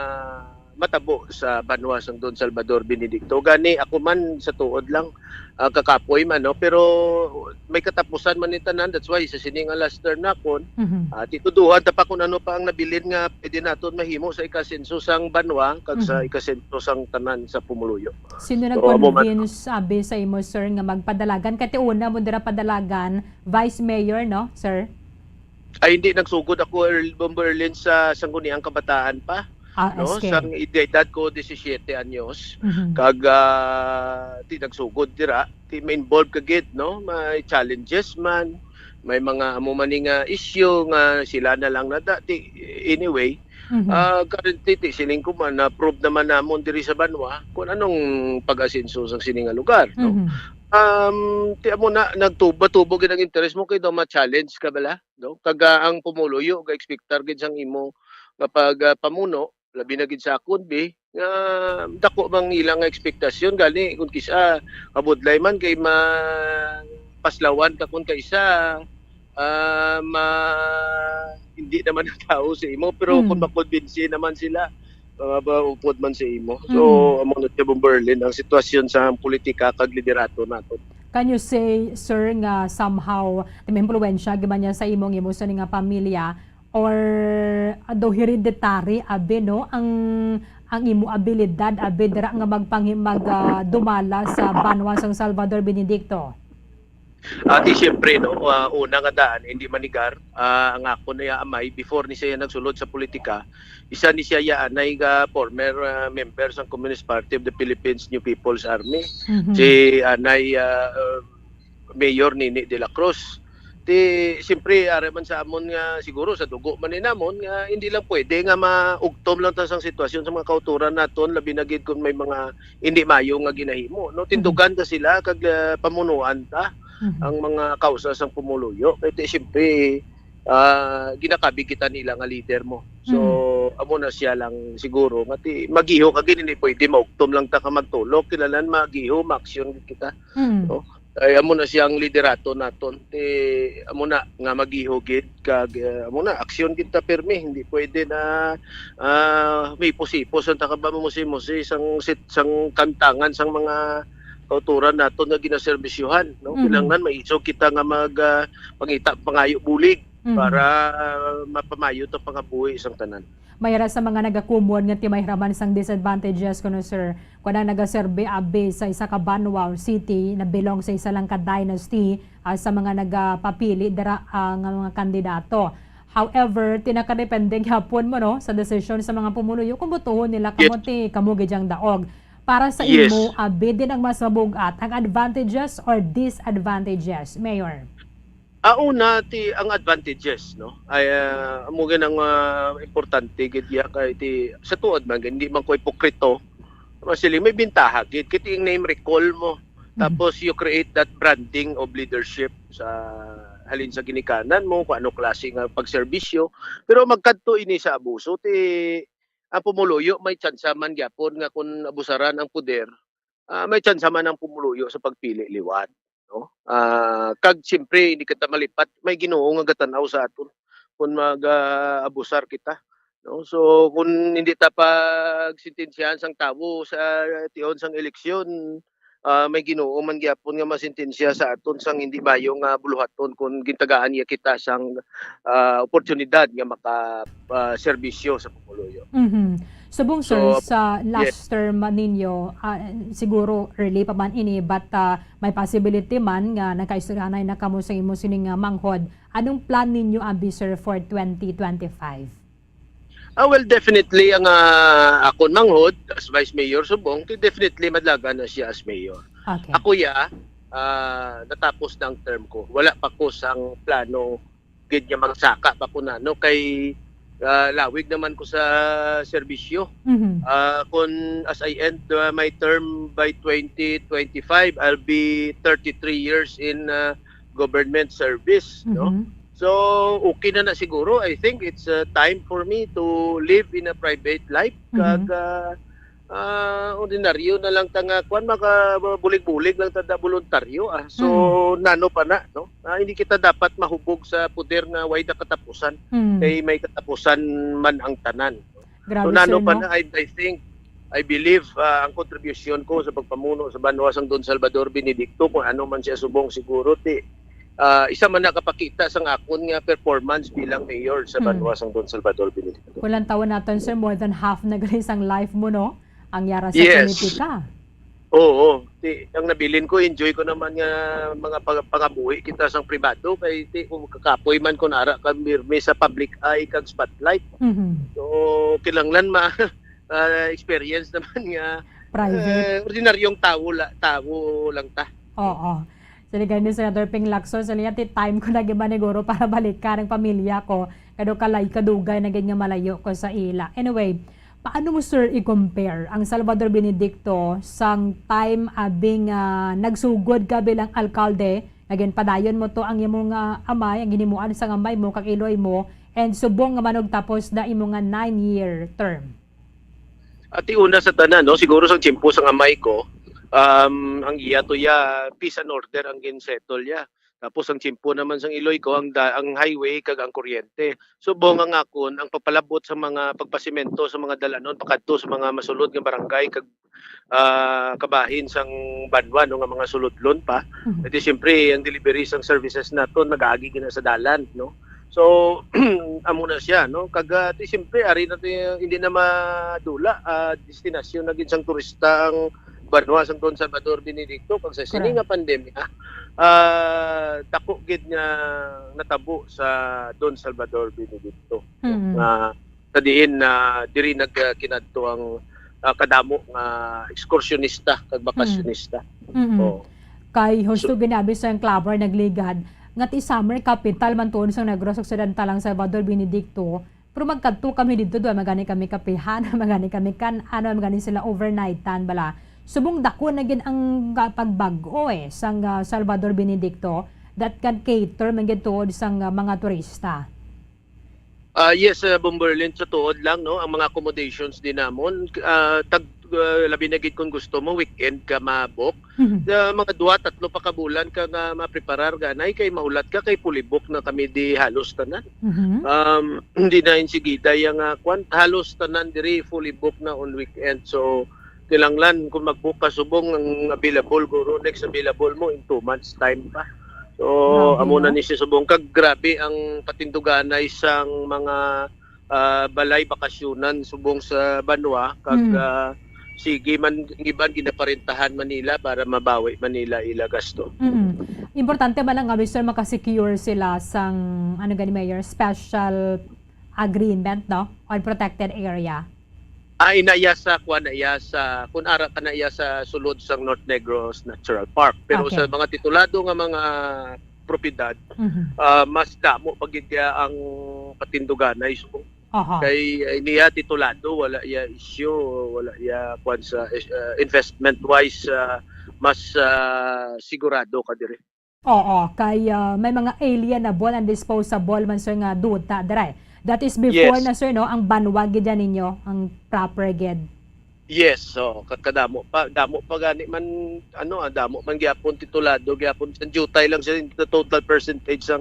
matabo sa banwa sang Don Salvador Benedicto. Gani, ako man sa tuod lang, ah, kakapoy man, no? Pero may katapusan man ni tanan. That's why sa sini nga last term nakon, Mhm. ah, tituduhan ta pa kung ano pa ang nabilin nga pwede naton mahimo sa ikasenso sang banwa kag sa Mhm. ikasenso sang tanan sa pumuluyo. Sino So, amo man. nag-convince, abi, sa imo, sir, nga magpadalagan? Kay ti una mo dira padalagan, Vice Mayor, no, sir? Ay, hindi nagsugod ako, Earl, Bombo Erlin, sa Sangguniang Kabataan pa, Ah, no? S K. Sang edad ko, disisiete anyos. Mhm. Kag, ah, ti nagsugod dira, ti ma-involve ka gid, no? May challenges man, may mga amo man ni nga issue nga sila na lang nada. Ti, anyway, Mhm. ah, currently, ti siling ko man, na-prove naman namon diri sa banwa kung anong pag-asenso sang sini nga lugar, no? Mhm. Um, ti amo na, nagtubo-tubo gid ang interes mo kay daw ma-challenge ka bala, no? Kag, ah, ang pumuluyo ga-expectar gid sang imo nga pag, ah, pamuno, labi na gid sa akon, bi, nga dako bang ila nga ekspektasyon, gani kung kisa mabudlay man kay ma-, paslawan ka kung kaisa, ah, ma-, hindi naman ang tao sa imo, pero kung Mm. makumbinsi naman sila, ah, ba, upod man sa imo. So, Mm. amo na siya, Bomberlin, ang sitwasyon sa politika kag liderato nato. Can you say, sir, nga somehow, may impluwensya gid man niya sa imo, nga imo sa ni nga pamilya, or, ah, daw hereditary, abi, no, ang, ang imo abilidad, abi, dira nga magpanghi-, mag, ah, dumala sa banwa sang Salvador Benedicto? Ati, siyempre, no, ah, una nga daan, hindi manigar, ah, ang akon na amay, before ni siya nagsulod sa politika, isa ni siya ya anay nga former, ah, member sang Communist Party of the Philippines New People's Army, Mhm. si anay, ah, uh, Mayor Nini de la Cruz. Ti, siyempre, ara man sa amon nga, siguro sa dugo man ni namon, nga hindi lang pwede nga maugtom lang ta sang sitwasyon sa mga kauturan naton, labi na gid kung may mga hindi mayo nga ginahimo, no? Mhm. Tindugan ta sila kag, ah, pamunuan ta Mhm. ang mga kausa sang pumuluyo. Kay ti, siyempre, ah, ginakabig kita nila nga leader mo. So, Mhm. amo na siya lang siguro nga ti, magiho ka gid, hindi pwede maugtom lang ta ka magtulok, kinahanglan magiho, maaksyon gid kita. Mhm. No? Ay, amo na siya ang liderato naton. Ti, amo na nga magiho gid kag, eh, amo na, aksyon gid ta pirmi. Hindi pwede na, ah, may pusipos ang taka ba, mamusi-musi sang sit-, sang kantangan sang mga kauturan naton nga ginaserbisyuhan, no? Mhm. Kinahanglan maisog kita nga mag, ah, pangita, pangayo bulig Mhm. para, ah, mapamayo ta pangabuhi sang tanan. May ara sa mga nagakumon nga ti may hiraman sang disadvantages kuno, sir. Kuan, ang nagaserbi abi sa isa ka banwa or city na belong sa isa lang ka dynasty, ah, sa mga nagapapili dira, ah, nga mga kandidato. However, ti nakadepende gyapon mo, no, sa desisyon sa mga pumuluyo kung botohon nila kamo, Yes. ti kamo gid ang daog. Para sa Yes. imo, abi, din ang mas mabugat, ang advantages or disadvantages, Mayor? Ah, una, ti, ang advantages, no? Ay, ah, amo gid ang, ah, importante gid ya kay ti, sa tuod man gid, hindi man ko ipokrito. Mas sili, may bintaha gid kay ti ang name recall mo. Mhm. Tapos you create that branding of leadership sa halin sa ginikanan mo, kung ano klase nga pagserbisyo. Pero magkadto ini sa abuso, ti ang pumuluyo may tsansa man gyapon nga kung abusaran ang poder, ah, may tsansa man ang pumuluyo sa pagpili liwat, no? Ah, kag siyempre, hindi kita malipat, may Ginoo nga gatan-aw sa aton kung mag, ah, abusar kita, no? So, kung hindi ta pagsentensyahan sang tawo sa tion sang eleksyon, ah, may Ginoo man gyapon nga masentensya sa aton sang hindi mayo nga buluhaton kung gintagaan niya kita sang, ah, oportunidad nga maka, ah, serbisyo sa pumuluyo. Mhm. Subong, sir, So, sa yes. last term ninyo, ah, siguro early pa man ini, but, ah, may possibility man nga nagkaistoryanay na kamo sa imo sining, ah, manghod. Anong plan ninyo, abi, sir, for twenty twenty-five? Ah, well, definitely, ang, ah, akon manghod as Vice Mayor subong, ti definitely madlagan na siya as mayor. Okay. Ako, ya, ah, natapos na ang term ko. Wala pa ko sang plano gid nga magsaka pa ko na, no, kay, ah, lawig naman ko sa serbisyo. Mhm. Ah, kung as I end, ah, my term by twenty twenty-five, I'll be thirty-three years in, ah, government service, no? Mhm. So, okay na na siguro. I think it's, uh, time for me to live in a private life. Mhm. Kag, ah, ah, ordinaryo na lang ta nga, kwan, maka-, bulig-bulig lang ta da voluntaryo, ah. So, Mm. nano pa na, no? Ah, hindi kita dapat mahubog sa poder nga way na katapusan. Mm. Kay may katapusan man ang tanan. Grabe, So, nano sir, pa no? na, I, I think, I believe, ah, ang kontribusyon ko sa pagpamuno sa banwa sang Don Salvador Benedicto, kung ano man siya subong, siguro, ti, ah, isa man nakapakita sang akon nga performance bilang mayor sa Hmm. banwa sang Don Salvador Benedicto. Kulang taon naton, sir, more than half na gali sang life mo, no? Ang yara sa Yes. politika. Oo. Ti, ang nabilin ko, enjoy ko naman nga mga pag-, pangabuhi kita sang pribado, kay ti, kung kakapoy man kung ara ka mirmi sa public eye kag spotlight. Mhm. So, kinahanglan ma-, ah, experience naman nga, Private. eh, ordinaryong tawo la-, tawo lang ta. Oo. Sila gani, Senator Ping Lacson, sila, "Ti time ko na gid maniguro para balikan ang pamilya ko. Kado kalay, kadugay na gid nga malayo ko sa ila." Anyway, paano mo, sir, i-compare ang Salvador Benedicto sang time, abi, nga nagsugod ka bilang alkalde, nga ginpadayon mo to ang imong, ah, amay, ang ginimuan sang amay mo, kag iloy mo, and subong nga manugtapos na imo nga nine-year term? Ati, una sa tanan, no, siguro sang tiyempo sang amay ko, um, ang iya to ya, peace and order ang ginsettle ya. Tapos ang tiyempo naman sang Iloyco, ang da-, ang highway kag ang kuryente. Subong nga akon, ang pagpalabot sa mga pagpasemento sa mga dalanon pakadto sa mga masulod nga barangay kag, ah, kabahin sang banwa, no, nga mga sulodlon pa. Mhm. Iti siyempre ang delivery sang services naton nagaagi gina sa dalan, no. So, amo na siya, no. Kag, ah, ti siyempre ari na ti, hindi na madula, ah, destinasyon na gid sang turista ang banwa sang Don Salvador Benedicto kag sa sini Correct. nga pandemya, ah, dako gid nga natabo sa Don Salvador Benedicto, no, Mm. nga sa diin na diri nagkinadto ang, ah, kadamo nga ekskursyonista kag Mm. bakasyonista. Mm. Oo. Kay husto So ginabi sa Enclaver nagligad nga ti summer capital man tuod sa Negros Occidental ang Salvador Benedicto, pero magkadto kami didto, duha magani kami kapihan, magani kami kan-an, magani sila overnightan bala. Subong dako na gid ang ga-, pagbag-o, eh, sang, ah, Salvador Benedicto that can cater man gid tuod sang, ah, mga turista. Ah, yes, ah, Bomberlin, sa tuod lang, no, ang mga accommodations din namon, ah, tag-, ah, labi na gid kung gusto mo, weekend ka ma-book. Mhm. Sa mga duha, tatlo pa ka bulan ka nga mapreparar, ganay, kay mahulat ka, kay fully book na kami di halos tanan. Mhm. Um, hindi na insigida yang, ah, kwan, halos tanan diri fully book na on weekend. So, kinahanglan kung mag-book ka subong ang available, guro, next available mo in two months time pa. So, Grabe, amo na no? ni siya subong. Kag grabe ang patinduganay sang mga, ah, balay bakasyonan subong sa banwa. Kag, Mm. ah, sige man, ang iban ginaparentahan man nila para mabawi man nila ila gasto. Mm. Importante ba lang nga, Mister, makasecure sila sang, ano gani, Mayor, special agreement, no? On protected area? Ah, ina iya sa, kuwan na iya sa, kung ara ka na iya sa sulod sang North Negros Natural Park. Pero Okay. sa mga titulado nga mga propiedad, Mhm. ah, mas damo pa gid iya ang patinduganay. So, Aha. kay, eh, niya titulado, wala iya issue, wala iya kuwan sa, eh, ah, investment wise, ah, mas, ah, sigurado ka diri. Oo, kay, ah, may mga alienable and disposable man, sir, nga duta dira, eh. That is before Yes. na, sir, no, ang banwa gid yan ninyo, ang proper gid. Yes, oo, ka-, kadamo pa, damo pa gani man, ano, ah, damo man gyapon titulado gyapon, ang diutay lang sa total percentage sang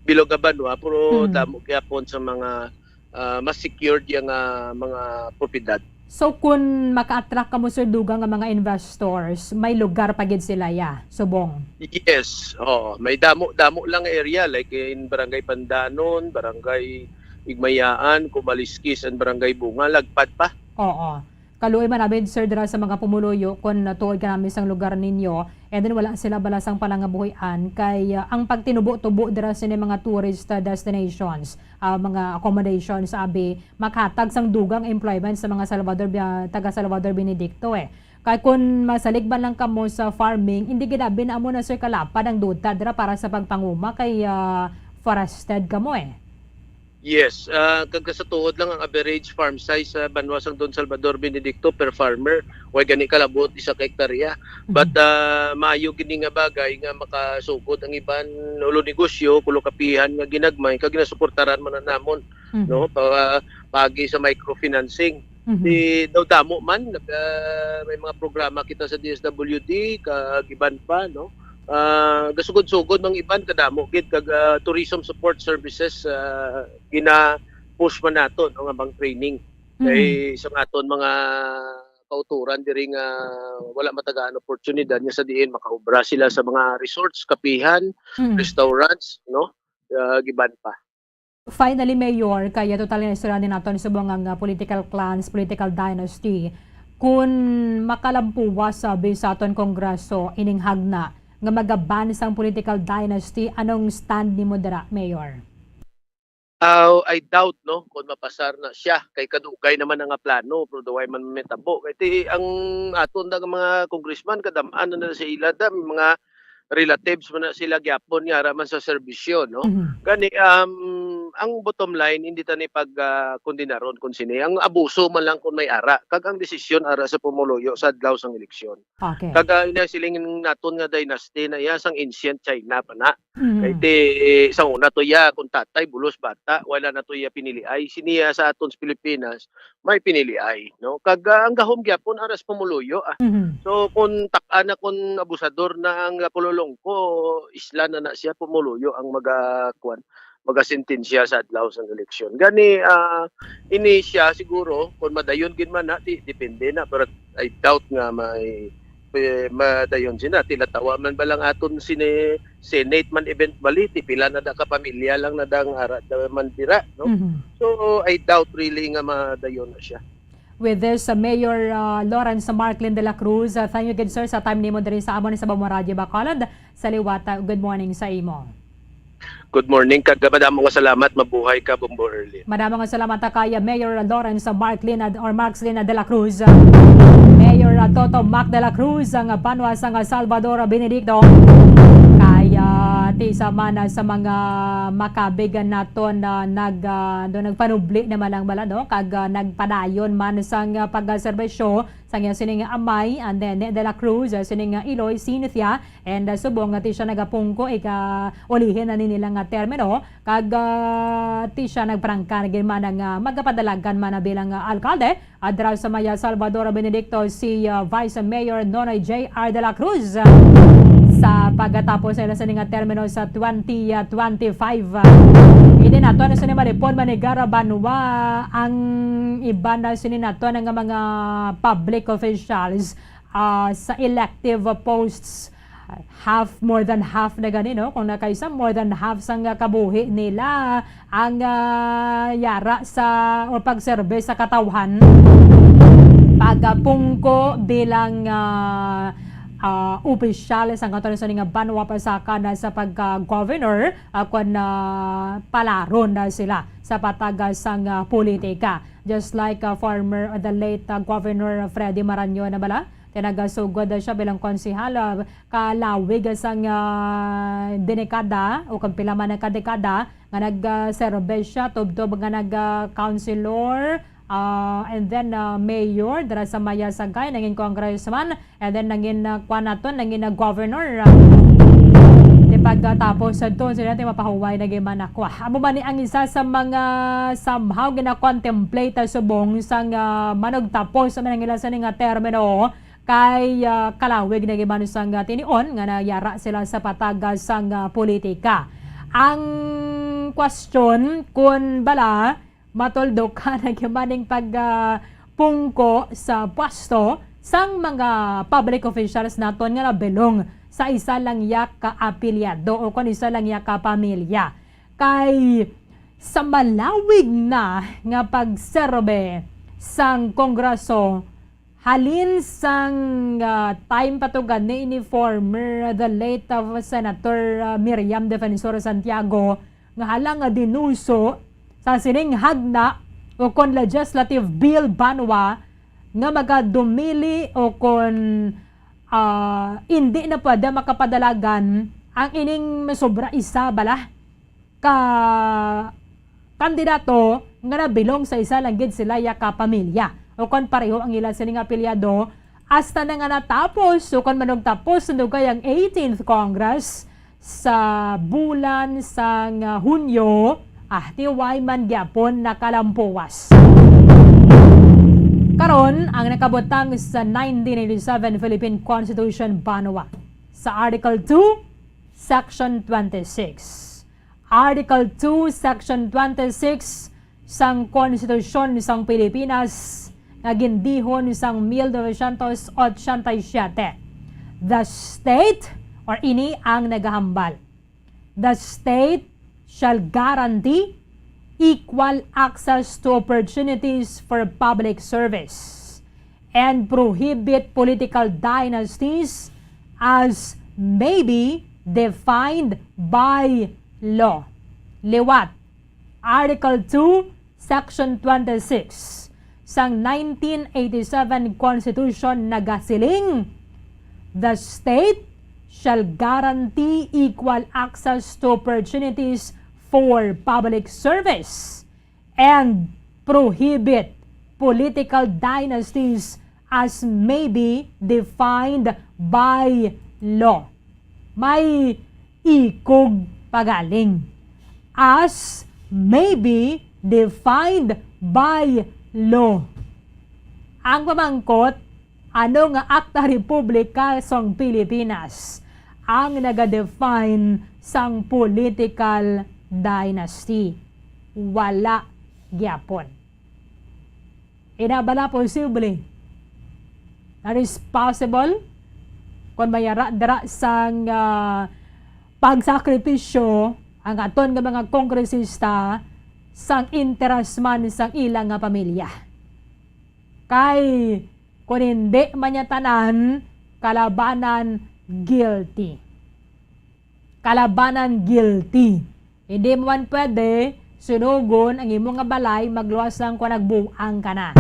bilog nga banwa, pero Hmm. damo gyapon sa mga, ah, mas secured yang, ah, mga propiedad. So, kun maka-attract kamo, sir, dugang nga mga investors, may lugar pa gid sila, ya, subong? Yes, oo. May damo, damo lang nga area, like in Barangay Pandanon, Barangay Igmayaan, Kumaliskis, and Barangay Bunga, lagpad pa. Oo. Kaluoy man abid, sir, dira sa mga pumuluyo, kun tuod ka namin sang lugar ninyo, and then wala sila bala sang panangabuhian, kay, ah, ang pagtinubo-tubo dira sini mga tourist, ah, destinations, ah, mga accommodations, abi, makatag sang dugang employment sa mga Salvador, ah, taga Salvador Benedicto, eh. Kay kun masalig man lang kamo sa farming, hindi gid abi na amo na, sir, kalapad ang duta dira para sa pagpanguma kay, ah, forested kamo, eh. Yes, ah, kag sa tuod lang ang average farm size sa banwa sang Don Salvador Benedicto per farmer, way gani kalabot isa ka hektarya. Mhm. But, ah, maayo gid ni nga bagay nga makasugod ang iban ulo negosyo, kulo kapihan nga ginagmay, kag ginasuportaran man na namon, Mhm. no, pa, paagi sa microfinancing. Mhm. Di daw damo man, nag-, ah, may mga programa kita sa D S W D, kag iban pa, no? Ah, gasugod-sugod mang iban, kadamo gid, kag, ah, tourism support services, ah, gina-push man nato, no, nga bang training. Mhm. Kay sa aton mga kauturan diri nga wala matagaan oportunidad nga sa diin makaobra sila sa mga resorts, kapihan, Mhm. restaurants, no? Ah, giban pa. Finally, Mayor, kaya total nga istorya ni naton subong ang, ah, political clans, political dynasty. Kun makalampuwas sabi sa aton Kongreso ining hagna nga magaban sang political dynasty, anong stand nimo dira, Mayor? Ah, I doubt, no, kung mapasar na siya, kay kadugay naman na nga plano, pero daw way man mitabo. Kay ti, ang aton na nga mga congressman, kadam-an na, na sa ila da, may mga relatives man na sila gyapon nga ara man sa serbisyo, no? Mhm. Gani, um, Ang bottom line, hindi ta ni pag, ah, kondinaron kung sini. Ang abuso man lang kung may ara, kag ang desisyon ara sa pumuluyo sa adlaw sang eleksyon. Okay. Kag, ah, ina siling naton nga dynasty na iya sang ancient China pa na. Mhm. Kay ti, sa una to iya, kung tatay, bulos bata, wala na to iya piniliay. Siniya sa aton sa Pilipinas, may piniliay, no? Kag, ah, ang gahom gyapon, aras pumuluyo, ah. Mhm. So, kung tak-, ana, kung abusador na ang, ah, pululong ko, isla na na siya, pumuluyo ang maga-, kuwan, magasentensya sa adlaw sang eleksyon. Gani, ah, ini siya siguro, kung madayon gid man na, di, depende na, pero I doubt nga may, eh, madayon sina. Tila tawa man ba lang aton sini Senate man eventually, ti pila na da ka pamilya lang na dang ara da man dira, no? Mhm. So, I doubt really nga madayon na siya. With this, uh, Mayor, uh, Lawrence Marklin de la Cruz, uh, thank you gid, sir, sa time nimo diri sa amon sa Bamon Radio Bacolod. Sa liwat, uh, good morning sa imo. Good morning, kag madamo nga salamat. Mabuhay ka, Bombo Erlin. Madamo nga salamat ta kay Mayor Lawrence Marklin Ad-, or Marklin de la Cruz. Mayor Toto Mac de la Cruz, ang banwa sang Salvador Benedicto. Kay, ah, ti sa man, ah, sa mga makabig naton na nag, ah, do nagpanubli naman ang bala, no? Kag, ah, nagpadayon man sang, ah, pagserbisyo sang iya sining amay, and then de la Cruz, ah, sining, ah, Iloy Cynthia, and, ah, subong nga ti siya nagapungko, ika-, ulihin na ni nila nga termino, kag, ah, ti siya nagprangka na gid man nga magapadalagan man na bilang, ah, alkalde, ah, dira sa may, ah, Salvador Benedicto si, ah, Vice Mayor Nonoy J R de la Cruz, ah, sa pagkatapos sa ila sini nga termino sa twenty, ah, twenty-five. Ah, hindi nato na sini malipod, Manigara Banwa, ang iban na sini nato nga mga public officials, ah, sa elective posts. Half, more than half na gani, no? Kung nakaisa, more than half sang, ah, kabuhi nila ang, ah, yara sa, o pagserbe sa katawhan. Pagpungko bilang, ah, ah, opisyal sa katawhan sa ning banwa, pasaka na sa pagka-governor, ah, kung, ah, palaron na sila sa patag sang, ah, politika. Just like, ah, former, ah, the late, ah, Governor Freddy Marañon na bala, ti nagasugod na siya bilang konsehal, ah, kalawig sang, ah, denikada o kung pila man ang kadekada nga nag, ah, serbe siya, tubtob nga nag, ah, councilor, ah, and then, ah, mayor dira sa Mayasagay, nangin congressman, and then nangin, ah, kuwan naton, nangin, ah, governor. Ah, di pagkatapos sa doon, sila natin mapahuway na giman ako. Amo man ni ang isa sa mga somehow gina-contemplate, ah, subong sang, ah, manugtapos sa manangilan sa ni nga termino kay, ah, kalawig na giman sang, ah, tinion nga nayara sila sa patag sang, ah, politika. Ang question, kun bala, matuldo ka na giman ning pag, ah, pungko sa pwesto sang mga public officials naton nga nabilong sa isa lang ya ka apilyado o kon isa lang ya ka pamilya. Kay sa malawig na nga pagserbe sang Kongreso, halin sang, ah, time pa to gani ni former, ah, the late, ah, Senator, ah, Miriam Defensor Santiago, nga hala nga dinuso sa sining hagna o kon legislative bill banwa nga magadumili o kon, ah, indi na pwede makapadalagan ang ining masobra isa bala ka kandidato nga nabilong sa isa lang gid sila ya ka pamilya, o kon pareho ang ila sining apilyado, hasta na nga natapos o kon manugtapos na dugay ang eighteenth Congress sa bulan sang, ah, Hunyo, ah, ti way man gyapon nakalampuwas. Karon, ang nakabutang sa nineteen eighty-seven Philippine Constitution banwa sa Article two, Section twenty-six. Article two, Section twenty-six sang Konstitusyon sang Pilipinas nga gindihon sang mil novecientos ochenta y siete. The state, or ini ang nagahambal, the state shall guarantee equal access to opportunities for public service and prohibit political dynasties as may be defined by law. Liwat, Article two, Section twenty-six sang nineteen eighty-seven Constitution nagasiling, "The state shall guarantee equal access to opportunities for public service and prohibit political dynasties as may be defined by law. May ikog pagaling. As may be defined by law. Ang pamangkot, ano nga akta republika sang Pilipinas ang naga-define sang political dynasty? Wala gyapon. Ina bala posible? That is possible. Kung may ara dira sang, ah, pagsakripisyo ang aton nga mga kongresista sang interes man sang ila nga pamilya. Kay kung hindi man niya tanan, kalabanan guilty. Kalabanan guilty. Hindi mo man pwede sunugon ang imo nga balay, magluwas lang kung nagbuang ka na.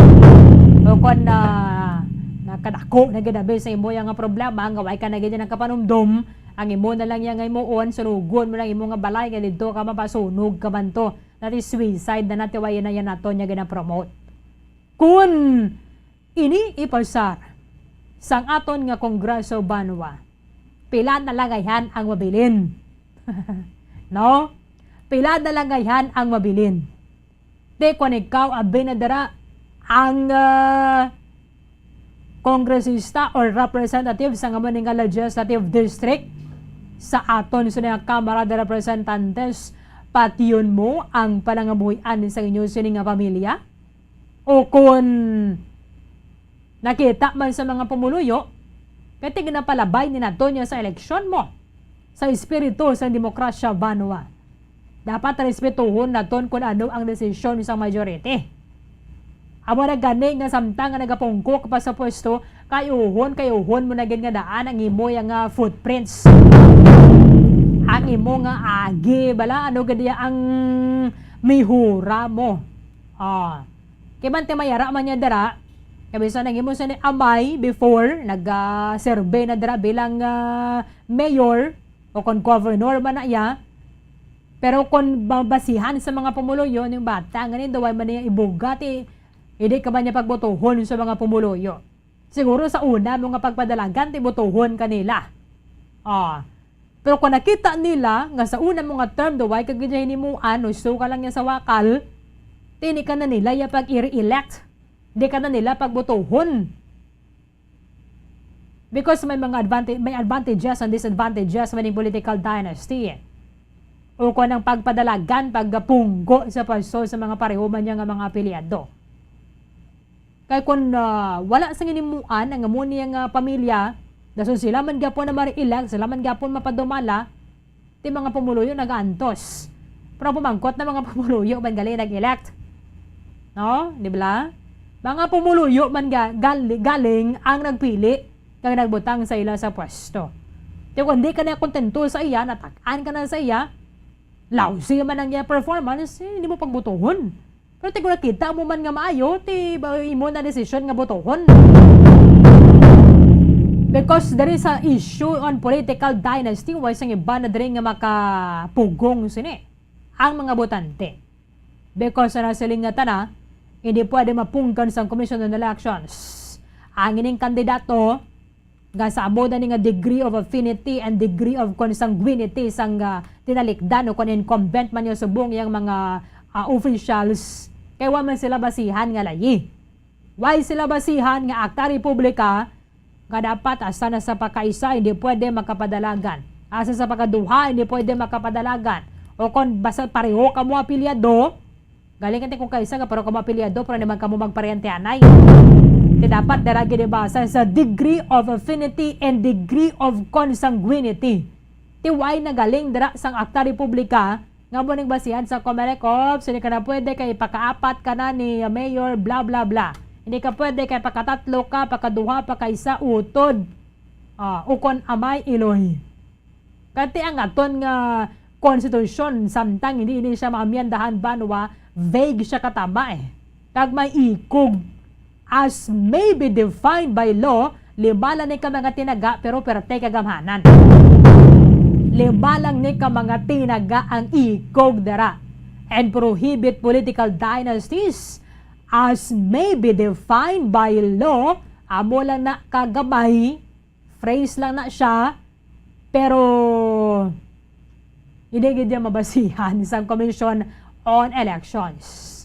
O kung na, nakadako na gid abi sa imo nga problema, nga way ka na gid nakapanumdom, ang imo na lang yang himuon, sunugon mo lang imo nga balay, nga didto ka mapasunog ka man to. That is suicide na natiwayan na yan nato niya gina-promote. Kun ini ipasar sang aton nga Kongreso banwa, pila na lang ayhan ang mabilin? No? Pila na lang ayhan ang mabilin? Di kon ikaw abi na dira ang, ah, kongresista or representative sa amo ni nga legislative district sa aton sa nga Kamara de Representantes, patyon mo ang panangabuhian sa inyo sini nga pamilya? O kon nakita man sa mga pumuluyo, kay ti ginapalabay ni nato niya sa eleksyon mo, sa espiritu sa demokrasya banwa. Dapat respetuhon naton kung ano ang desisyon sa majority. Amo na gani nga samtang nga nagapungko ka pa sa pwesto, kayuhon, kayuhon mo na gid nga daan ang imo yang, ah, footprints. Ang imo nga agi, bala, ano gid iya ang mihura mo. Ah, kay man ti may ara man niya dira, kay bisan ang imo sini amay before, nag, ah, serve na dira bilang, ah, mayor o kon governor man na iya. Pero kon mabasihan sa mga pumuluyo, ning bata nga ni, daw ay man niya ibugat, eh, hindi ka man niya pagbotohon sa mga pumuluyo. Siguro sa una mo nga pagpadalagan, ti botohon ka nila. Ah. Pero kung nakita nila nga sa una mo nga term, daw ay ka gid niya hinimuan, gusto ka lang niya sa wakal, ti hindi ka na nila ya pag-i-re-elect. Hindi ka na nila pagbotohon. Because may mga advantage, may advantages and disadvantages man ning political dynasty. O kung ang pagpadalagan, pagpungko sa pwesto sa mga pareho man niya nga mga apilyado. Kay kun, ah, wala sang hinimuan ang amo niya nga pamilya, dason sila man gyapon na ma-re-elect, sila man gyapon mapadumala, ti mga pumuluyo nagaantos. Pero pumangkot na mga pumuluyo man gali nag-elect. No? Di ba? Mga pumuluyo man ga-, gali-, galing ang nagpili kag nagbutang sa ila sa pwesto. Ti kung di ka na kontento sa iya, natak-an ka na sa iya, lousy man ang iya performance, eh, hindi mo pagbotohon. Pero ti kung nakita mo man nga maayo, ti ba imo na desisyon nga botohon. Because there is a issue on political dynasty, way sang iba na diri nga makapugong sini ang mga botante. Because sa nasiling nga tana, hindi pwede mapunggan sang Commission on Elections ang ining kandidato nga sa amo na ni nga degree of affinity and degree of consanguinity sang, ah, tinalikdan o kon incumbent man niya subong yang mga, ah, officials, kay wa man sila basihan nga layi. Why sila basihan nga akta republika nga dapat asa na sa pakaisa hindi pwede makapadalagan, asa sa pakaduha hindi pwede makapadalagan, o kon basta pareho kamo apilyado, galing ka ti kung kaisa nga pareho kamo apilyado, pero naman kamo magparente anay. Ti dapat dira gid ibasa sa degree of affinity and degree of consanguinity. Ti why nagaling dira sang akta republika nga mo ning basihan sa Comelec of, hindi ka na pwede kay pakaapat ka na ni Mayor, bla, bla, bla. Hindi ka pwede kay pakatatlo ka, pakaduha, pakaisa, utod. Ah, ukon amay, iloy. Kati ang aton nga konstitusyon, samtang hindi, hindi siya maamyandahan, banwa, vague siya katama eh. Kag may ikog, as may be defined by law, lima lang ni ka mga tinaga, pero perte ka gamhanan. Timalang ni ka mga tinaga ang ikog dara and prohibit political dynasties as may be defined by law. Amo lang na kagabay, phrase lang na siya, pero hindi gid niya mabasihan sang Commission on Elections.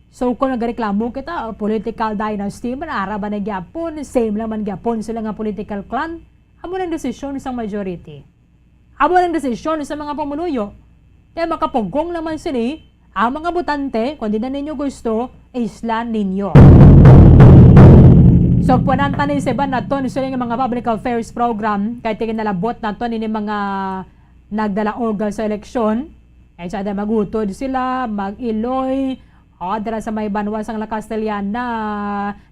So, kung nagreklamo kita, political dynasty man, ara ba na gyapon, same lang man gyapon sila nga political clan, amo nang desisyon sang majority. Amo nang desisyon sa mga pumunuyo. Kaya makapugong naman sini ang mga botante, kung di na ninyo gusto, isla ninyo. So, punan ta ni sa iban naton sila nga mga public affairs program, kay tingin nalabot naton ini mga nagdalaog sa eleksyon. Kay sa ada magutod sila, mag-iloy, o, dira sa may banwa sang La Castellana,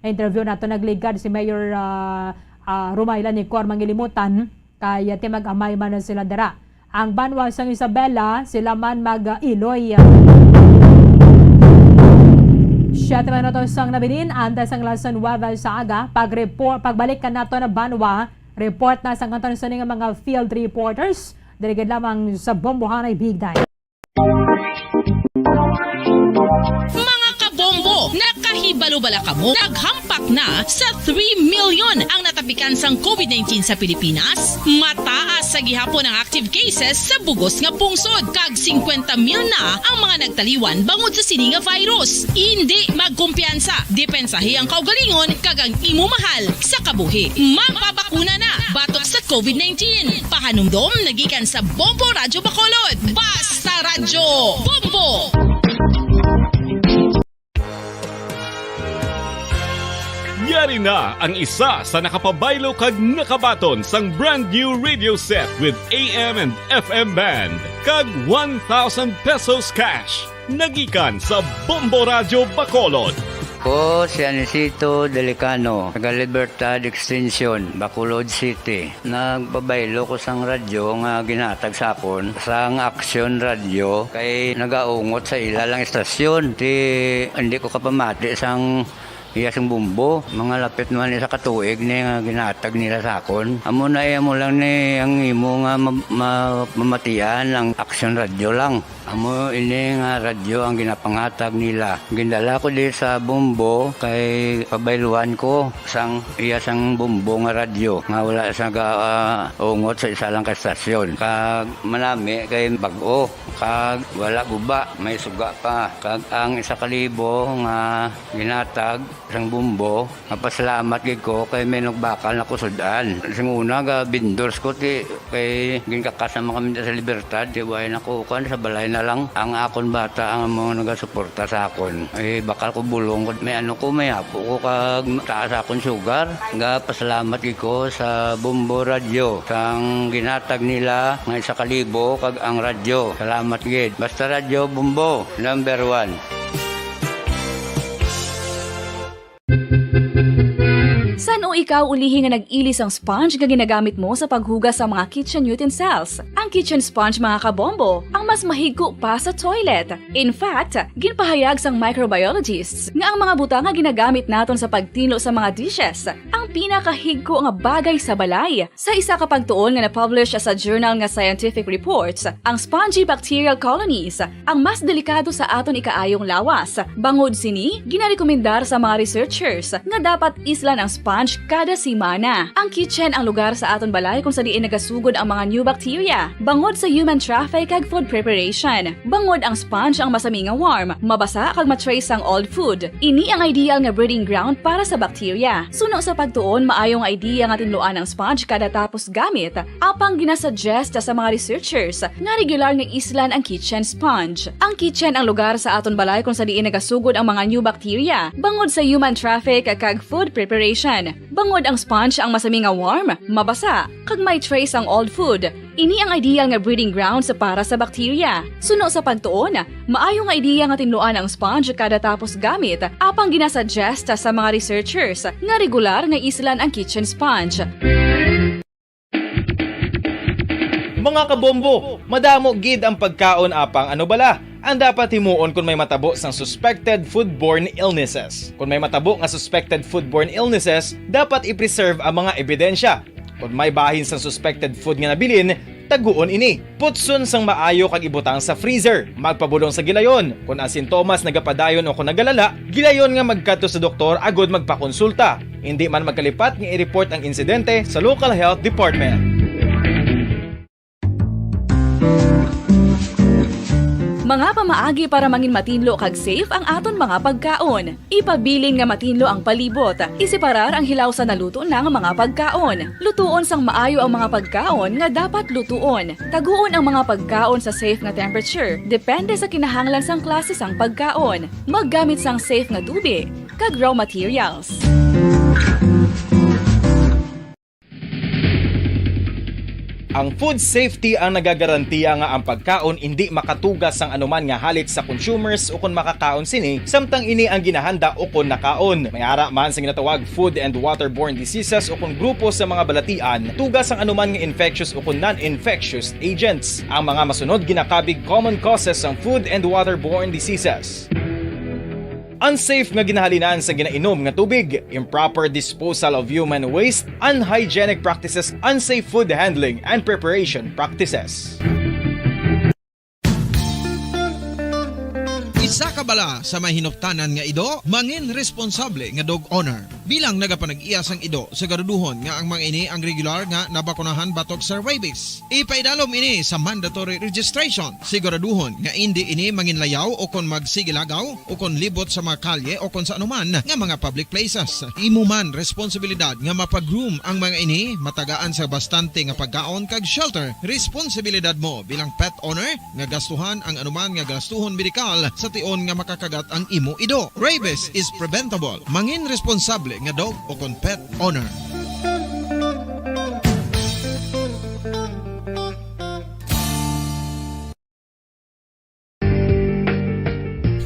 interview nato nagligad si Mayor, ah, ah, Rumayla Nicor Mangilimutan. Kay, ah, ti mag-amay man na sila dira. Ang banwa sang Isabela, sila man mag-iloy. Siyete minutos ang nabilin, antes ang alas nuwebe sa aga. Pag-report, pagbalik ka nato na banwa, report na sa kanton sini nga mga field reporters. Diri gid lamang sa Bombohanay Big Day. Mga kabombo, nakahibalo bala kamo? Naghampak na sa three million ang natapikan sang COVID nineteen sa Pilipinas. Mataas sa gihapon ang active cases sa bugos nga pungsod, kag singkwenta mil na ang mga nagtaliwan bangod sa sini nga virus. Indi magkumpiyansa, depensahi ang kaugalingon kag ang imo mahal sa kabuhi. Magpabakuna na batok sa COVID nineteen. Pahanumdom nagikan sa Bombo Radyo Bacolod. Basta Radyo Bombo! Yari na ang isa sa nakapabaylo kag nakabaton sang brand new radio set with A M and F M band kag one thousand pesos cash. Nagikan sa Bombo Radyo Bacolod. Ko si Anisito Delicano, taga Libertad Extension, Bacolod City. Nagpabaylo ko sang radyo nga ginhatag sa akon sang Aksyon Radyo kay nagaungot sa ila lang istasyon. Ti, hindi ko kapamati sang iya sing bumbo. Mga lapit naman isa ka tuig ni nga ginhatag nila sa akon. Amo na iya mo lang ni ang imo nga ma-, ma-, mamatian ang Aksyon Radyo lang. Amo ini nga radyo ang ginapangatag nila. Gindala ko di sa Bombo kay pabayluan ko sang iya sang Bombo nga radyo nga wala sa ga-, ah, ungot sa isa lang ka estasyon. Kag manami kay bag-o, kag wala guba, may suga pa. Kag ang isa ka libo nga ginatag sang Bombo, mapasalamat gid ko kay may nagbakal na ko sud-an. Sing una, ga vendors ko ti kay ginkakas naman kami sa Libertad, ti way na ko kuan, sa balay na lang. Ang akon bata ang mga nagasuporta sa akon. Ay, bakal ko bulong ko, may ano ko, may apo ko kag taas akon sugar. Ga pasalamat gid ko sa Bombo Radyo sang ginatag nila nga isa ka libo kag ang radyo. Salamat gid. Basta Radyo Bombo, number one. San-o ikaw ulihi nga nag-ili sang sponge nga ginagamit mo sa paghugas sa mga kitchen utensils? Ang kitchen sponge, mga kabombo, ang mas mahigko pa sa toilet. In fact, ginpahayag sang microbiologists nga ang mga butang nga ginagamit naton sa pagtinlo sa mga dishes ang pinakahigko nga bagay sa balay. Sa isa ka pagtuon nga na-publish sa journal nga Scientific Reports, ang spongy bacterial colonies ang mas delikado sa aton ikaayong lawas. Bangod sini, ginarekomendar sa mga researchers nga dapat islan ang sponge kada semana. Ang kitchen ang lugar sa aton balay kung sa diin nagasugod ang mga new bacteria, bangod sa human traffic kag food preparation. Bangod ang sponge ang masami nga warm, mabasa kag ma-trace ang old food. Ini ang ideal nga breeding ground para sa bacteria. Suno sa pagtuon, maayo nga idea nga tinluan ang sponge kada tapos gamit, apang ginasuggest sa mga researchers nga regular nga islan ang kitchen sponge. Ang kitchen ang lugar sa aton balay kung sa diin nagasugod ang mga new bacteria, bangod sa human traffic kag food preparation. Bangod ang sponge ang masami nga warm, mabasa, kag may trace ang old food. Ini ang ideal nga breeding grounds para sa bacteria. Suno sa pagtuon, maayo nga ideya nga tinluan ang sponge kada tapos gamit, apang ginasuggest sa mga researchers nga regular nga islan ang kitchen sponge. Mga kabombo, madamo gid ang pagkaon, apang ano bala ang dapat himuon kon may matabo sang suspected foodborne illnesses? Kon may matabo nga suspected foodborne illnesses, dapat i-preserve ang mga ebidensya. Kon may bahin sang suspected food nga nabilin, Taguon ini. Putson sang maayo kag ibutang sa freezer. Magpabulong sa gilayon. Kon ang sintomas nagapadayon o kon nagalala, gilayon nga magkadto sa doktor agud magpakonsulta. Indi man magkalipat nga i-report ang insidente sa local health department. Mga pamaagi para mangin matinlo kag safe ang aton mga pagkaon. Ipabilin nga matinlo ang palibot. Iseparar ang hilaw sa naluto na nga mga pagkaon. Lutuon sang maayo ang mga pagkaon nga dapat lutuon. Taguon ang mga pagkaon sa safe nga temperature, depende sa kinahanglan sang klase sang pagkaon. Maggamit sang safe nga tubig kag raw materials. Ang food safety ang nagagarantiya nga ang pagkaon indi makatuga sang anuman nga halik sa consumers ukon makakaon sini, samtang ini ang ginahanda ukon nakaon. May ara man sa ginatawag food and waterborne diseases ukon grupo sa mga balatian, tuga sang anuman nga infectious ukon non-infectious agents. Ang mga masunod ginakabig common causes sang food and waterborne diseases. Unsafe nga ginahalinan sa ginainom nga tubig, improper disposal of human waste, unhygienic practices, unsafe food handling and preparation practices. Isa ka bala sa may hinuptanan nga ido, mangin responsable nga dog owner. Bilang nagapanag-iya sang ido, siguraduhon nga ang mga ini ang regular nga nabakunahan batok sa rabies. Ipaidalom ini sa mandatory registration. Siguraduhon nga indi ini manginlayaw o kon magsigilagaw o kon libot sa mga kalye o kon sa anuman nga mga public places. Imo man responsibilidad nga mapa-groom ang mga ini, matagaan sa bastante nga pagkaon kag shelter. Responsibilidad mo bilang pet owner nga gastuhan ang anuman nga gastuhon medikal sa tion nga makakagat ang imo ido. Rabies is preventable. Mangin responsable nga dog o kon pet owner.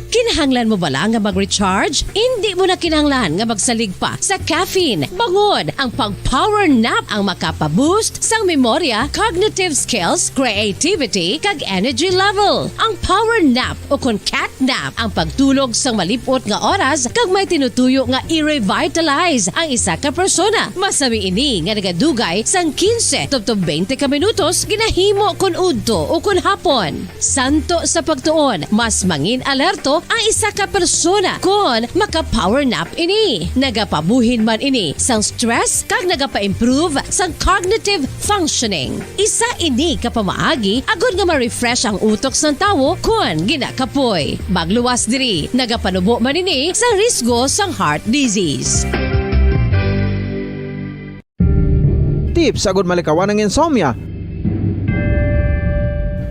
Kinahanglan mo bala nga mag-recharge? Indi mo na kinahanglan nga magsalig pa sa caffeine. Bangod ang pag-power nap ang makapa-boost sang memorya, cognitive skills, creativity, kag energy level. Ang power nap o kon cat nap ang pagtulog sang malip-ot nga oras kag may tinutuyo nga i-revitalize ang isa ka persona. Masami ini nga nagadugay sang quince tubtob twenty ka minutos ginahimo kon udto o kon hapon. Santo sa pagtuon, mas mangin alerto ang isa ka persona kon maka-power nap ini. Nagapabuhin man ini sang stress kag nagapa-improve sang cognitive functioning. Isa ini ka pamaagi agod nga ma-refresh ang utok sang tawo kon ginakapoy. Magluwas diri, nagapanubo man ini sa risgo sang heart disease. Tips agud malikawan ang insomnia.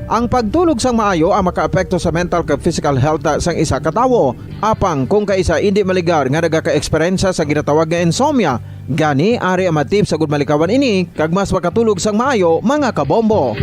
Ang pagtulog sang maayo ang makaapekto sa mental kag physical health sang isa ka tawo. Apang kung kaisa indi maligar nga nagaka-eksperyensya sa ginatawag nga insomnia, gani ari ang mga tips agud malikawan ini kag mas makatulog sang maayo, mga kabombo.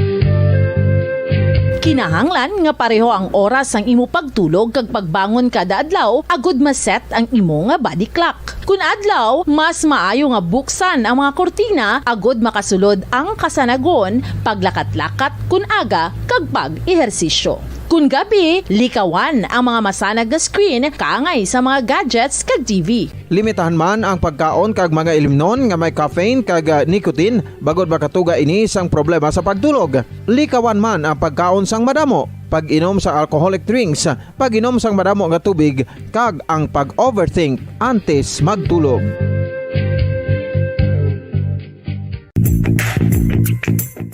Kinahanglan nga pareho ang oras sang imo pagtulog kag pagbangon kada adlaw agud ma-set ang imo nga body clock. Kun adlaw, mas maayo nga buksan ang mga kurtina agud makasulod ang kasanagon, paglakat-lakat kun aga, kag pag-ehersisyo. Kun gabi, likawan ang mga masanag nga screen kaangay sa mga gadgets kag T V. Limitahan man ang pagkaon kag mga ilimnon nga may caffeine kag, ah, nicotine, bangod makatuga ini sang problema sa pagtulog. Likawan man ang pagkaon sang madamo, pag-inom sa alcoholic drinks, pag-inom sang madamo nga tubig, kag ang pag-overthink antes magtulog.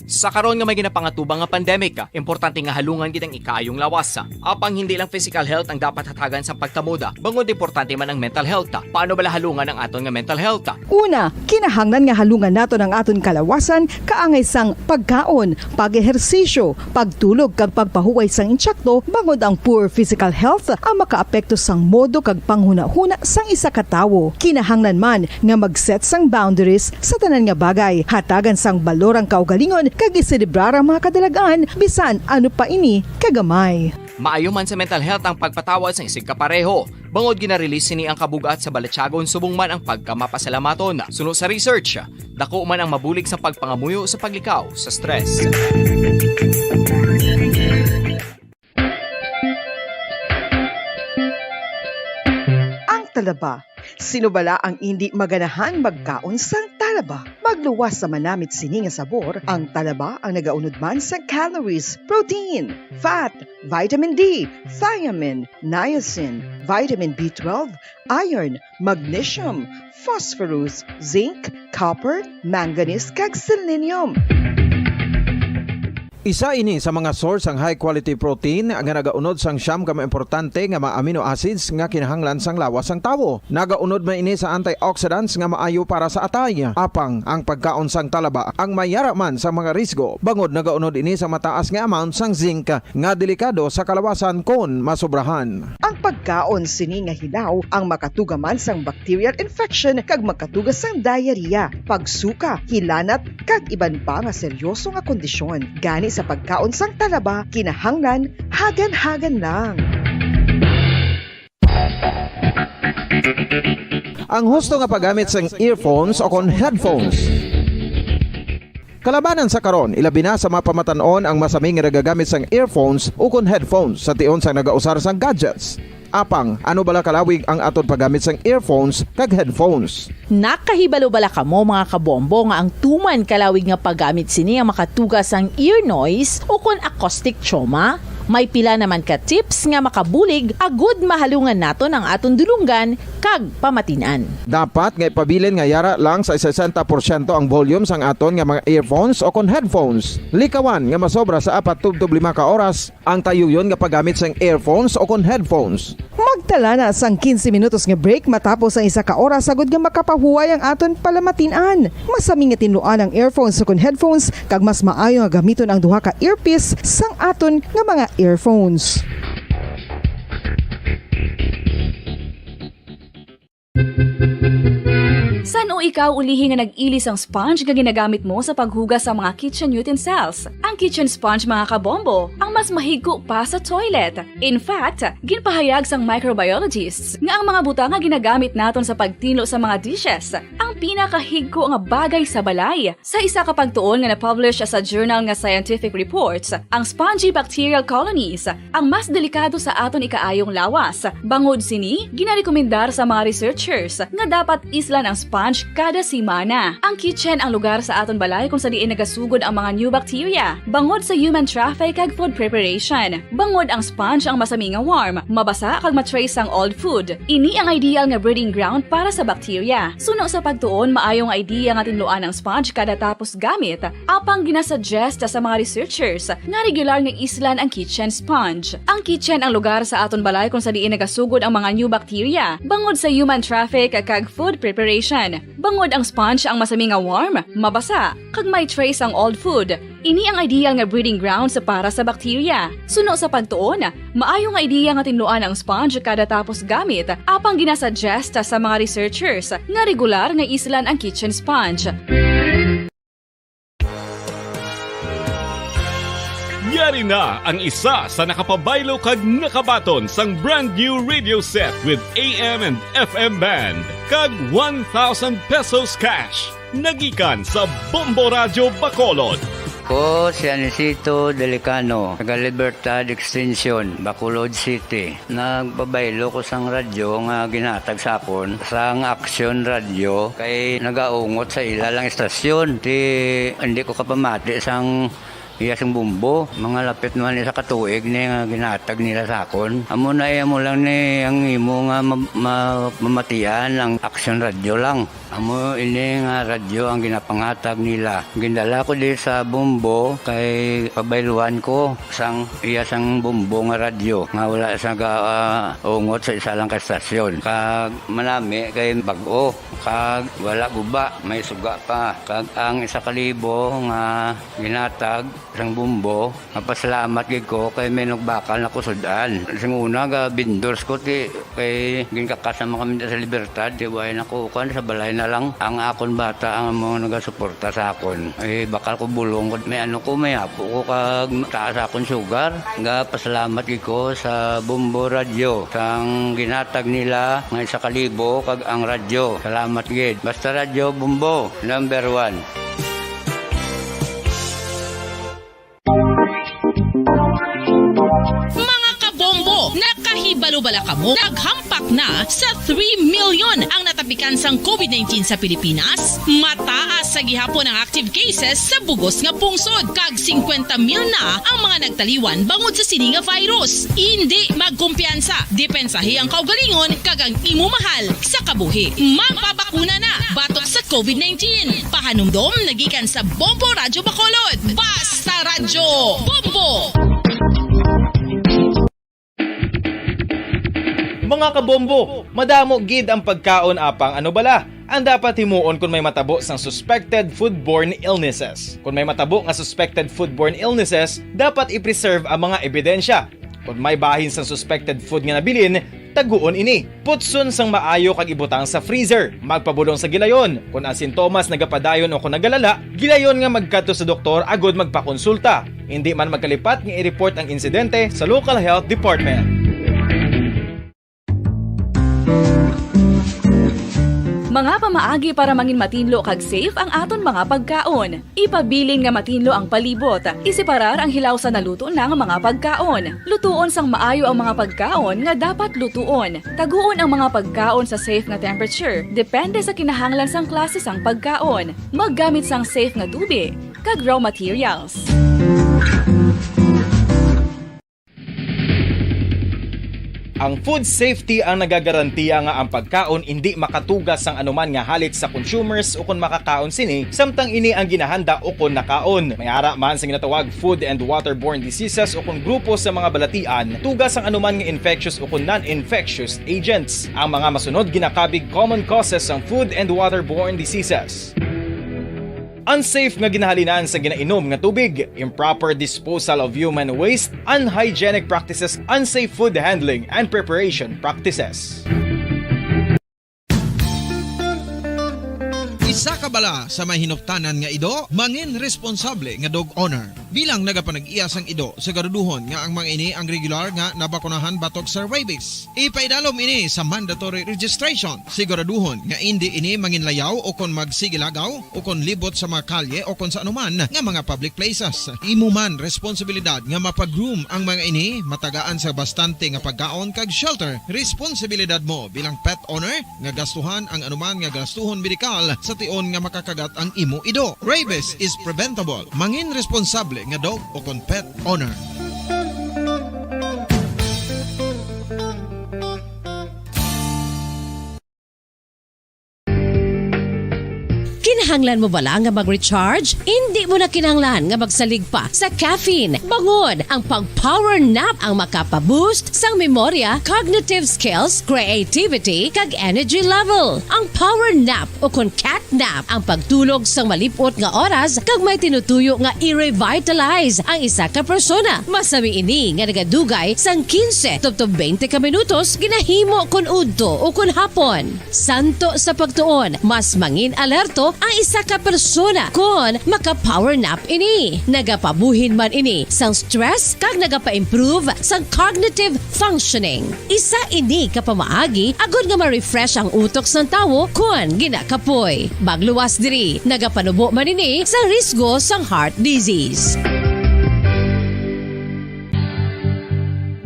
Sa karon nga may ginapangatubang nga pandemic, importante nga halungan gid ang ikaayong lawas. Apang hindi lang physical health ang dapat hatagan sa pagtamod, bangod importante man ang mental health. Paano bala halungan ang aton nga mental health? Una, kinahanglan nga halungan naton ang aton kalawasan kaangay sang pagkaon, pag-ehersisyo, pagtulog kag pagpahuway sang insakto, bangod ang poor physical health ang makaapekto sang modo kag panghunahuna sang isa ka tawo. Kinahanglan man nga mag-set sang boundaries sa tanan nga bagay, hatagan sang balor ang kaugalingon kag iselebrar ang mga kadalag-an, bisan ano pa ini kagamay. Maayo man sa mental health ang pagpatawad sang isigkapareho. Bangod gina-release sini ang kabug-at sa balatyagon subong man ang pagkamapasalamaton. Suno sa research, dako man ang mabulig sa pagpangamuyo sa paglikaw sa stress. Ang talaba. Sino bala ang indi maganahan magkaon sang talaba? Pagluwas sa manamit sini nga sabor, ang talaba ang nagaunod man sa calories, protein, fat, vitamin D, thiamine, niacin, vitamin B twelve, iron, magnesium, phosphorus, zinc, copper, manganese, kag selenium. Isa ini sa mga source sang high quality protein nga nagaunod sang siyam ka mga importante nga mga amino acids nga kinahanglan sang lawas sang tawo. Nagaunod man ini sa antioxidants nga maayo para sa atay. Apang ang pagkaon sang talaba ang may yara man sa mga risgo, bangod nagaunod ini sa mataas nga amount sang zinc nga delikado sa kalawasan kon masobrahan. Ang pagkaon sini nga hilaw ang makatuga man sang bacterial infection kag makatuga sang diarrhea, pagsuka, hilanat, kag iban pa nga seryoso nga kondisyon. Gani sa pagkaon sang talaba, kinahanglan hagan-hagan lang. Ang husto nga paggamit sang earphones o kon headphones. Kalabanan sa karon, ilabi na sa mga pamatan-on ang masami nga nagagamit sang earphones ukon headphones sa tion sang nagausar sang gadgets. Apang, ano bala kalawig ang aton paggamit sang earphones kag headphones? Nakahibalo bala kamo, mga kabombo, nga ang tuman kalawig nga paggamit sini ang makatuga sang ear noise ukon acoustic trauma? May pila naman ka tips nga makabulig agud mahalungan naton ang aton dulonggan kag pamatin-an. Dapat nga ipabilin nga yara lang sa sesenta porsyento ang volume sang aton nga mga earphones o kon headphones. Likawan nga masobra sa apat tubtob lima ka oras ang tayuyon nga paggamit sang earphones o kon headphones. Magtala na sang quince minutos nga break matapos ang isa ka oras, agud nga makapahuway ang aton palamatin-an. Masami nga tinluan ang earphones o kon headphones, kag mas maayo nga gamiton ang duha ka earpiece sang aton nga mga earphones. San-o ikaw ulihi nga nag-ili sang sponge nga ginagamit mo sa paghugas sa mga kitchen utensils? Ang kitchen sponge, mga kabombo, ang mas mahigko pa sa toilet. In fact, ginpahayag sang microbiologists nga ang mga butang nga ginagamit naton sa pagtinlo sa mga dishes ang pinakahigko nga bagay sa balay. Sa isa ka pagtuon nga na-publish sa journal nga Scientific Reports, ang spongy bacterial colonies ang mas delikado sa aton ikaayong lawas. Bangod sini, ginarekomendar sa mga researchers nga dapat islan ang sponge kada semana. Ang kitchen ang lugar sa aton balay kung sa diin nagasugod ang mga new bacteria, bangod sa human traffic kag food preparation. Bangod ang sponge ang masami nga warm, mabasa kag ma-trace sang old food. Ini ang ideal nga breeding ground para sa bacteria. Suno sa pagtuon, maayo nga idea nga tinluan ang sponge kada tapos gamit, apang ginasuggest sa mga researchers nga regular nga islan ang kitchen sponge. Ang kitchen ang lugar sa aton balay kung sa diin nagasugod ang mga new bacteria, bangod sa human traffic kag food preparation. Bangod ang sponge ang masami nga warm, mabasa, kag may trace ang old food, ini ang ideal nga breeding grounds para sa bacteria. Suno sa pagtuon, maayo nga idea nga tinluan ang sponge kada tapos gamit, apang ginasuggest sa mga researchers nga regular nga islan ang kitchen sponge. Yari na ang isa sa nakapabaylo kag nakabaton sang brand new radio set with A M and F M band kag one thousand pesos cash nagikan sa Bombo Radyo Bacolod. Ko si Anisito Delicano, taga Libertad Extension, Bacolod City. Nagpabaylo ko sang radyo nga ginhatag sa akon sang Action Radio kay nagaungot sa ila lang istasyon. Ti, hindi ko kapamati sang iya sing bombo. Mga lapit man isa ka tuig ni nga ginhatag nila sa akon. Amo na, eh, amo lang ni ang imo nga ma-, ma-, mamatian ang Action Radio lang. Amo ini nga radyo ang ginapangatag nila. Gindala ko di sa bombo kay pabayluan ko sang iya sang bombo nga radyo nga wala sa ga, ah, ungot sa isa lang ka estasyon. Kag manami kay bag-o, kag wala guba, may suga pa. Kag ang isa ka libo nga ginatag sang bombo, mapasalamat gid ko kay may nagbakal na ko sud-an. Sing una, ga vendors ko, ti, kay ginkakas naman kami sa Libertad, ti, way na ko, kuan, sa balay na lang. Ang akon bata ang mga nagasuporta sa akon. Eh, bakal ko bulong ko, may ano ko, may apo ko, kag taas akon sugar. Ga pasalamat gid ko sa Bombo Radio, sang ginatag nila nga isa ka libo, kag ang radyo. Salamat gid. Basta Radyo Bombo, number one. Mga kabombo, naka- Hibalo bala kamo, naghampak na sa three million ang natapikan sang covid nineteen sa Pilipinas? Mataas sa gihapon ang active cases sa bugos nga pungsod, kag singkwenta mil na ang mga nagtaliwan bangod sa sini nga virus. Indi magkumpiyansa, depensahi ang kaugalingon kag ang imo mahal sa kabuhi. Magpabakuna na batok sa covid nineteen. Pahanumdom nagikan sa Bombo Radyo Bacolod. Basta Radyo Bombo! Mga kabombo, madamo gid ang pagkaon, apang ano bala ang dapat himuon kon may matabo sang suspected foodborne illnesses? Kon may matabo nga suspected foodborne illnesses, dapat i-preserve ang mga ebidensya. Kon may bahin sang suspected food nga nabilin, taguon ini. Putson sang maayo kag ibutang sa freezer. Magpabulong sa gilayon. Kon ang sintomas nagapadayon o kon nagalala, gilayon nga magkadto sa doktor agud magpakonsulta. Indi man magkalipat nga i-report ang insidente sa local health department. Mga pamaagi para mangin matinlo kag safe ang aton mga pagkaon. Ipabilin nga matinlo ang palibot. Iseparar ang hilaw sa naluto na nga mga pagkaon. Lutuon sang maayo ang mga pagkaon nga dapat lutuon. Taguon ang mga pagkaon sa safe nga temperature, depende sa kinahanglan sang klase sang pagkaon. Maggamit sang safe nga tubig kag raw materials. Ang food safety ang nagagarantiya nga ang pagkaon indi makatuga sang anuman nga halit sa consumers ukon makakaon sini, samtang ini ang ginahanda ukon nakaon. May ara man sa ginatawag food and waterborne diseases ukon grupo sa mga balatian, tuga sang anuman nga infectious ukon non-infectious agents. Ang mga masunod ginakabig common causes sang food and waterborne diseases. Unsafe nga ginahalinan sa ginainom nga tubig, improper disposal of human waste, unhygienic practices, unsafe food handling and preparation practices. Isa ka bala sa may hinuptanan nga ido, mangin responsable nga dog owner. Bilang nagapanag-iya sang ido, siguraduhon nga ang mga ini ang regular nga nabakunahan batok sa rabies. Ipaidalom ini sa mandatory registration. Siguraduhon nga indi ini manginlayaw o kon magsigilagaw o kon libot sa mga kalye o kon sa anuman nga mga public places. Imo man responsibilidad nga mapa-groom ang mga ini, matagaan sa bastante nga pagkaon kag shelter. Responsibilidad mo bilang pet owner nga gastuhan ang anuman nga gastuhon medikal sa tion nga makakagat ang imo ido. Rabies is preventable. Mangin responsable nga dog o kon pet owner. Kinahanglan mo bala nga mag-recharge? Indi mo na kinahanglan nga magsalig pa sa caffeine. Bangod ang pag-power nap ang makapa-boost sang memorya, cognitive skills, creativity, kag energy level. Ang power nap o kon cat nap ang pagtulog sang malip-ot nga oras kag may tinutuyo nga i-revitalize ang isa ka persona. Masami ini nga nagadugay sang quince tubtob twenty ka minutos ginahimo kon udto o kon hapon. Santo sa pagtuon, mas mangin alerto ang isa ka persona kon maka-power nap ini. Nagapabuhin man ini sang stress kag nagapa-improve sang cognitive functioning. Isa ini ka pamaagi agod nga ma-refresh ang utok sang tawo kon ginakapoy. Magluwas diri, nagapanubo man ini sa risgo sang heart disease.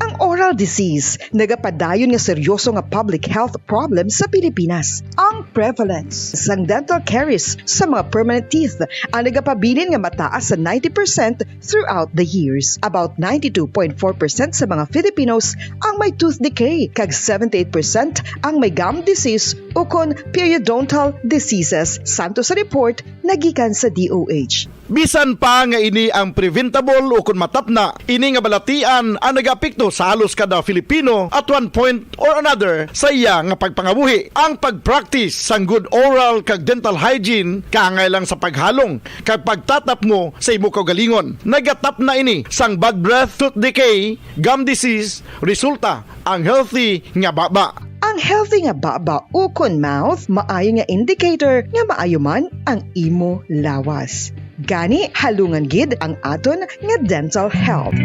Ang oral disease nagapadayon nga seryoso nga public health problem sa Pilipinas. Ang prevalence sang dental caries sa mga permanent teeth ang nagapabilin nga mataas sa ninety percent throughout the years. About ninety-two point four percent sa mga Filipinos ang may tooth decay, kag seventy-eight percent ang may gum disease ukon periodontal diseases, santo sa report nagikan sa D O H. Bisan pa nga ini ang preventable ukon matapna, ini nga balatian ang nagaapekto sa halos kada Filipino at one point or another sa iya nga pagpangabuhi. Ang pag-practice sang good oral kag dental hygiene kaangay lang sa paghalong kag pagtatapngo sa imo kaugalingon. Nagatapna ini sang bad breath, tooth decay, gum disease, resulta ang healthy nga baba. Ang healthy nga baba ukon mouth maayo nga indicator nga maayo man ang imo lawas. Gani, halungan gid ang aton nga dental health.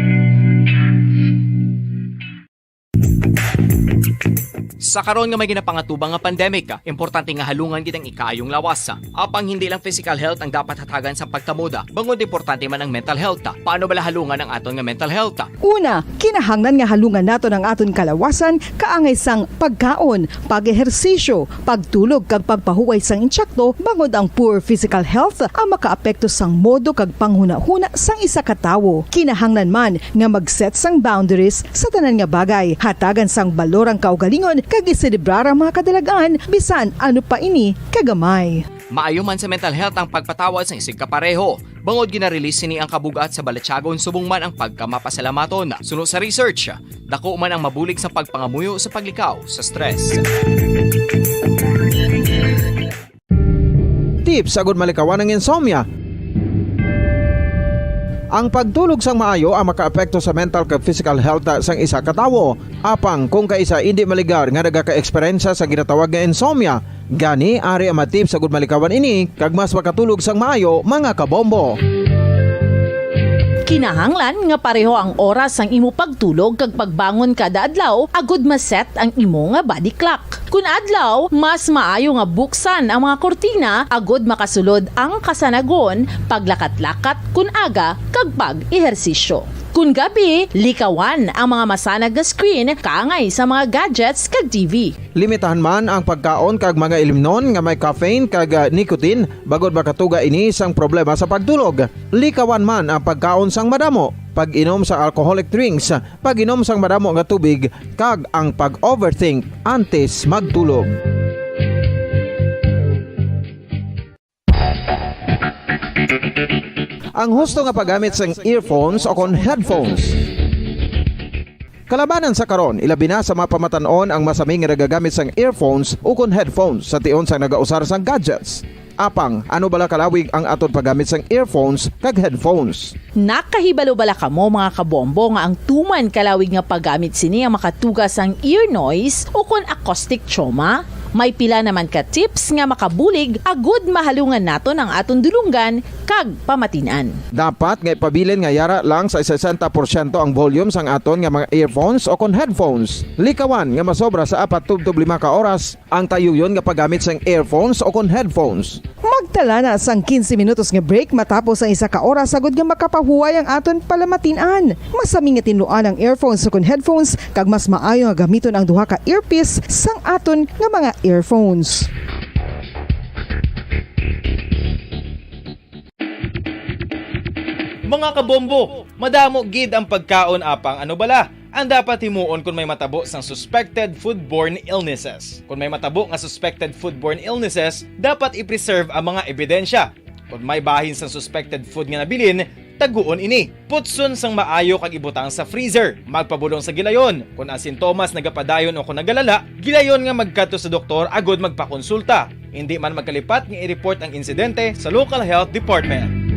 Sa karon nga may ginapangatubang nga pandemic, importante nga halungan gid ang ikaayong lawas. Apang hindi lang physical health ang dapat hatagan sa pagtamod, bangod importante man ang mental health. Paano bala halungan ang aton nga mental health? Una, kinahanglan nga halungan naton ang aton kalawasan kaangay sang pagkaon, pag-ehersisyo, pagtulog kag pagpahuway sang intsakto, bangod ang poor physical health ang makaapekto sang modo kag panghunahuna sang isa ka tawo. Kinahanglan man nga mag-set sang boundaries sa tanan nga bagay, hatagan sang balor ang kaugalingon kag iselebrar ang mga kadalagan, bisan ano pa ini kagamay. Maayo man sa mental health ang pagpatawad sang isigkapareho, bangod gina-release sini ang kabug-at sa balatyagon subong man ang pagkamapasalamaton. Suno sa research, dako man ang mabulig sa pagpangamuyo sa paglikaw sa stress. Tips agud malikawan ang insomnia. Ang pagtulog sang maayo ang makaapekto sa mental kag physical health sang isa ka tawo. Apang kung kaisa indi maligar nga nagaka-eksperyensya sa ginatawag nga insomnia, gani ari ang mga tips agud malikawan ini kag mas makatulog sang maayo, mga kabombo. Kinahanglan nga pareho ang oras sang imo pagtulog kag pagbangon kada adlaw agud ma-set ang imo nga body clock. Kun adlaw, mas maayo nga buksan ang mga kurtina agud makasulod ang kasanagon, paglakat-lakat kun aga, kag pag-ehersisyo. Kun gabi, likawan ang mga masanag nga screen kaangay sa mga gadgets kag T V. Limitahan man ang pagkaon kag mga ilimnon nga may caffeine kag, ah, nicotine, bangod makatuga ini sang problema sa pagtulog. Likawan man ang pagkaon sang madamo, pag-inom sa alcoholic drinks, pag-inom sang madamo nga tubig, kag ang pag-overthink antes magtulog. Ang husto nga paggamit sang earphones o kon headphones. Kalabanan sa karon, ilabi na sa mga pamatan-on ang masami nga nagagamit sang earphones o kon headphones sa tion sang nagausar sang gadgets. Apang, ano bala kalawig ang aton paggamit sang earphones kag headphones? Nakahibalo bala kamo, mga kabombo, nga ang tuman kalawig nga paggamit sini ang makatuga sang ear noise o kon acoustic trauma? May pila naman ka tips nga makabulig agud mahalungan naton ang aton dulonggan kag pamatin-an. Dapat nga ipabilin nga yara lang sa sesenta porsyento ang volume sang aton nga mga earphones o kon headphones. Likawan nga masobra sa apat tubtob lima ka oras ang tayuyon nga paggamit sang earphones o kon headphones. Magtala na sang quince minutos nga break matapos ang isa ka oras agud nga makapahuway ang aton palamatin-an. Masami nga tinluan ang earphones o kon headphones, kag mas maayo nga gamiton ang duha ka earpiece sang aton nga mga earphones. Mga kabombo, madamo gid ang pagkaon, apang ano bala ang dapat himuon kon may matabo sang suspected foodborne illnesses? Kon may matabo nga suspected foodborne illnesses, dapat i-preserve ang mga ebidensya. Kon may bahin sang suspected food nga nabilin, taguon ini. Putson sang maayo kag ibutang sa freezer. Magpabulong sa gilayon. Kon ang sintomas nagapadayon o kon nagalala, gilayon nga magkadto sa doktor agud magpakonsulta. Indi man magkalipat nga i-report ang insidente sa local health department.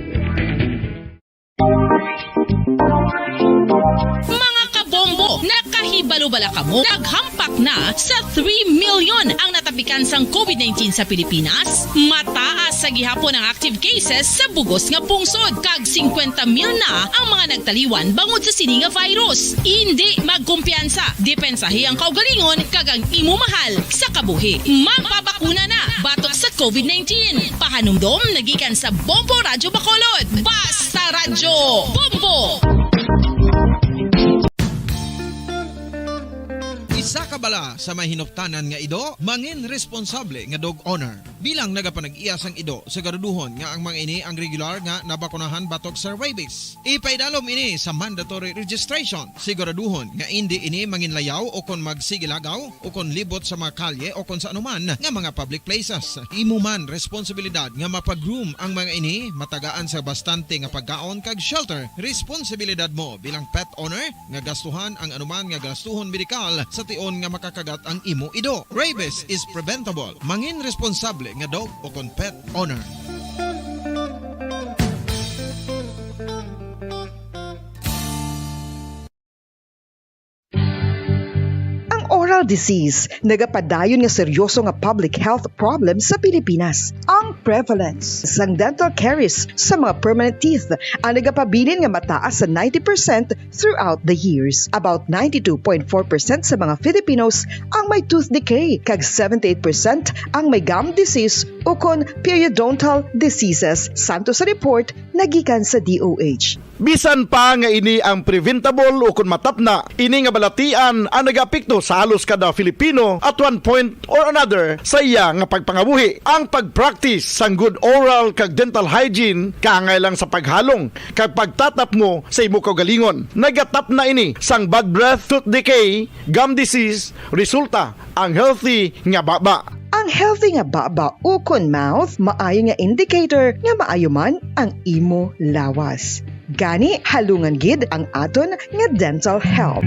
Mga kabombo, nakahibalo bala kamo? Naghampak na sa three million ang natapikan sang covid nineteen sa Pilipinas. Mataas sa gihapon ang active cases sa bugos nga pungsod, kag singkwenta mil na ang mga nagtaliwan bangod sa sini nga virus. Indi magkumpiyansa, depensahi ang kaugalingon kag ang imo mahal sa kabuhi. Magpabakuna na batok sa covid nineteen. Pahanumdom na gikan sa Bombo Radyo Bacolod. Basta Radyo Bombo! Isa ka bala sa may hinuptanan nga ido, mangin responsable nga dog owner. Bilang nagapanag-iya sang ido, siguraduhon nga ang mga ini ang regular nga nabakunahan batok sa rabies. Ipaidalom ini sa mandatory registration. Siguraduhon nga indi ini manginlayaw o kon magsigilagaw o kon libot sa mga kalye o kon sa anuman nga mga public places. Imo man responsibilidad nga mapag-groom ang mga ini, matagaan sa bastante nga pagkaon kag shelter. Responsibilidad mo bilang pet owner nga gastuhan ang anuman nga gastuhon medikal sa tion nga makakagat ang imo ido. Rabies is preventable. Mangin responsable nga dog o kon pet owner. Ang oral disease, nagapadayon nga seryoso nga public health problem sa Pilipinas. Ang prevalence sang dental caries sa mga permanent teeth ang nagapabilin nga mataas sa ninety percent throughout the years. About ninety-two point four percent sa mga Filipinos ang may tooth decay, kag seventy-eight percent ang may gum disease ukon periodontal diseases, santo sa report nga gikan sa D O H. Bisan pa nga ini ang preventable ukon matapna, ini nga balatian ang nagaapekto sa halos kada Filipino at one point or another sa iya nga pagpangabuhi. Ang pag-practice sang good oral kag dental hygiene kaangay lang sa paghalong kag pagtatapmo sa imo kaugalingon. Nagatapna ini sang bad breath, tooth decay, gum disease, resulta ang healthy nga baba. Ang healthy nga baba ukon mouth maayo nga indicator nga maayo man ang imo lawas. Gani, halungan gid ang aton nga dental health.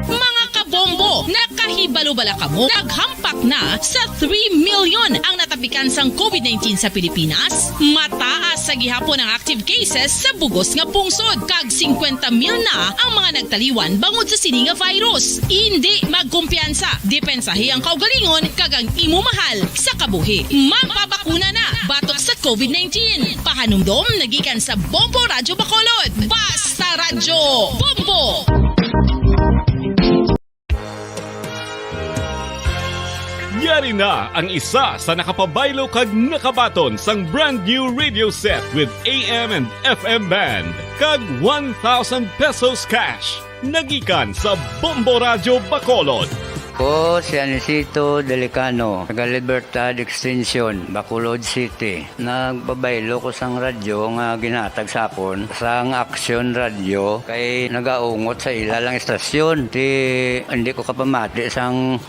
Mga kabombo, nakahibalo bala kamo? Naghampak na sa three million ang natapikan sang covid nineteen sa Pilipinas. Mataas sa gihapon ang active cases sa bugos nga pungsod, kag singkwenta mil na ang mga nagtaliwan bangod sa sini nga virus. Indi magkumpiyansa, depensahi ang kaugalingon kag ang imo mahal sa kabuhi. Magpabakuna na batok sa covid nineteen. Pahanumdom nagikan sa Bombo Radyo Bacolod. Basta Radyo Bombo! Yari na ang isa sa nakapabaylo kag nakabaton sang brand new radio set with A M and F M band kag one thousand pesos cash. Nagikan sa Bombo Radyo Bacolod. Ko si Anisito Delicano, taga Libertad Extension, Bacolod City. Nagpabaylo ko sang radyo nga ginhatag sa akon sang Aksyon Radyo kay nagaungot sa ila lang istasyon. Ti, hindi ko kapamati sang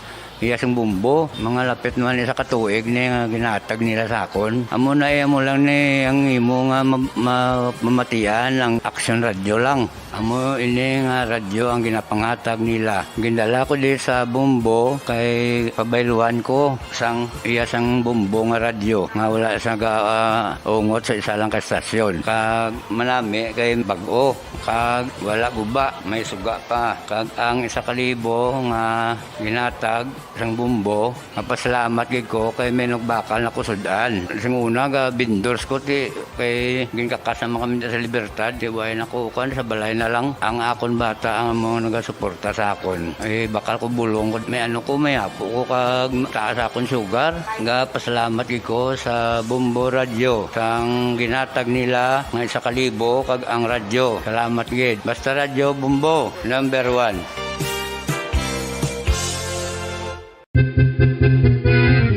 iya sing bumbo. Mga lapit naman isa ka tuig ni nga ginhatag nila sa akon. Amo na, eh, amo lang ni ang imo nga ma-, ma-, mamatian ang Aksyon Radyo lang. Amo ini nga radyo ang ginapanghatag nila. Gindala ko di sa Bombo kay pabayluan ko sang iya sang Bombo nga radyo nga wala sa ga, ah, ungot sa isa lang ka stasyon. Kag manami kay bag-o, kag wala guba, may suga pa. Kag ang isa ka libo nga ginhatag sang Bombo, mapasalamat gid ko kay may nagbakal na kusud-an. Sing una, ga vendors ko, ti, kay ginkakas naman kami sa Libertad, ti, way na ko, kuan, sa balay na lang. Ang akon bata ang mga nagasuporta sa akon. Eh, bakal ko bulong ko, may ano ko, may apo ko, kag taas akon sugar. Ga pasalamat gid ko sa Bombo Radyo, sang ginhatag nila nga isa ka libo, kag ang radyo. Salamat gid. Basta Radyo Bombo, number one.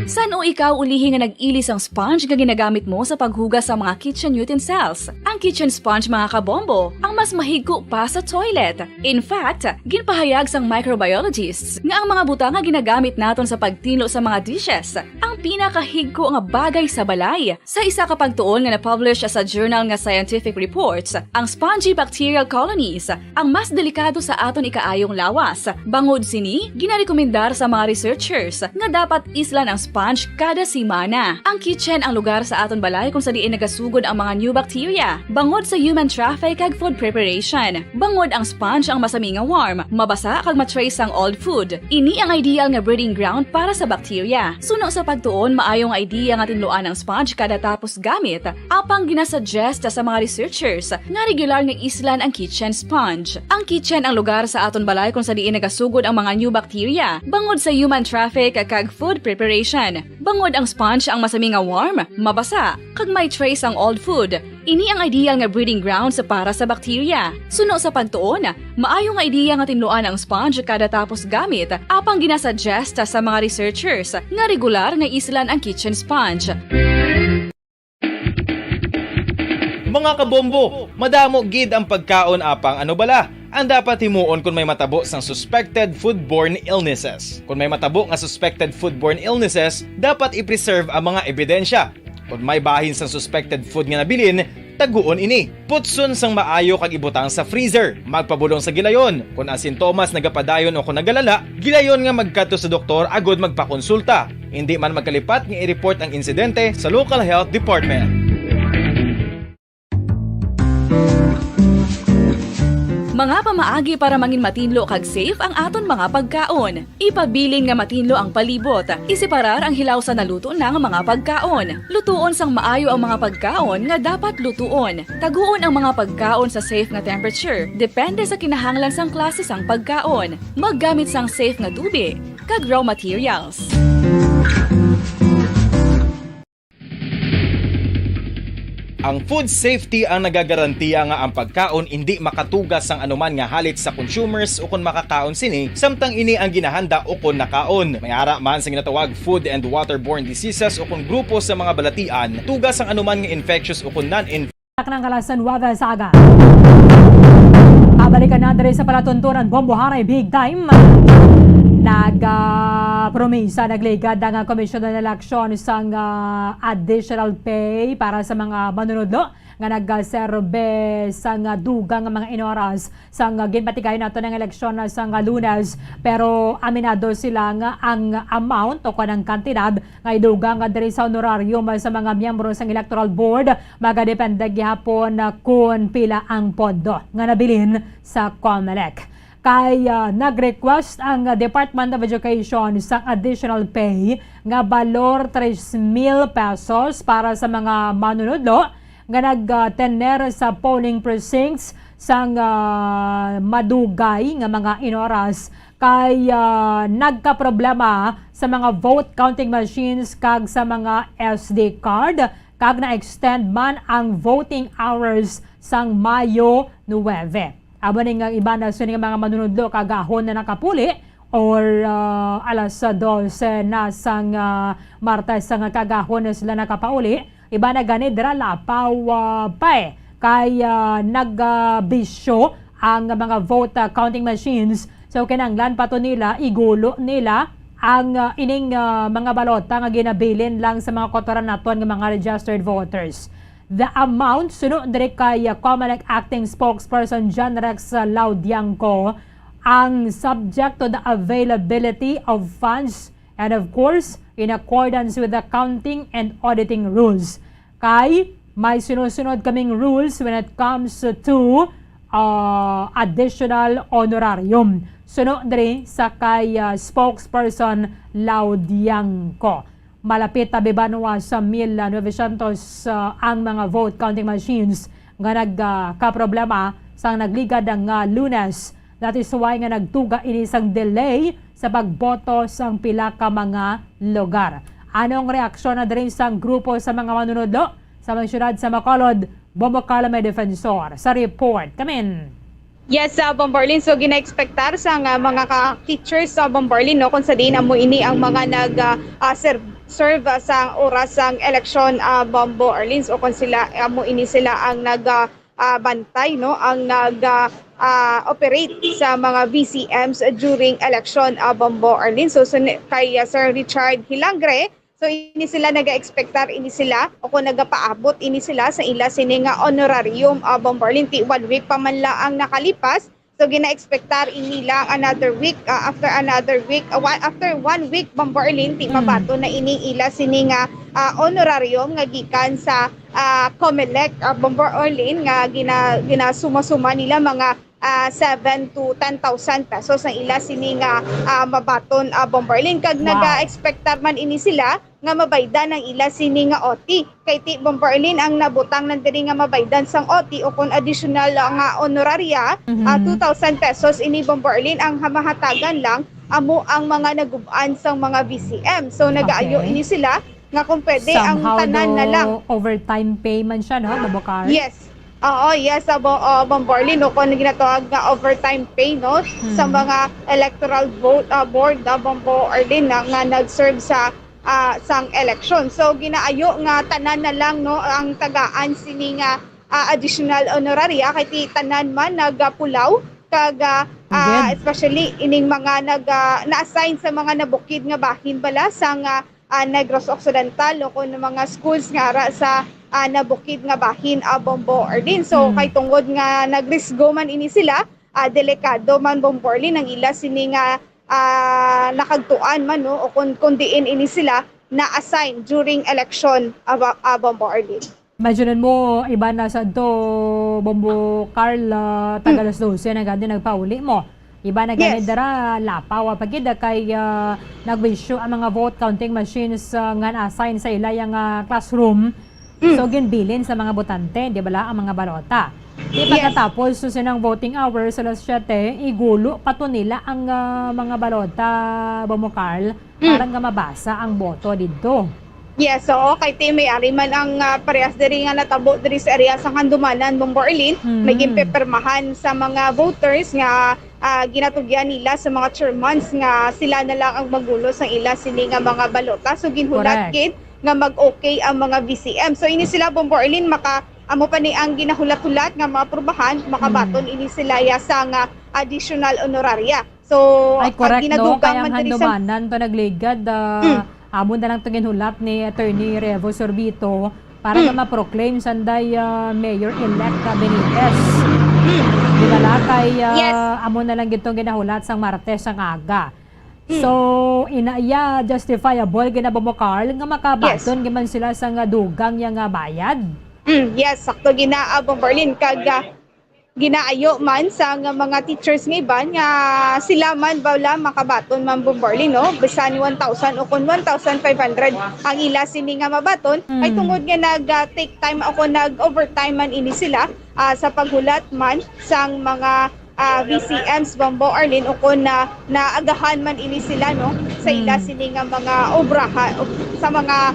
San-o ikaw ulihi nga nag-ili sang sponge nga ginagamit mo sa paghugas sa mga kitchen utensils? Ang kitchen sponge, mga kabombo, ang mas mahigko pa sa toilet. In fact, ginpahayag sang microbiologists nga ang mga butang nga ginagamit naton sa pagtinlo sa mga dishes ang pinakahigko nga bagay sa balay. Sa isa ka pagtuon nga na-publish sa journal nga Scientific Reports, ang spongy bacterial colonies ang mas delikado sa aton ikaayong lawas. Bangod sini, ginarekomendar sa mga researchers nga dapat islan ang sponge kada semana. Ang kitchen ang lugar sa aton balay kung sa diin nagasugod ang mga new bacteria bangod sa human traffic kag food preparation. Bangod ang sponge ang masami nga warm, mabasa kag ma-trace sang old food. Ini ang ideal nga breeding ground para sa bacteria. Suno sa pagtuon, maayo nga idea nga tinluan ang sponge kada tapos gamit. Apang ginasuggest sa mga researchers nga regular nga islan ang kitchen sponge. Ang kitchen ang lugar sa aton balay kung sa diin nagasugod ang mga new bacteria bangod sa human traffic kag food preparation. Bangod ang sponge ang masami nga warm, mabasa, kag may trace ang old food. Ini ang ideal nga breeding grounds para sa bacteria. Suno sa pagtuon, maayo nga ideya nga tinluan ang sponge kada tapos gamit, apang ginasuggest sa mga researchers nga regular nga islan ang kitchen sponge. Mga kabombo, madamo gid ang pagkaon, apang ano bala ang dapat himuon kon may matabo sang suspected foodborne illnesses? Kon may matabo nga suspected foodborne illnesses, dapat i-preserve ang mga ebidensya. Kon may bahin sang suspected food nga nabilin, taguon ini. Putson sang maayo kag ibutang sa freezer. Magpabulong sa gilayon. Kon ang sintomas nagapadayon o kon nagalala, gilayon nga magkadto sa doktor agud magpakonsulta. Indi man magkalipat nga i-report ang insidente sa local health department. Mga pamaagi para mangin matinlo kag safe ang aton mga pagkaon. Ipabilin nga matinlo ang palibot. Iseparar ang hilaw sa naluto na nga mga pagkaon. Lutuon sang maayo ang mga pagkaon nga dapat lutuon. Taguon ang mga pagkaon sa safe nga temperature, depende sa kinahanglan sang klase sang pagkaon. Maggamit sang safe nga tubig kag raw materials. Ang food safety ang nagagarantiya nga ang pagkaon indi makatuga sang anuman nga halit sa consumers ukon makakaon sini, samtang ini ang ginahanda ukon nakaon. May ara man sa ginatawag food and waterborne diseases ukon grupo sa mga balatian, tuga sang anuman nga infectious ukon non-infectious. Taknang kalasan, Wada Saga. Pabalikan na diri sa palatuntunan, Bombo Haray Big Time. Nag ah, promisa, nagligad ang Komisyon ng Eleksyon sang ah, additional pay para sa mga manunudlo nga nagserbe sang ah, dugang nga mga inoras sang ah, ginpatigayon nato ng eleksyon na sang ah, Lunes. Pero aminado sila nga ang amount o kanang kantidad nga idugang nga diri sa honorarium sa mga miyembro sang Electoral Board magadepende gihapon ah, kon pila ang pondo nga nabilin sa Comelec. Kay ah, nag-request ang Department of Education sang additional pay nga balor tres mil pesos para sa mga manunudlo nga nag-tener sa polling precincts sang ah, madugay nga mga inoras kay ah, nagkaproblema sa mga vote counting machines kag sa mga S D card kag na-extend man ang voting hours sang Mayo nuwebe. Amo ni nga iban na sini nga mga manunudlo kagahon na nakapuli or ah, alas dose na sang ah, Martes nga kagahon na sila nakapauli. Iban na gani dira lapaw ah, pa eh, kay ah, nagbisyo ang mga vote ah, counting machines. So kinahanglan pa to nila igulo nila ang ah, ining ah, mga balota nga ginabilin lang sa mga kotoran naton nga mga registered voters. The amount, suno diri kay ah, Comelec Acting Spokesperson John Rex ah, Laudiangco, ang subject to the availability of funds and of course, in accordance with the counting and auditing rules. Kay may sunod-sunod kaming rules when it comes to ah, additional honorarium. Suno diri sa kay ah, spokesperson Laudiangco. Malapit tabi banwa sa mil novecientos ah, ang mga vote counting machines nga nagkaproblema sang nagligad nga Lunes. That is why nga nagtuga ini sang delay sa pagboto sang pila ka mga lugar. Anong reaksyon na diri sang grupo sa mga manunudlo sa mga syudad sa Bacolod? Bombo Carlo may defensor sa report. Kamin. Yes, uh, Bombo Arlene. So, gina-expectar sa nga mga ka-teachers sa Bombo Arlene, no, kung sa diin amo ini ang mga nag uh, uh, serve, serve uh, sa oras sang eleksyon, uh, Bombo Arlene. So, kung sila, amo ini sila ang nag uh, uh, bantay, no, ang nag uh, uh, operate sa mga V C Ms during election, uh, Bombo Arlene. So, so kay uh, Sir Richard Hilangre, So ini sila naga-expectar ini sila o kung nagapaabot ini sila sa ila sini nga honorarium, uh, Bombo Arlene, ti one week pa man la ang nakalipas. So gina-expectar ini lang another week, uh, after another week, uh, after one week, Bombo Arlene, ti mabaton na ini ila sini nga uh, honorarium nga gikan sa uh, Comelec, uh, Bombo Arlene, nga gina, ginasuma-suma nila mga uh, seven to ten thousand pesos ang ila sini nga uh, mabaton, uh, Bombo Arlene. Kag wow. Naga-expectar man ini sila nga mabaydan ang ila sini nga O T. Kay ti Bombo Arlene ang nabutang na diri nga mabaydan sang O T o kon additional nga honoraria, mm-hmm. uh, two thousand pesos ini Bombo Arlene ang hamahatagan lang amo ang mga nagub-an sang mga V C M. So nagaayo okay. Ini sila nga kung pwede somehow ang tanan na lang overtime pay man siya, no, Bombo Car? Yes. Oo, yes, uh, Bombo Arlene, no, kung ginatawag nga overtime pay, no, hmm. Sa mga electoral vote uh, board, uh, Bombo Arlene, na, nga nag-serve sa uh, sang election. So ginaayo nga tanan na lang, no, ang tagaan sini nga uh, additional honoraria kay ti tanan man nagapulaw kag uh, uh, especially ining mga nag uh, na-assign sa mga nabukid nga bahin bala sang uh, uh, Negros Occidental o kung mga schools nga ara sa uh, nabukid nga bahin uh, Bombo Arlene. So mm. Kay tungod nga nagrisgo man ini sila, uh, delikado man Bombo Arlene ang ila sini nga uh, nakagtuan man, no, o kung, kung diin ini sila na-assign during election, uh, uh, Bombo Arlene. Imagine mo, iba na sa to, Bombo Carl, ah, taga alas dose na gani nagpauli mo. Iba na gani Yes. dara, lapaw pa gid kay, ah, nag-issue ang mga vote counting machines, ah, nga na-assign sa ila yang, ah, classroom. Mm. So, ginbilin sa mga botante, di ba la, ang mga balota. Di Yes. pagkatapos so, sinang voting hours, alas siyete, igulo pa to nila ang, ah, mga balota, Bombo Carl, Mm. para nga mabasa ang boto didto. Yes, oo, kay ti may ari man ang, ah, parehas diri nga natabo diri sa area sa Handumanan, Bombo Arlene, may Mm. ginpipirmahan sa mga voters nga, ah, ginatugyan nila sa mga chairmans nga sila na lang ang magulo sa ila sini nga mga balota. So, ginhulat Correct. gid nga mag-okay ang mga V C M. So, ini sila, Bombo Arlene, maka, amo pa ni ang ginahulat-hulat nga maaprubahan, makabaton Mm. ini sila ya sa nga additional honoraria. So, Ay, ang correct, no? ginadugang Kaya man ang diri sa Handumanan to nagligad, ah, Mm. amo na lang to ginhulat ni Attorney Revo Sorbito para Mm. nga ma-proclaim sanday, ah, Mayor-elect ka Benitez. Mm. Di ba la? Kay, ah, Yes. amo na lang gid tong ginahulat sang Martes sang aga. Mm. So, ina iya justifiable gid na, Bombo Carl, nga makabaton Yes. gid man sila sa nga dugang ya nga bayad? Mm, yes, sakto gid na, ah, Bombo Arlene. Kag, ah, ginaayo man sa nga mga teachers nga iban nga sila man bala makabaton man, Bombo Arlene, no? Bisan one thousand o kon one thousand five hundred ang ila sini nga mabaton, ay Mm. tungod nga nag, ah, take time o kon nag-overtime man ini sila, ah, sa paghulat man sang mga, ah, V C Ms, Bombo Arlene, o kon na naagahan man ini sila, no, sa ila Mm. sini nga mga obrahan, o sa mga,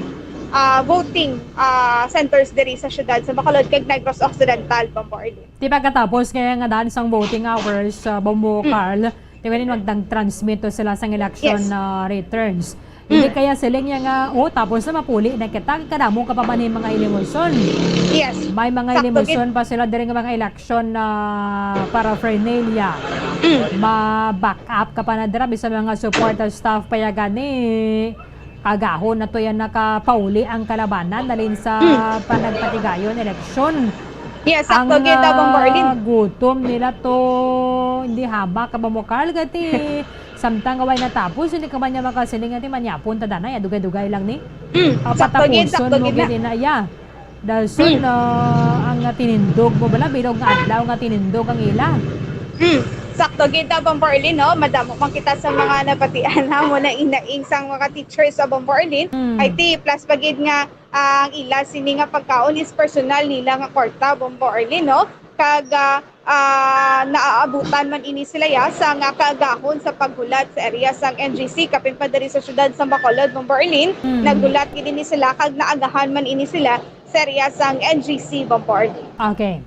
ah, voting, ah, centers diri sa siyudad sa Bacolod kag Negros Occidental, Bombo Arlene. Di pagkatapos kaya nga daan sang voting hours, ah, Bombo Mm. Carl, di ba din magtang-transmit to sila sang election, Yes. ah, returns? Hindi Mm. kaya siling niya nga, "Oh, tapos na, mapuli na kita, kadamo ka pa man yung mga elemotion." Yes. May mga Sakto, elemotion gid. pa sila diri nga mga election na paraphernalia. Mm. Ma-back up ka pa na dira, bisan mga support staff pa ya gani. Kagahon na to yan nakapauli ang kalabanan dalin sa Mm. panagpatigayon eleksyon. Yes, sakto Ang, gid, Bombo ah, Arlene. gutom nila to, hindi hamak ka, Bombo Carl, gati. Samtang away natapos, hindi ka man niya makasiling, gati, manyapon ta danay, ah, dugay-dugay lang ni. Mm, Ah, sakto gid, patapuson sakto mo gid na. gid, ina, ya. Dalson, Mm. ah, ang, ah, tinindog mo bala, bilog nga adlaw nga tinindog ang ila. Mm, sakto gid, Bombo Arlene, no? Madamo man kita sa mga nabatian na mo na inaing sang mga teachers sa Bombo Arlene. Mm. Ay, ti, plus pa gid nga ang ila sini nga pagkaon is personal nila nga kwarta, Bombo Arlene, no? Kag, ah, ah, naaabutan man ini sila, ya, sa nga kaagahon sa paghulat sa area sang N G C, kapin pa diri sa siyudad sa Bacolod, Bombo Arlene. Mm. Naghulat gid ini sila kag naagahan man ini sila sa area sang N G C, Bombo Arlene. Okay.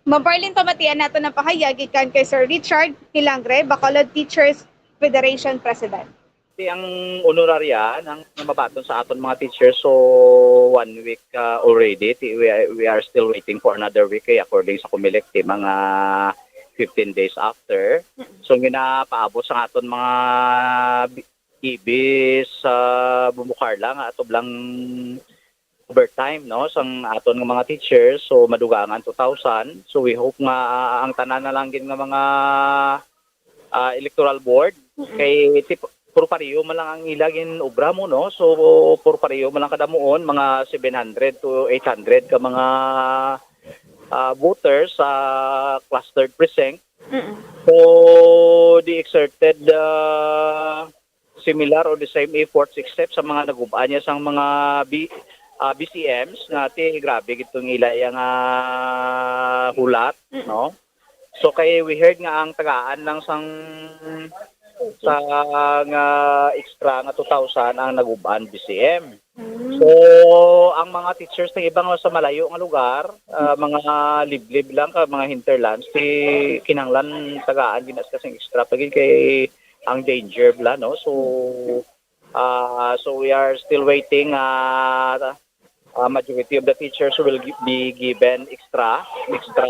Bombo Arlene, pamatian nato ang pahayag gikan kay Sir Richard Hilangre, Bacolod Teachers Federation President. Ti ang honoraria nang mabaton sa aton mga teachers, so one week, ah, already. Ti, we are, we are still waiting for another week, eh, according sa Comelec, ti mga fifteen days after. Mm-mm. So, ginapaabot sa aton mga bi-, ibis, ah, Bombo Carl, nga atob lang overtime, no, sang aton nga mga teachers, so madugangan two thousand. So we hope nga, ah, ang tanan na lang gid nga mga, ah, electoral board, Mm-mm. kay ti-, puro pareho man lang ang ila gin-obra mo, no? So puro pareho man lang kadamuon, mga seven hundred to eight hundred ka mga, ah, voters sa clustered precinct. Mm-mm. So the exerted, ah, similar or the same efforts except sa mga nagub-an niya sang mga B-, ah, B C Ms nga ti grabe gid tong ila iya nga hulat, Mm. no? So kay we heard nga ang tagaan lang sang sa nga extra nga two thousand ang nagub-an B C M. Mm. So ang mga teachers nga iba nga sa malayo nga lugar, ah, mga liblib lang ka mga hinterlands, ti kinahanglan tagaan gid na sila sing extra pa gid kay ang danger bala, no? So, ah, so we are still waiting, ah, ah, majority of the teachers will gi-, be given extra, extra,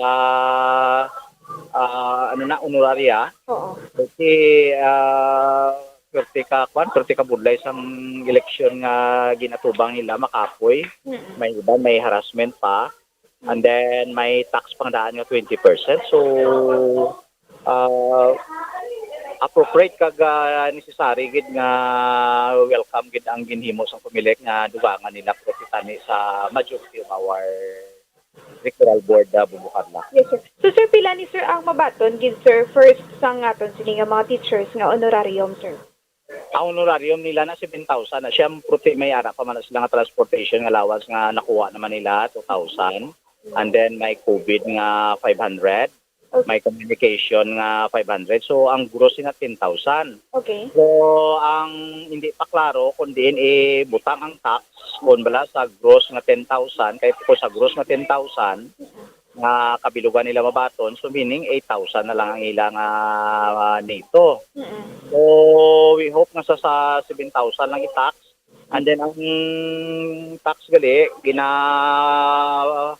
ah, ano na, honoraria. Oo. Kasi, ah, perti ka, kwan, perti ka budlay sang eleksyon nga ginatubang nila, makapoy. Mm-mm. May iba, may harassment pa. And then may tax pang daan nga twenty percent. So, ah, appropriate kag, ah, necessary gid nga welcome gid ang ginhimo sang Comelec nga dugangan nila, pero kita ni sa majority of our electoral board, ah, Bombo Carla. Yes, sir. So, sir, pila ni, sir, ang mabaton gid, sir, first sang aton sini nga mga teachers nga honorarium, sir? Ang honorarium nila na seven thousand na. Siyempre, may ara pa man na sila nga transportation nga allowance nga nakuha naman nila, two thousand. And then, may COVID nga five hundred. Okay. May communication nga five hundred. So, ang gross na ten thousand. Okay. So, ang hindi pa klaro kung diin ibutang ang tax, kung bala sa gross nga ten thousand, kay kung sa gross nga ten thousand, nga kabilugan nila mabaton, so meaning eight thousand na lang ang ila nga, ah, neto. Mm-mm. So, we hope nga sa, sa seven thousand lang i-tax. And then ang tax gali, gina-fight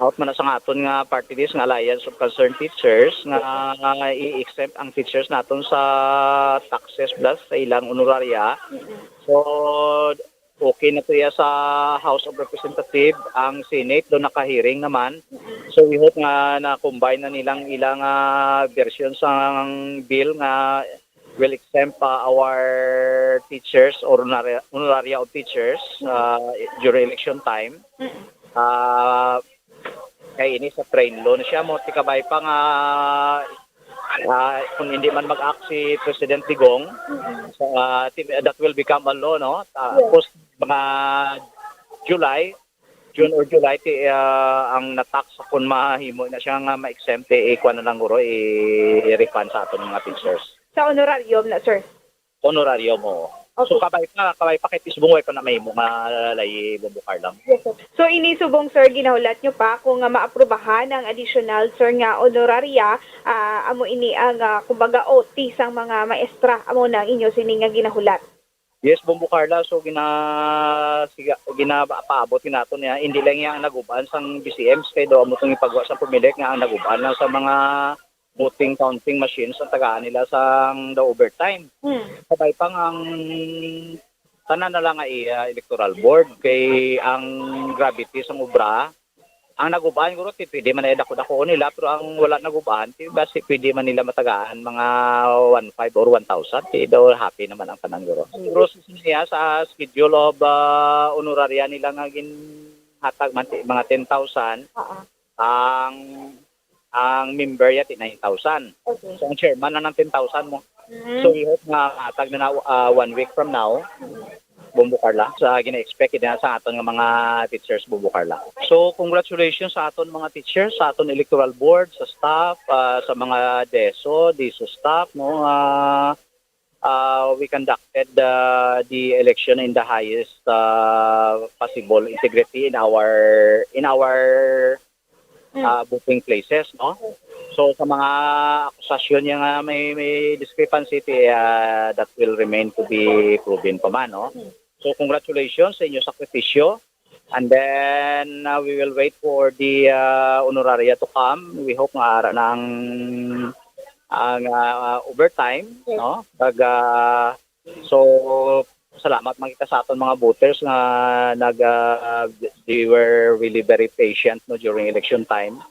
out man na sang aton nga party list nga Alliance of Concerned Teachers nga i-exempt ang teachers naton sa taxes plus sa ilang honoraria. Mm-mm. So, okay na to iya sa House of Representatives. Ang Senate do naka-hearing naman. So, we hope nga na-combine na nilang ilang, ah, version sang bill nga will exempt pa our teachers or honoraria, honoraria of teachers, ah, during election time. Mm-mm. Ah, kay ini sa train law na siya, mo tikabay pa nga, ah, kung hindi man mag-act si President Digong, Mm-mm. sa, ah, ti-, that will become a law, no? Yes. Tapos, mga July, June or July, ti, ah, ang na-tax, kung mahimo na siya nga ma-exempt, eh, ikuha na lang guro, i-refund sa aton mga teachers. Sa honorarium na, sir? Honorarium, oo. Okay. So, kabay pa, kabay pa kay tisbong way pa na mahimo nga lay Bombo Carla. Yes, sir. So, ini subong, sir, ginahulat nyo pa kung nga maaprubahan ang additional, sir, nga honoraria, ah, amo ini ang, ah, kumbaga, O T sang mga maestra, amo na ang inyo sini nga ginahulat. Yes, Bombo Carla. So, gina-, siga-, ginapaabot gid naton niya. Hindi lang iya ang nagub-an sang B C Ms, kay daw amo tong ipagawa sa Comelec nga ang nagub-an lang sa mga voting counting machines ang tagaan nila sang the overtime. Hmm. Sabay pa nga ang tanan na lang nga iya electoral board, kay ang gravity sang obra, ang nagub-an guro, ti pwede man ay dako-dako nila, pero ang wala nagub-an, ti basi pwede man nila matagaan mga one five or one thousand, ti daw happy naman ang tanan guro. Siguro sa niya sa schedule of, ah, honoraria nila nga ginhatag man, ti mga ten thousand, Oo. ang, ang member ya ti nine thousand. Okay. So, ang chairman lang ng ten thousand mo. Mm. So, we hope nga hatag na na, ah, one week from now. Mm. Bombo Carla, sa gina-expect din sa aton nga mga teachers, Bombo Carla. So, congratulations sa aton mga teachers, sa aton electoral board, sa staff, ah, sa mga DESO, DESO staff, no? Ah, ah, we conducted, ah, the election in the highest, ah, possible integrity in our, in our Mm. ah, voting places, no? So, sa mga akusasyon niya nga may, may discrepancy, ti, ah, that will remain to be proven pa man, no? Mm. So, congratulations sa inyo sakripisyo. And then, ah, we will wait for the, ah, honoraria to come. We hope nga ara na ang, ang, ah, overtime, Yes. no? Pag, ah, So, salamat man kita sa aton mga voters nga nag, ah, they were really very patient, no, during election time.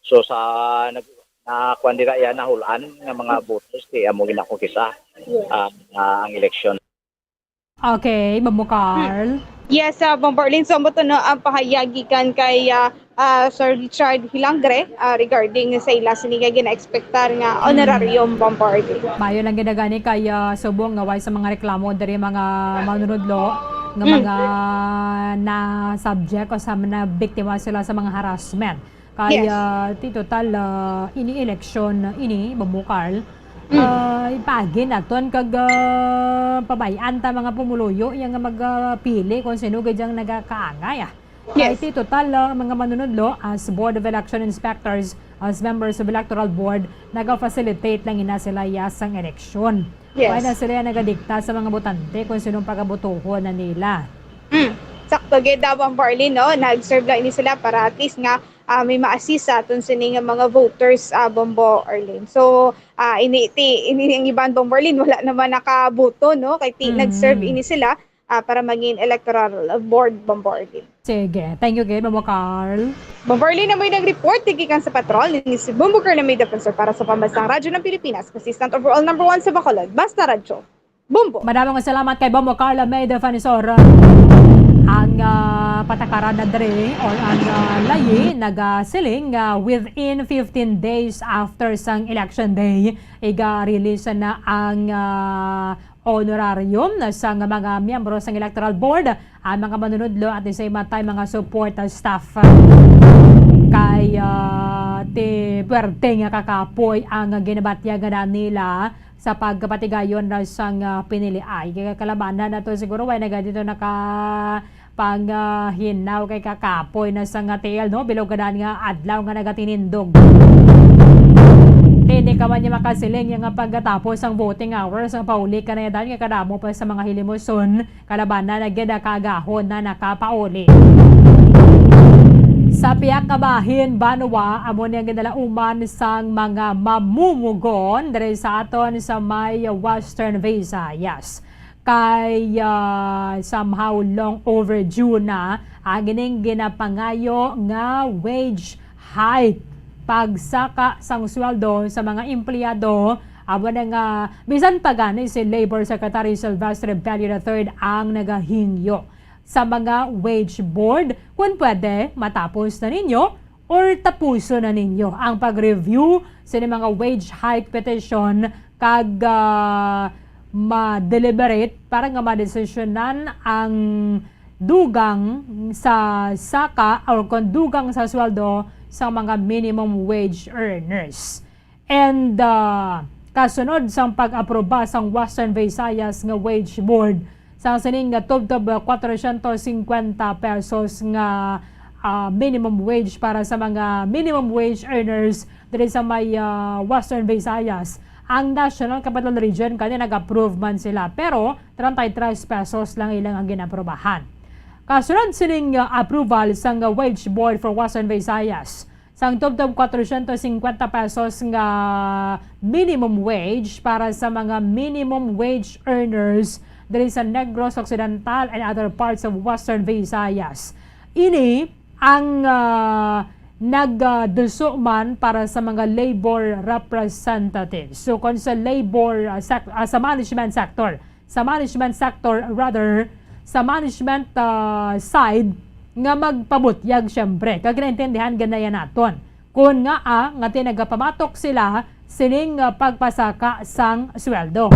So, sa nag-, nakuan dira iya, nahulan nga mga voters, kay amo gid ako kisa, Yes. ah, ah, ang election. Okay, Bombo Carl. Yes, ah, Bombo Arlene, so amo to, no, ang pahayag gikan kay, ah, ah, Sir Richard Hilangre, ah, regarding sa ila sini nga gina-expectar nga honorarium, Bombo Arlene. Maayo lang gid gani kay, ah, subong nga way sa mga reklamo diri mga manunudlo nga Mm. mga na-subject o sa na-biktima sila sa mga harassment. Kay, Yes. ah, ti total, ah, ini eleksyon ini, Bombo Carl, Mm. ah, ipaagi naton kag, ah, pabay-an ta mga pumuluyo iya nga magpili kung sino gid ang nagakaangay, ah. Kay Yes. ti total, ah, mga manunudlo, as Board of Election Inspectors, as members of Electoral Board, naga-facilitate lang ina sila iya sang eleksyon. Yes. Wala na sila nagadikta sa mga botante kung sinong pagabotohon na nila. Mm. Sakto gid daw, Bombo Arlene, no? Nag-serve lang ini sila para at least nga, ah, may ma-assist sa aton sini nga mga voters, ah, Bombo Arlene. So, ah, ini, ti, ini ang iban, Bombo Arlene, wala naman nakaboto, no? Kay ti, Mm. nag-serve ini sila, ah, para maging electoral board, Bombo Arlene. Sige. Thank you gid, Mamo Carl. Mavarley na may nag-report, gikan sa patrol, ni si Bumbo Carl na may defensor para sa Pambansang Radyo ng Pilipinas, consistent overall number one sa Bacolod. Basta Radyo. Bumbo! Madamo nga salamat kay Bombo Carla May Defensor. Ang ah, patakaran na dre or ang ah, layi nagasiling nga within fifteen days after sang election day, iga-release na ang ah, honorarium na sang mga miyembro sang electoral board, ang mga manunudlo at the same time mga support staff. Kay ah, ti puwerte nga kakapoy ang ginabatyag nga nila sa pagpatigayon na sang ah, piniliay. Kay kalabanan nato siguro way nagadito naka pang ah, hinaw kay kakapoy na sang ah, tiil, no? Bilog ka daan nga adlaw nga nagatinindog. Hindi ka man niya makasiling nga pagkatapos ang voting hours ang pauli ka na yadan nga kadamo pa sa mga hilimuson. Kalabanan na gid ang kagahon na nakapauli. Sa pihak nga bahin, banwa, amo ni ang ginalauman sang mga mamumugon diri sa aton sa may Western Visayas. Kay ah, somehow long overdue na ang ining ginapangayo nga wage hike, pagsaka sang sweldo sa mga empleyado. Amo na nga bisan pa gani si Labor Secretary Silvestre Bello the third ang nagahingyo sa mga wage board, kung pwede, matapos na ninyo or tapuson na ninyo ang pag-review sa mga wage hike petition kag ah, ma-deliberate para nga madesisyonan ang dugang sa saka or kon dugang sa sweldo sa mga minimum wage earners. And ah, kasunod sang pag-aproba sang Western Visayas nga Wage Board sang sining nga tubtob kwatro syentos singkwenta pesos nga ah, minimum wage para sa mga minimum wage earners diri sa may ah, Western Visayas, ang National Capital Region kani nag-approve man sila, pero treinta y tres pesos lang ilang ang ginaprobahan. Kasunod sining ah, approval sang Wage Board for Western Visayas, sang tubtob kwatro syentos singkwenta pesos nga minimum wage para sa mga minimum wage earners diri sa Negros Occidental and other parts of Western Visayas. Ini ang ah, nagduso man para sa mga labor representatives. So, kung sa labor ah, sec- ah, sa management sector, sa management sector, rather, sa management ah, side, nga magpabutyag, syempre. Kag naintindihan ganayan naton. Kun nga ah, nga tinagapamatok sila sining ah, pagpasaka sang sweldo.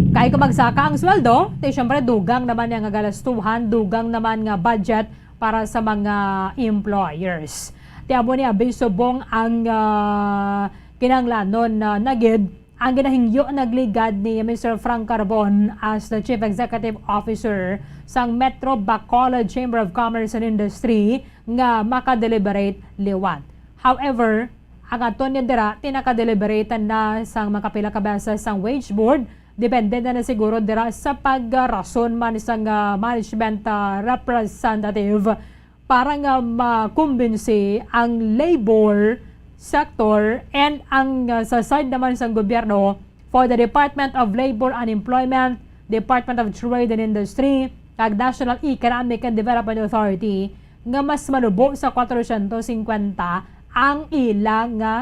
Kay kung magsaka ang sweldo, ti syempre dugang naman niya nga galastuhan, dugang naman nga budget para sa mga employers. Ti amo ni abi subong ang ah, kinahanglanon na nagid ang ginahingyo nagligad ni Mister Frank Carbon as the Chief Executive Officer sang Metro Bacolod Chamber of Commerce and Industry nga makadeliberate liwat. However, ang aton nga dira, tinakadeliberate na sang makapila ka beses sang wage board, depende na, na siguro dira sa pagrason man sang ah, management ah, representative para nga makumbinsi ang labor sector and ang uh, sa side naman sang gobyerno for the Department of Labor and Employment, Department of Trade and Industry, kag National Economic and Development Authority nga mas manubo sa kwatro syentos singkwenta ang ila nga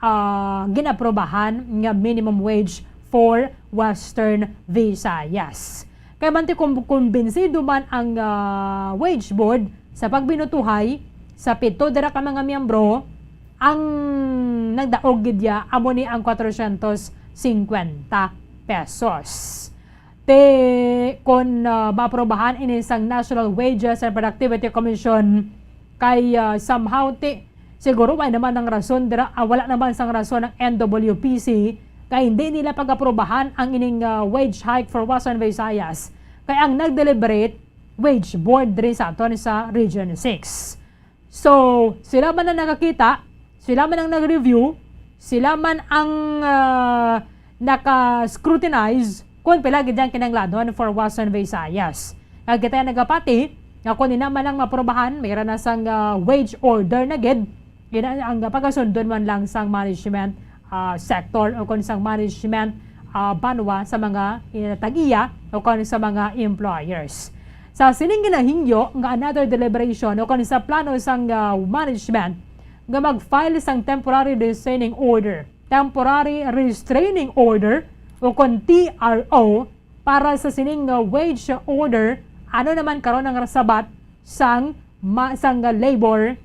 ah, ginaprobahan nga minimum wage for Western Visayas. Kay manti kung kumbinsido man ang ah, wage board sa pagbinutuhay sa pito dira ka mga miyembro, ang nagdaog gid ya amo ni ang kwatro syentos singkwenta pesos. Ti kon ah, maaprobahan ini sang National Wages and Productivity Commission, kay ah, somehow ti siguro wala naman ang rason dira, ah, wala naman sang rason ang N W P C kay hindi nila pag-aprobahan ang ining ah, wage hike for Western Visayas, kay ang nag-deliberate wage board diri sa aton sa Region six. So, sila man ang nakakita, sila man ang nag-review, sila man ang ah, naka-scrutinize kung pila gid ang kinahanglanon for Western Visayas. Kag kita nagapati nga kung ina man lang maprobahan, mayra na sang ah, wage order na gid, ina ang ah, pagkasundon man lang sang management ah, sector o kung sang management ah, banwa sa mga tag-iya o kung sa mga employers. Sa sining ginahingyo nga another deliberation o kon sa plano sang, ah, management nga mag-file sang temporary restraining order, temporary restraining order o kon T R O para sa sining, ah, wage order, ano naman karon ang sabat sang ma-, sang, ah, labor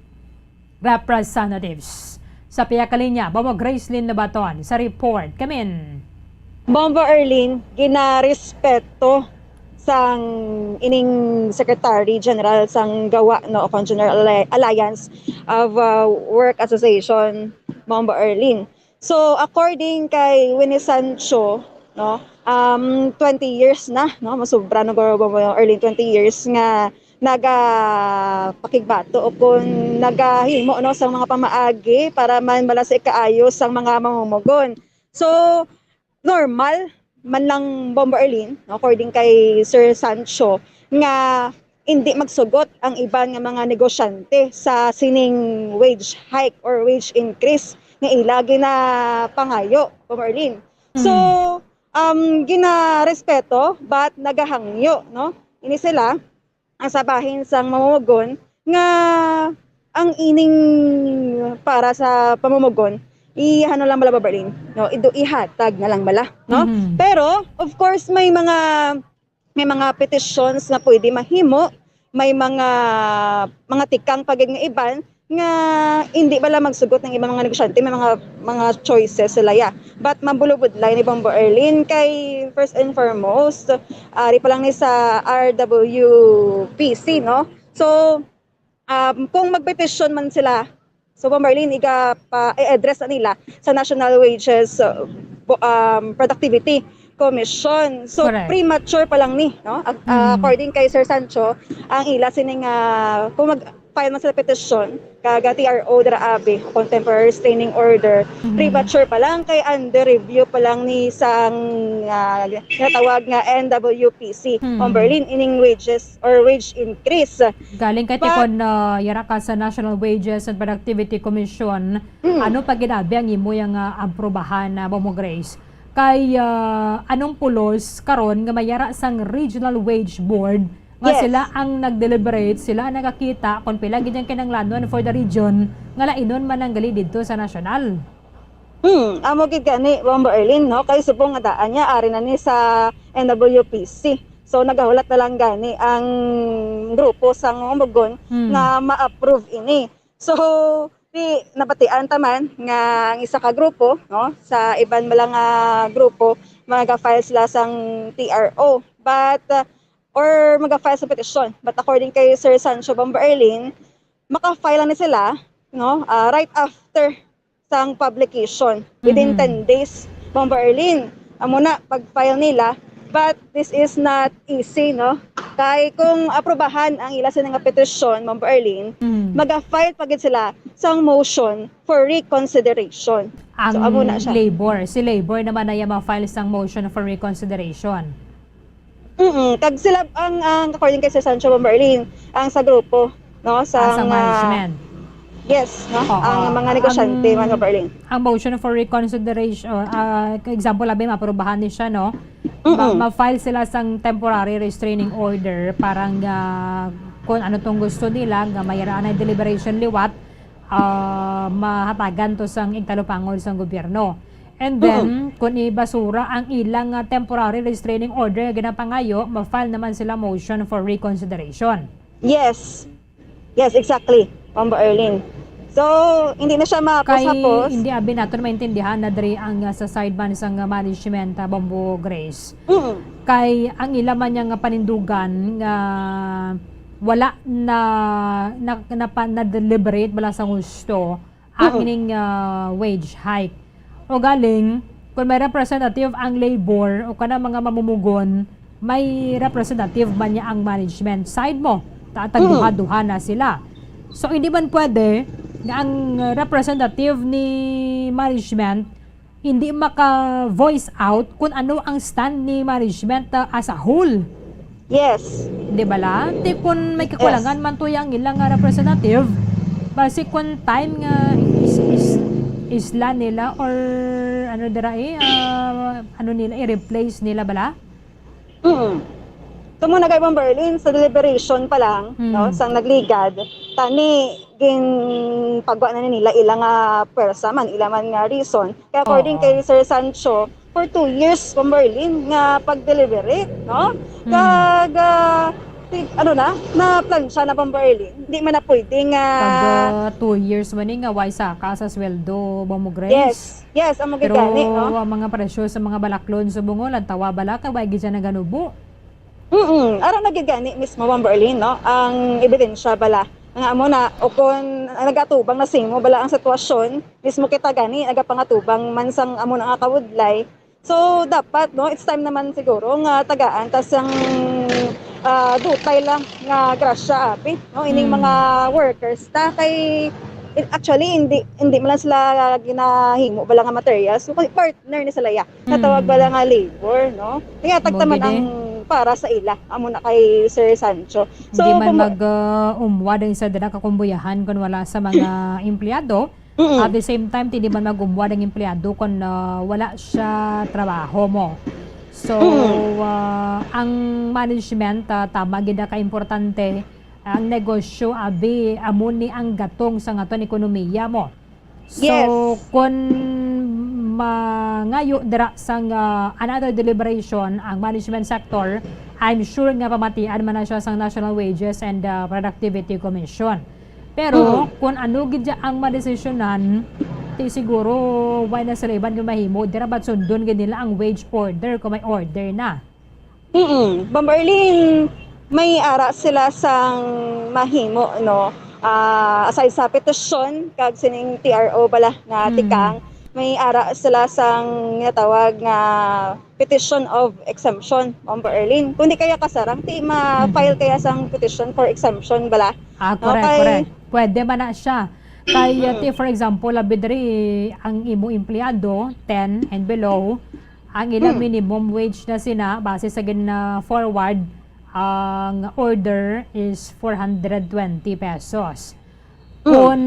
representatives. Sa pihak ka linya, Bombo Gracelyn Labaton sa report. Kamin. Bombo Erlin, ginarespeto sang ining Secretary General sang gawa, no, o kon General Alli-, Alliance of, uh, Work Association, Bombo Erlin. So, according kay Winnie Sancho, no, um, twenty years na, no, masubra na guro, Bombo Erlin, twenty years nga nagapakigbato o kung nagahimo, no, sang mga pamaagi para man malasay kaayo sang mga mamumugon. So, normal man lang, Bombo Erlin, no, according kay Sir Sancho, nga indi magsugot ang iban nga mga negosyante sa sining wage hike or wage increase nga ila ginapangayo, Bombo Erlin. So, Mm. um, ginarespeto, but nagahangyo, no? Ini sila, ang sa bahin sang mamumugon nga ang ining para sa pamumugon, ihano lang bala, Bombo Erlin, no? Ido-, ihatag na lang bala, no? Mhm. Pero, of course, may mga, may mga petitions nga pwede mahimo, may mga, mga tikang pa gid nga iban nga hindi bala magsugot ang ibang mga negosyante, may mga, mga choices sila, ya. But mabulubudlay ni Bombo Erlin kay first and foremost, ari pa lang ni sa R W P C, no? So, um, kung magpetisyon man sila, so, Bombo Erlin, iga pa, i-address na nila sa National Wages, uh, bo-, um, Productivity Commission. So, Correct. Premature pa lang ni, no? Ag-, Mm. according kay Sir Sancho, ang ila sining, ah, kung mag-file man sila petisyon, kaga T R O dira abi, o kon temporary restraining order, Mhm. premature pa lang, kay under review pa lang ni sang, ah, ginatawag nga N W P C, Mhm. Bombo Erlin, ining wages or wage increase. Galing kay But tikon, ah, yara ka sa National Wages and Productivity Commission, Mm. ano pa gid abi ang imo yang, ah, aprubahan na, Bombo Grace? Kay, ah, anong pulos karon nga mayara sang Regional Wage Board nga Yes. sila ang nag-deliberate, sila ang nakakita kung pila gid ang kinahanglanon for the region, nga lainon man ang gali didto sa nasyonal? Hmm, amo gid gani, Bombo Erlin, no? Kay subong nga daan niya, ari na ni sa N W P C. So, nagahulat na lang gani ang grupo sa Bombogon Hmm. nga ma-approve ini. So, di, nabatian ta man nga ang isa ka grupo, no, sa iban bala nga grupo, maga-file sila sang T R O. But, uh, or maga-file sa petisyon. But according kay Sir Sancho, Bombo Erlin, maka-file lang ni sila, no, ah, right after sang publication, within Mhm. ten days, Bombo Erlin. Amo na, pag-file nila. But this is not easy, no? Kay kung aprubahan ang ila sini nga petisyon, Bombo Erlin, Mhm. maga-file pa gid sila sang motion for reconsideration. Ang So, amo na siya. labor, si labor naman na iya ma-file sang motion for reconsideration. Mm, kag sila ang, ang according kay Sir Sancho, Bombo Erlin, ang sa grupo, no, Ah, sa sang, ah, management. yes, no, Oo. ang mga negosyante, Ang, Bombo Erlin. ang motion for reconsideration, ah, ka example, abi, maaprubahan ni siya, no? Ma-, Mm-mm. ma-file sila sang temporary restraining order para nga kung ano tong gusto nila, nga mayroon na deliberation liwat, ah, mahatagan to sang igtalupangod sang gobyerno. And then, Mm. kung ibasura ang ilang, ah, temporary restraining order nga ginapangayo, ma-file naman sila motion for reconsideration. Yes. Yes, exactly, Bombo Erlin. So, hindi na siya Kay mahapos-hapos. hindi abi naton maintindihan na diri ang, ah, sa side man sang, ah, management, ah, Bombo Grace. Mm. Kay ang ila man niya nga panindugan nga wala na, na, na, na-deliberate bala sa husto ang Mm. ining, ah, wage hike. O galing, kung may representative ang labor o kana mga mamumugon, may representative man niya ang management side mo. Ta-, Mm. tagduha-duha na sila. So, hindi man pwede nga ang representative ni management hindi maka-voice out kung ano ang stand ni management, uh, as a whole. Yes. Di ba la? Ti kun may kakulangan Yes. man to yang ilang nga representative, basi kun time nga is, is, isla nila or ano dira eh, ah, ano nila, i-replace nila bala? Mm. So, muna kay Ma'am Berlin, sa deliberation pa lang, no, Hmm. sang nagligad, tani, ginpagwa na nila ila nga pwersa man, ila man nga reason. Kaya according Oo. kay Sir Sancho, for two years, Ma'am Berlin, nga pag-deliberate, no? Hmm. Kag, ah, ti-, ano na, na-plansya na, Ma'am Berlin. Hindi man na pwede nga Pag, ah, two years man ni nga way saka sa sweldo, Ma'am Grace. Yes. Yes, amo Pero gid gani, no? ang mga presyo sa mga balaklon sa bungol, ang tawa bala, kay way gid siya naganubo. Mm, ara na gid gani mismo, Ma'am Berlin, no? Ang ebidensya bala nga amo na, o kon nagatubang na sa imo bala ang sitwasyon, mismo kita gani nagapangatubang man sang amo na nga kabudlay. So, dapat, no, it's time naman siguro nga tagaan ta sang, ah, dutay lang nga grasya, abi, no, ining Hmm. mga workers ta kay, actually, hindi, hindi man lang sila ginahimo bala nga materials. So, partner ni sila, ya. Natawag Hmm. bala nga labor, no? Kaya Mao tagtaman gid, eh. ang para sa ila. Amo na kay Sir Sancho. So, Hindi man kung mag, ah, umwad ang isa dira ka kumbuyahan kung wala sa mga empleyado. Mm-mm. At the same time, hindi man mag-umwad ang empleyado kung, ah, wala siya trabaho mo. So, Mm-mm. ah, ang management, ah, tama gid na ka-importante. Ang negosyo, abi, amo ni ang gatong sa aton ekonomiya mo. So, Yes. kung mangayo dira sang, ah, another deliberation ang management sector, I'm sure nga pamatian man na siya sang National Wages and, ah, Productivity Commission. Pero Mm. kung ano gid dya ang madesisyonan, ti siguro wala na sila iban nga mahimo, dira ba't sundon gid nila ang wage order kung may order na? Mm, Ma'am Arlene, may ara sila sang mahimo, no? Ah, aside sa petisyon kag sining T R O bala nga Mm. tikang, may ara sila sang ginatawag nga petition of exemption, Ma'am Arlene. Kung di kaya kasarang, ti ma-file Mm. kaya sang petition for exemption bala. Ah, No, correct, kay correct. Pwede man na siya. Kay, Mm. ti, for example, abi diri ang imo empleyado, ten and below, ang ilang Mm. minimum wage na sina, base sa gin-, ah, forward, ang order is four hundred twenty pesos. Mm. Kung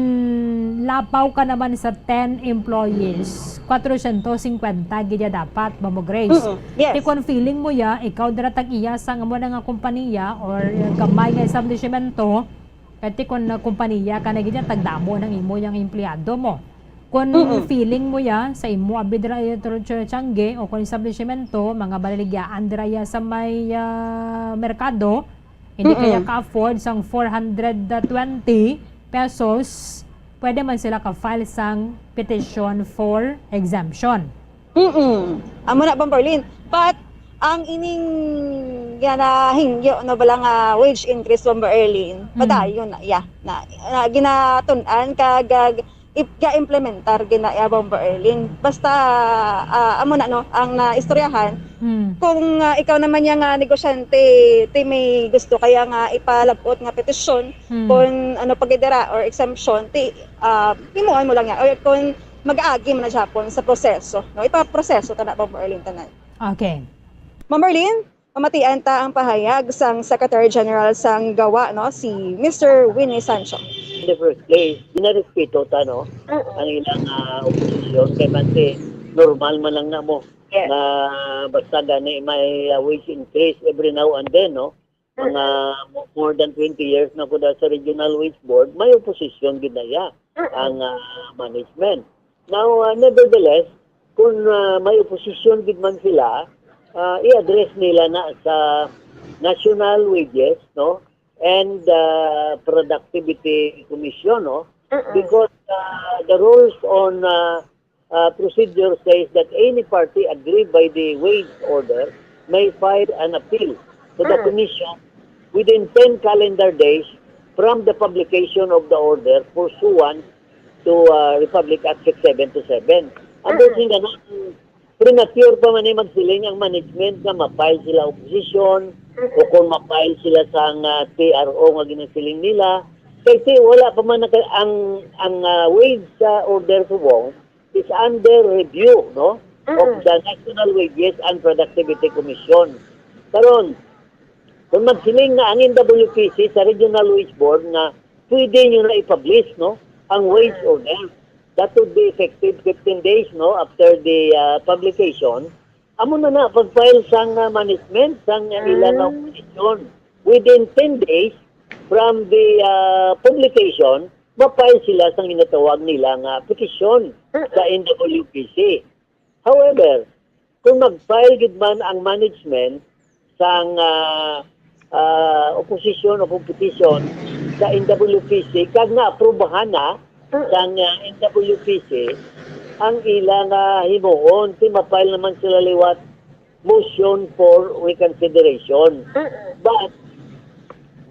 lapaw ka naman sa ten employees, kwatrocientos cincuenta gid ya dapat, Ma'am Grace. Mm-mm. Yes. Ti kung feeling mo ya, ikaw dira tag-iya sang amo na nga kompanya or gamay nga establishmento, kay ti kung, ah, kompanya ka na gid ya, tagdamo nang imo yang empleyado mo. Kung Mm-mm. feeling mo ya, sa imo, abi dira, eh, Tro-, Tro-, Tiangge, o kung establishmento, mga baligyaan dira ya sa may, ah, merkado, hindi Mm-mm. kaya ka-afford sang four hundred twenty pesos, pwede man sila ka-file sang petition for exemption. Mm-mm. Amo na, Ma'am Arlene. But, ang ining nga nahingyo, no, bala nga wage increase, Ma'am Arlene, Mm. padayon na, ya. Na, na ginatun-an kag, ah, ip-, ga-implementar gina ya, Ma'am Arlene. Basta, ah, amo na, no, ang naistoryahan. Hmm. Kung, ah, ikaw naman ya nga negosyante, ti may gusto kaya nga ipalabot nga petisyon, Hmm. kung ano, pagidira or exemption, ti, ah, himuan mo lang ya. Or kung mag-agi man na gihapon sa proseso, no? Ipaproseso ta na, Ma'am Arlene, tanan. Okay. Ma'am Arlene? Pamatian ta ang pahayag sang Secretary General sang GAWA, no, si Mister Winnie Sancho. In the first place, ginarespeto ta, no, Mm. ang ilang, ah, oposisyon. Kay man si normal man lang na mo Yes. na basta gani may, ah, wage increase every now and then, no? Mga Mm. mo-, more than twenty years na ko da sa Regional Wage Board, may oposisyon gid na iya Mm. ang, ah, management. Now, ah, nevertheless, kung, ah, may oposisyon gid man sila, ah, i-address nila na sa National Wages, no, and, ah, Productivity Commission, no, Mm-mm. because, ah, the rules on, ah, ah, procedure says that any party aggrieved by the wage order may file an appeal to the Mm. commission within ten calendar days from the publication of the order pursuant to, ah, Republic Act six seven two seven. Ang Mm. bossing ganun, premature pa man ni magsiling ang management nga ma-file sila opposition Mm. o kung ma-file sila sa nga T R O nga ginasiling nila. Kasi wala pa man naka-, ang, ang, ah, wage sa order subong is under review, no, of Mm. the National Wages and Productivity Commission. Karon, kung magsiling nga ang N W P C sa Regional Wage Board nga pwede nyo na i-publish, no, ang wage Mm. order, that would be effective fifteen days, no, after the, ah, publication. Amo na na, pag-file sang, ah, management sang ila nga Mm. opposition. Within ten days from the, ah, publication, ma-file sila sang ginatawag nila nga petisyon Mm. sa N W P C. However, kung mag-file gid man ang management sang, ah, ah, opposition o kung petisyon sa N W P C kag naaprubahan na Mm. sang, ah, N W P C ang ila nga himuon, ti ma-file naman sila liwat motion for reconsideration. Mm. But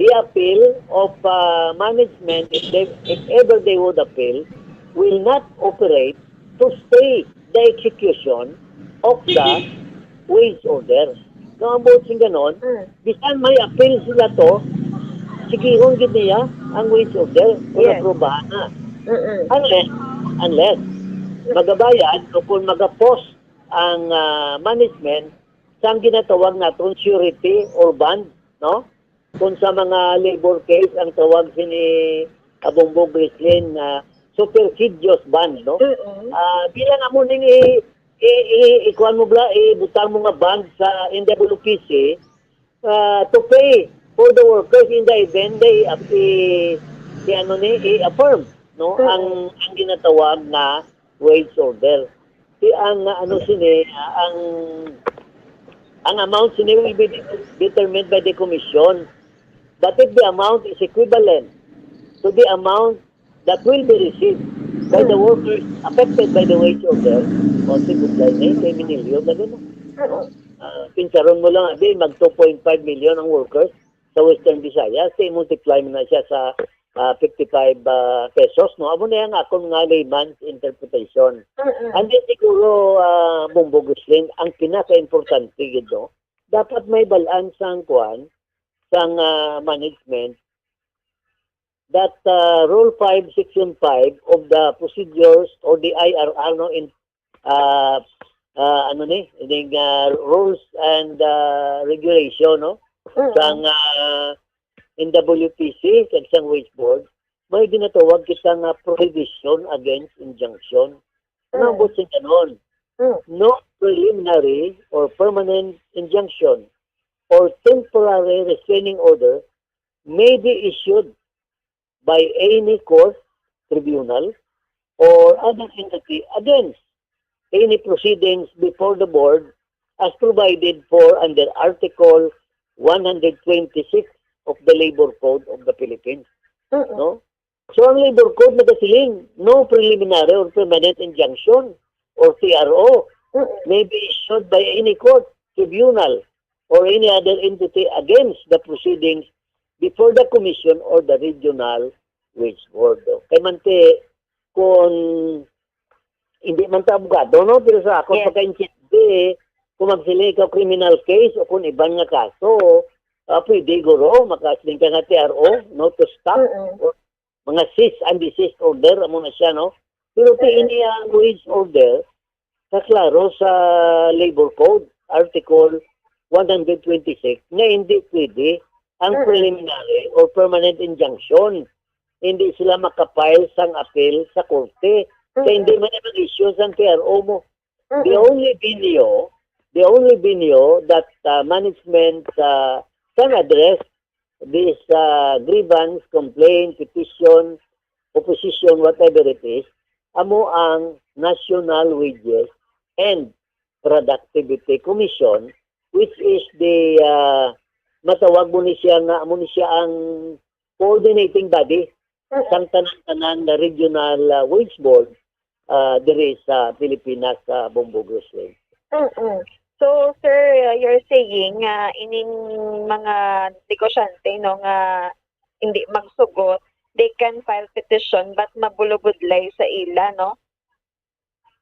the appeal of, uh, management, if they, if ever they would appeal, will not operate to stay the execution of the wage order. Kung ang buot sing ganon, Mm. bisan may appeal sila to, sigihon gid niya ang wage order kung Yes. aprubahan na. Mm-mm. Unless, unless magabayad o kung magapos ang, ah, management sang ginatawag naton surety or bond, no? Kung sa mga labor case, ang tawag sini, ah, Bongbong Grisling, ah, supersedeas bond, no? Mm-mm. Ah, bilang amo ning i, i, i, ikuan mo bala, ibutang mo nga bond sa N W P C, ah, to pay for the workers in the event they, ah, i, i, ano ni, i-affirm, no? Mm. Ang, ang ginatawag na wage order. Ti ang, ah, ano sini, ah, ang, ang amount sini will be determined by the commission. But if the amount is equivalent to the amount that will be received by the workers affected by the wage order, o, si Budlay na yun, kay Minilio na din, no? Oo. Ah, pinsaron mo lang, abi, mag two point five million ang workers sa Western Visayas, say multiply mo na siya sa, ah, fifty-five, ah, pesos, no? Amo na yung akon nga layman's interpretation. Mm-mm. And then siguro, ah, Bongbong Grisling, ang pinaka-importante gid, no? Dapat may balaan sang kuan, sang, ah, management that, ah, Rule five, Section five of the procedures or the I R R, no, in, ah, ah, ano ni, ining, ah, rules and, ah, regulation, no, Mm. sang, ah, N W P C kag sang Wage Board, may ginatawag kita nga prohibition against injunction. Ano ang Mm. buot sing ganon? Mm. No preliminary or permanent injunction or temporary restraining order may be issued by any court, tribunal, or other entity against any proceedings before the board as provided for under Article one hundred twenty-six of the Labor Code of the Philippines. Mm-mm. No? So, ang Labor Code nagasiling, no preliminary or permanent injunction or T R O Mm-mm. may be issued by any court, tribunal, or any other entity against the proceedings before the commission or the regional wage board. Kay man ti, kung hindi man ta abogado, no? Pero sa ako, Yes. Pagkaintindi, kung magsiling ikaw criminal case o kung iban nga kaso, ah, pwede, guro, makasiling ka nga T R O, no, to stop, Mm-mm. or mga cease and desist order, amo na siya, no? Pero ti Mm-mm. ini ang wage order, kaklaro sa Labor Code, Article one hundred twenty-six, nga hindi pwede ang Mm-mm. preliminary or permanent injunction. Hindi sila makapile sang appeal sa korte. Kaya Mm-mm. hindi man mag-issue sang T R O mo. The Mm-mm. only venue, the only venue that, uh, management, uh, can address this, uh, grievance, complaint, petition, opposition, whatever it is, amo ang National Wages and Productivity Commission, which is the, uh, matawag mo ni siya nga, amo ni siya ang coordinating body Mm-mm. sang tanan-tanan nga regional, uh, wage board, uh, diri sa Pilipinas, sa Bongbong Grisling. Mm-mm. So, sir, uh, you're saying nga ining mga negosyante, no, nga hindi magsugot, they can file petition but mabulubudlay sa ila, no?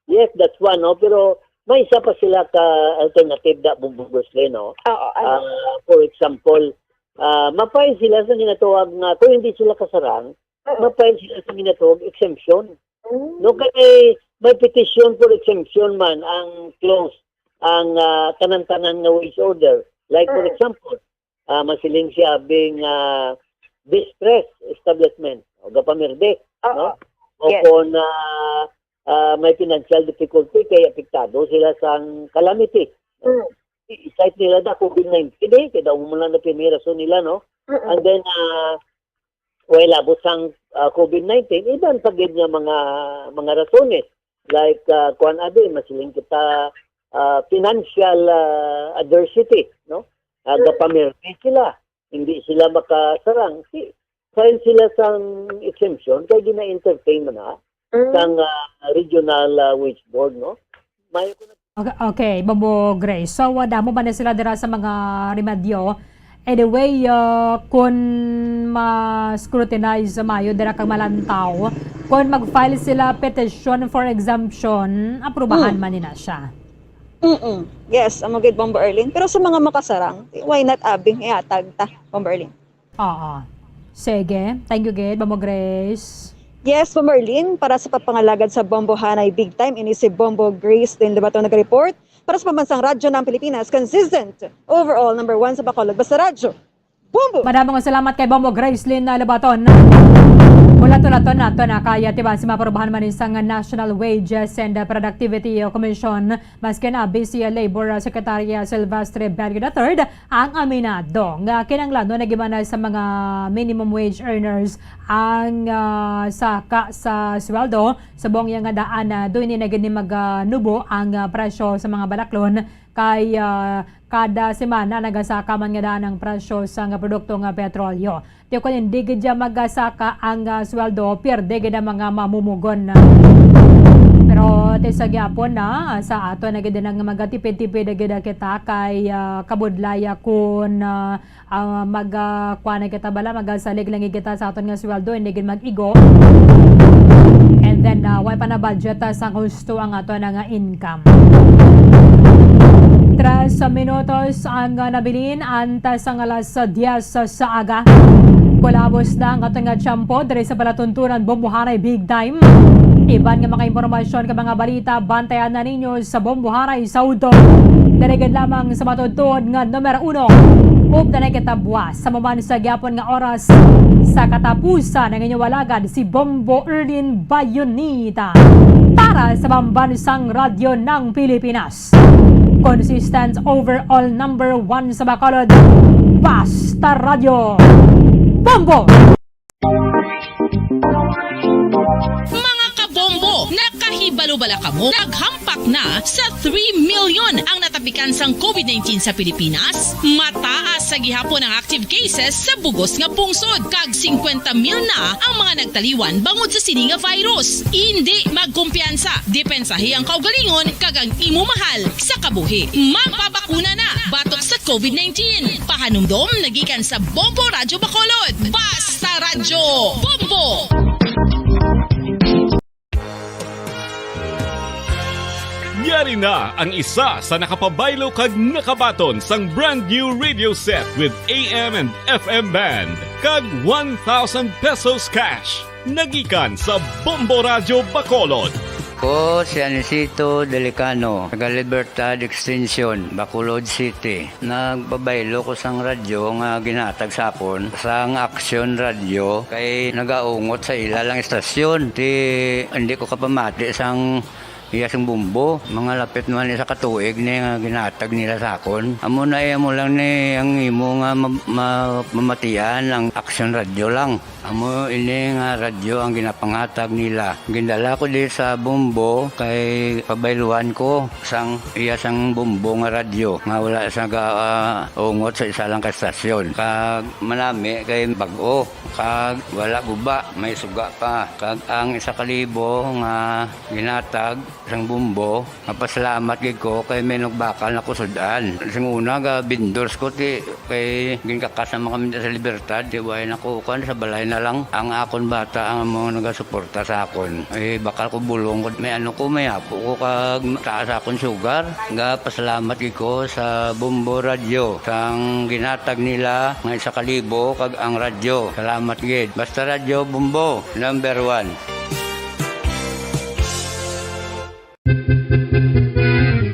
Yes, that's one, no? Pero may isa pa sila ka alternative da, Bongbong Grisling, no? Oo, ano? Ah, for example, ah, ma-file sila sa ginatawag nga, kung hindi sila kasarang, Mm. ma-file sila sa ginatawag exemption. Mm. No, kay may, may petition for exemption man ang clause, ang, ah, tanan-tanan nga wage order. Like, for Mm. example, ah, masiling siya bing, ah, distress establishment o gapamirde, Oo. no? O Yes. kung, ah, ah, may financial difficulty kay apektado sila sang calamity, Mm. I-cite nila na COVID nineteen, eh, kaya daw mo lang na primera so nila, no? Mm-mm. And then, ah, well, abot sang, ah, COVID nineteen, iban pa gid nga mga, mga rasones. Like, ah, kuwan, abi, masiling kita, ah, financial, ah, adversity, no? Ah, Mm. gapamirmi sila. Hindi sila makasarang. Si, file sila sang exemption, kay gina-entertain man na Mm. sang, ah, regional, ah, wage board, no? Mayo ko na Okay, okay, Bombo Grace. So, uh, damo ba na sila dira sa mga remedyo? Anyway, uh, kung ma-scrutinize maayo dira kag malantaw, kung mag-file sila petition for exemption, aprubahan Hmm. man ni na siya. Mm-mm. Yes, amo gid, Bombo Erlin. Pero sa mga makasarang, why not abing ihatag ta, Bombo Erlin? Oo. Sige. Thank you, gid, Bombo Grace. Yes, Bombo Erlin, para sa pagpangalagad sa Bombo Hanay Big Time, ini si Bombo Grace din Libaton nag-report para sa Pambansang Radyo ng Pilipinas, consistent, overall, number one sa Bacolod. Basta Radyo, Bombo! Madamo nga salamat kay Bombo Gracelyn, ah, Libaton. Hulat-hulaton nato na kaya, diba, si maparubahan man sang National Wages and, ah, Productivity, ah, Commission, maski na busy, ah, Labor, ah, Secretary, ah, Silvestre Bello the third ang aminado nga kinahanglan, no, nagiman na sa mga minimum wage earners ang, ah, saka sa sweldo. Subong iya nga daan, ah, doon ni na gid ni mag, ah, nubo ang, ah, presyo sa mga balaklon kay, ah, kada semana nagasaka man nga daan ang presyo sa nga produkto nga petrolyo. Ti kon hindi gid siya magasaka ang, ah, sweldo, pierde gid ang mga mamumugon. Pero ti sa gyapon na, sa ato na gid na nga magatipid-tipid na gid kita kay, ah, kabudlay kun, ah, ah, mag, ah, kuha na kita bala, magasalig lang kita sa aton nga sweldo, hindi gid mag-igo. And then, ah, way pa na budget, ah, sa gusto ang ato na nga income. Tres minutos ang, ah, nabilin antes ang alas diyes sa aga. Kulabos na ang aton nga tiyempo diri sa palatuntunan Bombo Hanay Big Time. Iban nga mga impormasyon kag mga balita, bantayan na ninyo sa Bombo Hanay sa udto. Diri gid lamang sa matuod-tuod nga numero uno. Upda na kita buwas sa maman sa gyapon nga oras. Sa katapusan, ang inyong alagad, si Bombo Erlin Bayonita para sa Pambansang Radyo ng Pilipinas. Consistent, overall number one sa Bacolod. Basta Radyo. Bombo! Mga kabombo, nakahibalo bala kamo? Naghampak na sa three million ang natapikan sang COVID nineteen sa Pilipinas. Mataas sa gihapon ang active cases sa bugos nga pungsod, kag singkwenta mil na ang mga nagtaliwan bangod sa sini nga virus. Indi magkumpiyansa, depensahi ang kaugalingon kag ang imo mahal sa kabuhi. Magpabakuna na batok sa COVID nineteen. Pahanumdom nagikan sa Bombo Radyo Bacolod. Basta Radyo Bombo! Yari na ang isa sa nakapabaylo kag nakabaton sang brand new radio set with A M and F M band kag one thousand pesos cash. Nagikan sa Bombo Radyo Bacolod. Ko si Anisito Delicano, taga Libertad Extension, Bacolod City. Nagpabaylo ko sang radyo nga ginatag sa akon sang Action Radio kay nagaungot sa ila lang istasyon. Ti hindi ko kapamati sang iya sing bumbo. Mga lapit naman isa ka tuig ni nga ginatag nila sa akon. Amo na iya mo lang ni ang imo nga ma-, ma-, mamatian ang Action Radio lang. Amo ini nga radyo ang ginapangatag nila. Gindala ko di sa Bombo kay pabayluhan ko sang iya sang Bombo nga radyo nga wala sa ga, ah, ungot sa isa lang ka estasyon. Kag manami kay bag-o, kag wala guba, may suga pa. Kag ang isa ka libo nga ginatag sang Bombo, mapasalamat gid ko kay may nagbakal na ko sud-an. Sing una, ga vendors ko, ti, kay ginkakas naman kami sa Libertad, ti, way na ko, kuwan, sa balay na lang. Ang akon bata ang mga nagasuporta sa akon. Eh, bakal ko bulong ko, may ano ko, may apo ko, kag taas akon sugar. Ga pasalamat gid ko sa Bombo Radyo, sang ginatag nila nga isa ka libo, kag ang radyo. Salamat gid. Basta Radyo Bombo, number one.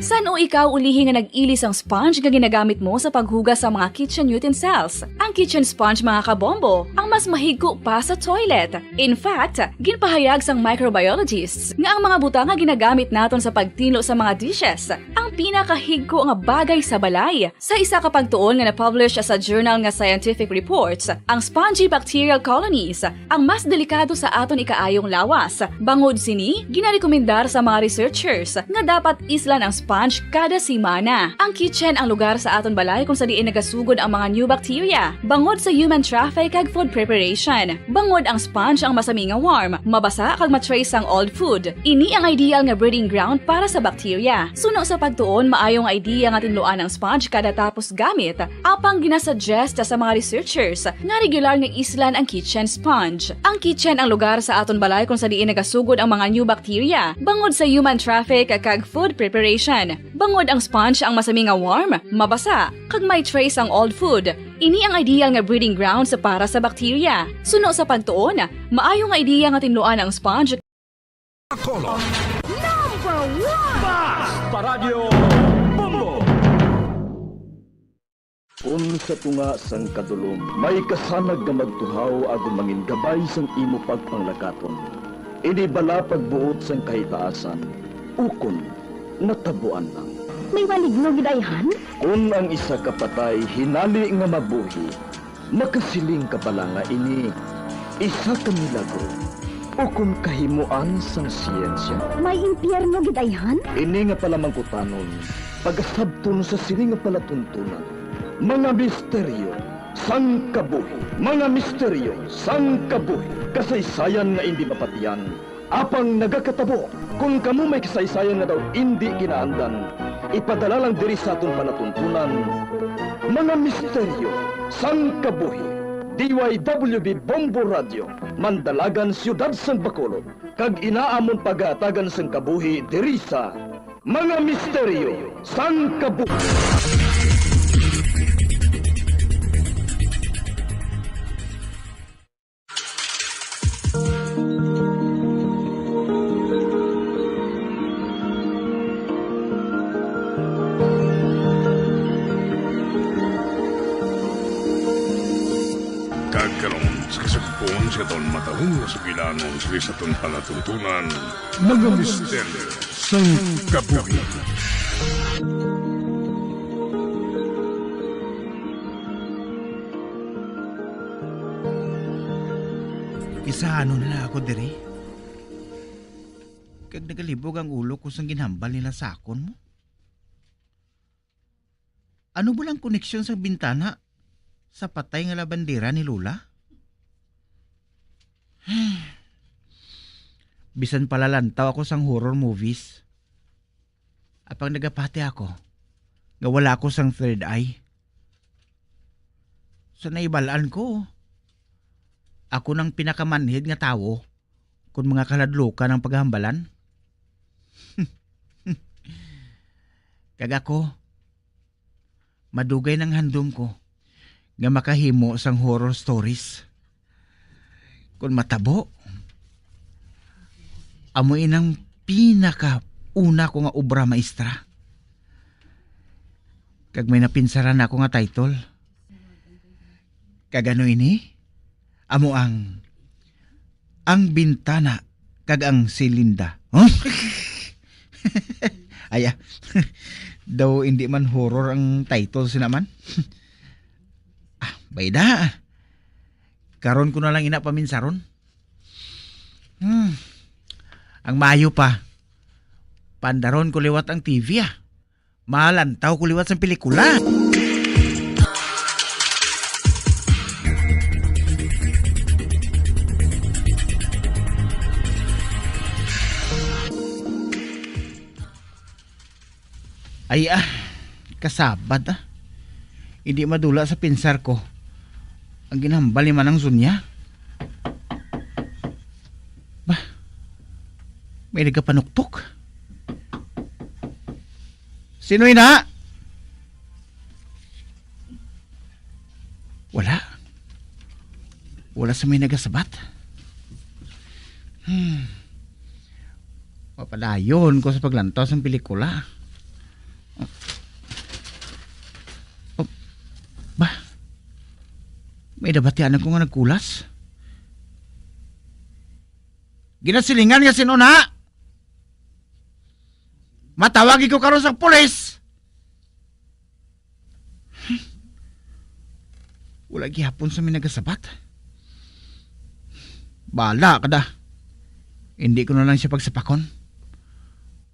San-o ikaw ulihi nga nag-ili sang sponge nga ginagamit mo sa paghugas sa mga kitchen utensils? Ang kitchen sponge, mga kabombo, ang mas mahigko pa sa toilet. In fact, ginpahayag sang microbiologists nga ang mga butang nga ginagamit naton sa pagtinlo sa mga dishes, ang Pinakahigko nga bagay sa balay. Sa isa ka pagtuon nga na-publish sa journal nga Scientific Reports, ang spongy bacterial colonies ang mas delikado sa aton ikaayong lawas. Bangod sini, ginarekomendar sa mga researchers nga dapat islan ang sponge kada semana. Ang kitchen ang lugar sa aton balay kung sa diin nagasugod ang mga new bacteria, bangod sa human traffic kag food preparation. Bangod ang sponge ang masami nga warm, mabasa kag ma-trace ang old food. Ini ang ideal nga breeding ground para sa bacteria. Suno sa pagtuon, maayo nga idea nga tinluan ang sponge kada tapos gamit, apang ginasuggest sa mga researchers nga regular nga islan ang kitchen sponge. Ang kitchen ang lugar sa aton balay kung sa diin nagasugod ang mga new bacteria, bangod sa human traffic kag food preparation. Bangod ang sponge ang masami nga warm, mabasa, kag may trace ang old food. Ini ang ideal nga breeding grounds para sa bacteria. Suno sa pagtuon, maayo nga idea nga tinluan ang sponge. Bacolod. Number one! Basta Radyo Bombo! Kun sa tunga sang kadulom may kasanag nga magtuhaw agud mangin gabay sang imo pagpanglakaton, ini bala pagbuot sang kahitaasan, ukon natabuan lang. May maligno gid ayhan? Kun ang isa ka patay hinali nga mabuhi, makasiling ka bala nga ini isa ka milagro ukon kahimuan sang siyensya? May impyerno gid ayhan? Ini nga palamangkutanon pagasabton sa sini nga palatuntunan, mga misteryo sang kabuhi, mga misteryo sang kabuhi, kasaysayan nga indi mapatian, apang nagakatabo. Kon kamo may kasaysayan nga daw indi kinaandan, ipadala lang diri sa aton palatuntunan, mga misteryo sang kabuhi. D Y W B Bombo Radio, Mandalagan, Siyudad sang Bacolod, kag ina amon pagahatagan sang kabuhi diri sa mga misteryo sang kabuhi. Kag karon, sa kasugpon sa aton matahong nga sugilanon sa aton palatuntunan, mga misteryo sang kabuhi. Kisahanon na lang ako diri. Kag nagalibog ang ulo ko sang ginhambal nila sa akon mo. Ano ba lang koneksyon sang bintana sa patay nga labandera ni Lola? Bisan palalantaw ako sang horror movies, apang nagapati ako nga wala ako sang third eye. Sa naibal-an ko, ako nang pinakamanhid nga tawo kon mga kaladlokan ang paghambalan. Kag ako, madugay nang handom ko nga makahimo sang horror stories. Kon matabo, amo inang pinakauna ko nga obra maestra. Kag may napinsaran ako nga title. Kag ano ini? Amo ang Ang Bintana kag ang Silinda. Huh? Ay, ah. Daw hindi man horror ang title sina man. Ah, bayda. Karon ko na lang ina paminsaron. Hmm. Ang maayo pa, pandaron ko liwat ang T V, ah. Malantaw ko liwat sang pelikula. Ay, ah, kasabad, ah. Hindi madula sa pinsar ko ang ginhambal ni Manang Sonia. Ba, may nagapanuktok. Sino ina? Wala. Wala sa may nagasabat. Hmm. Mapadayon ko sa paglantaw sang pelikula. Oh, ba? May nabatian ako nga nagkulas. Ginasilingan nga sino na? Matawag ko karon sa pulis. Wala gihapon sa may nagasabat. Bala ka da. Hindi ko na lang siya pagsapakon.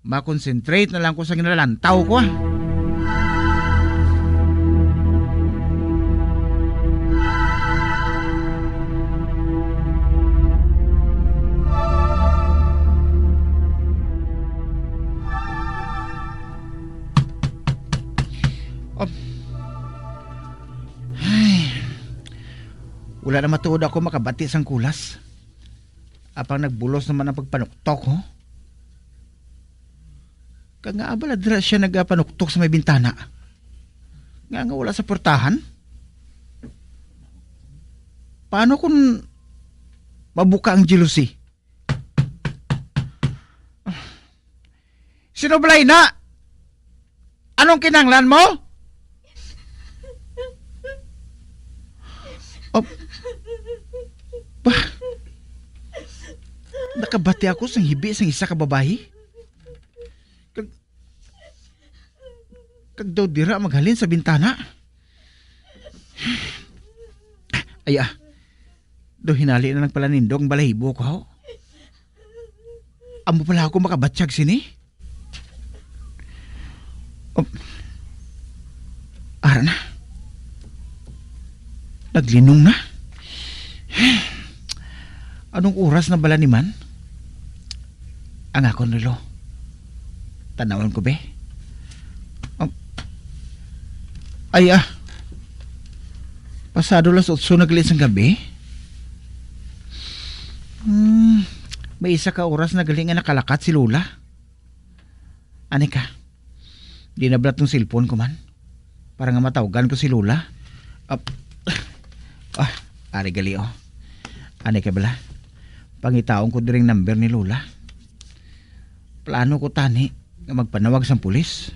Ma-concentrate na lang ko sa ginalantaw ko, ah. Um, ay, wala na matuod ako makabati sang kulas. Apang nagbulos naman ang pagpanuktok, ho? Kag nga abala dira siya nagapanuktok sa may bintana. Nga nga wala sa portahan? Paano kung mabuka ang jealousy? Sino balay na? Anong kinahanglan mo? Oh, ba? Nakabati ako sang hibi sang isa ka babayi. Kag, kag daw dira maghalin sa bintana. Ay, ah. Daw hinali na lang pala nindo ang balahibo ko, ho? Amo pala ako makabatyag sini? Oh. Ara na. Naglinong na. Anong oras na bala ni man? Ang akon relo. Tanawon ko, be. Um, ay, ah. Pasado las otso na gali sang gabi. Hmm, may isa ka oras na gali nga nakalakat si Lola. Ani ka? Di na bala tong cellphone ko man. Para nga matawgan ko si Lola. Ap-, ah, ari gali, oh. Ani ka bala? Pangitaon ko diring number ni Lola. Plano ko tani nga magpanawag sang pulis.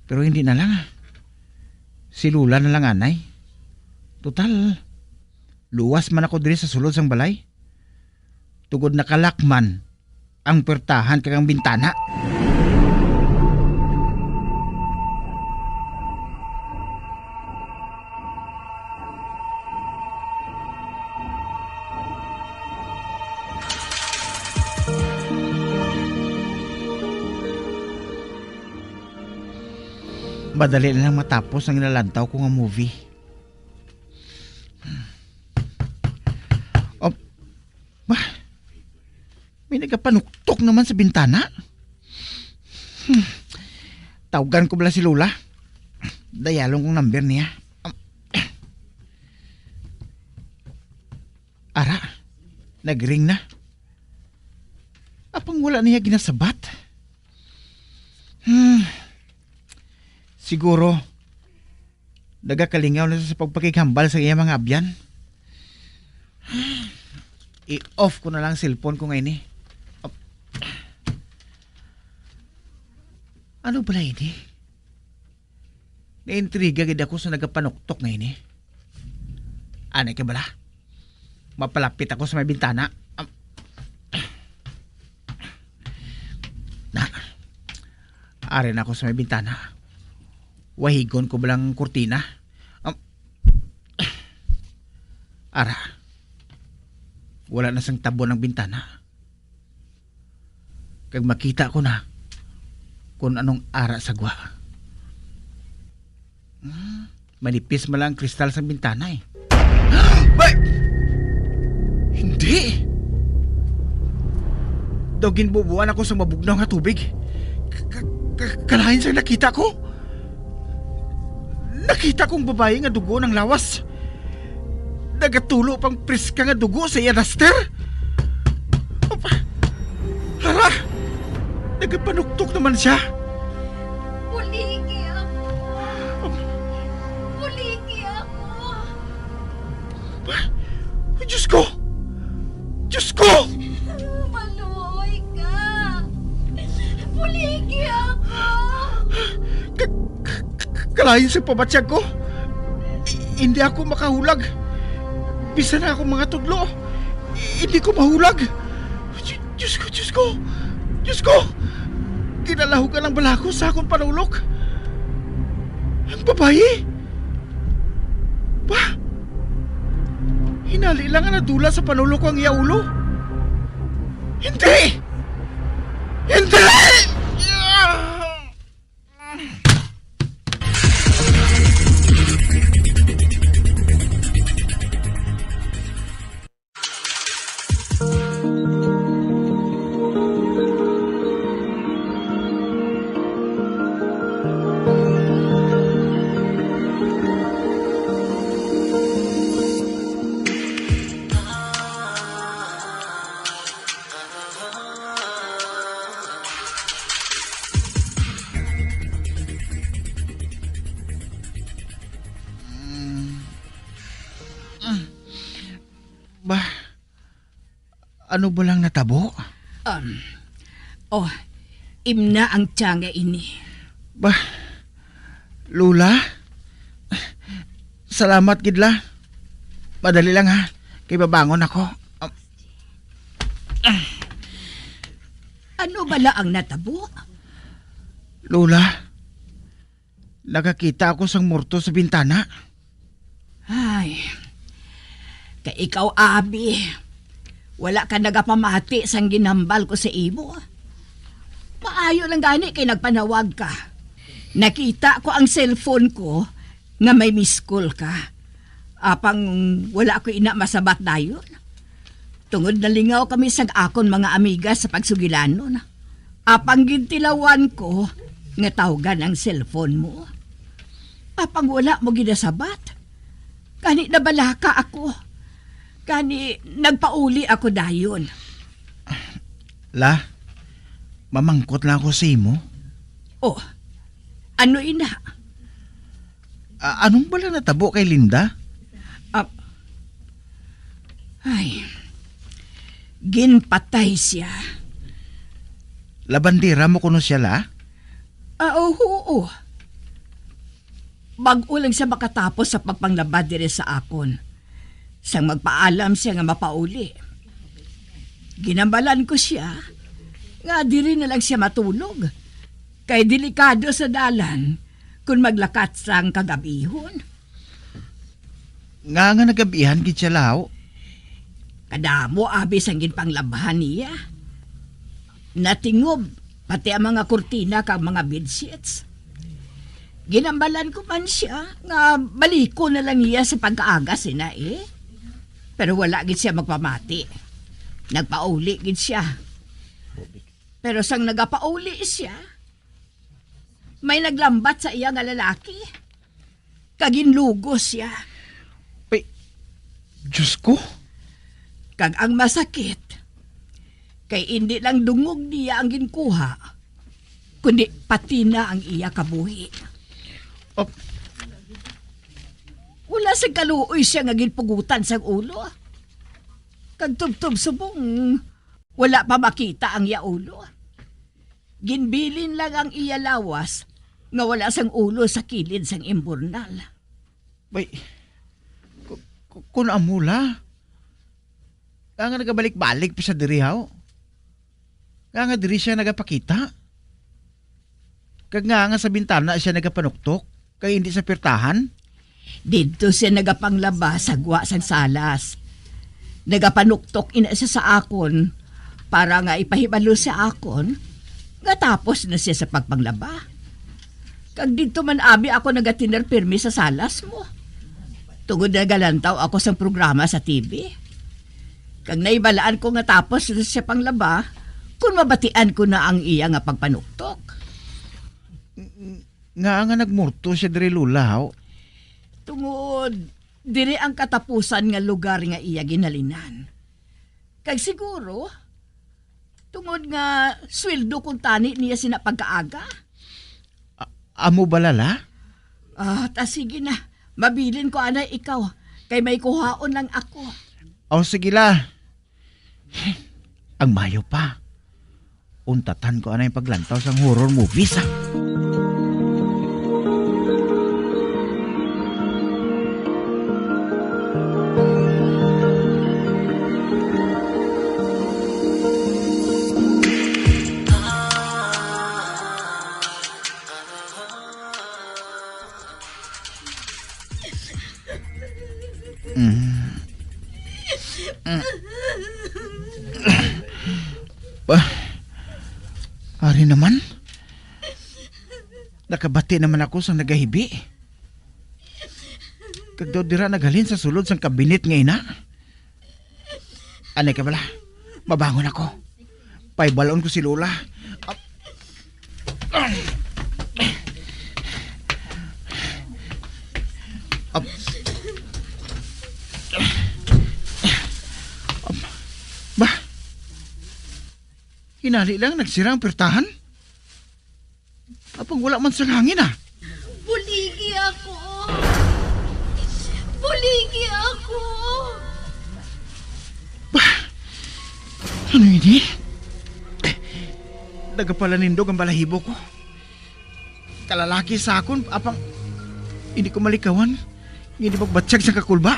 Pero hindi na lang, ah. Si Lola na lang anay. Total, luwas man ako diri sa sulod sang balay. Tungod nakalak man ang puwertahan kag ang bintana. Madali na lang matapos ang nilalantaw ko nga movie. Oh, ba? May nagapanuktok naman sa bintana. Hmm. Tawgan ko bala si Lola. Dayalon kong number niya. Ara, nagring na. Apang wala niya ginasabat. Hmm. Siguro, nagakalingaw na siya sa pagpakighambal sa iya mga abyan. I-off ko na lang ang cellphone ko ngayon, eh. Op-, ano bala ini? Naintriga gid ako sa nagapanuktok ngayon, eh. Anay ka bala? Mapalapit ako sa may bintana. Am-, na, ari na ako sa may bintana. Wahigon ko bala ang kurtina. Am-, ara. Wala na sang tabon ang bintana. Kag makita ko na kung anong ara sa gwa. Hmm, manipis man lang ang kristal sa bintana, eh. Bay! Hindi! Daw ginbubuan ako sa mabugnaw nga tubig. Ka-, ka-, ka-, kalain sa nakita ko. Nakita kong babayi nga dugo ang lawas. Nagatulo pang priska nga dugo sa iya daster. Apa? Hala! Nagapanuktok naman siya. Puligi ako! Puligi ako! Diyos ko! Diyos ko! Maluoy ka! Puligi ako! Ka-, ka-, ka-, kalain sa pabatyag ko. I-, hindi ako makahulag. Bisan na akong mga tudlo, i-, hindi ko mahulag. Di-, Diyos ko, Diyos ko! Diyos ko! Ginalahugan ang balakos sa akon panulok. Ang babayi? Ba? Hinali lang nga nadula sa panulok ko ang iya ulo. Hindi! Hindi! Mm. Mm. Ba, ano ba lang natabo? Um, oh, imna ang tiyan nga ini. Ba, Lola? Salamat gid la. Madali lang ha, kay babangon ako. Um, ah. Ano bala ang natabo? Lola, nakakita ako sang morto sa bintana. Ay, kay ikaw, abi, wala ka nagapamati sang ginhambal ko sa imo. Maayo lang gani kay nagpanawag ka. Nakita ko ang cellphone ko nga may miss call ka. Apang wala ko ina masabat dayon. Tungod nalingaw kami sang akon mga amiga sa pagsugilanon. Apang gintilawan ko nga tawgan ang cellphone mo. Apang wala mo ginasabat. Gani nabalaka ako. Gani nagpauli ako dayon. La, mamangkot lang ako sa imo. Oh, ano ina? A-, anong bala natabo kay Linda? Ah, ay, ginpatay siya. Labandera mo kuno siya, la? Ah, oo, oo. Bag-o lang siya makatapos sa pagpanglaba diri sa akon. Sang magpaalam siya nga mapauli. Ginambalan ko siya nga diri na lang siya matulog. Kay delikado sa dalan kon maglakat sang kagabihon. Nga nga nagabihan gid siya, law? Kadamo abi sang ginpanglabhan niya. Natingob pati ang mga kurtina kag mga bedsheets. Ginambalan ko man siya nga balikon na lang niya sa pagkaaga sina, eh. Pero wala gid siya magpamati. Nagpauli gid siya. Pero sang nagapauli siya, may naglambat sa iya nga lalaki, kag ginlugos siya. Ay, Diyos ko! Kag ang masakit, kay indi lang dungog niya ang ginkuha, kundi pati na ang iya kabuhi. Oh. Wala sing kaluoy siya nga ginpugutan sang ulo. Kag tubtob subong, wala pa makita ang iya ulo. Ginbilin lang ang iya lawas nga wala sang ulo sa kilid sang imburnal. Bay, ku-, ku-, kun amo la, nga, nga nagabalik-balik pa siya diri, haw? Nga, nga diri siya nagapakita? Kag nga, nga sa bintana siya nagapanuktok, kay hindi sa pirtahan? Didto siya nagapanglaba sa gwa sang salas. Nagapanuktok ina siya sa akon para nga ipahibalo sa akon nga tapos na siya sa pagpanglaba. Kag didto man abi ako nagatiner pirmi sa salas mo, tungod nagalantaw ako sang programa sa T V. Kag nahibalaan ko nga tapos na siya panglaba, kun mabatian ko na ang iya nga pagpanuktok. Ngaa nga nagmorto siya diri, Lola, haw? Tungod diri ang katapusan nga lugar nga iya ginhalinan. Kag siguro, tungod nga sweldo kuntani niya sina pagkaaga. A-, amo bala, la? Ah, ta sige na. Mabilin ko anay ikaw, kay may kuhaon lang ako. O, sige, la. Ang mayo pa. Untatan ko anay paglantaw sang horror movies, ah. Ba, ari naman. Nakabati naman ako sang nagahibi. Kag daw dira naghalin sa sulod sang kabinet nga ina. Anay ka bala, mabangon ako. Paibalon ko si Lola. Ap-, ap-, ap-, ba? Hinali lang nagsira ang pertahan? Apang wala man sang hangin, ah. Buligi ako. Buligi ako. Ba? Ano ini? Nagapalanindog ang balahibo ko. Kalalaki sa akon, apang hindi ko malikawan. Hindi magbatsyag sa kakulba.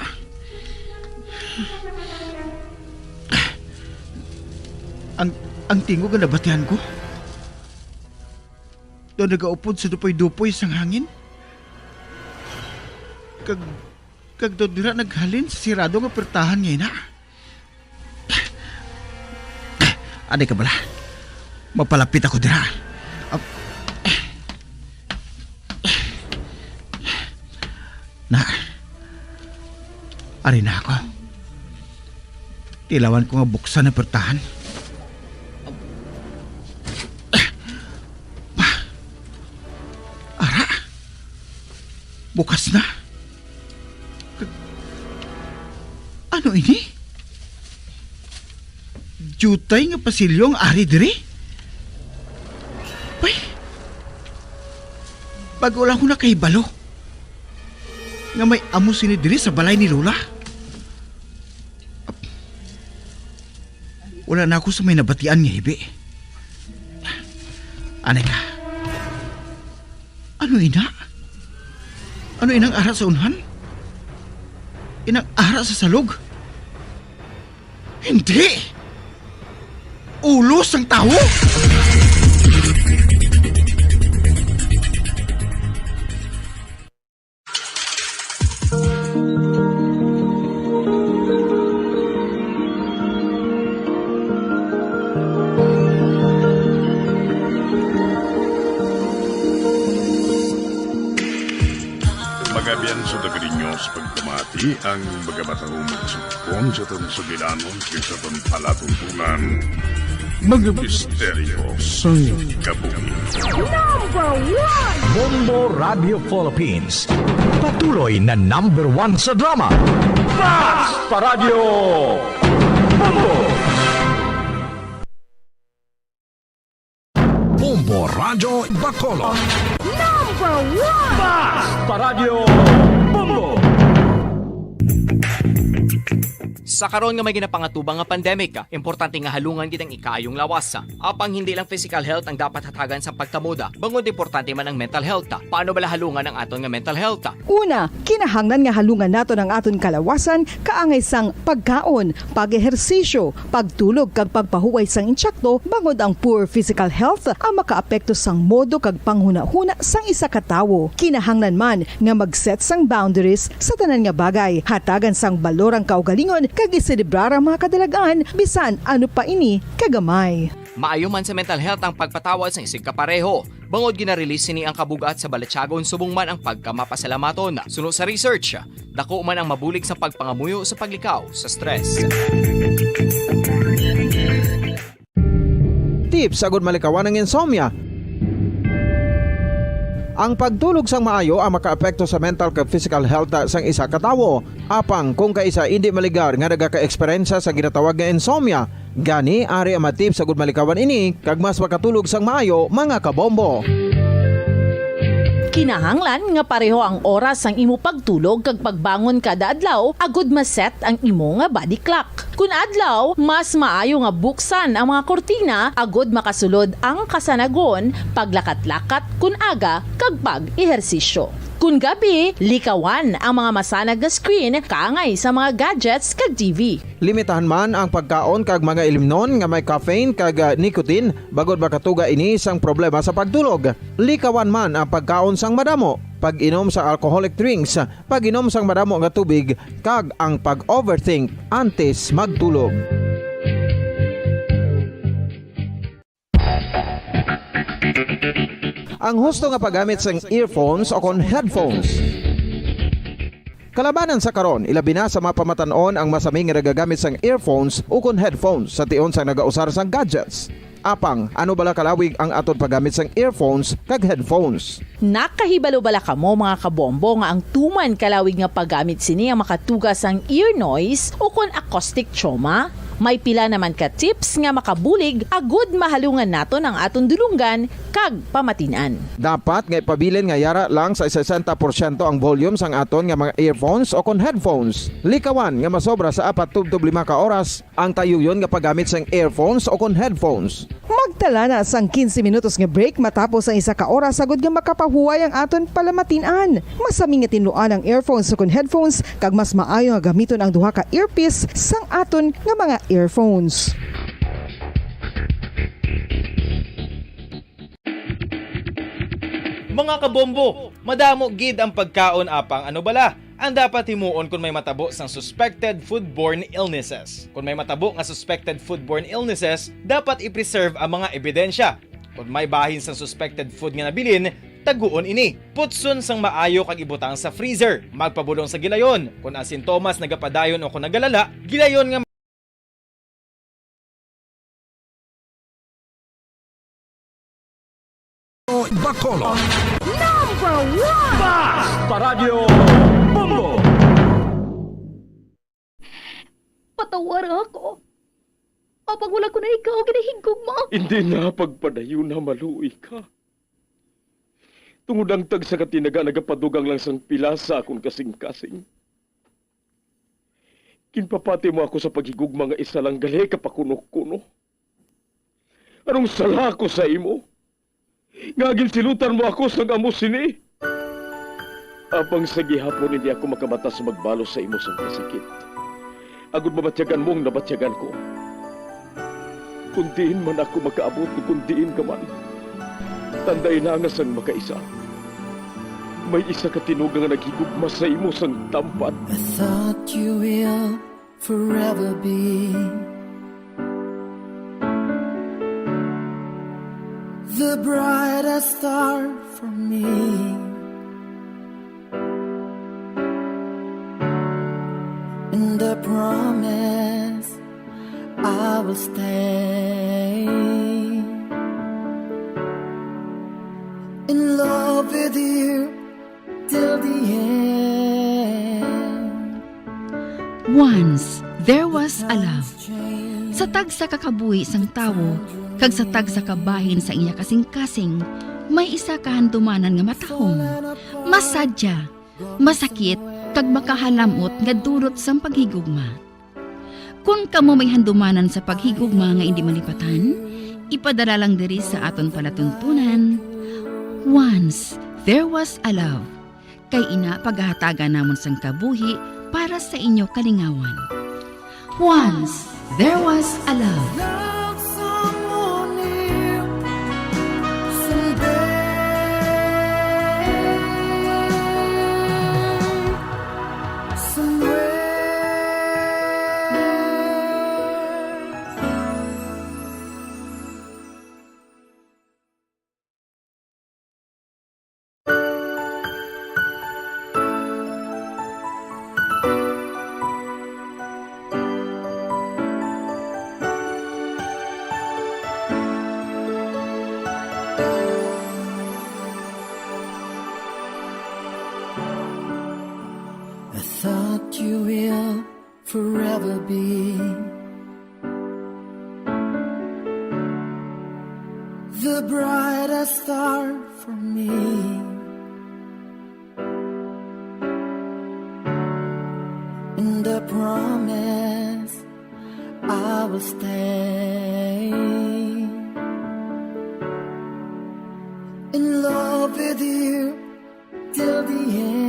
Ang, ang tingog nga nabatian ko. Daw nagaupod sa dupoy-dupoy sang hangin. Kag, kag daw dira naghalin sa sirado nga pertahan nga ina. Anay ka bala? Mapalapit ako dira. Ap-, na, ari na ako. Tilawan ko nga buksan ang pertahan. Ba? Ara? Bukas na? Ano ini? Diutay nga pasilyo ang ari diri? Pay, bago lang ako nakahibalo nga may amo sini diri sa balay ni Lola. Wala na ako sa may nabatian nga hibi. Anay ka. Ano ina? Ano inang ara sa unhan? Inang ara sa salog? Hindi! Ulo sang tawo! Mga biyanso, daga ninyo sa pagpamati ang mga matahumong sugpon sa aton sugilanon kag sa aton palatuntunan. Mga misteryo sang kabuhi. Number one! Bombo Radio Philippines. Patuloy na number one sa drama. Basta Radyo Bombo! Bombo Radyo Bacolod. Number one! Basta Radyo Bombo! Sa karon nga may ginapangatubang nga pandemic, importante nga halungan gid ang ikaayong lawas. Apang hindi lang physical health ang dapat hatagan sa pagtamod, bangod importante man ang mental health. Paano bala halungan ang aton nga mental health? Una, kinahanglan nga halungan naton ang aton kalawasan kaangay sang pagkaon, pag-ehersisyo, pagtulog kag pagpahuway sang intsakto, bangod ang poor physical health ang makaapekto sang modo kag panghunahuna sang isa ka tawo. Kinahanglan man nga mag-set sang boundaries sa tanan nga bagay, hatagan sang balor ang kaugalingon kag iselebrar ang mga kadalag-an bisan ano pa ini kagamay. Maayo man sa mental health ang pagpatawad sang isigkapareho. Bangod gina-release sini ang kabug-at sa balatyagon subong man ang pagkamapasalamaton. Suno sa research, dako man ang mabulig sa pagpangamuyo sa paglikaw sa stress. Tips agud malikawan ang insomnia. Ang pagtulog sang maayo ang makaapekto sa mental kag physical health sang isa ka tawo. Apang kung kaisa indi maligar nga nagaka-eksperyensya sa ginatawag nga insomnia, gani ari ang mga tips agud malikawan ini kag mas makatulog sang maayo, mga kabombo. Kinahanglan nga pareho ang oras sang imo pagtulog kag pagbangon kada adlaw agud ma-set ang imo nga body clock. Kun adlaw, mas maayo nga buksan ang mga kurtina agud makasulod ang kasanagon, paglakat-lakat kun aga, kag pag-ehersisyo. Kun gabi, likawan ang mga masanag nga screen kaangay sa mga gadgets kag T V. Limitahan man ang pagkaon kag mga ilimnon nga may caffeine kag, ah, nicotine, bangod makatuga ini sang problema sa pagtulog. Likawan man ang pagkaon sang madamo. pag-inom sang alcoholic drinks, pag-inom sang madamo nga tubig, kag ang pag-overthink antes magtulog. Ang husto nga paggamit sang earphones o kon headphones. Kalabanan sa karon, ilabi na sa mga pamatan-on ang masami nga nagagamit sang earphones ukon headphones sa tion sang nagausar sang gadgets. Apang, ano bala kalawig ang aton paggamit sang earphones kag headphones? Nakahibalo bala kamo, mga kabombo, nga ang tuman kalawig nga paggamit sini ang makatuga sang ear noise ukon acoustic trauma? May pila naman ka tips nga makabulig agud mahalungan naton ang aton dulonggan kag pamatin-an. Dapat nga ipabilin nga yara lang sa sesenta porsyento ang volume sang aton nga mga earphones o kon headphones. Likawan nga masobra sa apat tubtob lima ka oras ang tayuyon nga paggamit sang earphones o kon headphones. Magtala na sang quince minutos nga break matapos ang isa ka oras, agud nga makapahuway ang aton palamatin-an. Masami nga tinluan ang earphones o kon headphones, kag mas maayo nga gamiton ang duha ka earpiece sang aton nga mga earphones. Mga kabombo, madamo gid ang pagkaon, apang ano bala ang dapat himuon kon may matabo sang suspected foodborne illnesses? Kon may matabo nga suspected foodborne illnesses, dapat i-preserve ang mga ebidensya. Kon may bahin sang suspected food nga nabilin, taguon ini. Putson sang maayo kag ibutang sa freezer. Magpabulong sa gilayon. Kon ang sintomas nagapadayon o kon nagalala, gilayon nga Bacolod. Number one! Basta Radyo Bombo! Patawara ako. Apang wala ko na ikaw ginahigugma. Hindi na pagpadayon na maluoy ka. Tungod ang tagsa ka tinaga nagapadugang lang sang pila sa akon kasing-kasing. Ginpapati mo ako sa paghigugma nga isa lang gali ka pakuno-kuno. Anong sala ko sa imo? Nga ginsilutan mo ako sang amo sini? Apang sa gihapon hindi ako makamata sa magbalos sa imo sang kasakit. Agud mabatyagan mo ang nabatyagan ko. Kung diin man ako makaabot o kung diin ka man, tanday na nga sang makaisa, may isa ka tinuga nga naghigugma sa imo sang tampad. I thought you will forever be the brightest star for me. And I promise I will stay in love with you till the end. Once there was a love. Sa tagsa ka kabuhi sang tawo kag sa tagsa ka bahin sa iya kasing-kasing, may isa ka handumanan nga matahom, masadya, masakit, kag makahalam-ot nga dulot sang paghigugma. Kon kamo may handumanan sa paghigugma nga indi malipatan, ipadala lang diri sa aton palatuntunan. Once there was a love. Kay ina, pagahatagan namon sang kabuhi para sa inyo kalingawan. Once there was a love. I thought you will forever be the brightest star for me. And I promise I will stay in love with you till the end.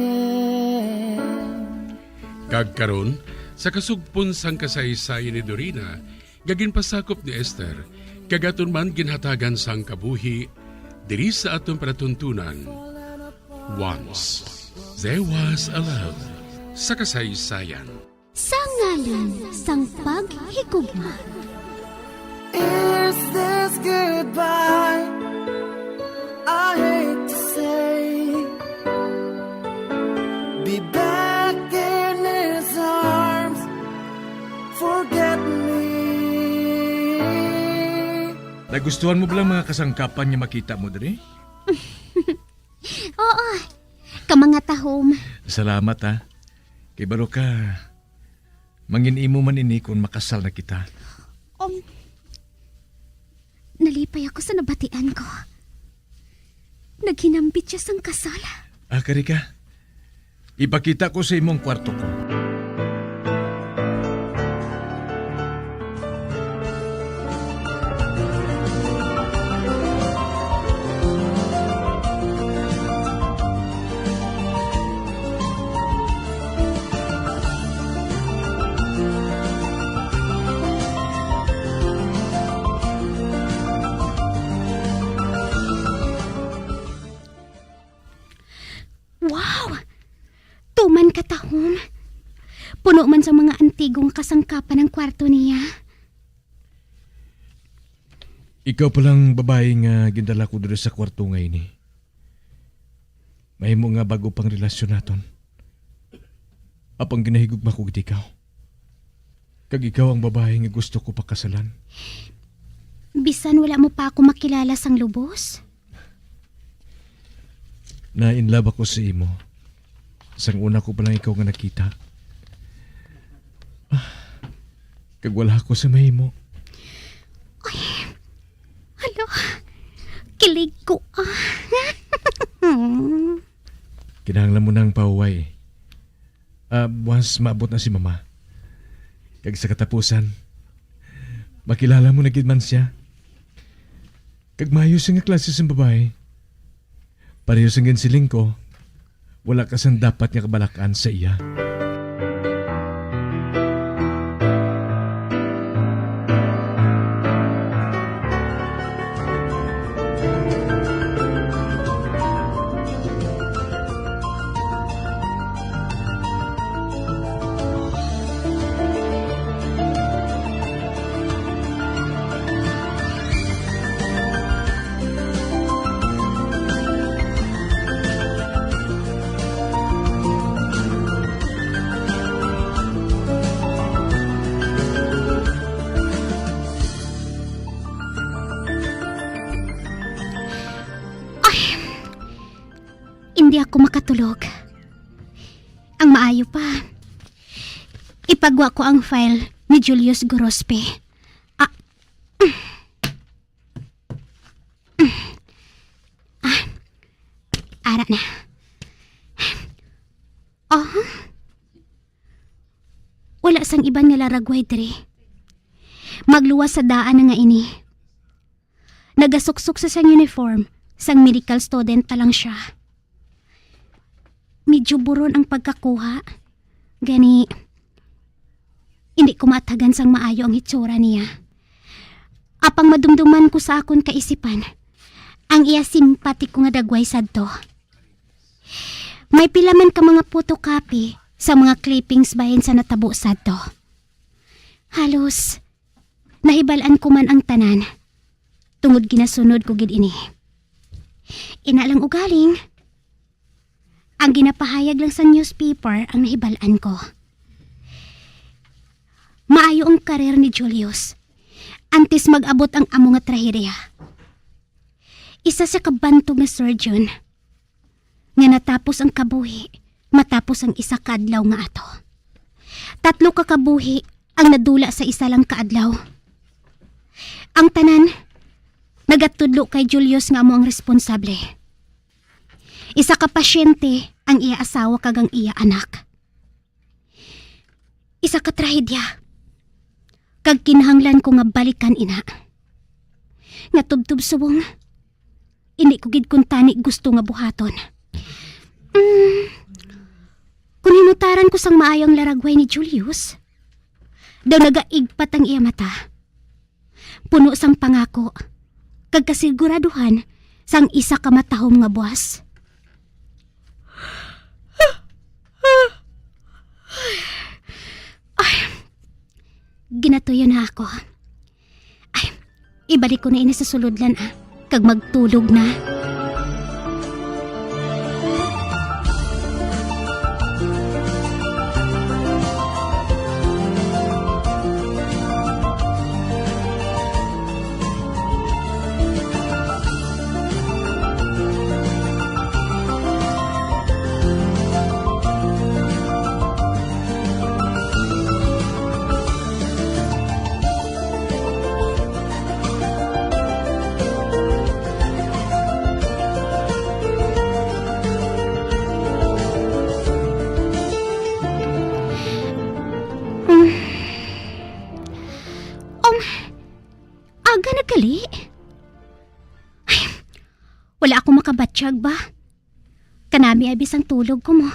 Kag karon, sa kasugpon sang kasaysayan ni Dorina, nga ginpasakop ni Esther, kag aton man ginhatagan sang kabuhi, diri sa aton palatuntunan. Once there was a love. Sa kasaysayan. Sa ngalan sang paghigugma. Is this goodbye? I hate to say, be back in his arms, forget me. Nagustuhan mo ba lang mga kasangkapan nga makita mo diri? Oo, ka mga tahom. Salamat, ha. Kay baro ka, mangin-imo man ini kon makasal na kita. Um, nalipay ako sa nabatian ko. Naghinambit siya sang kasal. Ah, kari ka. Ipakita ko sa imong kwarto ko. Wow! Tuman ka tahom. Puno man sang mga antigo nga kasangkapan ang kwarto niya. Ikaw pa lang babayi nga gindala ko diri sa kwarto nga ini. Mahimo nga bag-o pang relasyon naton. Apang ginahigugma ko gid ikaw. Kag ikaw ang babayi nga gusto ko pakasalan. Bisan wala mo pa ako makilala sang lubos? Na-in love ako sa imo. Sang una ko pa lang ikaw nga nakita. Ah, kag wala ako sa mahimo. Ay, hala, kilig ko, ah. Kinahanglan mo nang pahuway. Ah, once maabot na si Mama. Kag sa katapusan, makilala mo na gid man siya. Kag maayo siya nga klase sang babayi. Pareho sang ginsiling ko, wala ka sang dapat nga kabalak-an sa iya. Ay, hindi ako makatulog. Ang maayo pa, ipagwa ko ang file ni Julius Gorospe. Ah, ah, ara na. Oh, wala sang iban nga laragway diri. Magluwas sa daan na nga ini. Nagasuksok sa siyang uniform, sang medical student pa lang siya. Medyo buron ang pagkakuha. Gani, hindi ko maatagan sang maayo ang hitsura niya. Apang madumduman ko sa akon kaisipan ang iya simpatiko nga dagway sadto. May pila man ka mga photocopy sa mga clippings bahin sa natabo sadto. Halos nahibal-an ko man ang tanan, tungod ginasunod ko gid ini. Ina lang ugaling, ang ginapahayag lang sa newspaper ang nahibal-an ko. Maayo ang karir ni Julius antes mag-abot ang amo nga trahedya. Isa sia ka bantog nga surgeon nga natapos ang kabuhi matapos ang isa ka adlaw nga ato. Tatlo ka kabuhi ang nadula sa isa lang ka adlaw. Ang tanan nagatudlo kay Julius nga amo ang responsable. Isa ka pasyente ang iya asawa kag ang iya anak. Isa ka trahedya, kag kinahanglan ko nga balikan ina. Nga tubtob subong, hindi ko gid kuntani gusto nga buhaton. Mm, kung hinutaran ko sang maayo ang laragway ni Julius, daw nagaigpat ang iya mata. Puno sang pangako, kag kasiguraduhan sang isa ka matahom nga buas. Ginatuyo na ako. Ay, ibalik ko na ini sa sulodlan, ah, kag magtulog na. Um, aga na gali? Ay, wala ako makabatyag ba? Kanami ay bisang tulog ko mo.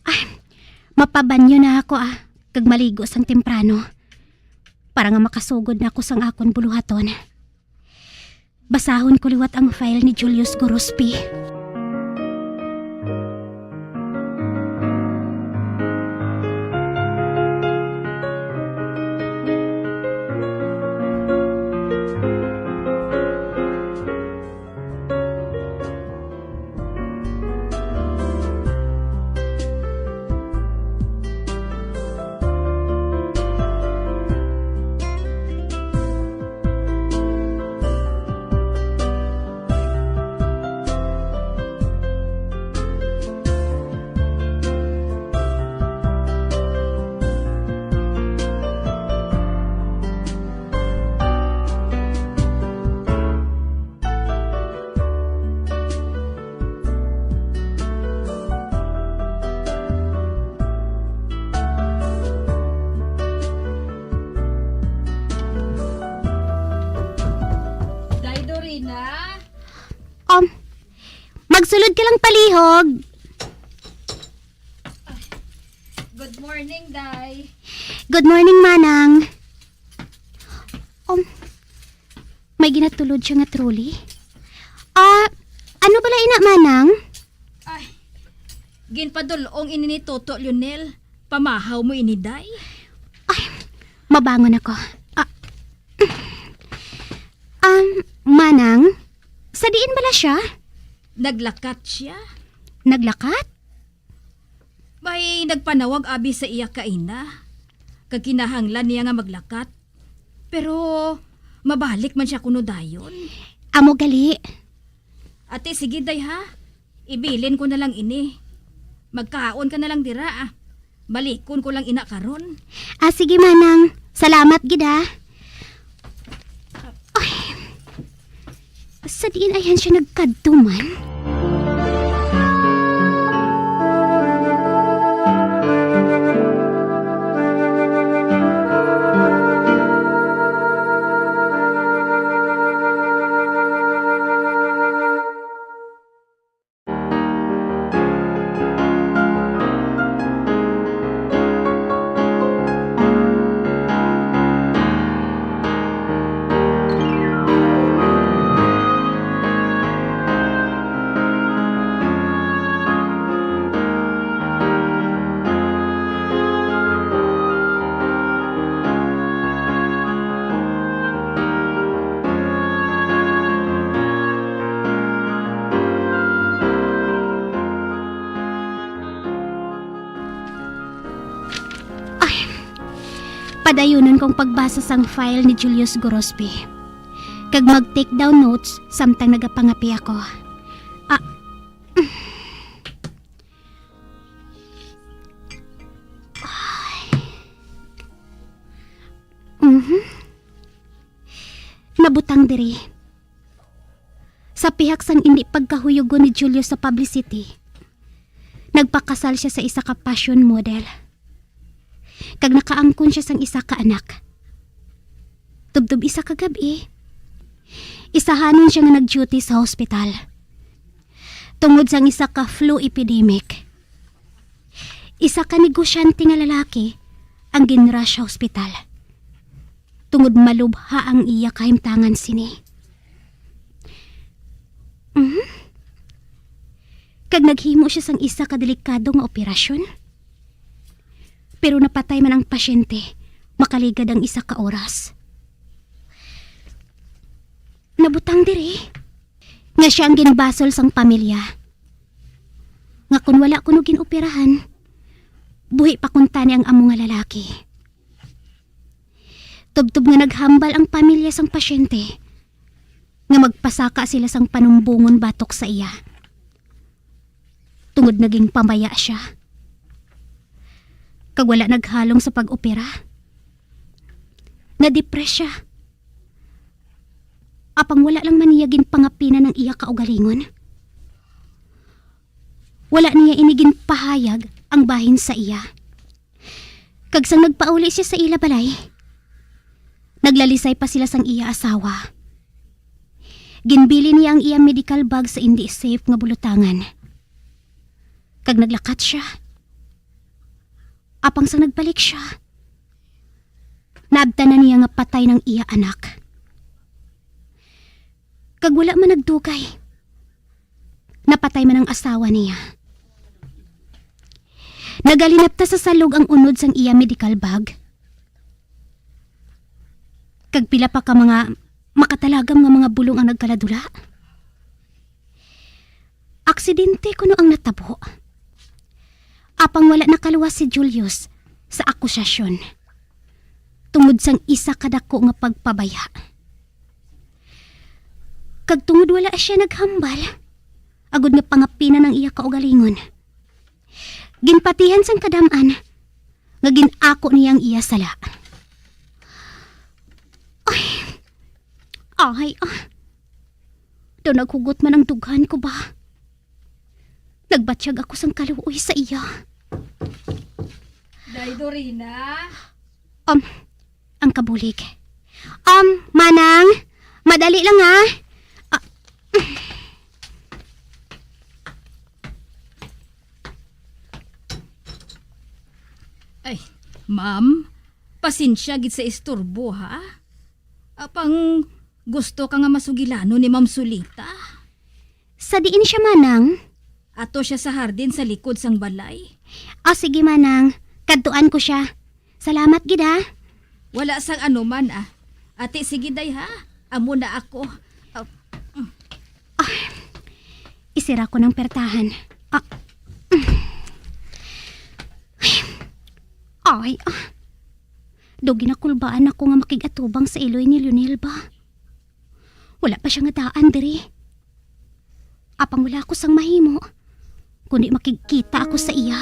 Ay, mapabanyo na ako, ah, kag maligo sang temprano, para nga makasugod na ako sang akon buluhaton. Basahon ko liwat ang file ni Julius Gorospi. Day Dorina? Um, magsulod ka lang palihog. Good morning, Day. Good morning, Manang. Um, may ginatulod siya nga trolley. Ah, ano bala ina, Manang? Ay, ginpadul-ong ini ni Toto Lionel. Pamahaw mo ini, Day? Ay, mabangon ako. Ah, um, Manang, sa diin bala siya? Naglakat siya. Naglakat? May nagpanawag abi sa iya kaina, kag kinahanglan niya nga maglakat. Pero mabalik man siya kuno dayon. Amo gali. Ate, sige, Day, ha? Ibilin ko na lang ini. Magkaon ka na lang dira, ah. Balikon ko lang ina karon. Ah, sige, Manang. Salamat gid, ah. Ay, sa diin ayan siya nagkadto man? Ay, padayunon kong pagbasa sang file ni Julius Gorospi, kag mag-take down notes samtang nagapangape ako. Ah, ay. Mhm. Nabutang diri. Sa pihak sang indi pagkahuyugon ni Julio sa publicity, nagpakasal sia sa isa ka fashion model, kag nakaangkon sia sang isa ka anak. Tubtob isa ka gab-i, isahanon sia nga nag-duty sa hospital tungod sang isa ka flu epidemic. Isa ka negosyante nga lalaki ang ginrush sa hospital tungod malubha ang iya kahimtangan sini. Mhm. Kag naghimo sia sang isa ka delikado nga operasyon. Pero napatay man ang pasyente Makaligad ang isa ka oras. Nabutang diri nga sia ang ginbasol sang pamilya, nga kon wala kuno gin-operahan, buhi pa kuntani ang amo nga lalaki. Tubtob nga naghambal ang pamilya sang pasyente nga magpasaka sila sang panumbongon batok sa iya, tungod naging pamaya sia kag wala naghalong sa pag-opera. Nadepress sia. Apang wala lang man niya ginpangapinan ang iya kaugalingon. Wala niya ini ginpahayag ang bahin sa iya. Kag sang nagpauli sia sa ila balay, naglalisay pa sila sang iya asawa. Ginbili niya ang iya medical bag sa indi safe nga bulotangan, kag naglakat sia. Apang sang nagbalik sia, naabtan na niya nga patay nang iya anak. Kag wala man nagdugay, napatay man ang asawa niya. Nagalinapta sa salog ang unod sang iya medical bag, kag pila pa ka mga makatalagam nga mga bulong ang nagkaladula. Aksidente kuno ang natabo. Apang wala nakaluwas si Julius sa akusasyon tungod sang isa ka dako nga pagpabaya. Kag tungod wala sia naghambal, agod nga pangapinan ang iya kaugalingon, ginpatihan sang kadam-an nga gin-ako niya ang iya sala. Ay, ay, ah. Daw naghugot man ang dughan ko ba? Nagbatyag ako sang kaluoy sa iya. Day Dorina? Um, ang kabulig. Um, Manang, madali lang, ha? Ah. Ay, ma'am, pasensya gid sa istorbo, ha? Apang gusto ka nga masugilanon ni Ma'am Sulita? Sa diin sia, Manang? Ato sia sa hardin sa likod sang balay. Ah, sige, Manang. Kadtuan ko sia. Salamat gid, ha. Wala sang anuman, ah. Ate, sige, day, ha. Amo na ako. Ah, mm. Ah, isira ko ng pertahan. Ah. Ay, ah. Daw ginakulbaan ako nga makig-atubang sa iloy ni Lionel ba? Wala pa sia nga daan diri. Apang wala ako sang mahimo, kundi makigkita ako sa iya.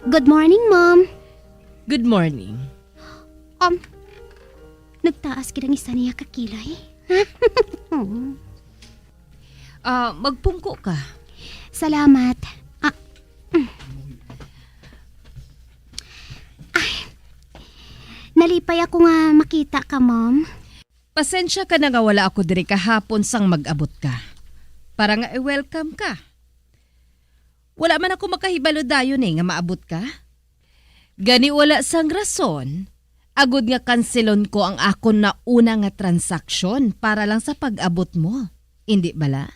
Good morning, Mom. Good morning. Um, nagtaas gid ang isa niya ka kilay. Ah, magpungko ka. Salamat. Ah, mm. Ay, nalipay ako nga makita ka, Mom. Pasensya ka na nga wala ako diri kahapon sang mag-abot ka, para nga i-welcome ka. Wala man ako makahibalo dayon, eh, nga maabot ka. Gani wala sang rason, agod nga kanselon ko ang akon nauna nga transaksyon para lang sa pag-abot mo. Indi bala?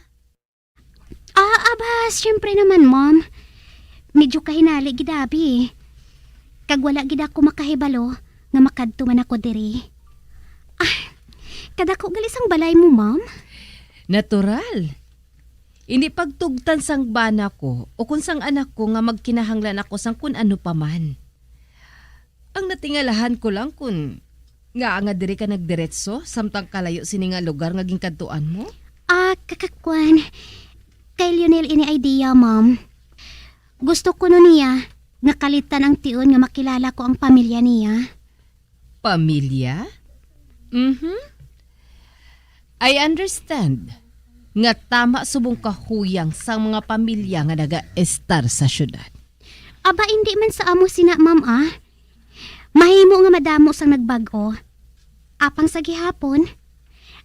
Ah, aba, siyempre naman, Mom. Medyo kahinali gid abi, eh. Kag wala gid ako makahibalo nga makadto man ako diri. Ah, kadako gali sang balay mo, Mom? Natural. Indi pagtugtan sang bana ko o kon sang anak ko nga magkinahanglan ako sang kun ano pa man. Ang natingalahan ko lang kon ngaa nga diri ka nagdiretso samtang kalayo sini nga lugar nga ginkadtuan mo? Ah, kakakwan. Kay Lionel ini idea, Ma'am. Gusto kuno niya nga kalitan ang tion nga makilala ko ang pamilya niya. Pamilya? Mhm. I understand nga tama subong ka huyang sang mga pamilya nga nagaestar sa siyudad. Aba, indi man sa amo sina, ma'am, ah. Mahimo nga madamo sang nagbag-o. Apang sa gihapon,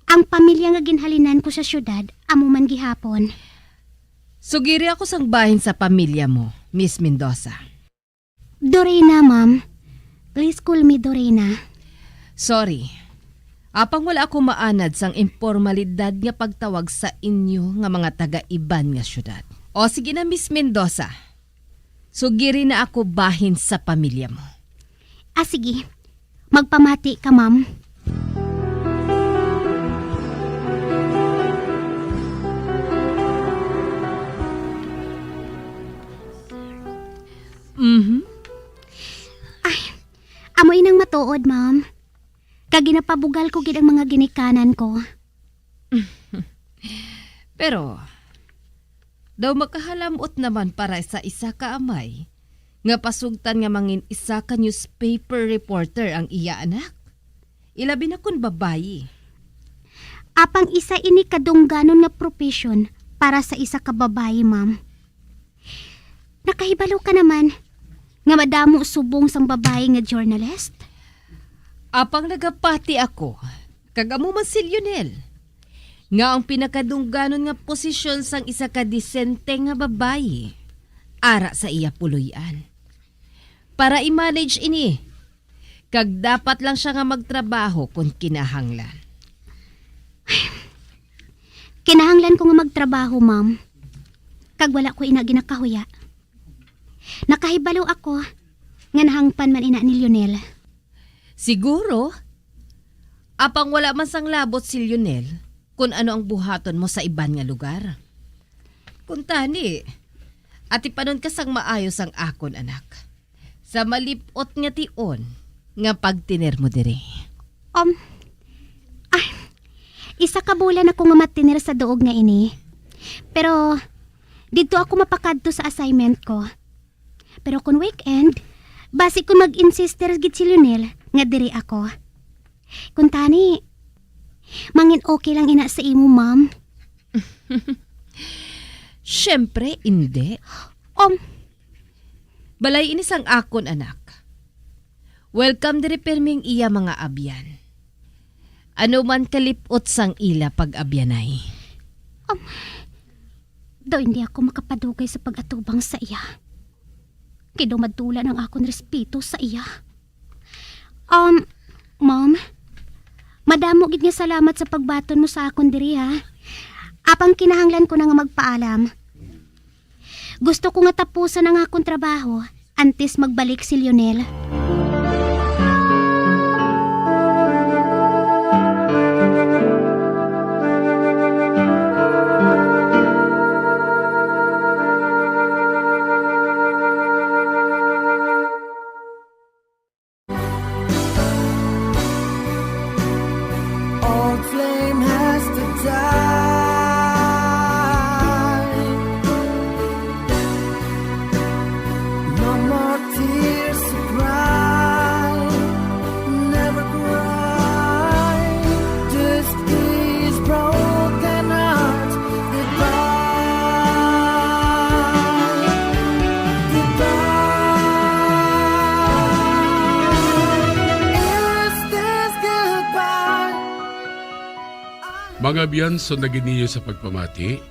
ang pamilya nga ginhalinan ko sa siyudad, amo man gihapon. Sugiri ako sang bahin sa pamilya mo, Miss Mendoza. Dorena, ma'am. Please call me Dorena. Sorry. Apang wala ako maanad sang impormalidad nga pagtawag sa inyo nga mga taga-iban nga siyudad. O sige na, Miss Mendoza. Sugiri na ako bahin sa pamilya mo. Ah, sige. Magpamati ka, ma'am. Mhm. Ay, amo inang matuod, ma'am. Kag ginapabugal ko gid ang mga ginikanan ko. Pero, daw makahalamot naman para sa isa ka amay nga pasugtan nga mangin isa ka newspaper reporter ang iya anak. Ilabi na kun babayi. Apang isa ini kadungganon nga profesyon para sa isa ka babayi, ma'am. Nakahibalo ka naman nga madamo subong sang babayi nga journalist? Apang nagapati ako, kag amo man si Lionel, nga ang pinakadungganon nga posisyon sang isa ka disente nga babayi ara sa iya puloy-an. Para i-manage ini, kag dapat lang siya nga magtrabaho kon kinahanglan. Kinahanglan ko nga magtrabaho, ma'am. Kag wala ko ina ginakahuya. Nakahibalo ako nga nahangpan man ina ni Lionel. Siguro, apang wala man sang labot si Lionel kon ano ang buhaton mo sa iban nga lugar. Kuntani, atipanon ka sang maayo sang akon anak, sa malip-ot nga tion nga pagtiner mo diri. Um, ay, isa ka bulan ako nga matiner sa duog nga ini. Pero, didto ako mapakadto sa assignment ko. Pero kung weekend, basi kung mag-insister gid si Lionel nga diri ako. Kuntani, mangin okay lang ina sa imo, ma'am? Siyempre, indi. Um, Balay ini sang akon anak. Welcome diri pirmi ang iya mga abyan. Ano man kalip-ot sang ila pag-abyanay. Um, daw hindi ako makapadugay sa pag-atubang sa iya. Kay daw madulan ang akon respeto sa iya. Um, Ma'am, madamo gid nga salamat sa pagbaton mo sa akon diri, ha. Apang kinahanglan ko na nga magpaalam. Gusto ko nga tapusan ang akon trabaho antes magbalik si Lionel. All flame has to die. No more tears to cry. Never cry. This is broken heart. Goodbye. Goodbye. Is this goodbye? Mga abyan, sunda gid ninyo sa pagpamati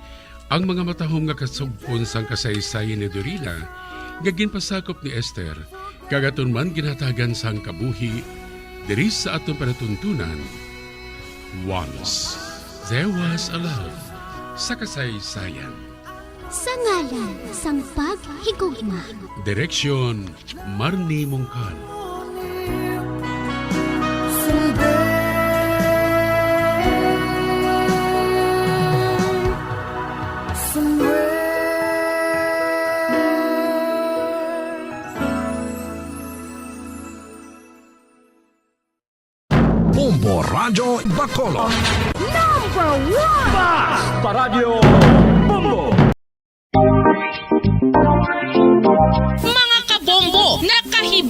ang mga matahom nga kasugpon sang kasaysayan ni Dorina nga ginpasakop ni Esther, kag aton man ginhatagan sang kabuhi diri sa aton palatuntunan. Once There Was a Love sa kasaysayan. Sa ngalan sang paghigugma. Direksyon, Marnie Mongkal. Bombo Radyo Bacolod. Number one! Basta Radyo Bombo! Mga kabong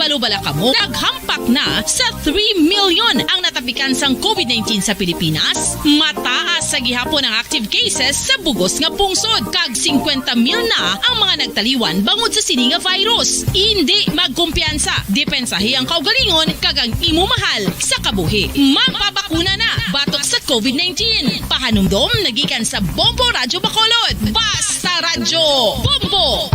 Lalo bala kamo, naghampak na sa three million ang natapikan sang covid nineteen sa Pilipinas? Mataas sa gihapon ang active cases sa bugos nga pungsod, kag singkwenta mil na ang mga nagtaliwan bangod sa sini nga virus. Indi magkumpiyansa, depensahi ang kaugalingon kag ang imo mahal sa kabuhi. Magpabakuna na batok sa covid nineteen. Pahanumdom nagikan sa Bombo Radyo Bacolod. Basta Radyo Bombo!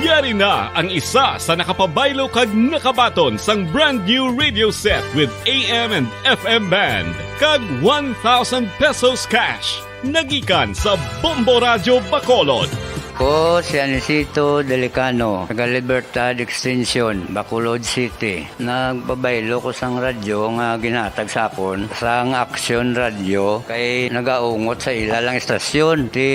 Yari na ang isa sa nakapabaylo kag nakabaton sang brand new radio set with A M and F M band kag one thousand pesos cash. Nagikan sa Bombo Radyo Bacolod. Ko si Anisito Delicano, taga Libertad Extension, Bacolod City. Nagpabaylo ko sang radyo nga ginhatag sa akon sang Action Radio kay nagaungot sa ila lang istasyon. Ti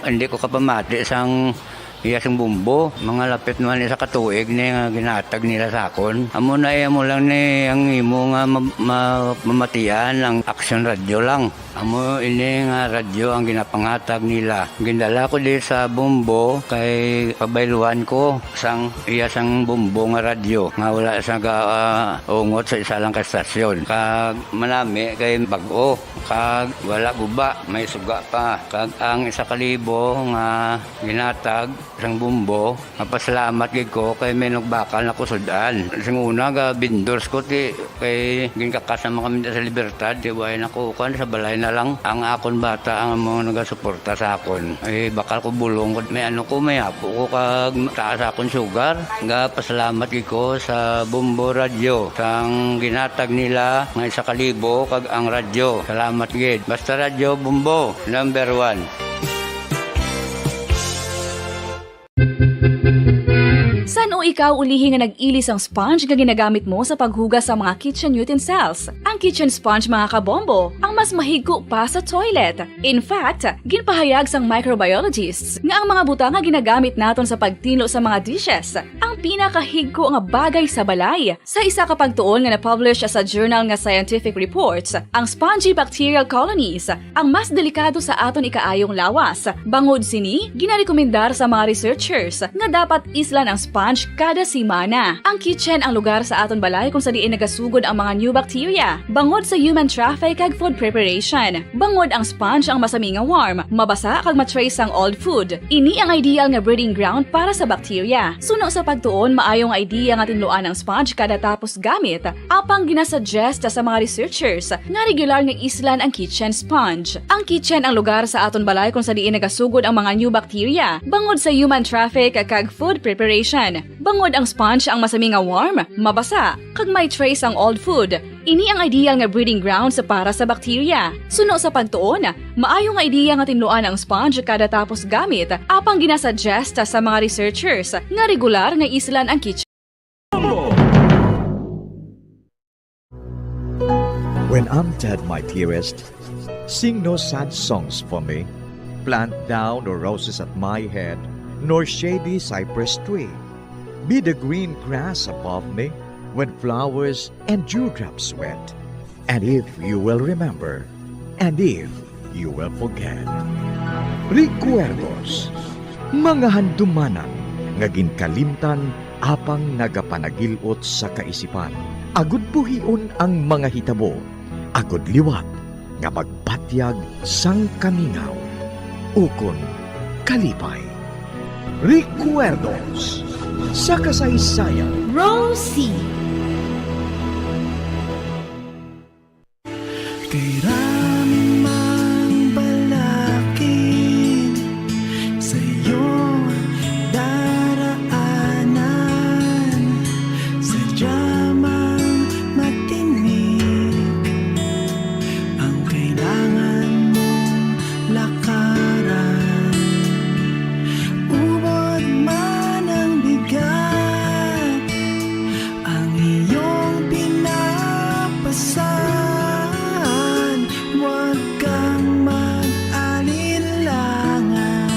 hindi ko kapamati sang iya sing bumbo. Mga lapit naman isa ka tuig ni nga ginhatag nila sa akon. Amo na iya mo lang ni ang imo nga ma- ma- mamatian ang Action Radio lang. Amo ini nga radyo ang ginapanghatag nila. Gindala ko di sa Bombo kay pabayluhan ko sang iya sang Bombo nga radyo nga wala sa gaungot sa isa lang ka stasyon. Kag manami kay bag-o kag wala guba, may suga pa. Kag ang isa ka libo nga ginatag sang Bombo, mapasalamat gid ko kay may nagbakal na ko sud-an. Sing una ga vendors ko ti kay ginkakas naman kami sa Libertad, ti way na ko kuan sa balay na lang. Ang akon bata ang mga nagasuporta sa akon. Ay bakal ko bulong ko may ano ko may apo ko kag taas akon sugar. Ga pasalamat gid ko sa Bombo Radio sang ginatag nila nga isa ka libo kag ang radyo. Salamat gid. Basta Radyo Bombo, number one. San-o ikaw ulihi nga nag-ili sang sponge nga ginagamit mo sa paghugas sa mga kitchen utensils? Ang kitchen sponge, mga kabombo, ang mas mahigko pa sa toilet. In fact, ginpahayag sang microbiologists nga ang mga butang nga ginagamit naton sa pagtinlo sa mga dishes ang pinakahigko nga bagay sa balay. Sa isa ka pagtuon nga na-publish sa journal nga Scientific Reports, ang spongy bacterial colonies ang mas delikado sa aton ikaayong lawas. Bangod sini, ginarekomendar sa mga researchers nga dapat islan ang sponge kada semana. Ang kitchen ang lugar sa aton balay kung sa diin nagasugod ang mga new bacteria bangod sa human traffic kag food preparation. Bangod ang sponge ang masami nga warm, mabasa kag ma-trace sang old food. Ini ang ideal nga breeding ground para sa bacteria. Suno sa pagtuon, maayo nga idea nga tinluan ang sponge kada tapos gamit, apang ginasuggest sa mga researchers nga regular nga islan ang kitchen sponge. Ang kitchen ang lugar sa aton balay kung sa diin nagasugod ang mga new bacteria bangod sa human traffic kag food preparation. Bangod ang sponge ang masami nga warm, mabasa, kag may trace ang old food. Ini ang ideal nga breeding grounds para sa bacteria. Suno sa pagtuon, maayo nga idea nga tinluan ang sponge kada tapos gamit, apang ginasuggest sa mga researchers nga regular nga islan ang kitchen. When I'm dead, my dearest, sing no sad songs for me. Plant thou no roses at my head, nor shady cypress tree. Be the green grass above me when flowers and dewdrops wet. And if you will remember, and if you will forget. Recuerdos, mga handumanan nga ginkalimtan apang nagapanagil-ot sa kaisipan. Agud buhion ang mga hitabo, agud liwat nga magbatyag sang kamingaw ukon kalipay. Recuerdos sa kasaysayan. Rosie. Kay raming mang balakid sa iyong daraanan, sadya mang matinik ang kailangan mong lakaran. Ubod man ang bigat, ang iyong pinapasan, huwag kang mag-alinlangan.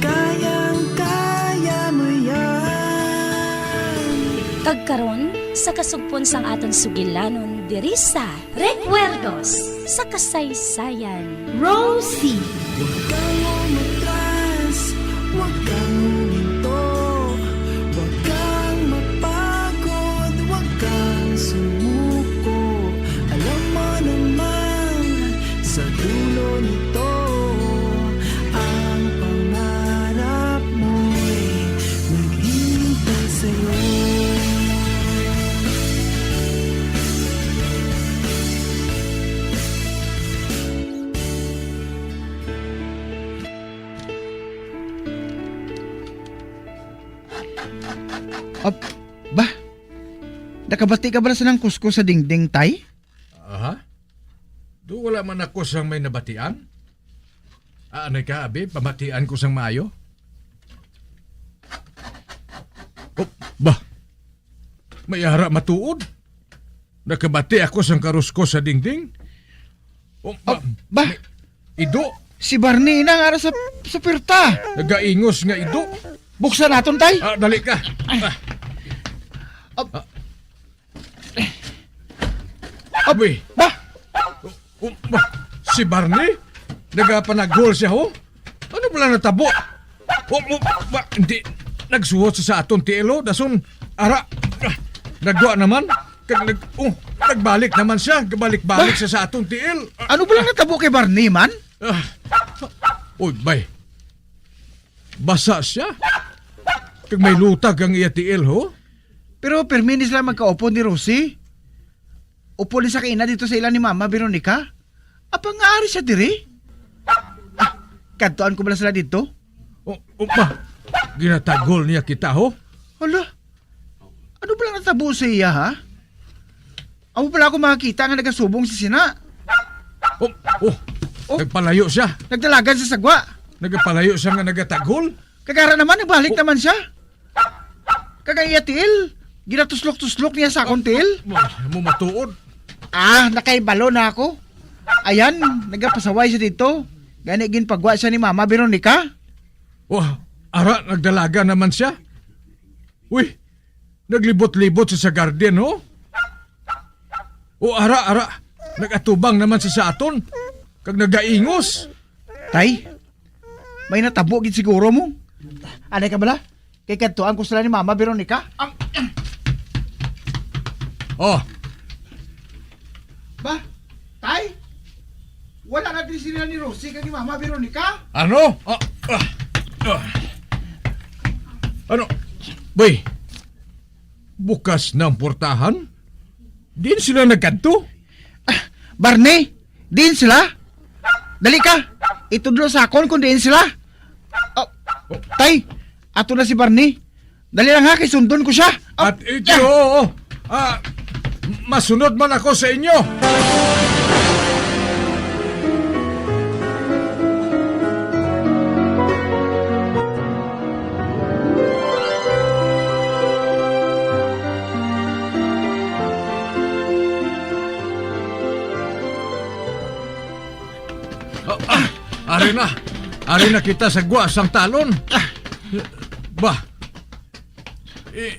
Kayang-kaya mo yan. Kag karon, sa kasugpon sang aton sugilanon diri sa Recuerdos sa Kasaysayan. Rosie. Huwag kang umatras Ap-, ba? Nakabati ka bala sa nang kusko sa dingding, tay? Aha? Do wala man ako sang may nabatian? Aanay ka, abi, pamatian ko sang maayo. Oh, ba? May ara matuod? Nakabati ako sang karuskos sa dingding. Oh, Ah, ba? Ba? May ido. Si Barney na nga sa, sa pirta. Nagaingos nga ido. Buksan naton, tay. Ah, dali ka. Ah. Ab- Ah. Abi. Ba? Oh, oh, ba? Si Barney? Nagapanaghol siya, ho? Ano pala natabo? Oh, oh, ba? Hindi. Nagsuot sa, sa aton tiil, oh. Dason, ara. Ah, nagwa naman. Kag nag, oh, nagbalik naman siya. Gabalik-balik Ba? siya sa aton tiil. Ah, Ano pala natabo kay Barney, man? Ah. Uy, bay. Basa siya. Kag may lutag ang iya tiil, ho? Pero pirmi ni sila magkaupod ni Rosie. Upod ni sa kaina dito sa ila ni Mama Veronica. Apang nga ari siya diri? Ah, kadtuan ko bala sila dito? O, o, ba? Ginataghol niya kita, ho? Hala, ano pala natabo sa iya, ha? Amo pala ako makakita nga nagasubong si Sina. Oh, oh, Oh. Nagpalayo siya. Nagdalagan sa sagwa. Nagpalayo siya nga nagataghol. Kagara naman, nagbalik Oh. naman siya. Kag ang iya tiil, ginatuslok-tuslok niya sa akong tiil. Mo, mo matuod. Ah, nakaibalo na ako. Ayan, nagapasaway siya dito. Gani ginpagwa siya ni Mama Veronica. Oh, ara, nagdalagan naman siya. Uy, naglibot-libot siya sa garden, ho? O, ara, ara, nag-atubang naman siya sa aton, kag nagaingos. Tay, may natabo gid siguro mo. Anay ka bala? Kay kadtuan ko sila ni Mama Veronica. Ang Oh, Ba? Tay? Wala na din sila ni Rosie kag ni Mama Veronica? Ano? Ah, ah, ah. Ano? Bay, bukas na ang portahan? Diin sila nagkadto? Ah, Barney, diin sila? Dali ka, itudlo sa akon kung diin sila. Oh, tay, ato na si Barney. Dali lang ha, kay sundon ko siya. Ah, At ito, ah. Oo, ah, masunod man ako sa inyo. Ah, ah, ari na. Ari na kita sa gwa sang talon. Ba? Eh,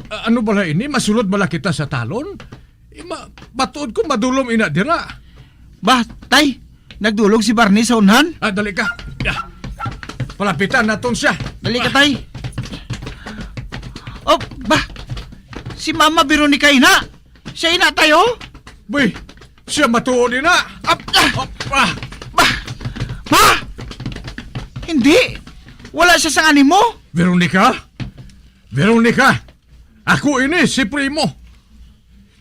a-, ano bala ini? Masulod bala kita sa talon? Eh, ma-, matuod ko madulom ina dira. Ba, tay, nagdulog si Barney sa unhan? Ah, dali ka. Ah, palapitan naton siya. Dali ka, tay. Oh, ba, si Mama Veronica ina. Siya ina, tay, oh. Bay, siya matuod ina. Ap-, ah. Ap-, ah. Ba, ba, hindi. Wala siya sa animo. Veronica? Veronica, ako ini si Primo.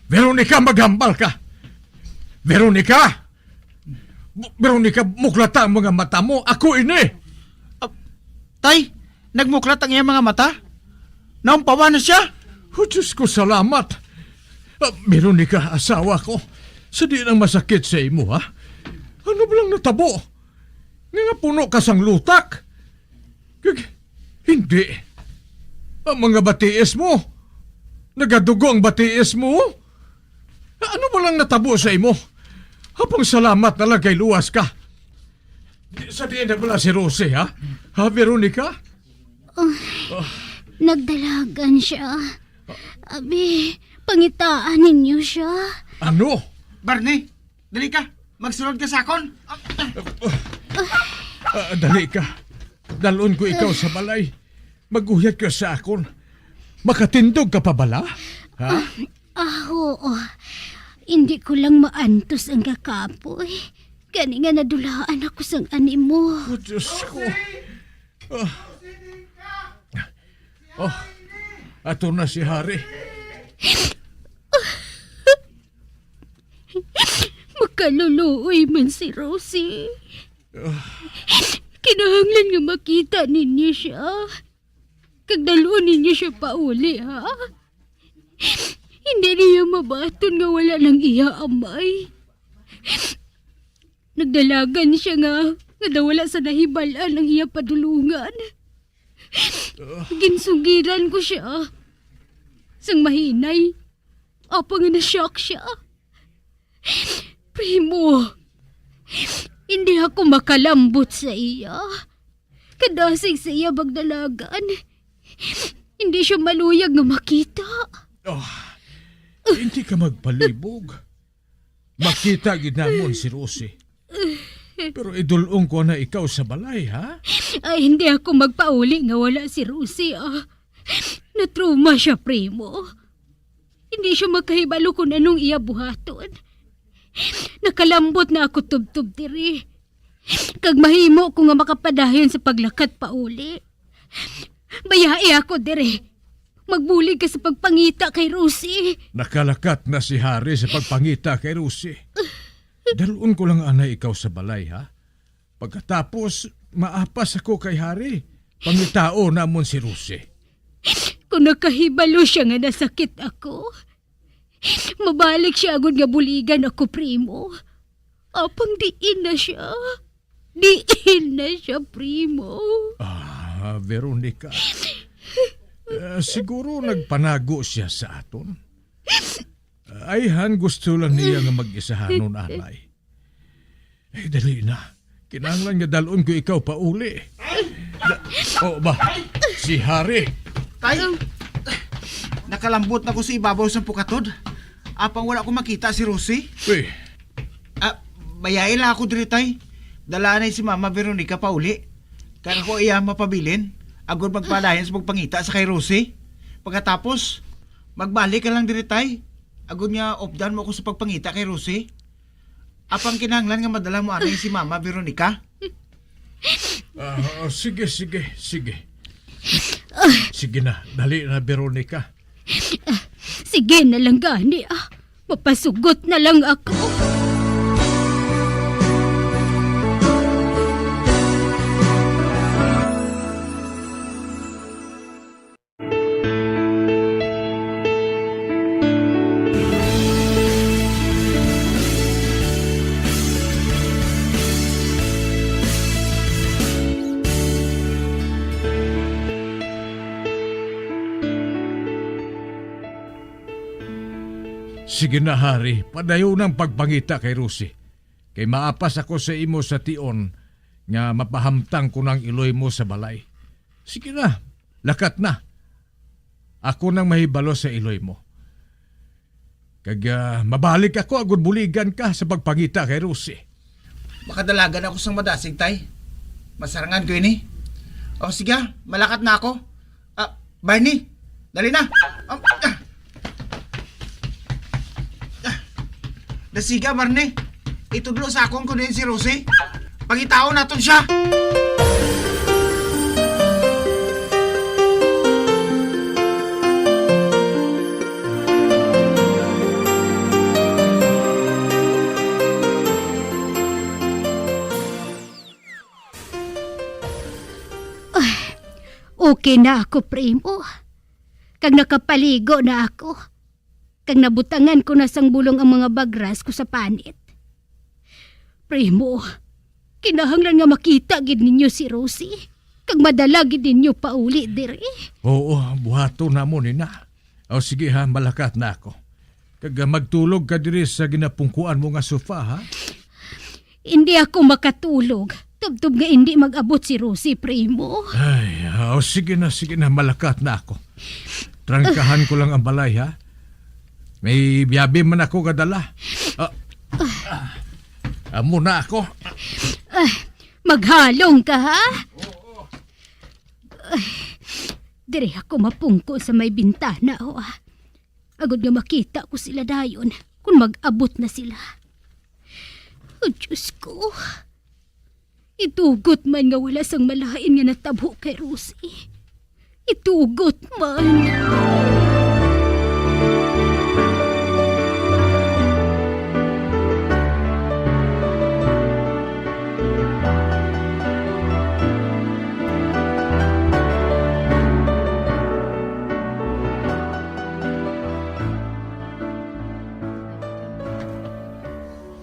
Veronica, maghambal ka. Veronica! B-, Veronica, muklata ang mga mata mo. Ako ini. Ah, tay, nagmuklat ang iyang mga mata. Naumpawan na siya. Oh, Diyos ko, salamat. Ah, Veronica, asawa ko, sa di nang masakit sa imo, ha? Ano ba lang natabo? Nga nga puno ka sang lutak? Kag, hindi. Ang mga batiis mo. Nagadugo ang batiis mo. Ano ba lang natabo sa imo? Apang salamat na lang kay luwas ka. Sa diin na bala si Rosie, ha? Ha, Veronica? Ah, nagdalagan siya. Abi, pangitaan ninyo siya. Ano? Barney, dali ka. Magsulod ka sa akon. Ah, dali ka. Dalon ko ikaw sa balay. Mag-uyat ka sa akon. Makatindog ka pa bala? Ha? Ah, ah, oo. Hindi ko lang maantos ang kakapoy. Gani nga nadulaan ako sang animo. Oh, Diyos ko. Ah. Oh, ato na si Harry. Makaluluoy man si Rosie. Ah. Kinahanglan nga makita ninyo siya. kag dalhon ninyo siya pauli, ha? Hindi niya mabaton nga wala nang iya amay. Nagdalagan siya nga, nga daw wala sa nahibal-an ang iya padulungan. Ginsugiran ko siya sang mahinay. Apang na-shock siya. Primo, hindi ako makalambot sa iya. Kadasig sa iya magdalagan, hindi siya maluyag nga makita. Oh, hindi ka magpalibog. Makita gid namon si Rosie. Pero idul-ong ko na ikaw sa balay, ha? Ay, hindi ako magpauli nga wala si Rosie, ah. Natruma siya, primo. Hindi siya makahibalo kung anong iya buhaton. Nakalambot na ako tubtob diri. Kag mahimo ko nga makapadayon sa paglakat pauli. Bayai ako diri. Magbulig ka sa pagpangita kay Rosie. Nakalakat na si Harry sa pagpangita kay Rosie. Dalon ko lang anay ikaw sa balay, ha? Pagkatapos, maapas ako kay Harry. Pangitao namon si Rosie. Kung nakahibalo siya nga nasakit ako, mabalik siya agud nga buligan ako, primo. Apang diin na siya. Diin na siya, primo. Ah, Veronica. Eh, siguro nagpanago siya sa aton. Ayhan, gusto lang niya nga mag-isahanon anay. Ay, dali na. Kinahanglan nga dalon ko ikaw pauli. Da- oh, ba? Si Harry. Tay, nakalambot na ko sa ibabaw sang pukatod. Apang wala ko makita si Rosie. Uy. Ah, bayai lang ako diri, tay. Dala na si Mama Veronica pauli. Kaya ako iya mapabilin. Agod magpadayon sa pagpangita sa kay Rosie. Pagkatapos, magbalik ka lang diri, tay. Agod nga updan mo ako sa pagpangita kay Rosie. Apang kinahanglan nga madala mo anay si Mama Veronica? Ah, sige, sige, sige. Sige na, dali na, Veronica. Sige na lang gani, ah. Mapasugot na lang ako. Sige na, Hari, padayon ang pagpangita kay Rosie. Kay maapas ako sa imo sa tion nga mapahamtang ko nang iloy mo sa balay. Sige na, lakat na. Ako nang mahibalo sa iloy mo. Kag, ah, mabalik ako agud buligan ka sa pagpangita kay Rosie. Makadalagan ako sang madasig, tay. Masarangan ko ini. O, sige, ah, malakat na ako. Ah, Barney, dali na. Um, ah. Ah. Dasiga, Barney. Itudlo sa akon kuno si Rosie. Pangitaon naton siya. Ah, okay na ako, primo. Kag nakapaligo na ako. Kag nabutangan ko na sang bulong ang mga bagras ko sa panit. Primo, kinahanglan nga makita gid ninyo si Rosie, kag madala gid ninyo pauli diri. Oo, buhaton namon ina. O sige ha, malakat na ako. Kag, ah, magtulog ka diri sa ginapungkuan mo nga sofa, ha? Hindi ako makatulog. Tubtob nga hindi mag-abot si Rosie, primo. Ay, ah, o sige na, sige na, malakat na ako. Trangkahan ko lang ang balay, ha? May biyabi man ako kadala. Ah, ah, amo na ako. Ah, maghalong ka, ha? Ah, diri ako mapungko sa may bintana, oh, ah. Agod nga makita ko sila dayon kung mag-abot na sila. O Diyos ko, itugot man nga wala sang malain nga natabo kay Rosie. Itugot man.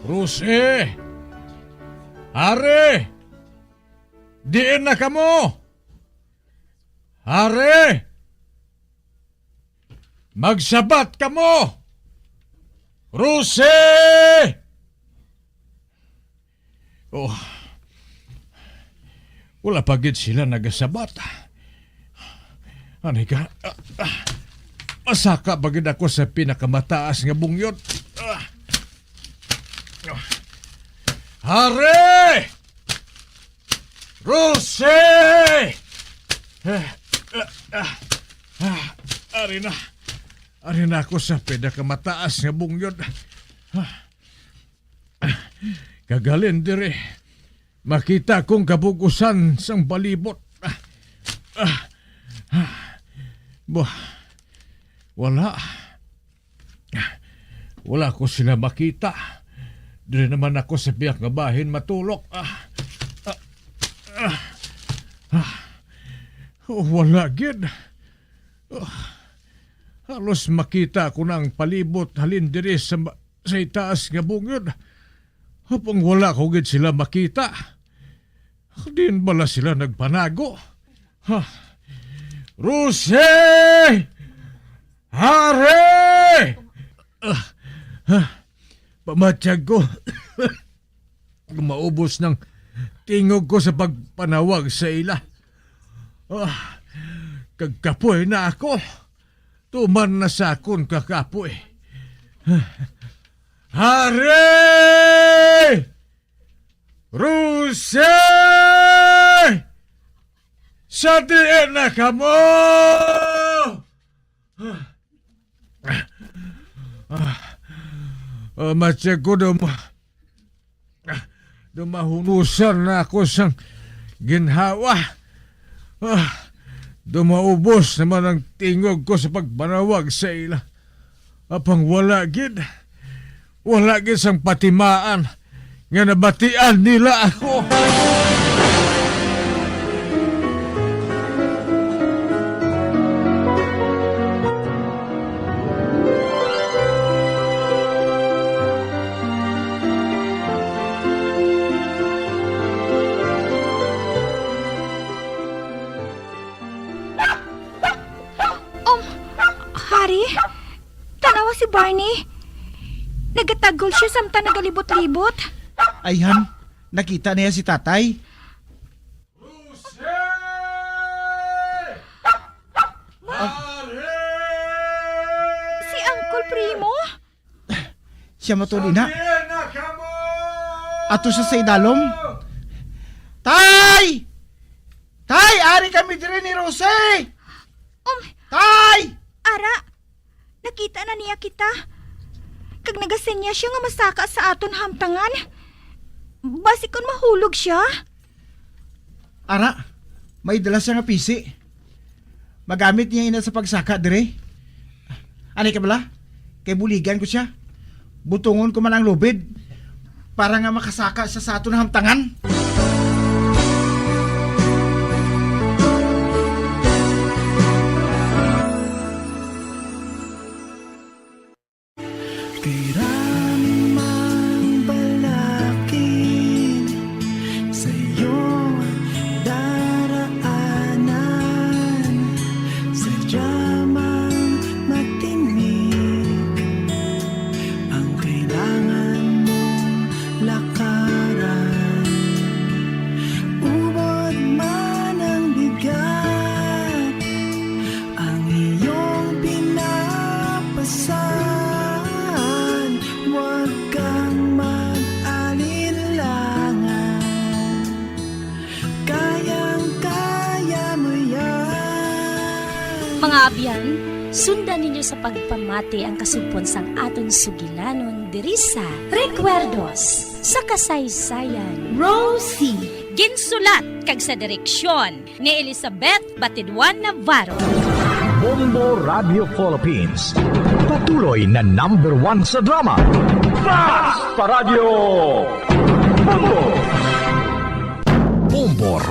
Rose! Hari! Diin na kamo? Hari! Magsabat kamo! Rose! Oh. Wala pa gid sila nagasabat. Ani ka? Ah, ah. Masaka pa gid ako sa pinakamataas nga bungyod. Ah. Hari! Rose! Ah, ah, ah, ah, ari na. Ari na ako sa pinakamataas nga bungyod. Ah. Kag halin diri, makita kong kabugusan sang palibot. Ah, ah, ah. Bah, wala. Wala ko sila makita. Diri naman ako sa biyak nga bahin matulok. Ah, ah, ah, ah. Oh, wala gid. Ah, halos makita ko na ang palibot halin diri sa ma-, sa itaas nga bungod. Apang wala ko gid sila makita. Diin bala sila nagpanago? Ha? Rose! Hari! Ah, ah, pamatyag ko. Maubos nang tingog ko sa pagpanawag sa ila. Ah, kag kapoy na ako. Tuman na sa akon kakapoy. Hari! Rose! Sa diin na kamo? Ah, ah, ah, matyag ko daw ma-, ah, daw mahunusan na ako sang ginhawa. Ah, daw maubos naman ang tingog ko sa pagpanawag sa ila. Apang wala gid, wala gid sang patimaan nga nabatian nila ako. Um, Hari, tanawa si Barney. Nagatagol siya samtang nagalibot-libot. Ayhan, nakita niya si tatay. Rose! Ah. Hari! Si Uncle Primo? Siya mo to, Dina. Sabihin na kamo! Ato siya sa idalom. Tay! Tay, ari kami diri ni Rose! Um, Tay! Ara, nakita na niya kita. Kag nagasinyas siya nga masaka sa aton hamtangan. Basi kon mahulog siya. Ara, may dala siya nga pisi. Magamit niya ina sa pagsaka diri. Ani ka bala? Kay buligan ko siya. Butongon ko man ang lubid para nga makasaka siya sa aton hamtangan. Kay rami mang balakid sa iyong daraanan, sadya mang matinik ang kailangan mong lakaran. Ubod man ang bigat, ang iyong pinapasan, huwag kang mag-alinlangan. Kayang-kaya mo yan. Mga abyan, sundan ninyo sa pagpamati ang kasugpon sang aton sugilanon diri sa Recuerdos sa Kasaysayan. Rosie. Ginsulat kag sa direksyon ni Elizabeth Batidwan Navarro. Bombo Radio Philippines, patuloy na number one sa drama. Basta Radyo Bombo! Bombo